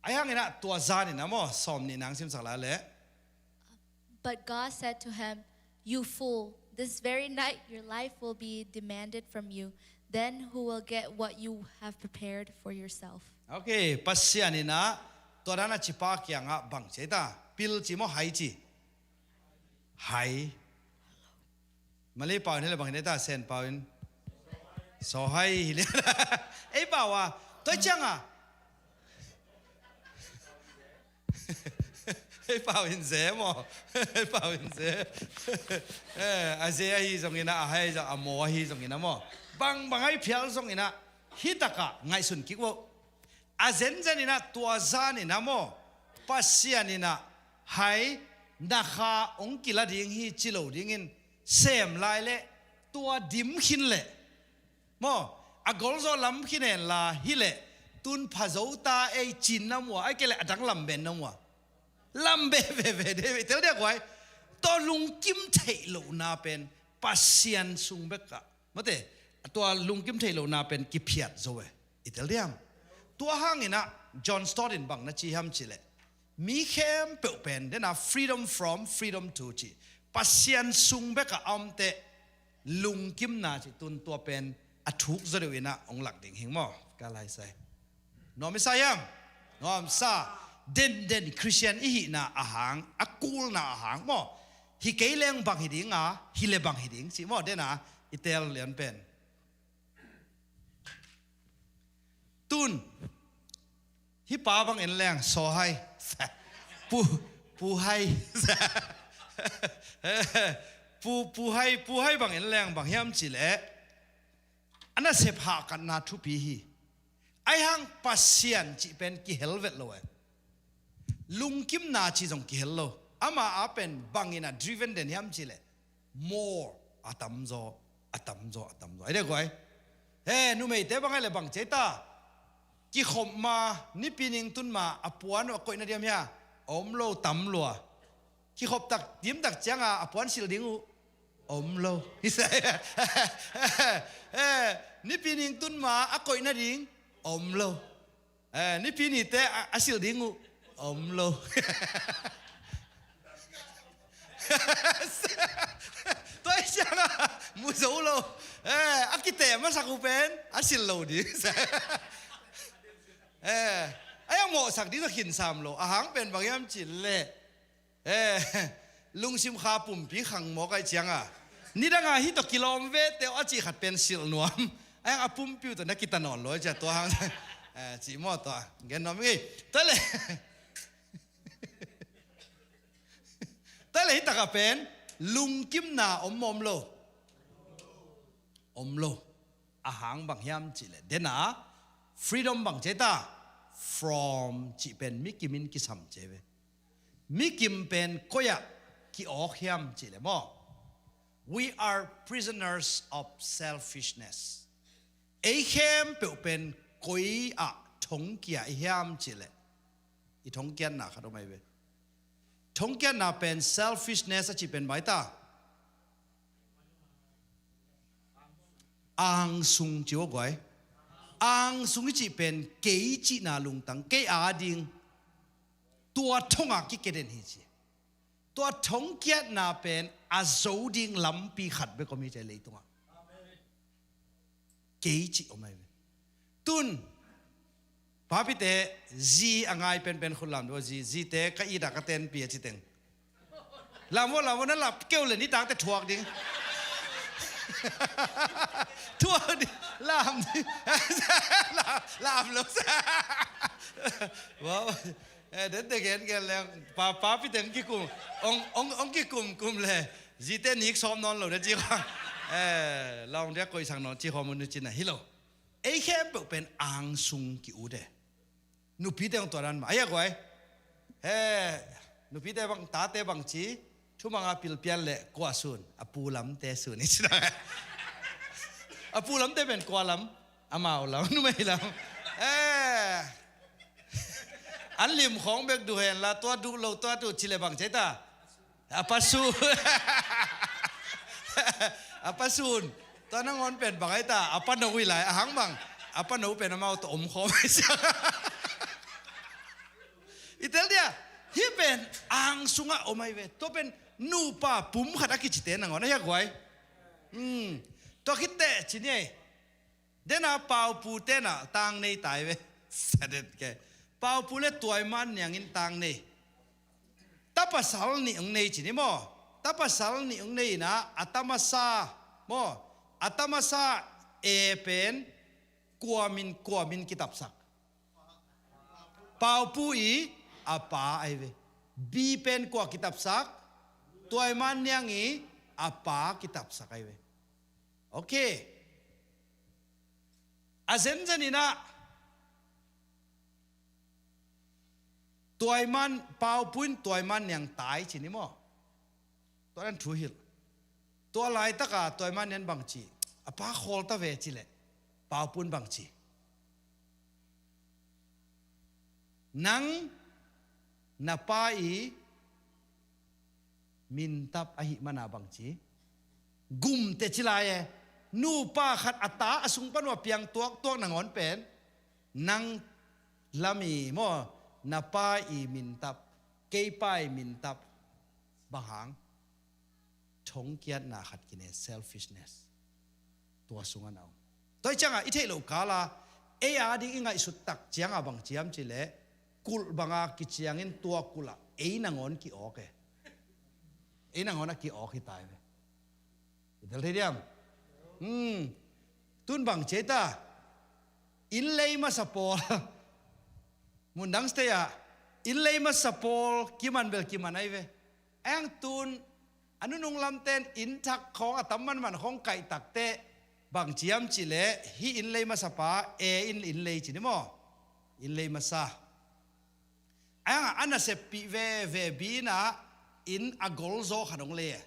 Ahi hang inah tua zan inah maw, sawm nih nang simsak lai le. But God said to him, "You fool, this very night your life will be demanded from you. Then who will get what you have prepared for yourself?" Okay, Pasian inah tua dan a cipa kiangah bang ci ei ta? Pil ci maw, hai ci? Hai. Malay pau in hi le bang hi le ta, Sen pau in? Sawhai hi le. Ei pau a, tua ciang a. Ei pau in ze maw? Ei pau in ze. Eh, a ze ahi zong inah, a hai zong, a maw ahi zong inah maw? Bangbang ahi phial zong inah, hih takah ngaihsun kik uh. A zenzen inah tua zan inah maw, Pasian inah hai na kha hong kila ding hi ci lo dingin sem lai leh tua dim khin leh maw, a golzaw lam khin henla hileh tun pha zo ta ei cin na mua, ai kei leh a dang lam ben na mua. Lam be veve de tel dia guai. Tua lungkim theih lohna pen Pasian sung bekah, mate, tua lungkim thei lohna pen kiphiat zo e. I tel diam? Tua hangin ah John Stott in bang na ci hiam cih leh, mi khempeuh pen, den a freedom from, freedom to cih, Pasian sung bekah a omte lungkimna cih tun tua pen a thuk zaw deuh in ah hong lak ding hi maw? Ka lai sai. Nuam i sa hiam? Nuam sa. Denden Khristian i hihna a hang, a kulna a hang maw? Hi kei leng bang hi ding a, hi le bang hi ding cih maw, den a i tel lian pen. Tun, hi pa bang en leng, saw hai. Pu, pu hai. Pu, pu hai, pu hai bang en leng, bang hiam cih leh, a nasep hahkatna thupi hi. Ahi hang Pasian cih pen kihel vet lo e. Lungkimna cih zong kihel lo. Ama a pen bangin a driven den hiam cih leh, more, a tamzaw, a tamzaw, a tamzaw. Ai de guai. He, numeite bang ai le bang ci ei ta. Kikhop ma, Nipi ni tun ma, a puan uh a koihna diam hia? Om lo, tam lua. Kikhop tak, dim tak ciang a, a puan silh ding uh om lo. Eh, Nipi ni tun ma, a koihna ding om lo. Eh, Nipi nite a, a silh ding uh om lo. Tua hi ciang a, mu zo lo. Eh, a kiteh masak uh pen a silh lo ding. Eh, a, a mawhsak ding zong khin sam lo. A hang pen bang hiam cih leh, eh, lungsim kha pumpi khang mawk ai ciang a, nidang a hih tawh kilawm vete uh a cih khat pen silh nuam. Ahi hang a pumpi uh tawh na kita nawn lo ai ciang tua hang. Eh, cih maw tua. Gen nuam ing ei. Tua le, tua le hih tak a pen lungkimna om maw om lo? Om lo. A hang bang hiam cih leh, den a freedom bang ci ei ta. From cih pen mi kim in kisam ci ei ve. Mi kim pen koi ah ki-awk hiam cih leh maw? We are prisoners of selfishness. Ei khempeuh pen koi ah thongkia i hiam cih leh, i thongkiatna khat om ai ve. Thongkiatna pen selfishness a cih pen bang ai ta. Angsung ci uh a guai. Angsung i cih pen kei cihna lungtang, kei a ding. Tua thong ah kikeden hi ci. Tua thongkiatna pen a zo ding lampi khat bek om hi ci leitungah. Kei cih om ai ve. Tun, papite, zi a ngai penpen khut lam dua, zi, zite ka it a ka tenpi a ci teng. Lam vo, lam vo, na lap keu le nitakte thuak ding. Thuak ding, lam ding. Lam, lam lo. Wow. Eh, den te gen gen leng, pa, papi teng kikum, ong, ong, ong kikum kum le, zite nik sawm nawn lo na ci khawng. Eh, long dia koihsak nawn ci khawng mun nu ci na hi lo. Ei khempeuh pen angsung ki-ut e. Nupite hong tua dan mah. Ai a guai. Eh, nupite bang, tate bang ci, thumang a pilpian le kua sun, a pu lamte sun i ci na. A pu lamte pen kua lam, amau lam, numei lam. Eh. An lim khawng bek duh hen la, tua duh lo, tua duh ci le bang ci ei ta. A pa sun. A pa sun. Tua nangawn pen bang ai ta, a pa no uh hi lai, a hang bang. A pa no pen amau tawh om khawm ai sia. I tel dia, hih pen angsung ah om ai ve. Tua pen nupa pum khat a kicite nangawn, ai a guai. Hmm. Tua khit teh ci ni ei. Den a paupu ten a tang nei ta ai ve. Sadet ke. Paupu le tuaiman niang in tang nei. Tapasal nih ong nei ci ni maw. Tapasal nih ong nei in a, a tamasa maw. A tamasa e pen kuamin, kuamin kitapsak. Paupu i a pa ai ve. B pen kua kitapsak? Tuaiman niang i a pa kitapsak ai ve. Okay. A zenzen in a, tuaiman, paupu in tuaiman niang tai ci ni maw. Tua dan thu hilh. Tua laitaka tuaiman niang bang ci? A pa khawl ta ve ci le, paupu in bang ci? Nang na pa i mintap ahih mana bang ci? Gum teci lai e. Nupa khat a ta a sung pan uh a piang tuaktuak nangawn pen, nang lam i maw, na pa i mintap, kei pa i mintap, bang hang? Thongkiatna khat kine, selfishness. Tua sungah na om. Tua hi ciangah i theih loh kala ei a ding i ngaihsut tak ciangah bang ci hiam cih leh, kulh banga kiciangin tua kulh ah ei nangawn ki-awk e. Ei nangawn a ki-awk hi ta hi ve. I tel thei diam? Hmm. Tun bang ci ei ta? Inn lei masa pawl. Mundang state ah inn lei masa pawl kiman bel kiman ahi ve. Ahi hang tun a nunung lamten inn thak khawng a tam manman khawng kaih takteh bang ci hiam cih leh, hih inn lei masa pa A in inn lei ci ni maw? Inn lei masa. Ahi hang a naseppih veve B in ah inn a golzaw khat hong lei e.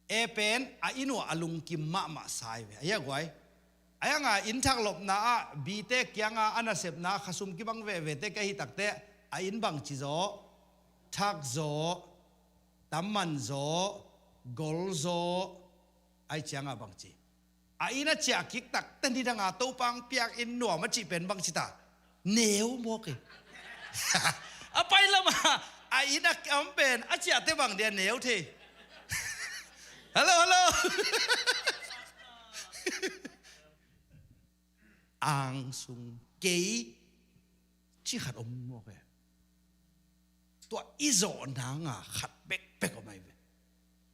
A pen a inn uh a lungkim mahmah sa hi ve. Ahi a guai. Ahi hanga inn thak lopna ah B te kianga a nasepna ah khasum kibang vevete kia hi takteh a inn bang ci zaw? Thak zaw, tam man zaw, gol zaw. Ahi cianga bang ci? A inn a ciah kik takteh nidanga Topa hong piak inn nuam a cih pen bang ci ta? Neu mawk e. A pai lama a inn a om pen a ciahteh bang dia neu thei? Hello, hello. Angsung kei cih khat om mawk e. Tua i zawh nanga khat bekbek om ahi ve.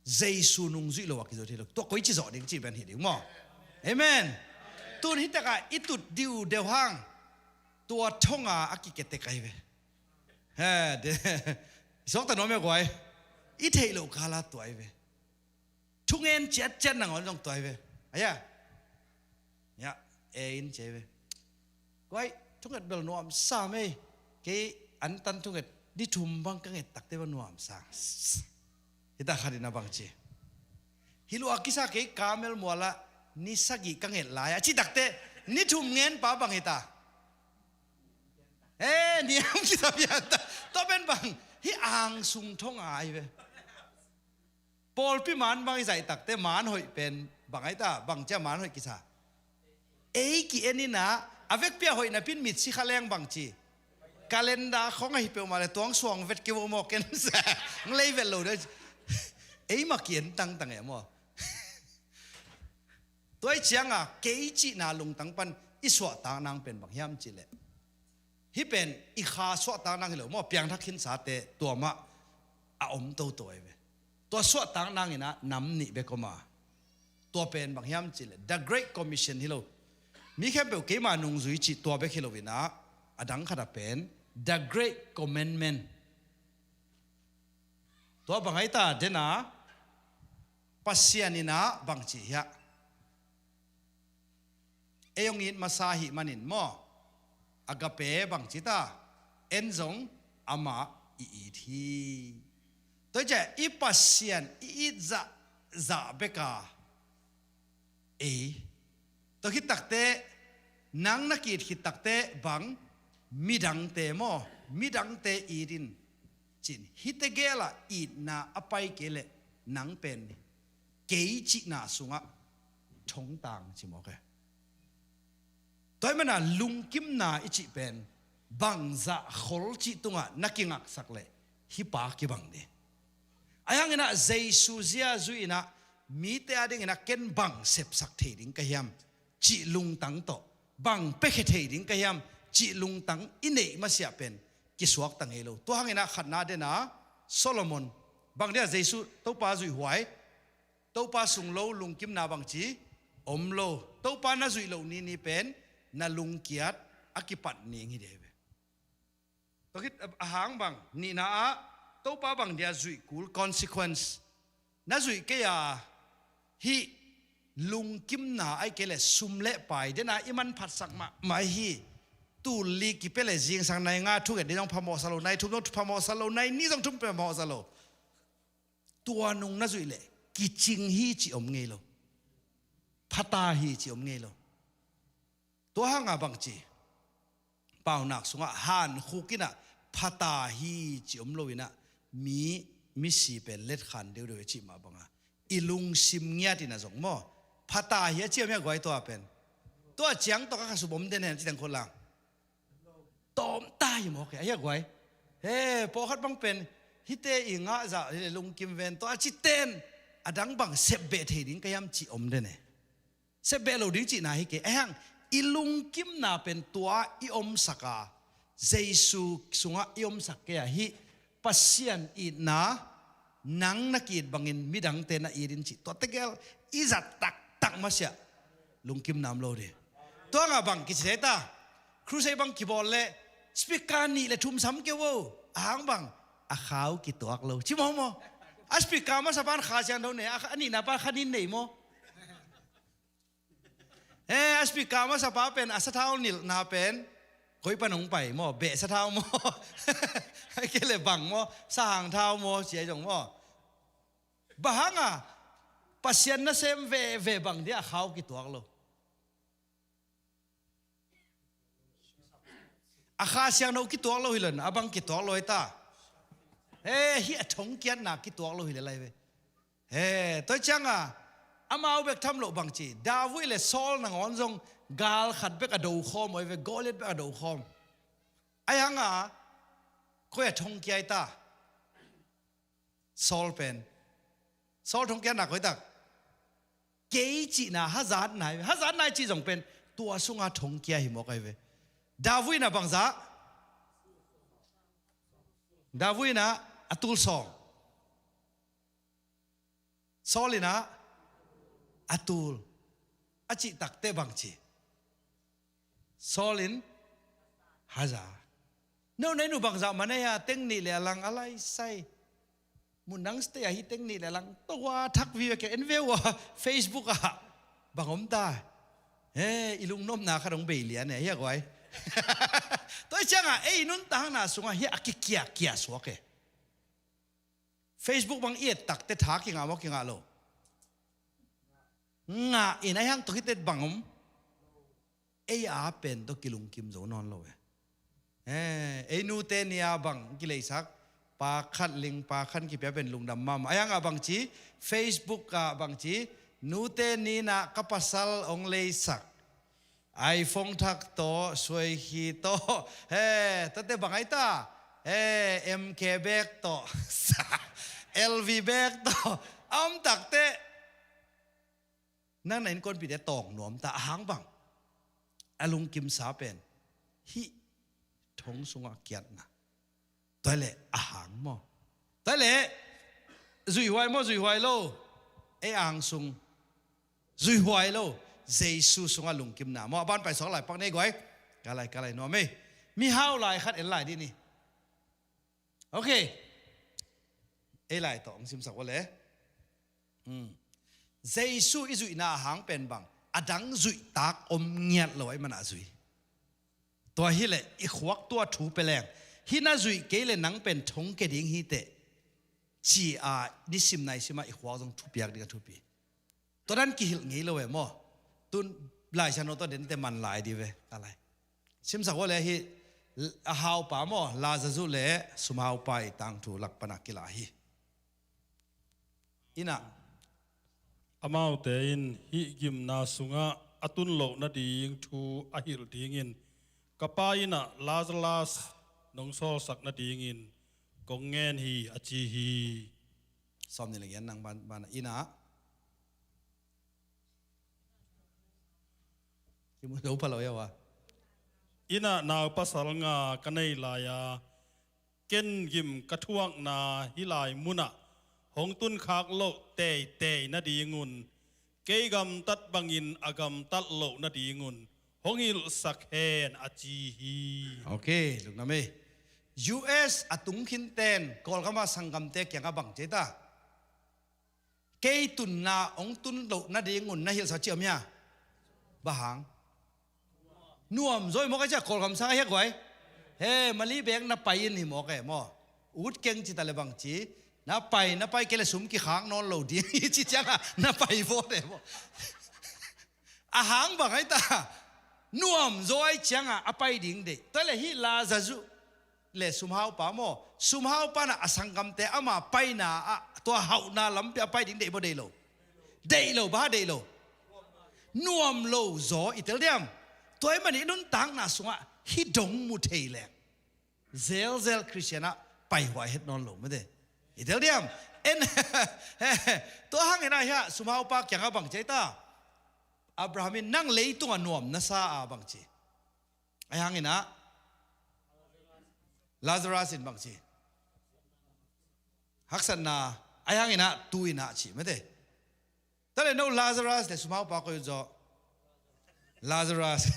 Jesu nungzuih lo a kizo thei lo. Tua koici zawh ding cih pen hi ding maw? Amen. Tun hi takah i tut dih uh deuh hang tua thonga a kiketek ahi ve. He, de. I suakta nuam e guai. I theih loh kala tua ahi ve. Thungen ciatciat nangawn zong tua hi ve. Ahi a? Ya, A in ci hi ve. Guai, thunget bel nuam sa mei. Kei antan thunget ni thum bang ka nget takteh bang nuam sa. Hi ta khat in a bang ci? Hi lua kisa kei Carmel mualah ni sagih ka nget lai a cih takteh ni thum ngen pa bang hi ta? Eh, ni ang kisa pian ta. Tua pen bang? Hih angsung thonga ahi ve. Pawlpi maan bang i zaih takteh maan hoih pen bang ahi ta, bang cia maan hoih kisa? Ei ki-en in ah, a vekpi a hoih napi in mitsi kha leng bang ci? Calendar khawng ahi peuhmah leh tuang suang vet kei vo maw, ken sa. Hong lei vet lo deuh. Ei mah ki-en tangtang e maw? Tua hi cianga kei cihna lungtang pan i suahtak nang pen bang hiam cih leh, hih pen i kha suahtak nang hi lo maw, piangthak khinsate tua mah a om toto ahi ve. Tua suahtak nang in ah nam nih bek om a, tua pen bang hiam cih leh The Great Commission hi lo. Mi khempeuh keima nungzui cih tua bek hi lo in ah, a dang khat a pen The Great Commandment. Tua bang ahi ta, den a, Pasian in ah bang ci hiam? Ei hong it masa ahih manin maw, agape bang ci ta, en zong amah i it hi. Tua hi ciah i Pasian i it zahzah bek a, ei, tua khit takteh, nang na ki-it khit takteh bang, midangte maw, midangte it in, ci-in hihte geelah itna a pai kei leh nang pen kei cihna sungah thongtang ci mawk e. Tua ahih manin ah lungkimna i cih pen bangzah khol cih tungah na kingaksak leh hih pa kibang ding. Ahi hangin ah Jesu zia zuih in ah mite a dingin ah ken bang sepsak thei ding ka hiam cih lungtang tawh, bang piakhia thei ding ka hiam cih lungtang i neih masiah pen kisuakta ngei lo. Tua hangin ah khatna den a, Solomon, bang dia Jesu, Topa zuih huai, Topa sung lo lungkimna bang ci om lo. Topa na zuih loh ni ni pen na lungkiat a kipat ning hi ding hi ve. Tua khit a hang bang, nihna ah, Topa bang dia zuih kul, consequence. Na zuih kei a, hih lungkimna ahih kei leh sum le pai, den a i manphatsak mahmah hi. Tul li kipia leh zingsang nai nga thunget ni zong phamawhsa lo, nai thum zong phamawhsa lo, nai nih zong thum phamawhsa lo. Tua nung na zuih leh kicing hi cih om ngei lo. Phata hi cih om ngei lo. Tua hanga bang ci? Paunak sungah hankhuk in ah phata hi cih om lo in ah mi, misi pen letkhan deudeu hi cih mah banga, i lungsim ngiat in a zong maw. Pha ta hi a ci om hia guai tua pen. Tua ciang tawh ka khasum om den hen ci teng khol lang. Tawm ta hi maw ke a hia guai. He, pawlkhat bang pen hihte i ngah zah hi le lungkim ven tua a ci ten a dang bang sep beh thei ding ka hiam ci om den e. Sep beh lo ding cihna hi kei. Ahi hang i lungkimna pen tua i omsak a, Jesu sungah i omsak kei a, hih Pasian itna nang na ki-it bangin midangte na it in cih tua tegel i zat taktak masiah lungkimna om lo ding. Tua ngah bang kici thei ta. Crusade bang kibawl leh speaker nih le thum sam kei vo. A hang bang a khau kituak lo ci maw maw. A speaker masa pan Kha Siangtho nei a, a nihna pan kha nin nei maw. Eh, a speaker masa pa pen a sathau nilhna pen koi pan hong pai maw, beh sathau maw. Kei le bang maw, sahang thau maw, cia zong maw. Bang hang a Pasian nasem veve bang dia a khau kituak lo. A Kha Siangtho kituak lo hi lo in a bang kituak lo hi ta. He, hih a thongkiatna kituak lo hi le lai ve. He, tua ciang a amau bek tham loh bang ci. David le Saul nangawn zong gal khat bek a do khawm oi ve, Goliath bek a do khawm. Ahi hang a koi a thongkia hi ta. Saul pen. Saul thongkiatna koi tak. Kei cihna hazatna hi ve. Hazatna hi cih zong pen tua sunga thongkia hi mawk ahi ve. David in a bangzah. David in a a tul sawng. Saul in a a tul. A cih takte bang ci. Saul in haza. No nei nu bangzah man ei a teng nih le a lang a lai sai. Mun nang stay a hi teng nih le a lang toa thak vive ke en ve ua Facebook ah bang om ta. He, i lungnomna kha dong bei lian e hia guai. Tua ciang a ei nuntakna sungah hia a kikia kia suak e. Facebook bang i et takte tha kingah maw kingah lo. Ngah in a hiang tok hi tet bang om. Ei a pen tawh kilungkim zo nawn lo e. Eh, ei nute nia bang kileisak pa khat ling pa khan kipia pen lungdam mahmah. A hiang a bang ci Facebook ah bang ci nute nina ka pasal ong leisak. iPhone thak tawh, suai khi tawh, he, tate bang ai ta, he, M K bag tawh, L V bag tawh, a om takte. Nang na innkuanpihte tawng nuam ta a hang bang. A lungkimsa pen hih thong sungah kiatna. Tua leh a hang maw? Tua leh zuihhuai maw, zuihhuai lo? Ei ang sung zuihhuai lo. Jesu sungah lungkimna maw? A ban pai sawk lai pak nei guai. Ka lai, ka lai nuam ei. Mihau lai khat en lai dih ni. Ok. Ei lai tawh ang simsak ua le. Hmm. Jesu i zuihna a hang pen bang a dang zuihtak om ngiat lo a i man a zui. Tua hileh i khuak tua thu pia leng hih na zuih kei le nang pen thongkia ding hi teh. Ci-a nisim naisimah i khuak zong thupiak ding a thupi. Tua dan kihilh ngei lo e maw? Tun Lai Siangtho tua dente man lai di ve ka lai. Simsak ua le hih a haupa maw? Lazazu le sumhaupa i tangthu lak pana kila hi. Inah. Amaute in hih gimna sungah a tun loh nading thu a hilh dingin ka pa inah Lazarus nong sawlsak nadingin kong ngen hi a ci hi. Sawm ni le ngian nang ban, ban inah. Kimu zo pha lo ia wa. Inah nau pasal nga ka nei lai a ken gim ka thuakna hih lai munah hong tunkhak loh teitei nadingun kei gamtat bangin a gamtat loh nadingun hong hilhsak hen a ci hi. Ok, lungdam ei. U S a tungkhin ten Kawlgama sanggamte kiangah bang ci ta. Kei tunna hong tun loh nadingun na hilhsak ci om hia? Bang hang? Nuam zaw hi mawk a cia Kawlgam sang a hiak guai. He, Mali bek na pai in hi mawk e maw? Ut keng ci ta le bang ci. Na pai, na pai kei le sum kikhak nawn lo ding hi ci ciangah na pai vawt e maw? A hang bang ai ta. Nuam zaw ai ciangah a pai ding deih. Tua le hih Lazazu le sumhaupa maw? Sumhaupa na a sanggamte ama paina ah tua hauhna lampi a pai ding deih maw deih lo? Deih lo, bang deih lo? Nuam lo zaw, i tel diam? Tua ahih manin i nuntakna sungah hih dong mu thei leng zelzel Khristian ah paihuai het nawn lo mate. I tel diam? En, tua hangin ah hiah sumhaupa kiangah bang ci ai ta? Abraham in nang leitungah nuam na sa a bang ci? Ahi hangin ah Lazarus in bang ci? Haksatna, ahi hangin ah tu in ah ci mate. Tua leh no Lazarus leh sumhaupa koi uh zaw? Lazarus.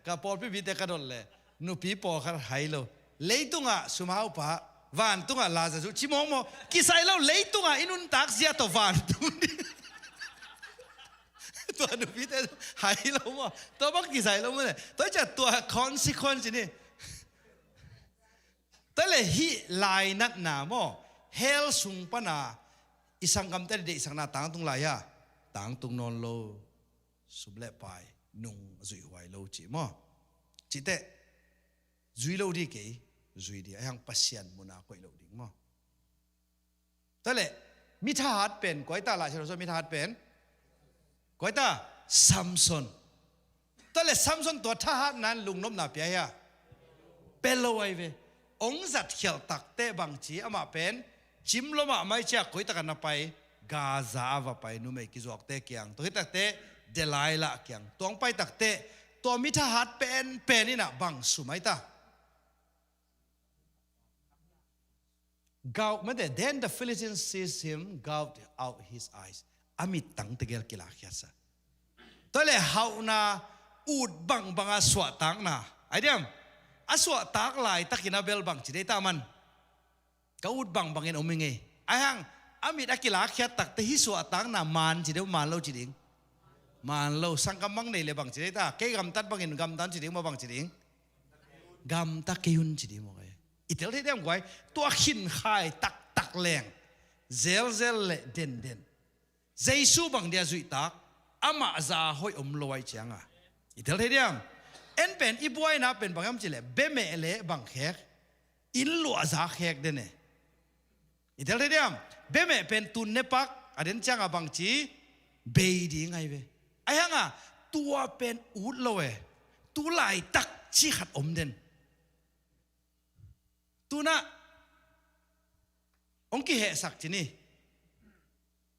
Ka pawlpi mite ka dot leh nupi pawlkhat hai lo. Leitungah sumhaupa, vantungah Lazarus uh ci mawkmawk. Kisai lo, leitungah i nuntak zia tawh vantung ding. Tua nupite hai lo maw? Tua bang kisai lo maw le? Tua ciah tua consequence ni. Tua leh hih lainatna maw, hell sung pana i sanggamte deihsakna tangtung lai a, tangtung nawn lo. Sum le pai, nung a zuihhuai lo cih maw? Cih teh zui lo ding kei, zui ding, ahi hang Pasian muna koih loh ding maw? Tua leh mi thahat pen koi ta, Lai Siangtho sungah mi thahat pen koi ta? Samson. Tua leh Samson tua thahatna in lungnopna pia hia? Pia lo ahi ve. Hong zatkhialh takteh bang ci, amah pen cim lua mahmah ciah koi takah na pai? Gaza ah va pai, numei kizuakte kiang, tua hi takteh Delilah kiang. Tua hong pai takteh tua mi thahat penpen in ah bang sum ai ta? Gouged, mate, then the Philistines seized him, gouged out his eyes. A mittang tegel kilakhiatsa. Tua leh hauhna, ut bangbang a suahtakna, ai diam? A suahtak laitakin a bel bang ci dei ta man? Ka ut bangbangin om hi ngei. Ahi hang a mit a kilakhiat takteh hih suahtakna man ci dei, man lo ci ding? Man lo. Sangkam bang nei leh bang ci dei ta? Kei gamtat bangin gamtat ci ding maw, bang ci ding? Gamta kei un ci ding maw? I tel thei diam guai? Tua khinkhai taktak leng, zelzel le denden. Jesu bang dia zuihtak, amah za hoih om lo ai cianga. I tel thei diam? En pen i buaina pen bang hiam cih leh bemeh le bang khek? Inn luahza khek den e. I tel thei diam? Bemeh pen tun ne pak a den cianga bang ci? Bei ding ai ve. Ahi hanga tua pen ut lo e. Tu laitak ci khat om den. Tunah hong kihehsak ci ni.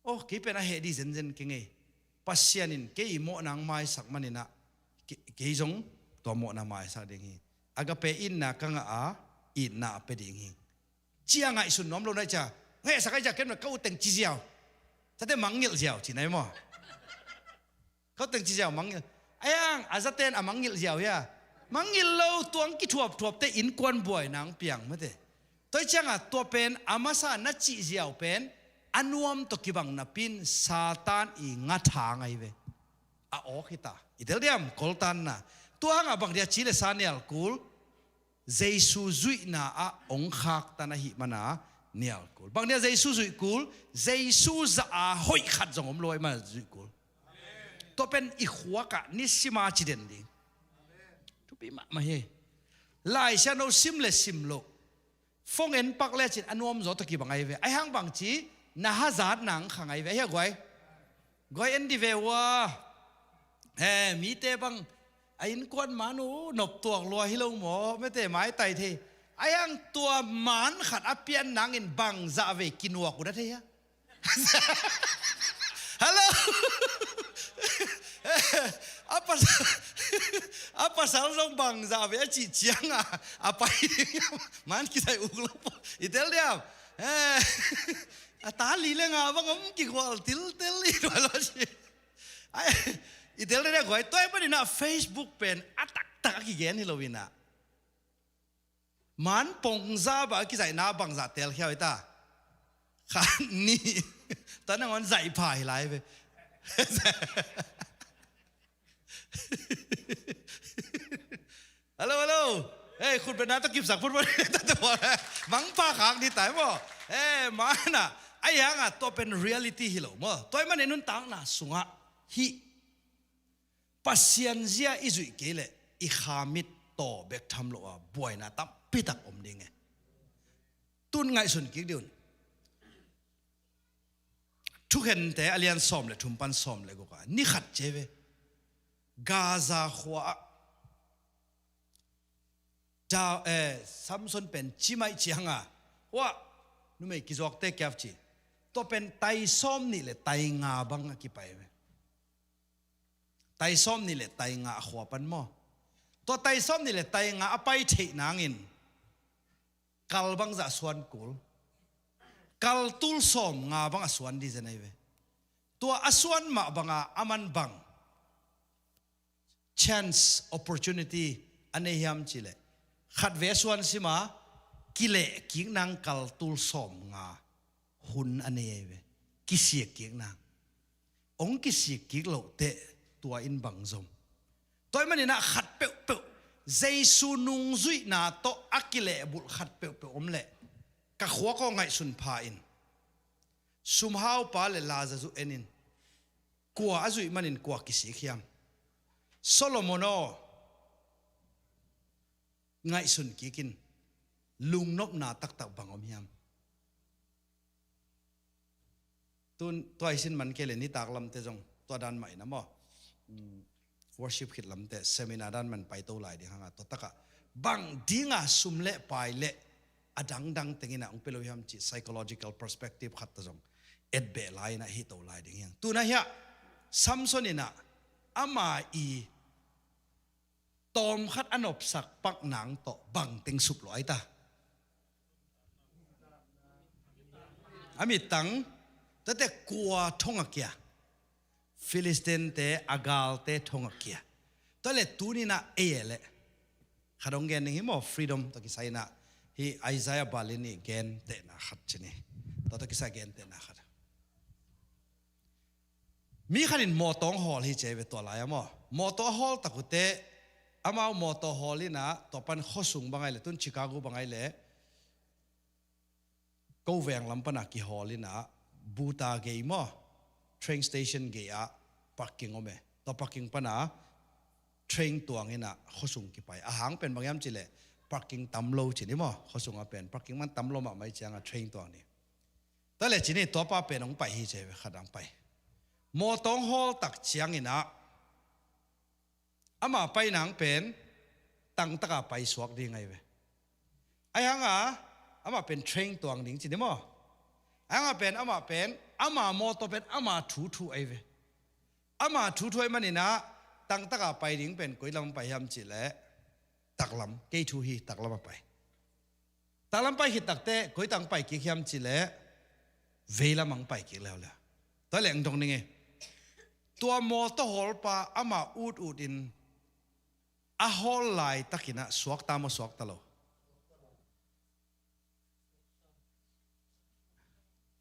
Oh, kei pen a heh ding zenzen kei ngei. Pasian in kei i mawhna hong maisak maninah kei, kei zong tua mawhna maisak ding hi. Agape itna ka ngah a, itna a pia ding hi. Cia ngaihsun nuam lo nai cia. Hong hehsak ai cia ken ka uteng ci ziau. Tate mangngilh ziau ci nai maw? Kau teng ci ziau mangngilh. Ai ang, a zaten a mangngilh ziau hia? Mangngilh lo, tuang kithuapthuapte innkuan buaina hong piang mate. Tua hi cianga tua pen a masa na cih ziau pen a nuam tawh kibang napi-in Satan i ngathang ahi ve. A awk hita. I tel diam, koltanna. Tua hanga bang dia ci le sa nial kul. Jesu zuihna ah hong khaktan ahih mana nial kul. Bang dia Jesu zuih kul? Jesu zah a hoih khat zong om lo ahih mana zuih kul. Tua pen i khuakah nisima ci den ding. Thupi mahmah hi. Laisiangtho sim le sim loh, phone en pak lecin a nuamzaw tawh kibang ahi ve. Ahi hang bang ci, na hazat nang khang ahi ve. Ahi a guai? Guai en di ve ua. He, mite bang a innkuan man uh noptuak lua hi lo maw, mete maitai thei. Ahi hang tua man khat a pian nangin bangzah vei kinuak uh na thei hia? Hello. A pasal, a pasal zong bangzah vei a cih cianga a pai ding. Man kisai uk lo pawh i tel diam? Eh, a ta li le nga bang om kikhual tiltel i tuai lo ci. Ai, i tel diam guai, tuai paninah Facebook pen a taktak a kigen hi lo inah. Man pongza bang a kizaihna bangzah telkhia uh hi ta? Khat nih. Tua nangawn zaih pha hi lai ve. Hello, hello. Hei, khutbetna tawh kipsak phutphut. Mangpha khak ni tai maw? Hei, mana. Ahi hanga tua pen reality hi lo maw? Tua ahih manin nuntakna sungah hih Pasian zia i zuih kei leh i kha mit tawh bek tham lo a buaina tampitak om ding e. Tun ngaihsun kik dih un. Thukhente a lian sawm le thum pan sawm le guk ah ni khat ci ve, Gaza khua ah Da, eh, Samson pen cimaih cianga, huah, numei kizuakte kiap ci. Tua pen tai sawm nih le tai nga bang a kipai ve. Tai sawm nih le tai nga a khua pan maw. Tua tai sawm nih le tai nga a pai theih nangin kal bangzah suan kul. Kal tul sawm nga bang a suan di zen ai ve. Tua a suan mah banga a man bang chance, opportunity a nei hiam cileh, khat ve suan sima kileh kik nang kal tul sawm nga hun a nei ai ve. Kisik kik nang. Ong kisik kik loh teh tua in bang zom. Tua ahih maninah khat peuhpeuh Jesu nungzuihna tawh a kilehbulh khat peuhpeuh om leh ka khua kong ngaihsun pha in sumhaupa le Lazarus en in. Kua a zuih manin kua kisik hiam? Solomon aw, ngaihsun kikin lungnopna taktak bang om hiam? Tun tua i sin man kei le nitak lamte zong tua dan mah in a maw, um, worship khit lamte seminar dan man paito lai ding hanga tua takah bang dinga sum le pai le a dangdang tengina ong pia lo hiam cih psychological perspective khat ta zong etbeh lai inah hito lai ding hiang. Tuna hiah Samson inah ama i tawm khat a nopsak pak nang tawh bang teng sup lo ai ta? A mittang, tate kua thong a kia? Philistine te a galte thong a kia. Tua le tunina ei e le khat ong gen ding hi maw, freedom tawh kisai inah hi Isaiah balin i gen tehna khat cini. Tua tawh kisai gen tehna khat. Mi khanin mawtaw hawl hi ci ai ve tua lai a maw. Mawtaw a hawl takute amau mawtaw hawl inah tua pan khuasung bang ai le tun Chicago bang ai le ko veng lam pana kihawl inah buta gei maw, train station gei ah parking om e. Tua parking pana train tuang inah khuasung kipai. A hang pen bang hiam cileh parking tam lo cini maw. Khuasung a pen parking man tam lo mahmah i cianga train tuang ni. Tua le cini tuapa pen ong pai hi ci ai ve, khat ang pai. Mawtaw hawl tak ciang inah ama pai nang pen tangtaka pai suak ding ai ve. Ai hanga ama pen train tuang ding cini maw. Ai hanga pen ama pen ama mawtaw pen ama thuthu ai ve. Ama thuthu ai maninah tangtaka pai ding pen koi lam pai hiam cileh taklam, kei thu hi, taklam a pai. Taklam pai khit takte koi tang pai kik hiam cileh veilam ang pai kik leuleu. Tua leng dong ning e. Tua mawtaw hawlpa ama ut utin a hawl laitakinah suakta maw suakta lo?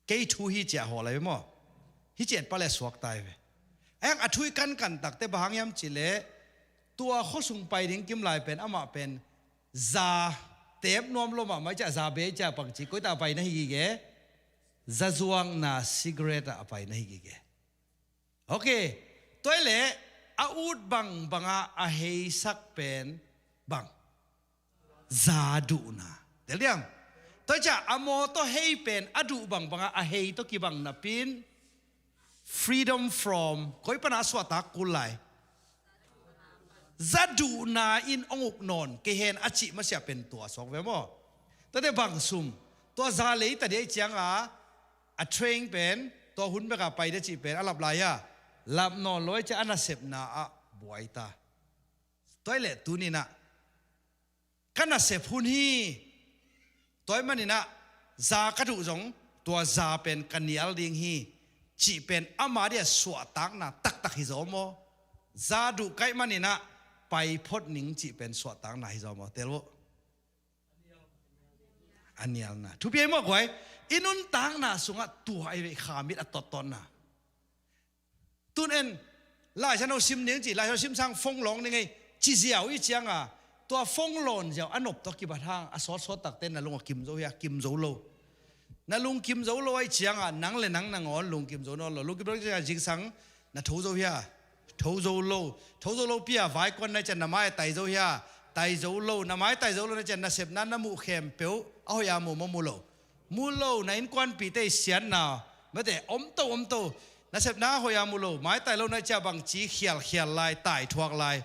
Kei thu hi ciah hawl ai ve maw. Hi ciat pale suakta ai ve. Ai hang a thu i kankan takte bang hang hiam cileh tua khuasung pai ding kim lai pen amah pen za tep nuam lo mahmah i ciah za be i ciah pang ci koita a pai na hi gige. Za zuakna cigarette ah a pai na hi gige. Ok. Tua i le a ut bang banga a heisak pen bang za duhna. Tel diam. Tua i ciah a mawtaw hei pen a duh bang banga a hei tawh kibang napin freedom from koi pana a suahtak kul lai? Za duhna in ong uk nawn kei hen a cih masiah pen tua suak ve maw? Tuate bang sum tua za leita dia i cianga a train pen tua hun beka pai dia cih pen a lap lai a lap nawn lo i ciah a nasepna ah buai ta. Tua i le tuninah ka nasep hun hi. Tua i maninah za ka duh zong tua za pen ka nial ding hi cih pen ama dia suahtakna taktak hi zaw maw? Za duh kaih maninah pai phot ning cih pen suahtakna hi zaw maw? Tel uh. A nialna thupi ai maw guai. I nuntakna sungah tua ai ve khamit a tottonna. Tun en, Laisiangtho sim ning ci, Laisiangtho sim sang phone lawn ning ei ci ziau i cianga tua phone lawn ziau a nop tawh kibat hang a sawtsawt takte na lung a kim zo hia? Kim zo lo. Na lung kim zo lo ai cianga nang le nang nangawn lung kim zo nawn lo. Lung kim zo cianga zingsang na tho zo hia? Tho zo lo. Tho zo lo pia vaikuan na i cian na mai a tai zo hia? Tai zo lo. Na mai tai zo lo na i cian nasepna na muh khempeuh a hoih a mu maw? Mu lo. Mu lo. Na innkuanpihte i siatna Mate, om to, om to. Nasepna hoih a mu lo, maitai lo na hih ciang bangci khialkhial lai, taithuak lai.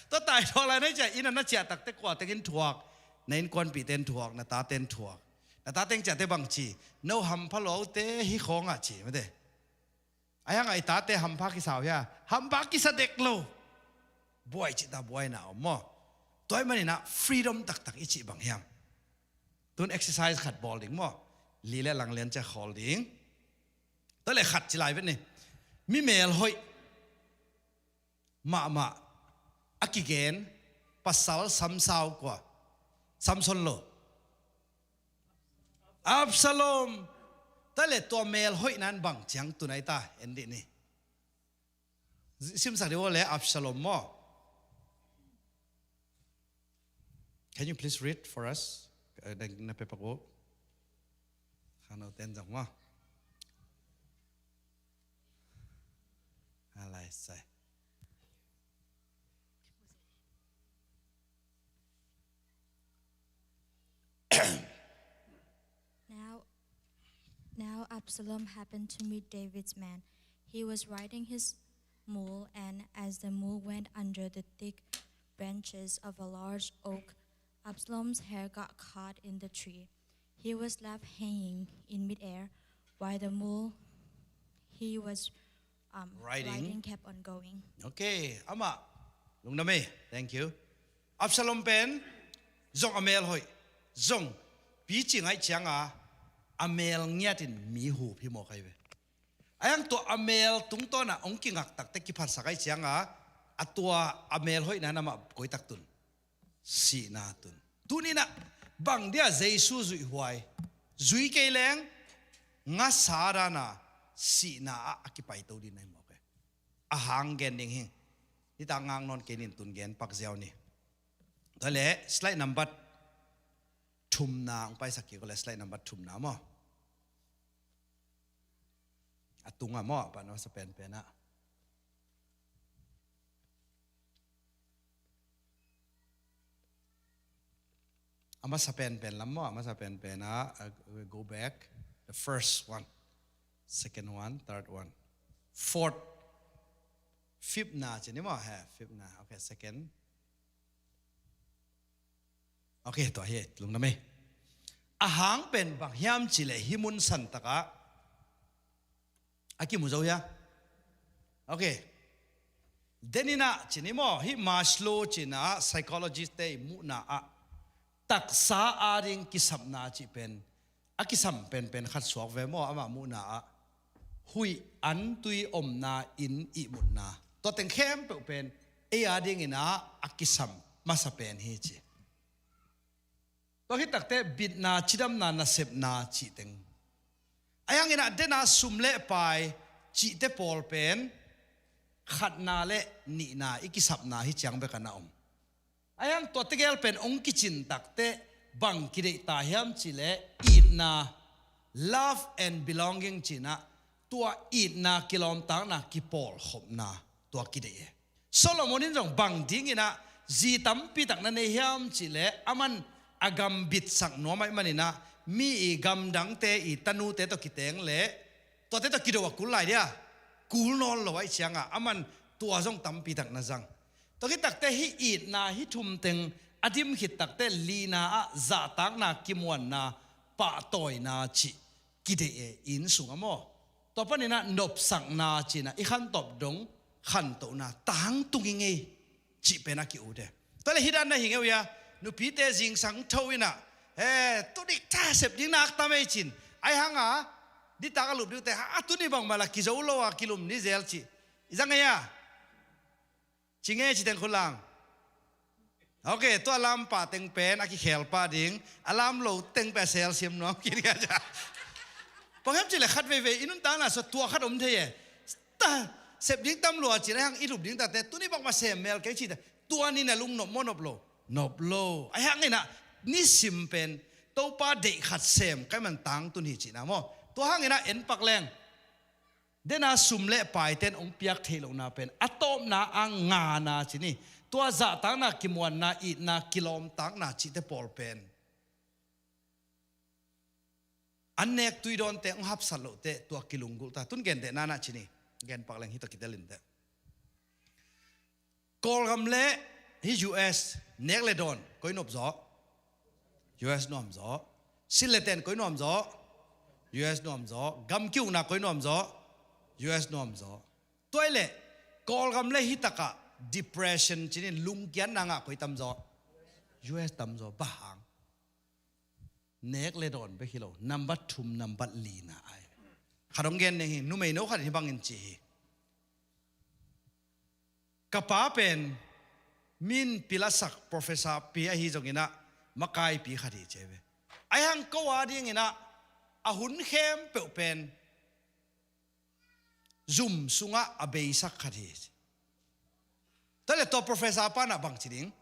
Tua taithuak lai na hih ciang inn ah na ciah takte kua teng in thuak? Na innkuanpihte in thuak, na tate in thuak. Na tate in ciahte bangci, no hampha lo te hih khawngah ci, mate. Ahi hangah i tate hampha kisa uh hia? Hampha kisa dek lo. Buai cih ta buaina om maw. Tua ahih maninah freedom taktak i cih bang hiam? Tun exercise khat bawl ding maw. Li le lang lian ciah khawl ding. Tua le khat ci lai vet ni. Mi mel hoih mahmah a kigen pasal samsau kua? Samson lo. Absalom. Tua le tua mel hoihna in bang ciang tun ai ta, en dih ni. Simsak dih uh le Absalom maw. Can you please read for us? Uh, na, na pepa ko. Khano ten zong maw. Alai sai. Now, now Absalom happened to meet David's man. He was riding his mule, and as the mule went under the thick branches of a large oak, Absalom's hair got caught in the tree. He was left hanging in midair, while the mule he was, um, riding, riding kept on going. Okay, amah lungdam ei. Thank you. Absalom pen zong a mel hoih, zong pici ngaih cianga a mel ngiatin mi hup hi mawk ahi ve. Ahi hang tua a mel tungtawnah hong kingak takte kiphatsak ahi cianga a tua a mel hoihna in amah koi tak tun? Sihna tun. Tuninah bang dia Jesu zuihhuai, zui kei leng ngasa dana sihna ah a kipaito ding na hi mawk e. A hang gen ding hi. Hita ngak nawn kei nin tun gen pak ziau ni. Tua le slide number thumna hong paisak kik uh le, slide number thumna maw. A tunga maw, a pan a masa penpen ah. A masa penpen lam maw, a masa penpen ah, uh, we go back. The first one, second one, third one, fourth, fifth na ci ni maw, he, fifth na. Okay, second. Okay, tua hi, lungdam ei. A hang pen bang hiam cih leh hih mun santakah a kimu zo hia? Okay. Deninah ci ni maw, hih Maslow cihna ah, psychologist te i muhna ah taksa ading kisapna cih pen a kisam penpen khat suak ve maw, amah muhna ah huih an tui omna inn ihmutna, tua teng khempeuh pen ei adinginah a kisam masa pen hi ci. Tua khit takte bitna, cidamna, nasepna cih teng. Ahi hanginah dena sum le pai cihte pawl pen khatna le nihna i kisapna hi ciang bek a na om. Ahi hang tua tegel pen hong kicin takte bang kideih ta hiam cih leh itna, love and belonging cinah tua itna, kilawmtakna, kipawlkhopna tua kideih e. Solomon in zong bang dinginah zi tampi tak na nei hiam cih leh aman a gam bitsak nuam ahih maninah mi i gamdangte i tanute tawh kiteng leh tuate tawh kido a kul lai dia, kul nawn lo ahih ciangah aman tua zong tampi tak na zang. Tua khit takte hih itna hih thum teng a dim khit takte lina ah zahtakna, kimuanna, pahtawina cih kideih e, inn sungah maw. Tua paninah nopsakna cinah i khantawp dong khantohna tangtung i ngei cih pen a ki-ut e. Tua le hih dan na hi ngei uh hia? Nupite zingsang tho inah, he, tu dik ta sep ding nak ta mei cin. Ahi hanga nitak a lup dingte, ha, a tuni bangmah la kizo lo a kilum ni zel cih i zang ngei a? Ci ngei ci teng khut lang. Okay, tua lam pah teng pen a kikhel pah ding, a lam lo teng pen a sel siam nuam kik ding a ci a. Bang hiam cih leh khat veivei i nuntakna sua tua khat om thei e. Ta, sep ding tam lua cih leh hang i lup ding tate, tuni bangmah sem mel kei cih ta. Tua ni na lung nop maw, nop lo? Nop lo. Ahi hanginah nisim pen Topa deih khat sem ka hih man tangtun hi cihna maw. Tua hanginah en pak leng. Dena sum le paite in hong piak theih lohna pen a tawpna a ngana ci ni. Tua zahtakna, kimuanna, itna, kilawmtakna cihte pawl pen An nek tui dawnte hong hapsat loh teh tua kilunggulh ta. Tun genteh nanah ci ni. Gen pak leng hi tawh kitel inteh. Kawlgam le hih U S nek le dawn koi nuam zaw? U S nuam zaw. Silh le ten koi nuam zaw? U S nuam zaw. Gam ki-ukna koi nuam zaw? U S nuam zaw. Tua ahih leh Kawlgam le hih takah depression ci ni, lungkiatna ngah koi tam zaw? U S tam zaw. Bang hang? Nek le dawn bek hi lo, nambat thum, nambat lina ai. Khat hong gen ning hi, numei no khat in hih bangin ci hi. Ka pa pen min pil a sak professor pi ahi zongin ah makaipi khat hi ci ve. Ahi hang ko a dingin ah a hun khempeuh pen zum sungah a beisak khat hi ci. Tua leh tua professor pa in ah bang ci ding?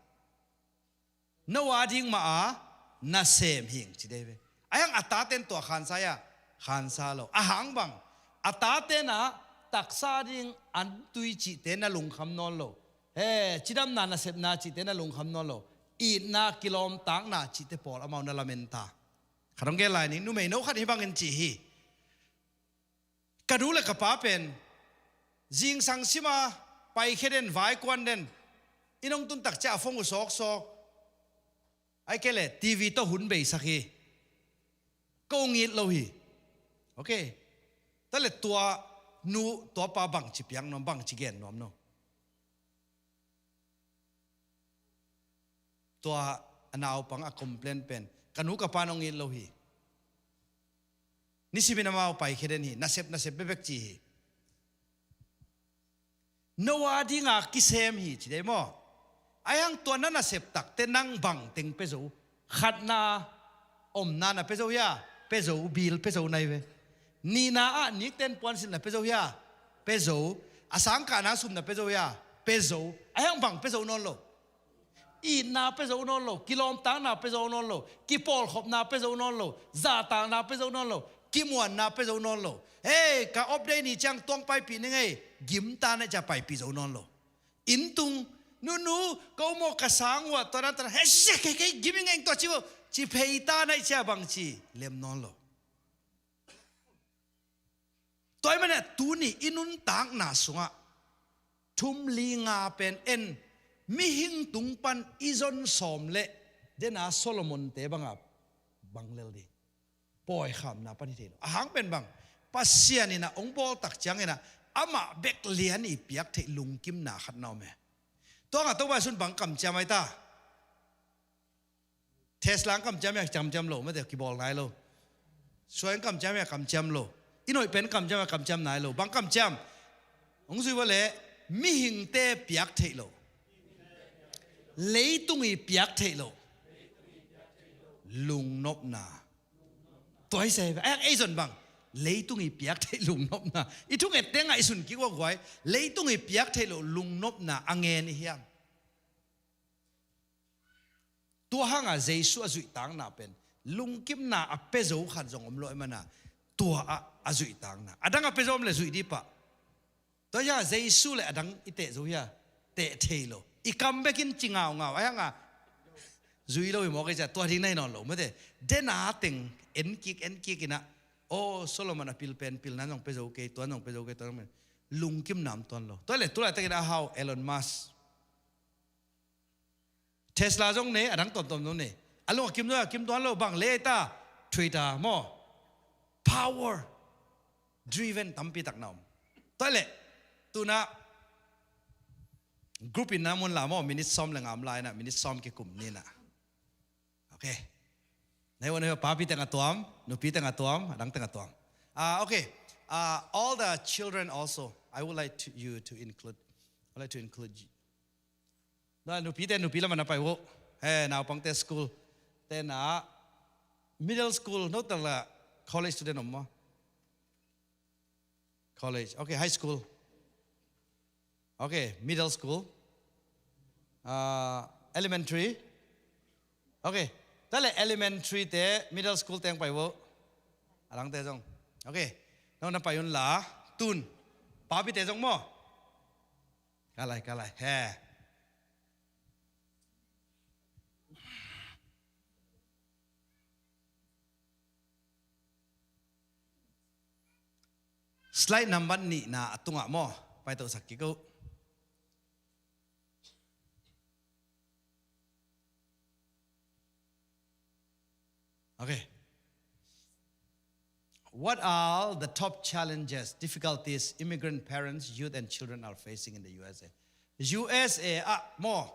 No a ding mah a nasem hing ci dei ve. Ahi hang a taten tua khansa hia? Khansa lo. A hang bang? A taten ah taksa ding an tui cihte na lungkham nawn lo. He, cidamna nasepna cihte na lungkham nawn lo. Itna, kilawmtakna cihte pawl amau na lamen ta. Khat hong gen lai ning, numei no khat hih bangin ci hi. Ka nu le ka pa pen zingsang sima paikhia den, vaikuan den. Inn hong tun tak ciang a phone uh sawksawk, ahih kei leh T V tawh hun beisak hi. Ko it lo hi. Ok. Tua leh tua nu tua pa bangci piak nuam, bangci gen nuam no? Tua a naupang a complain pen, ka nu ka pa in hong it lo hi. Nisimin amau paikhia den hi, nasep nasep bekbek ci hi. No a dinga kisem hi ci dei maw? Ahi hang tua na nasep takte nang bang teng pia zo? Khatna, omna na pia zo hia? Pia zo, bill pia zo na hi ve. Nihna ah nikten puansilh na pia zo hia? Pia zo. A sangkahna sum na pia zo hia? Pia zo. Ahi hang bang pia zo nawn lo? Itna pia zo nawn lo, kilawmtakna pia zo nawn lo, kipawlkhopna pia zo nawn lo, zahtakna pia zo nawn lo, kimuanna pia zo nawn lo. Hei, ka off day ni ciang tuang paipih ning ei, gim ta na hih ciang paipih zo nawn lo. Inn tung, nunu, ko maw ka sang uh ah tua dan tua dan, hei, sia, kei, kei gim ing ei tua ci maw, ci phei ta na hih ciang bangci lem nawn lo. Tua ahih manin tuni i nuntakna sungah thum, li, nga pen en, mihing tung pan i zon sawm leh dena Solomon-te banga bang lel ding. Pawikhamna pan hi thei lo. A hang pen bang, Pasian in ah hong bawl tak ciangin ah amah bek lian i piak theih lungkimna khat na om e. Tua ngah Topa Jesu in bang kamciam ai ta? Tesla hong kamciam hia, kamciam lo, mate, kibawl nai lo. Suai hong kamciam hia, kamciam lo. I noih pen kamciam hia, kamciam nai lo. Bang kamciam? Hong zui vua leh, mihingte piak theih lo, leitung i piak theih lo lungnopna. Tua hi se, ai, ei zon bang, leitung i piak theih lungnopna. I thunget teng ah i sun kik ua guai, leitung i piak theih lo lungnopna a ngen i hiam? Tua hanga Jesu a zuihtakna pen lungkimna a pia zo khat zong om lo ahih mana, tua ah a zuihtakna. A dang a pia zo om leh zuih dih pah. Tua hia Jesu leh a dang i teh zo hia? Teh thei lo. I kam bekin ci ngaungau. Ahi hanga zui lo hi mawk ei cia, tua ding na hi nawn lo, mate. Dena teng en kik, en kik in ah, aw, Solomon a pil pen pilna zong pia zo kei, tua zong pia zo kei, tua zong pia. Lungkimna om tuan lo. Tua leh tu laitakin a hau Elon Musk. Tesla zong nei, a dang tuamtuam zong nei. A lung a kim zong a kim tuan lo, bang lei ta, Twitter maw. Power driven tampi tak na om. Tua leh, tu-in ah group in na mun la maw, minute sawm leh nga om lai-in ah, minute sawm kikum ni-in ah. Okay. Na hi ua, na hi ua, papi teng a tuam, nupi teng a tuam, a dang teng a tuam. Ah, okay. Ah, all the children also, I would like to, you to include, I would like to include you. Na nupite nupi lamah na pai uh. He, naupangte school. Te na middle school, no tala college student om maw? College. Okay, high school. Okay, middle school. Ah, elementary. Okay. Tua leh elementary te, middle school teng pai uh. A dangte zong. Okay. No na pai un la. Tu-in papite zong maw? Ka lai, ka lai. He. Slide number nihna a tungah maw, paitosak kik uh. Okay. What are the top challenges, difficulties immigrant parents, youth and children are facing in the U S A? U S A ah maw,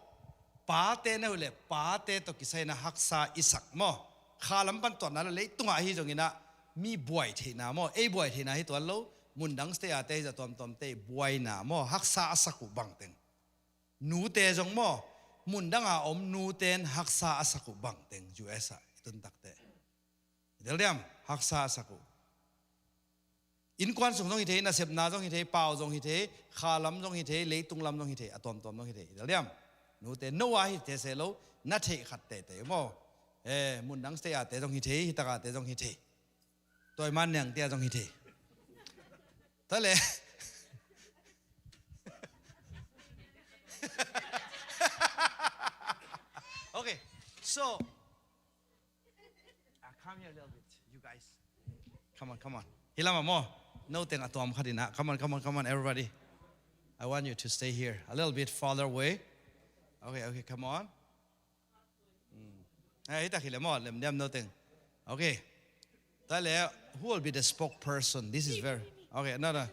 pate na uh leh pate tawh kisai in ah haksa i sak maw. Kha lam pan tuatna le leitungah ahi zongin ah mi buai theihna maw, ei buai theihna hi tuan lo, mundang state a te hi zah tuamtuamte buaina maw, haksa a sak uh bangteng. Nute zong maw, mundang a om nute in haksa a sak uh bangteng U S ah i tun takte. I tel diam, haksa a sak uh. Innkuan sung zong hi thei, nasepna zong hi thei, pau zong hi thei, kha lam zong hi thei, leitung lam zong hi thei, a tuamtuam zong hi thei. I tel diam, nute, no a hi thei se lo, na theih khat teitei maw. Eh, mundang state a te zong hi thei, hi tak a te zong hi thei. Tua i man niang te a zong hi thei. Tua le. Okay, so, ah, come here a little bit, you guys. Come on, come on. Hi lam ah maw. No teng a tuam khat in ah. Come on, come on, come on, everybody. I want you to stay here. A little bit farther away. Okay, okay, come on. Mm. Eh, hi tak hi le maw, lem diam no teng. Okay. Tua le, who will be the spokesperson? This is very, okay, no, no.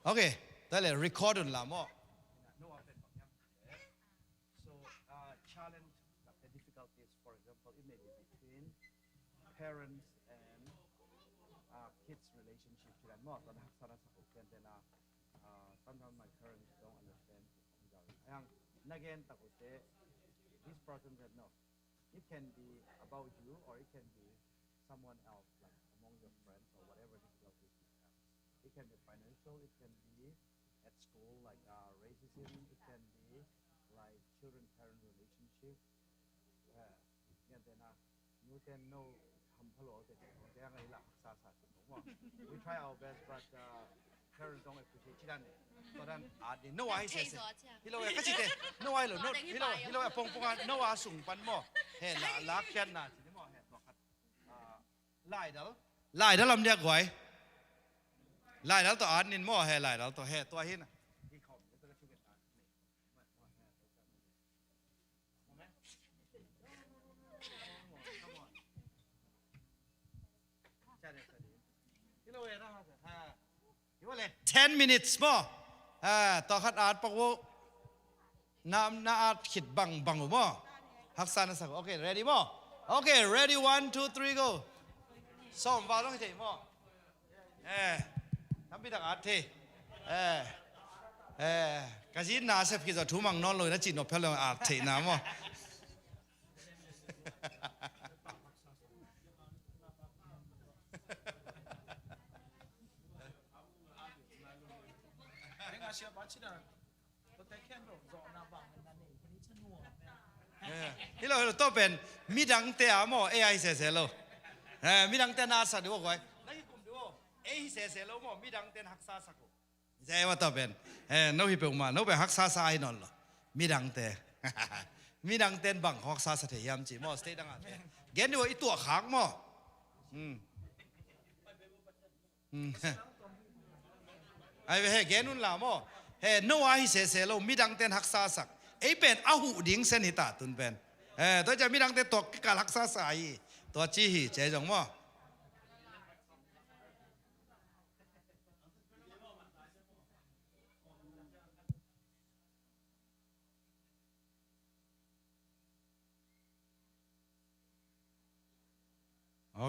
Okay. Tua le, record un la maw. So, uh, challenge, like, the difficulties, for example, it may be between parents and, uh, kids relationship, ci dan maw, tua na haksa na sak uh, cian te na, uh, sometimes my parents don't understand. Ayang, na gen tak uh te, this person said no. It can be about you or it can be someone else, like among your friends or whatever difficulties you have. It can be financial, it can be at school, like, uh, racism, it can be like children-parent relationship. Yeah. Yan te na, nu ten no ham phalo te, te ang ai la sa sa te no. We try our best, but, uh, parents don't appreciate ci dan. Tua dan a di no a hi se se. Hi lo e ka ci te. No a hi lo, no, hi lo, hi lo e pong pong a no a sung pan maw. He la, la kian na ci ni maw, he tua khat. Ah, laidal. Laidal lam dia guai. Laidal to an nin maw, he laidal to he tua hi na. Ten minutes maw. Ah, tua khat at pak vo. Na, na at khit bang bang uh maw. Haksa na sak uh. Okay, ready maw. Okay, ready, one, two, three, go. Sawm val dong hi thei maw. Eh, tampi tak at thei. Eh, eh, ka zin na sep khit zaw thu mang nawn lo na ci nop phel lo at thei na maw. Eh, hi lo, hi lo, tua pen midangte a maw, ei a hi sese lo. Eh, midangte na sa diu a guai. Na hi kum diu a, ei hi sese lo maw, midangte na haksa sak uh. Zai wa tua pen. Eh, no hi peuhmah, no pen haksa sa ahi nawn lo. Midangte. Midangte in bang haksa sa thei hiam ci maw, state dang a te. Gen diu a i tuah khak maw. Hmm. Hmm. Ai ve he, gen un la maw. He, no a hi sese lo, midangte in haksa sak. Ei pen a huh ding sen hi ta tun pen. Eh, tua cia midangte tuak kikal haksa sa hi. Tua ci hi, cia zong maw.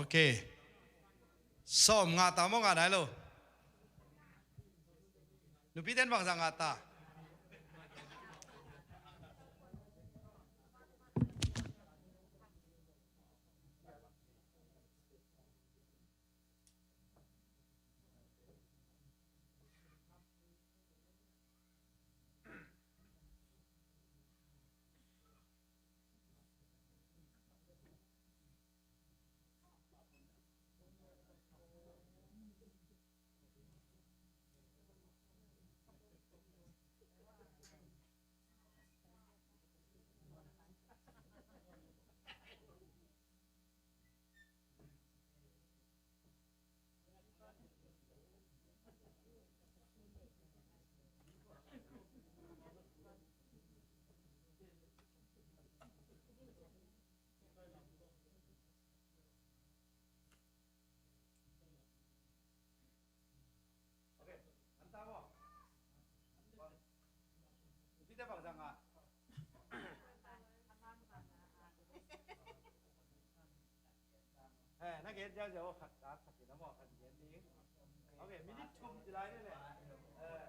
Ok. Sawm ngah ta maw, ngah nai lo. Nupite in bangzah ngah ta? Gen ziau ziau khat, khat khat in a maw, khat gen ding. Ok, minute thum ci lai ni le. Eh.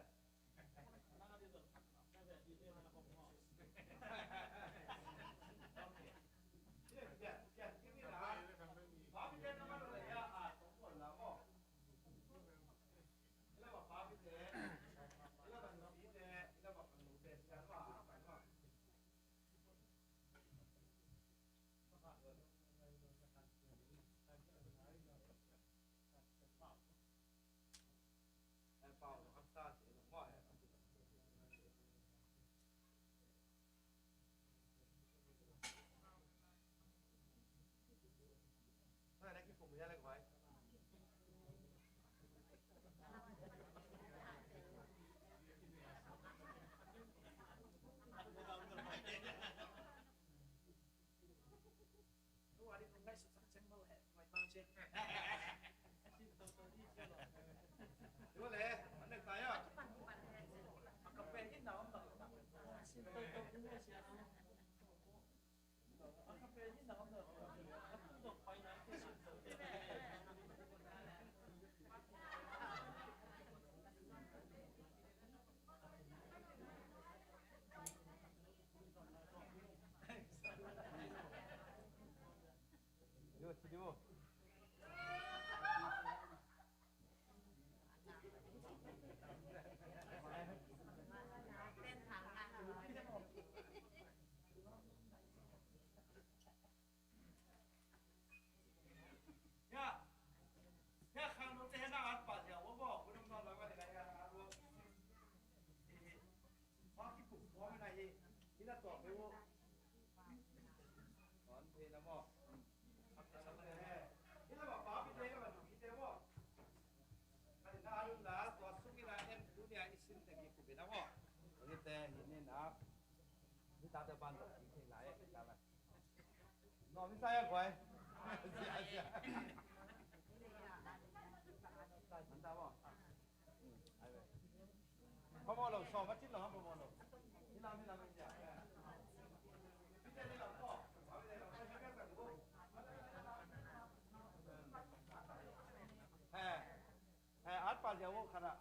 At pah ziau uh khat ah.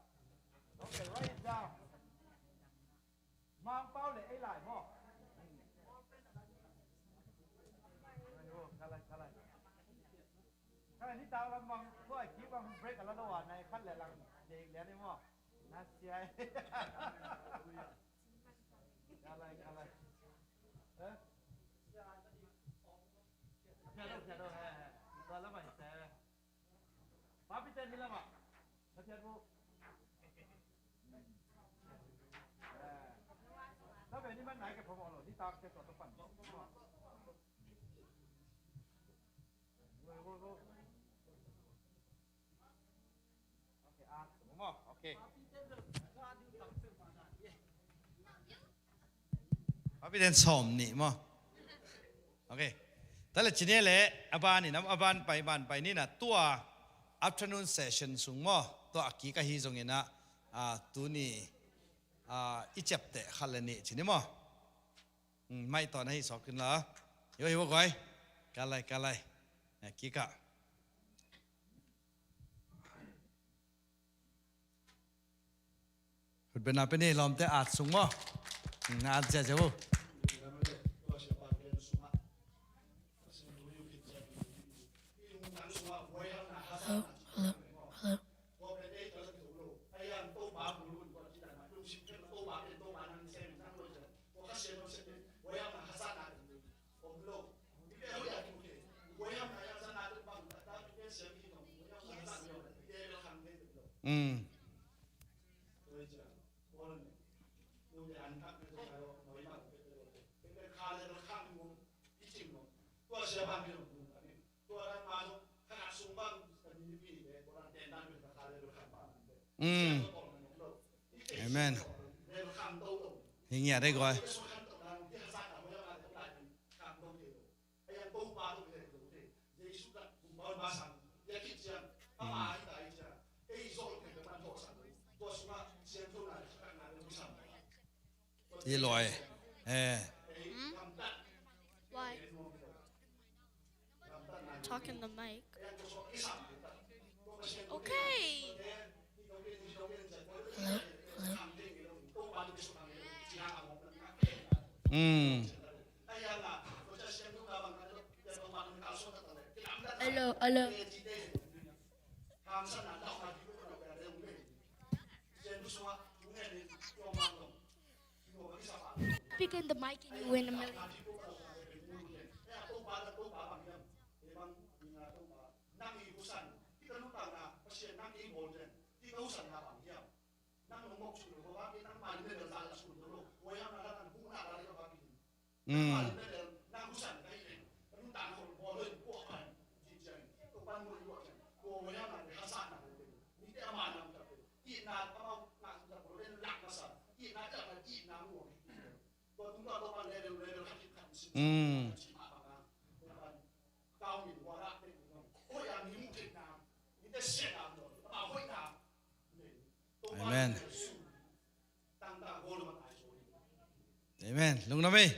Okay, write it down. Mangpau le ei lai maw? Ka lai, ka lai. Ka lai, nitak lam bang, tua i kik bang break a la lo a, nai khat le lang ding lian i maw? Na sia i. Ka lai, ka lai. Eh? Sia lo, sia lo, he, he. Tua la mai se. Papi ten ni lama. Papi ten bu. Tabe ni man nai ke promo lo. Ni tak ke to to pan. Go, go, go. Okay, ah, promo. Okay. Papi ten sawm nih maw? Okay. Tale cine le a ban in a ban pai, ban pai ni na tua afternoon session sung maw? Tua a kik ahi zongin a, a, tuni, a, i ciapteh khat le nih cine maw? Hmm, mai tawn ahi sawk in la. Yo, yo, koi. Ka lai, ka lai. A kik ah. Khutbetna pe ni lawmte at sung maw? Na at ziahziah uh. Hello, hello, hello. Mm. Mm. Amen. Hi ngiat ei guai. Hi loi. Eh. Hmm? Why? Talk in the mic. Okay. Hello? Hello? Mm. Hello, hello. Speak in the mic and you win a million. Mm. Mm. Amen. Amen. Lungdam ei.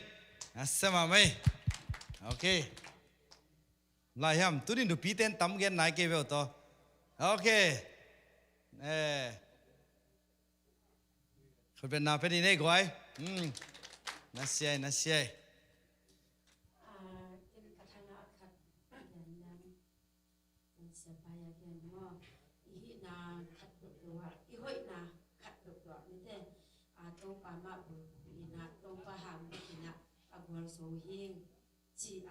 Nasem mahmah ei. Okay. Lai hiam, tuni nupite in tam gen nai kei ve uh tawh. Okay. Eh. Khutbetna pia ni nei guai. Hmm. Nasiai, nasiai. Ah, ken ka thang a khat. Siapa ya kian maw, i hihna khat peuhpeuh ah, i hoihna khat peuhpeuh ah mite, a, Topa mah bulphuh in ah, Topa hang in ah a gualzo hi, ci, a,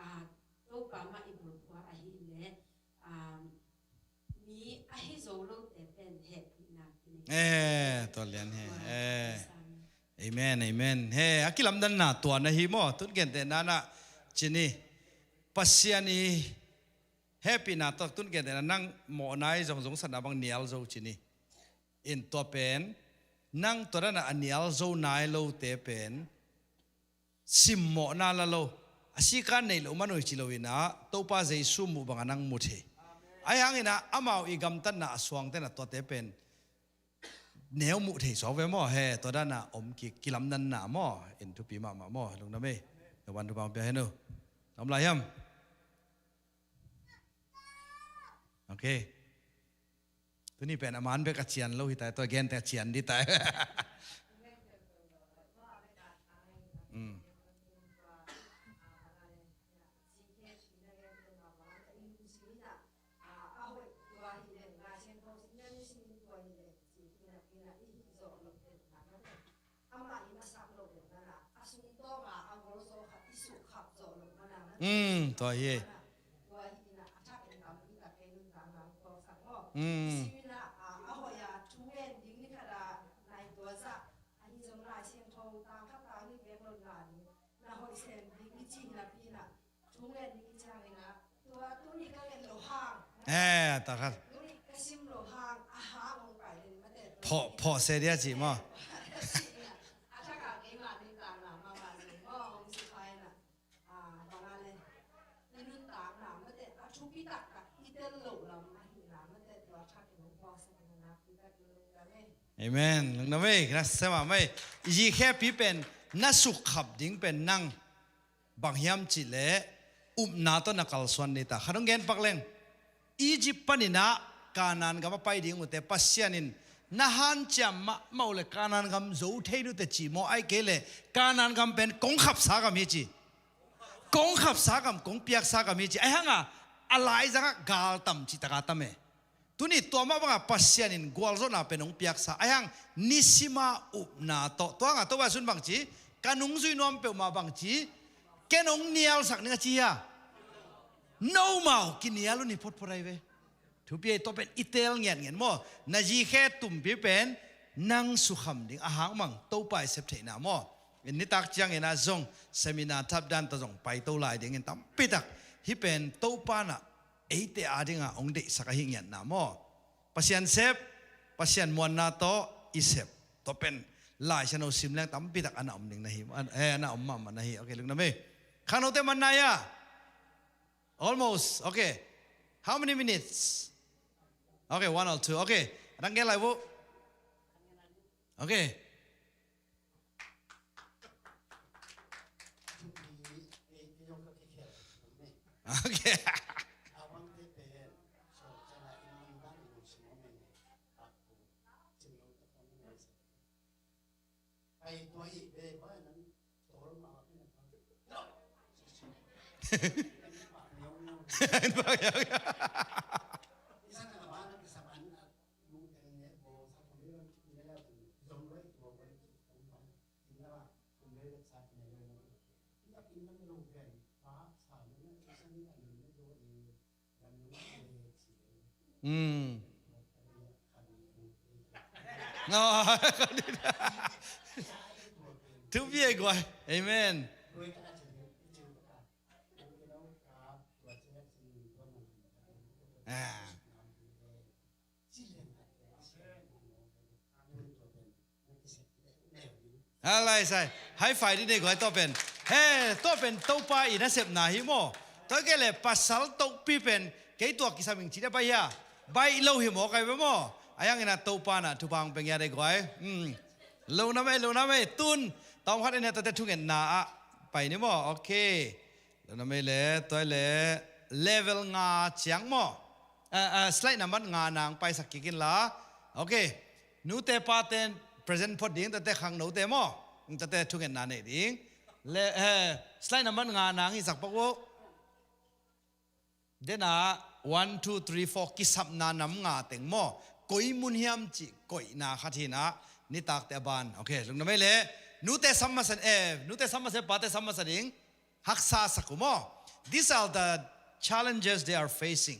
Topa mah i bulphuh ah ahih leh, a, mi ahi zo lote pen hehpihna kinei. Eh, tua lian hi. Eh. Amen, amen. He, a kilamdanna tua na hi maw, tun gentehna na ci ni. Pasian i hehpihna tawh tun gentehna nang mawhna i zong zongsatna bang nial zo ci ni. In tua pen, nang tua dana a nial zo nai lote pen, simmawhna la lo, a sikan neih loh man uh hi ci lo in ah, Topa Jesu muh banga nang mu thei. Ahi hangin ah, amau i gamtatna a suangte na tuate pen, neu muh thei suak ve maw, he, tua dana om kik kilamdanna maw, in thupi mahmah maw, lungdam ei, na van thupang pia hen uh. Om lai hiam? Okay. Tuni pen a man bek a cian lo hi tai, tua gente a cian di tai. Mm. Mm, tua hi. Mm. Eh, ta khat. Pho, pho se dia ci maw. Amen. Lungdam ei, na sema mai. I zikhepi pen na sukkhap ding pen nang bang hiam cih leh upna tawh na kalsuan ni ta. Khat hong gen pak leng. Egypt panin ah Kanaan gam a pai ding uhte Pasian in na hanciam mahmah uh leh Kanaan gam zo thei nute ci maw, ahih kei leh Kanaan gam pen kong khapsa gam hi ci. Kong khapsa gam, kong piaksa gam hi ci. Ahi hanga a laizangah galtam cih taka tam e. Tuni tua mah banga Pasian in gualzawhna pen hong piaksa. Ahi hang nisima upna tawh. Tua hanga Topa Jesu in bang ci, ka nungzui nuam peuhmah bang ci, ken hong nialsak ning a ci hia. Nomau kinial un hi photphot ahi ve. Thupi ei, tua pen i teel ngiatngiat maw. Na zikhe tumpi pen nang sukham ding a hang mang Topa i sep theihna maw. In nitak ciangin ah zong seminar thapdan tawh zong paito lai dingin tampitak hih pen Topa na eite adinga hong deihsak ahi ngiatna maw. Pasian sep, Pasian muanna tawh i sep. Tua pen Lai Siangtho sim leng tampitak ana om ding na hi, eh, ana om mahmah na hi. Okay, lungdam ei. Khangnote man nai a. Almost. Okay. How many minutes? Okay, one or two. Okay. Adang gen lai vo. Okay. Okay. Mm. Thupi e guai. Amen. Ah. Alai sai. High five dih nei guai, tua pen. He, tua pen Topa i nasepna hi maw. Tua kei le pasal topi pen kei tua kisam ing ci dih a pai hia. Baih lo hi maw kai ve maw. A yang ina Topa na thupha hong pia ngiat dih guai. Hmm. Lungdam ei, lungdam ei, tun. Tawm khat ina tate thungetna ah pai ni maw. Okay. Lungdam ei le, tua le level nga ciang maw. Ah, ah, slide number nga nang paisak kik in la. Okay. Nute pate present phot ding, tate khangnote maw. Tate thungetna nei ding. Le, eh, slide number nga nang hisak pak uh. Dena, one, two, three, four, kisapna nam nga teng maw. Koi mun hiam cih koihna khat hi na, nitakte a ban. Okay, lungdam ei le. Nute sam masa, eh, nute sam masa, pate sam masa ding. Haksa sak uh maw. These are the challenges they are facing.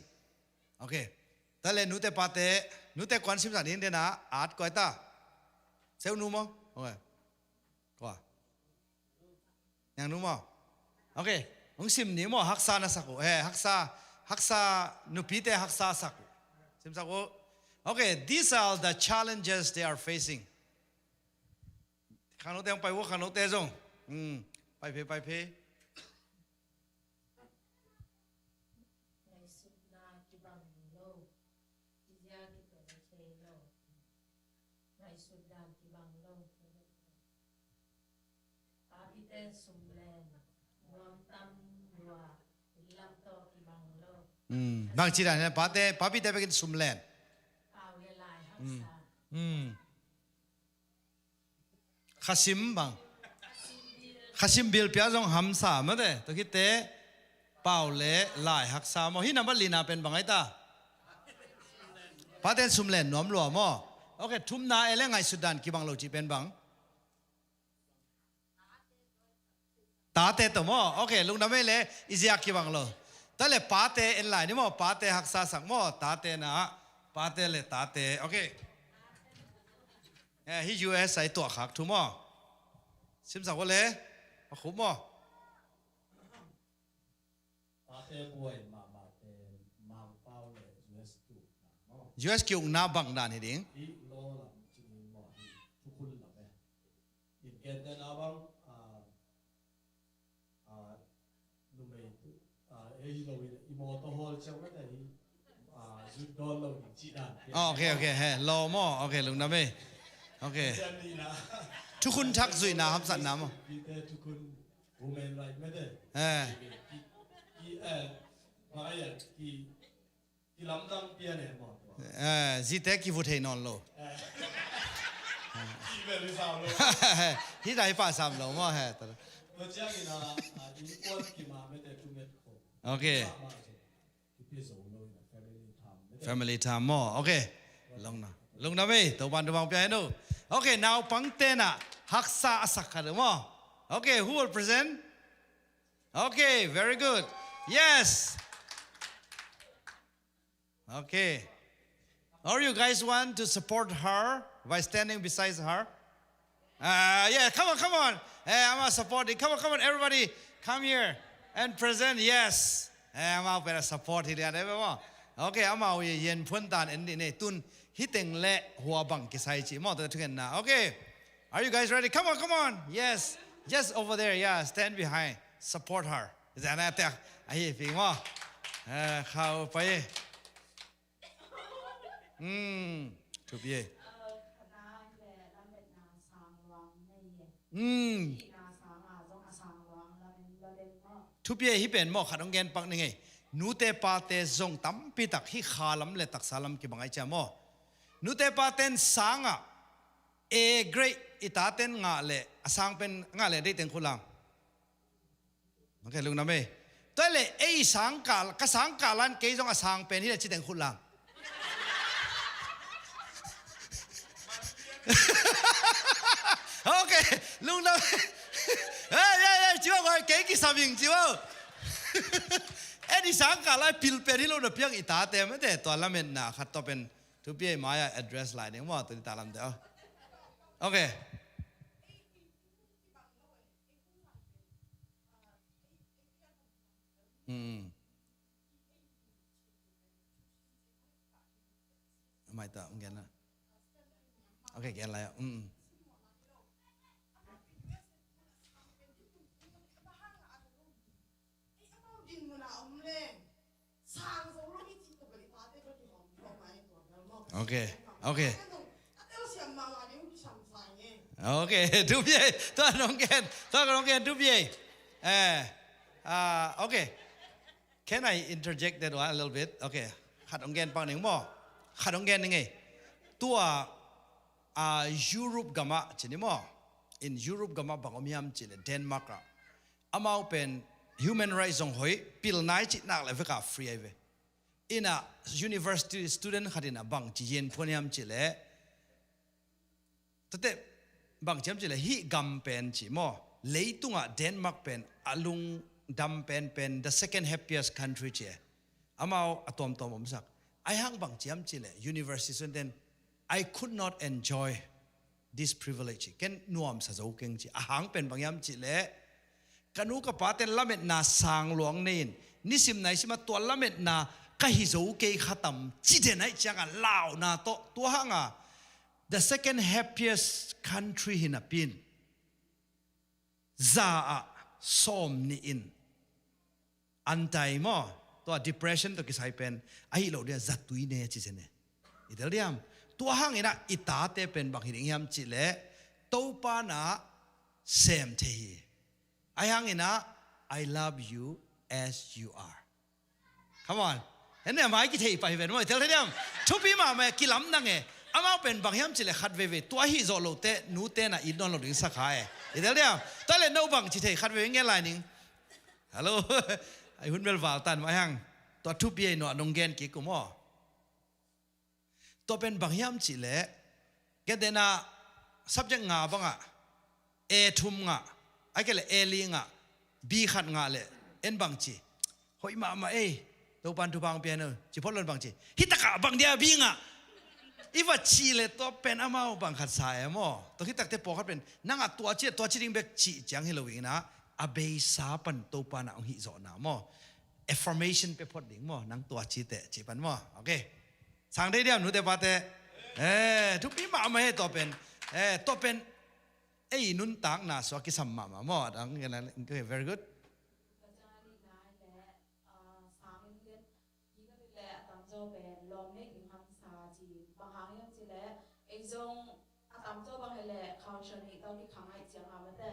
Okay. Tua le nute pate, nute kuan sim sak ding dena, at koi ta. Seu nu maw. Okay. Kua. Niang nu maw. Okay. Hong sim ni maw, haksa na sak uh. Eh, haksa, haksa, nupite haksa sak uh. Sim sak uh. Okay, these are the challenges they are facing. Khangnote hong pai uh, khangnote zong. Hmm. Pai phe, pai phe. Ngaihsutna kibang lo. Ija kituak thei lo. Ngaihsutna kibang lo. Papite sum len nuam tam lua, lam tawh kibang lo. Hmm. Bang ci dan, pate, papite bekin sum len. Pau le lai haksa. Hmm. Khasim bang. Khasim bilpia zong hamsa mate. Tua khit teh pau le lai haksa maw. Hih number lina pen bang ai ta. Paten sum len nuam lua maw. Okay, thumna ei le ngaihsut dan kibang lo cih pen bang. Tate tawh maw. Okay, lungdam ei le, i ziak kibang lo. Tua le pate en lai ni maw, pate haksa sak maw, tate na, pate le tate. Okay. Eh, hih U S a i tuahkhak thu maw. Simsak uh le, a khup maw. Tate buai mahmah pen Mangpau le U S kiukna maw. U S kiukna bang dan hi ding. Hih law lam cih ni maw, hih thukhun lam e. In gentehna bang, ah, ah, numei tu, ah, ei hi lo in, i mawtaw hawl ciang mah te hi, ah, zut dawn lo ding cih dan. Oh, okay, okay, he, law maw, okay, lungdam ei. Okay. Ciang ni na. Thukhun thak zuihna hamsatna maw. Pite thukhun, women right mah te. Eh. Ki, ki, eh, bang a ya, ki, Kilamdang pian e maw. Eh, zite kivut thei nawn lo. Eh. Kivel hi sam lo. Hih dai pah sam lo maw he. Tua ciangin a, a, innkuan kimah mete thumet khawm. Okay. Mahmah zong kipia zo lo in a family time mete. Family time maw. Okay. Lungdam. Lungdam ei. Topa'n thupha hong pia hen uh. Okay, naupangte na haksa a sak khat uh maw. Okay, who will present? Okay, very good. Yes. Okay. Or you guys want to support her by standing beside her? Uh, yeah, come on, come on. Hey, I'm a supporting. Come on, come on, everybody. Come here and present. Yes. Hey, I'm out there support hi lian, eh, maw. Okay, amau yen phuan tan en dih ni. Tun hih teng le hua bang kisai ci maw, tua thungen na. Okay. Are you guys ready? Come on, come on. Yes. Just over there. Yeah, stand behind. Support her. Zana tek ahi pi maw. Eh, khau pai. Hmm. Thupi e. Hmm. Thupi e, hih pen maw khat hong gen pak ni ngei. Nute pate zong tampi tak hih kha lam le taksa lam kibang ai cia maw. Nute paten sangah A grade I taten ngah leh a sang pen ngah leh deih teng khut lang. Ok, lungdam ei. Tua leh ei sangkah, ka sangkah lan kei zong a sang pen hi leh ci teng khut lang. Ok, lungdam. Ei, ei, ei, ci vo, kei kisam ing ci vo. Ei, i sangkah lai pil pen hi lo na piang i tate mate, tua lametna khat tua pen thupi ei, mai-ah address lai ding maw, tua ni ta lamte. Ok. Hmm. Mai ta, ong gen na. Ok, gen lai. Hmm. Ok, ok. Ok, thupi ei. Tua nong gen, tua nong gen thupi ei. Eh, ah, ok. Can I interject that one a little bit? Ok. Khat ong gen pak ning maw. Khat ong gen ning ei. Tua, ah, Europe gamah ci ni maw. In Europe gamah bang om hiam cih leh Denmark ah, amau pen human rights zong hoih, pilna i cih nak leh vek a free ahi ve. Ina university student khat ina bangci gen phuan hiam cih leh, tate, bangci hiam cih leh, hih gam pen ci maw, leitungah Denmark pen a lungdam pen pen the second happiest country ci e. Amau a tuamtuam omsak. Ahih hang bangci hiam cih leh university student ten, "I could not enjoy this privilege," ci. Ken nuamsa zo keng ci. A hang pen bang hiam cih leh, ka nu ka paten lametna sang luang nei in, nisim naisim a tua lametna ka hi zo kei kha tam ci den ahih ciangah launa tawh, tua hanga the second happiest country hi napi in, za ah sawm nih in antai maw, tua depression tawh kisai pen, ahi lo dia zatui ne ci se ne. I tel diam? Tua hang ina i tate pen bang hi ding hiam cih leh, Topa na sem thei hi. Ahih hang ina, "I love you as you are." Come on. Hene mai kithei pai ven maw, i tel thei diam? Thupi mahmah e, kilamdang e. Amau pen bang hiam cih leh khat veivei, tua hih zawh lote, nute na it nawn lo ding sa kha e. I tel diam? Tua leh no bangci thei khat veivei ngen lai ning. Hello. Ai hun bel val tan mai hang. Tua thupi ei, no a nong gen kik uh maw. Tua pen bang hiam cih leh, gentehna subject nga bangah A thum ngah, ahih kei leh A li ngah, B khat ngah leh, en bangci, "Hoih mahmah ei, Topan thupha hong pia hen," ci phot lo in bangci, "Hi takah bang dia B ngah?" I va cih leh tua pen amau bang khat sa e maw. Tua hi takte pawlkhat pen, "Nangah tua ci, tua ci ding bek," cih ciang hi lo ina, a beisa pan Topa na hong hih zawhna maw. Affirmation pia phot ding maw, "Nang tua ci teh," cih pan maw. Ok. Sang thei diam, nute pate? Eh, thupi mahmah hi tua pen. Eh, tua pen ei nuntakna sua kisam mahmah maw. Adang, very good. Ka ciang a nihna hi leh, ah, sang in gen, hi ka hi leh a tamzaw pen lawm neih ding hamsa ci. Bang hang hiam cih leh, ei zong a tamzaw bang hi leh culture nih tawh kikhang ahih ciang a mate,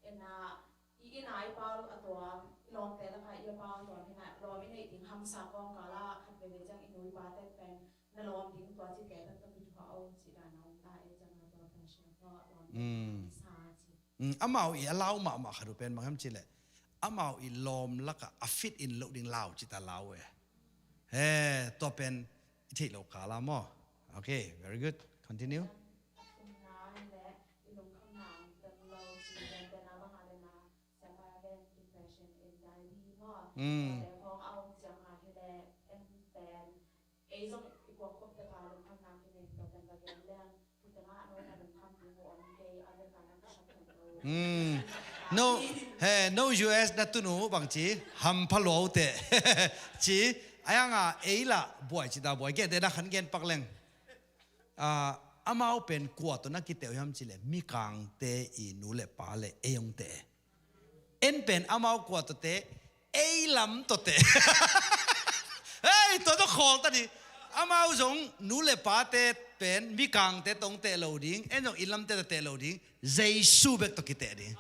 ina, i inn a i pau a tuam, i lawmte lakah i a pau a tuam hi na, lawm i neih ding hamsa kawmkal ah khat veivei ciang i nu i pate pen na lawm ding tua cite pen tawh kithuah o cih dan a om ta, ei ciang a tua pen sia tawh lawm hamsa ci. Mm, amau i a lau mahmah khat uh pen bang hiam cih leh, amau i lawm lakah a fit in loh ding lau cita lau e. He, tua pen i theih lo kal a maw. Ok, very good. Continue. A thumna hi leh, i lungkhamna om teng lo ci, gentehna bang a leh na, Siapa pen depression, anxiety maw. Mm. Tua te khawng a om ciang a hi leh, en pen, ei zong i puak khop tek a lungkhamna kinei, tua pen va gen leng, tu tengah no na lungkham ding uh om kei, a bek a na kisap pen lo. Mm. No, he, no U S na tun uh bangci, hampha lua uh teh. Ci, a yang a ei lah buai ci ta buai, gentehna khat gen pak leng. Ah, amau pen kua tawh na kiteh uh hiam cih leh, Mikangte i nu le pa le ei hong teh. En pen amau kua tawh teh, ei lam tawh teh. Hei, tua tawh khawl ta ding. Amau zong nu le pate pen Mikangte tawh hong teh lo ding, en zong i lamte tawh teh lo ding, Jesu bek tawh kiteh ding.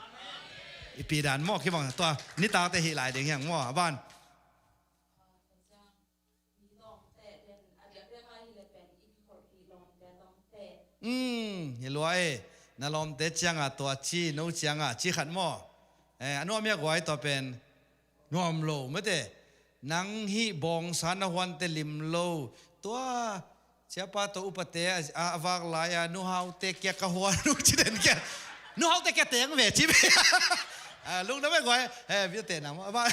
I pi dan maw, kibang tua, nitakte hih lai ding hiang maw, a ban. Mm, hi lua e. Na lawmte ciangah tua ci, no ciangah ci khat maw? Eh, a nuam hia guai tua pen? Nuam lo mate. Nang hih bawngsa na huante lim lo. Tua ciapa tawh upate a, a, a vak lai-a nu Haute kia ka huan uh ci den kia. Nu Haute kia teng ve ci ve. Ah, lungdam e guai. Eh, bia teh na maw. Ama.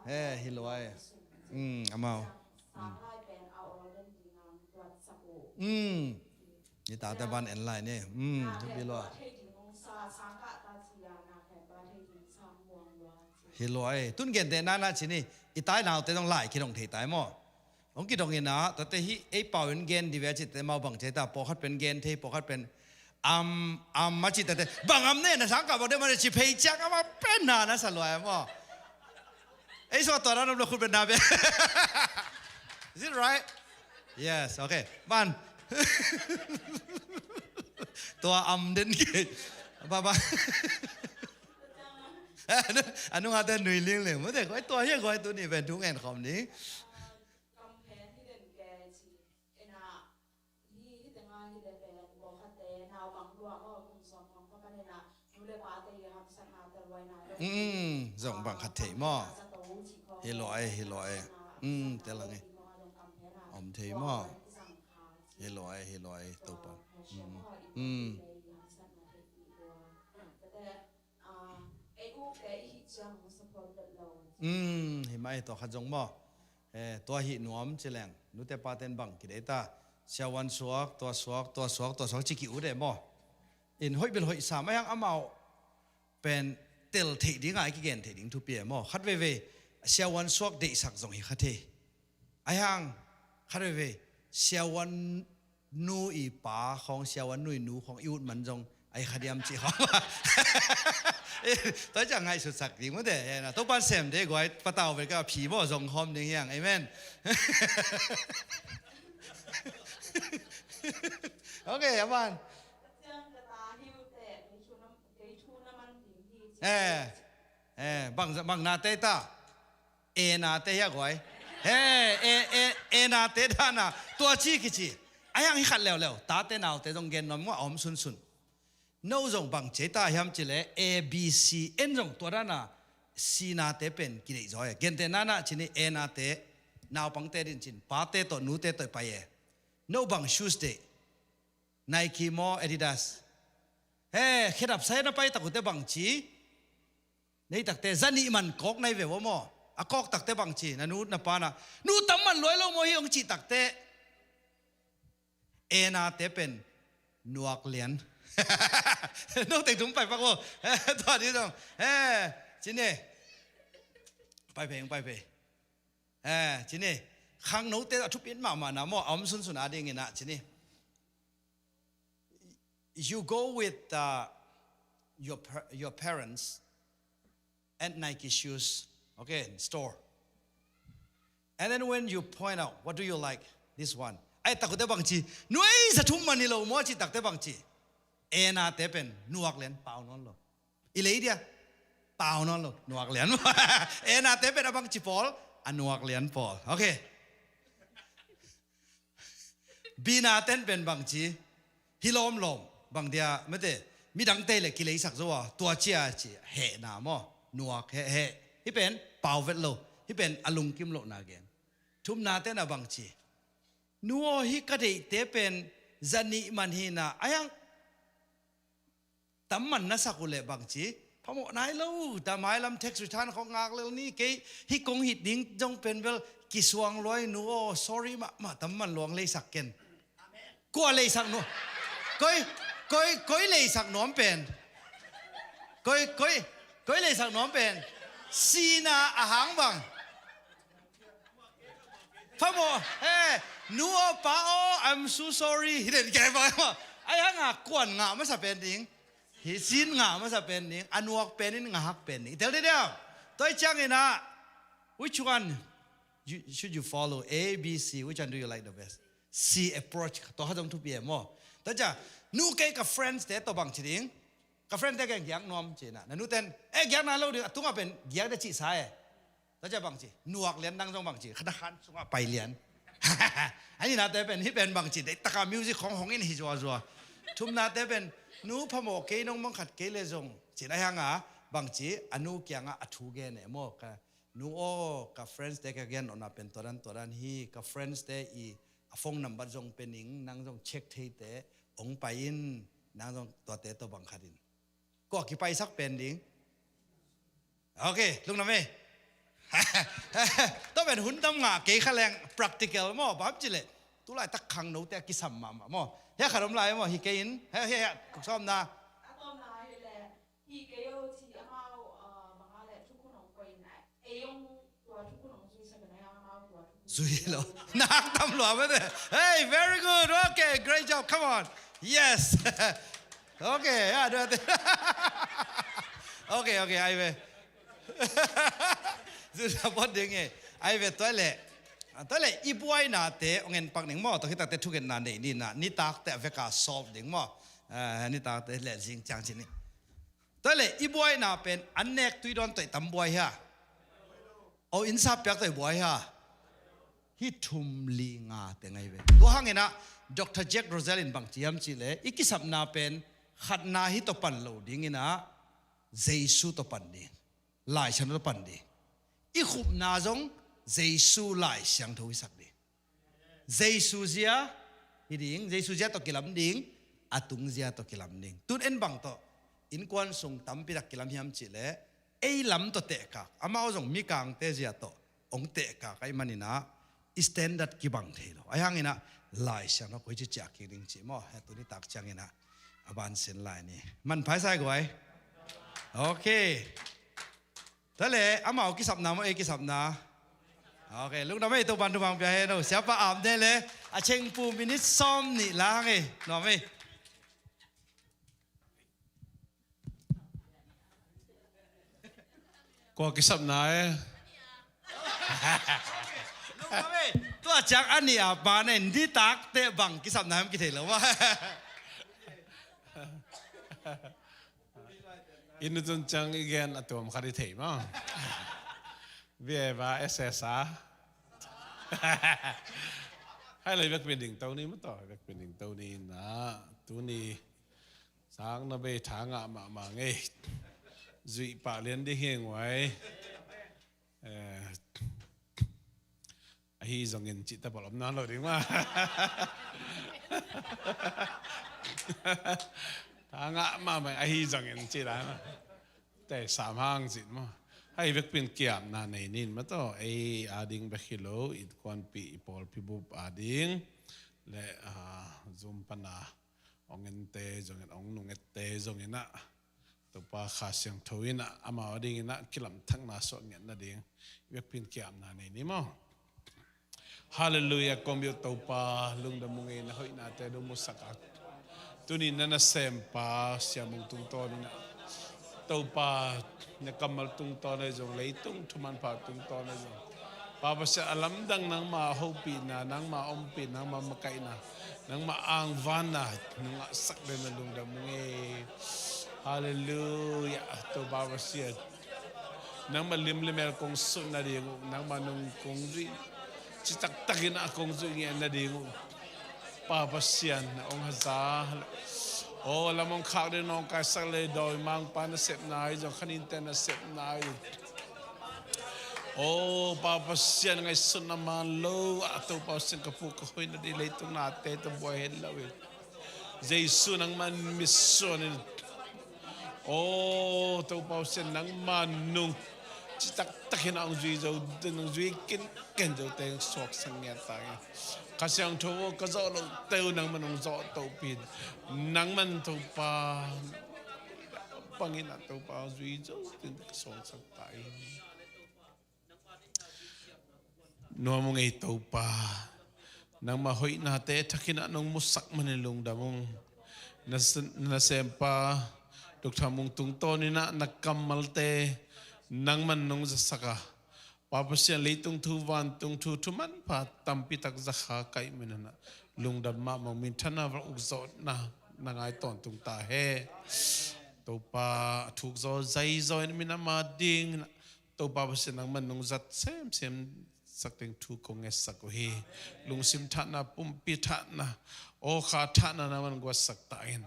Eh, hi luai. Mm, amau. Mm. Ni tate ban en lai ni. Mm, hi luai. Hi luai. Tun gente nana cini. I tai naute dong lai kidong thei tai maw? Hong kidong ina, tate hih ei pau in gen di ve a cite mau bang cita, pawlkhat pen gen thei, pawlkhat pen am, am a cita te, bang am ne na sangkah bang de ma ne ci phei ciang ama pen na na sa luai maw? Ei sua tua na nom lo khut pen na be. Is it right? Yes, okay. Man. Tua am den ke. Ba, ba. Anu ngate nui ling ling. Mute, koi tua hia koi tu ni pen tu ngen khom ni. Kamphen hi den ke ci. Ena, hi, hi tenga hi den pen, pawlkhatte, naupang lua maw, kum sawm khawng pa panin a, nu le pate i hamsatna, taluaina, mm, zong bang khat thei maw? Hi luai, hi luai. Mm, te lang e. Om thei maw? Hi luai, hi luai, Topa. Mm. Mm. Mm, hi mai tua khat zong maw? Eh, tua hi nuam ci leng. Nute paten bang kidei ta. Siavuan suak, tua suak, tua suak, tua suak ci ki ut e maw? In hoih bil hoih sam a hiang amau pen tel theih ding a i kigen theih ding thupi e maw? Khat veivei siavuan suak deihsak zong hi kha thei. A hiang khat veivei siavuan nu i pa khawng, siavuan nu i nu khawng i ut man zong a hi kha diam cih khawng. Tua ciang ngaihsutsak ding mute. Topan sem de guai patau ve ka phi maw zong khawm ding hiang. Amen. Okay, aman. Eh, eh, bang, bang na te ta. E na te hia guai. He, e, e, e na te da na. Tua ci kici. A hiang hi khat leuleu. Tate naute zong gen nuam ngua om sunsun. No zong bang cei ta hiam ci le A B C en zong tua da na. C na te pen kideih zaw e. Gente nana cini e na te. Naupangte din cin. Pate tawh nute tawh pai e. No bang shoes deih. Nike maw, Adidas. He, khedap sai na pai takute bang ci. Nei takte, zanih man kawk nai ve maw. A kawk takte bang ci, na nu, na pa na. Nu tam man luai lo maw hi hong cih takte. E na te pen, nuak lian. No teng tum pai pak maw. Tua di dong. He, cine. Pai pe, pai pe. He, cine. Khang no te a thupi mahmah na maw, a om sunsun a ding ina, cine. You go with, uh, your par-, your parents at Nike shoes, okay, store. And then when you point out, "What do you like?" "This one." Ai, takute bang ci, nuai sa thum mani lo maw ci takte bang ci. E na te pen, nuak lian pau nawn lo. I lei dia, pau nawn lo, nuak lian. E na te pen a bang ci pawl, a nuak lian pawl. Okay. B na ten pen bang ci, hi lawmlawm, bang dia, mate, midang tei le kileisak zo a, tua cia ci, heh na maw, nuak, heh, heh. Hi pen, pau vet lo, hi pen, a lungkim lo na gen. Thum na ten a bang ci. Nu aw hi ka deihte pen, zanih man hi na, a hiang, tam man na sak uh leh bang ci, phamawh nai lo, ta mailam tax return khawng ngak lel ni, kei hi kong hih ding zong pen bel kisuang luai nu aw, sorry mahmah, tam man luang leisak ken. Kua leisak nuam? Koi, koi, koi leisak nuam pen? Koi, koi, koi leisak nuam pen? Sina a hang bang. Phamawh, he, nu aw, pa aw, I'm so sorry. Hi den kei bang. Ai hanga kuan ngah masa pen ding. Hi sin ngah masa pen ding. A nuak pen in ngah hak pen ding. Tel de dia. Toi ciang ina. Which one you, should you follow? A, B, C. Which one do you like the best? C approach. Tua ha zong thupi e maw. Tua cia, nu kei ka friends te tua bang ci ding. Ka friend te keng giak nuam ci na. Na nu ten, eh, giak na lo ding. A tunga pen giak de ci sa e. Tua ciah bangci, nuak lian nang zong bangci, khata khan sungah pai lian. A nihnate pen, hih pen bangci, deih taka music khong hong in hi zuazua. Thumnate pen, nu phamawh kei nong mangkhat kei le zong. Cin a hianga, bangci, a nu kiangah a thu gen e maw. Ka, nu aw, ka friends te ka gen nopna pen tuadan, tuadan hi, ka friends te i a phone number zong pe ning, nang zong check thei te, ong pai in, nang zong tuate tawh bangkhat in. Kua kipaisak pen ding? Ok, lungdam e. Tua pen hun tam ngah kei kha leng practical maw, bang ci leh. Tulaitak khangnote a kisam mahmah maw. Hia khat om lai maw, hi kei in. Hia, hia, hia, kuk sawmna. A tawpna hi leh, hi kei o ci amau, ah, bang a leh thukhun ong koih in a, ei ong tua thukhun ong zui sak in a, amau tua thukhun zui lo. Nak tam lua mate. Hey, very good. Okay, great job. Come on. Yes. Okay, ya, dua te. Okay, okay, ai ve. Zui sa bot ding e. Ai ve, tua leh. Tua leh, i buainate ong en pak ning maw, tua khit takte thugenna nei ni na, nitakte a veka solve ding maw. Ah, nitakte leh zing ciang ci ni. Tua leh, i buaina pen, an nek tui dawn tawh i tam buai hia. O, inn sap piak tawh i buai hia. Hih thum li nga te ngai ve. Tua hang in a, Doctor Jack Roselle in bang ci hiam cih leh, i kisapna pen, khatna hih tawh pan lo ding in a, Jesu tawh pan ding. Lai Siangtho tawh pan ding. I khupna zong Jesu Lai Siangtho hisak ding. Jesu zia hi ding, Jesu zia tawh kilam ding, a tung zia tawh kilam ding. Tun en bang tawh, innkuan sung tampi tak kilam hiam cih leh, ei lam tawh tehkak, amau zong mikangte zia tawh, ong tehkak ahih manin a, i standard kibang thei lo. Ahih hangin a, Lai Siangtho koi ci ciah kik ding ci maw, he tuni tak ciangin a, a ban sin lai ni. Manpha i sa guai. Ok. Tua leh, amau kisapna maw, ei kisapna. Ok, lungdam ei, Topa'n thupha ong pia hen o. Siapa ap ne leh, a chengpu minute sawm nih la hang ei. Nuam ei. Kua kisapna e. Lungdam ei. Tua ciang a nih a pa ne, nitakte bang kisapna hiam kithei lo maw. I nu tun ciang i gen a tuam khat i thei maw. Viva S S A. Hai lai vekpi ding to ni maw taw, vekpi ding to ni na, tuni sang na bei tha ngah mahmah ngei. Zuih pah lian ding hi nguai. Eh, ahi zongin cih ta pal om nawn lo ding maw. Tha ngah mahmah ahi zongin cih dan maw. Te sam hang cih maw. Hai vekpin kiamna nei nin maw taw. Ei ading bek hi lo, i kuanpih, i pawlpi bup ading. Le, ah, Zoom pana ong ente zongin, ong nungette zongin ah, Topa Kha Siangtho in ah, amau adingin ah, kilamthakna suah ngiat nading, i vekpin kiamna nei ni maw. Halleluiah, kong biak Topa, lungdam ung ei, na hoihnate dong musak a. Tuni na nasempa, Siamung tungtawn in ah, Topa, na kammal tungtawn ahi zong, leitung thumanpha tungtawn ahi zong, Pa Pasian, a lamdang nangma hopihna, nangma ompih, nangma makaihna, nangma angvanna nong ngahsak den na lungdam ung ei. Halleluiah, Topa Pasian. Nangma lim le mel kong sut nading uh, nangma nung kong zui, citaktakin a kong zui ngiat nading uh. Pa Pasian, na ong haza. O, lam ong khak ding nawngkaisak le dawimangpa nasepna ahi zong, khaninte nasepna ahi zong. O, Pa Pasian, ngaihsutna man lo a, Topa Pasian, ka pu ka hoih nading leitung nate tawh buai hen lo in. Jesu nangman mitsuan in. O, Topa Pasian, nangma nung citaktakin a ong zui zo, nong zui kin ken zo teng suaksak ngiat ta ngiat. Kha Siangtho aw, ka zawh loh teuh nangman hong zawh tohpih in. Nangman Topa bangin ah Topa zui zo teng ka suaksak ta in. Nuam ung ei Topa. Nangma hoihnate thakin ah nong musak manin lungdam ung. Na, nasempa Doctor Mung tungtawn in ah na kammalte nangman nong zasak a. Pa Pasian, leitung thu, vantung thu, thumanpha tampi tak zakha ka hih manin ah lungdam mahmah ung, minthanna, val ukzawhna na ngai tawntung ta hen. Topa, a thuk zaw zai zaw in min ama ding in ah Topa Pasian nangman nong zat semsem sak ding thu kong ngetsak uh hi. Lungsim thatna, pumpi thatna, aw kha thatna nangman guatsak ta in.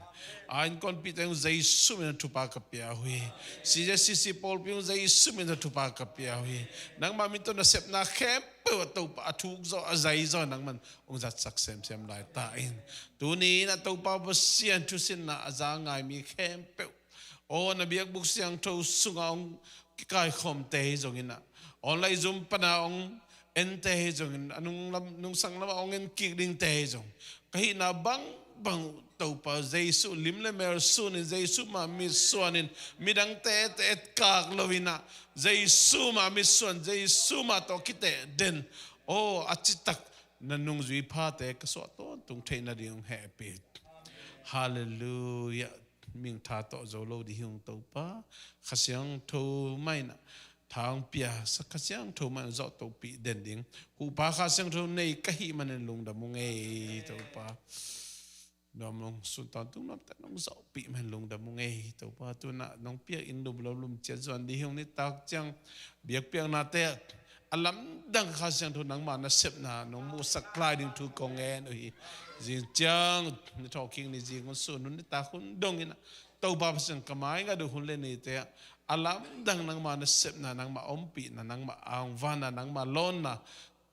A innkuanpihte hong Jesu min a thupha ka pia uh hi. CJCC pawlpi hong Jesu min a thupha ka pia uh hi. Nangma min tawh nasepna khempeuh ah Topa a thuk zaw a zai zaw nangman hong zatsak semsem lai ta in. Tuni in ah Topa Pasian thusinna a za ngai mi khempeuh, aw na biakbuk siangtho sungah hong kikaikhawmte hi zongin ah, online Zoom pana hong ente hi zongin, a nung lam, nungsang lamah hong en kik dingte hi zong, ka hihna bangbang uh Topa Jesu lim le mel sunin, Jesu mah mitsuanin, midangte et et kak loin ah, Jesu mah mitsuan, Jesu mah tawh kiteh den, aw a citak na nungzui phate ka suah tawntung theih nading hong hehpih. Halleluiah. Mintha tawh zo lo ding hi ung Topa. Kha Siangtho mah in ah tha hong pia, sa Kha Siangtho mah in zawh topih den ding. Huhpa Kha Siangtho nei ka hih manin lungdam ung ei Topa. Nuam hong sun tawntung nuamte nong zawhpih manin lungdam ung ei Topa. Tu-in ah nong piak inn lum lo lum ciat zuan ding hi ung. Nitak ciang biakpiaknate ah a lamdang Kha Siangtho nangma nasepna nong muhsak lai ding thu kong ngen uh hi. Zing ciang ni thawhkik ni, zing hun sun hun, nitak hun dongin ah Topa Pasian ka mai ngat uh hun le nite ah a lamdang nangma nasepna, nangma ompihna, nangma angvanna, nangma lawnna,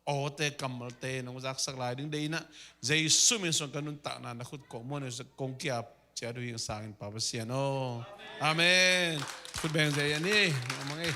awte kammalte nong zaksak lai ding deih in ah, Jesu min suang ka nuntakna na khut kong muan uh hi. Kong kiap ciat uh hi ing, sangin Pa Pasian aw. Amen. Khut beng zei a ni. Mang ei.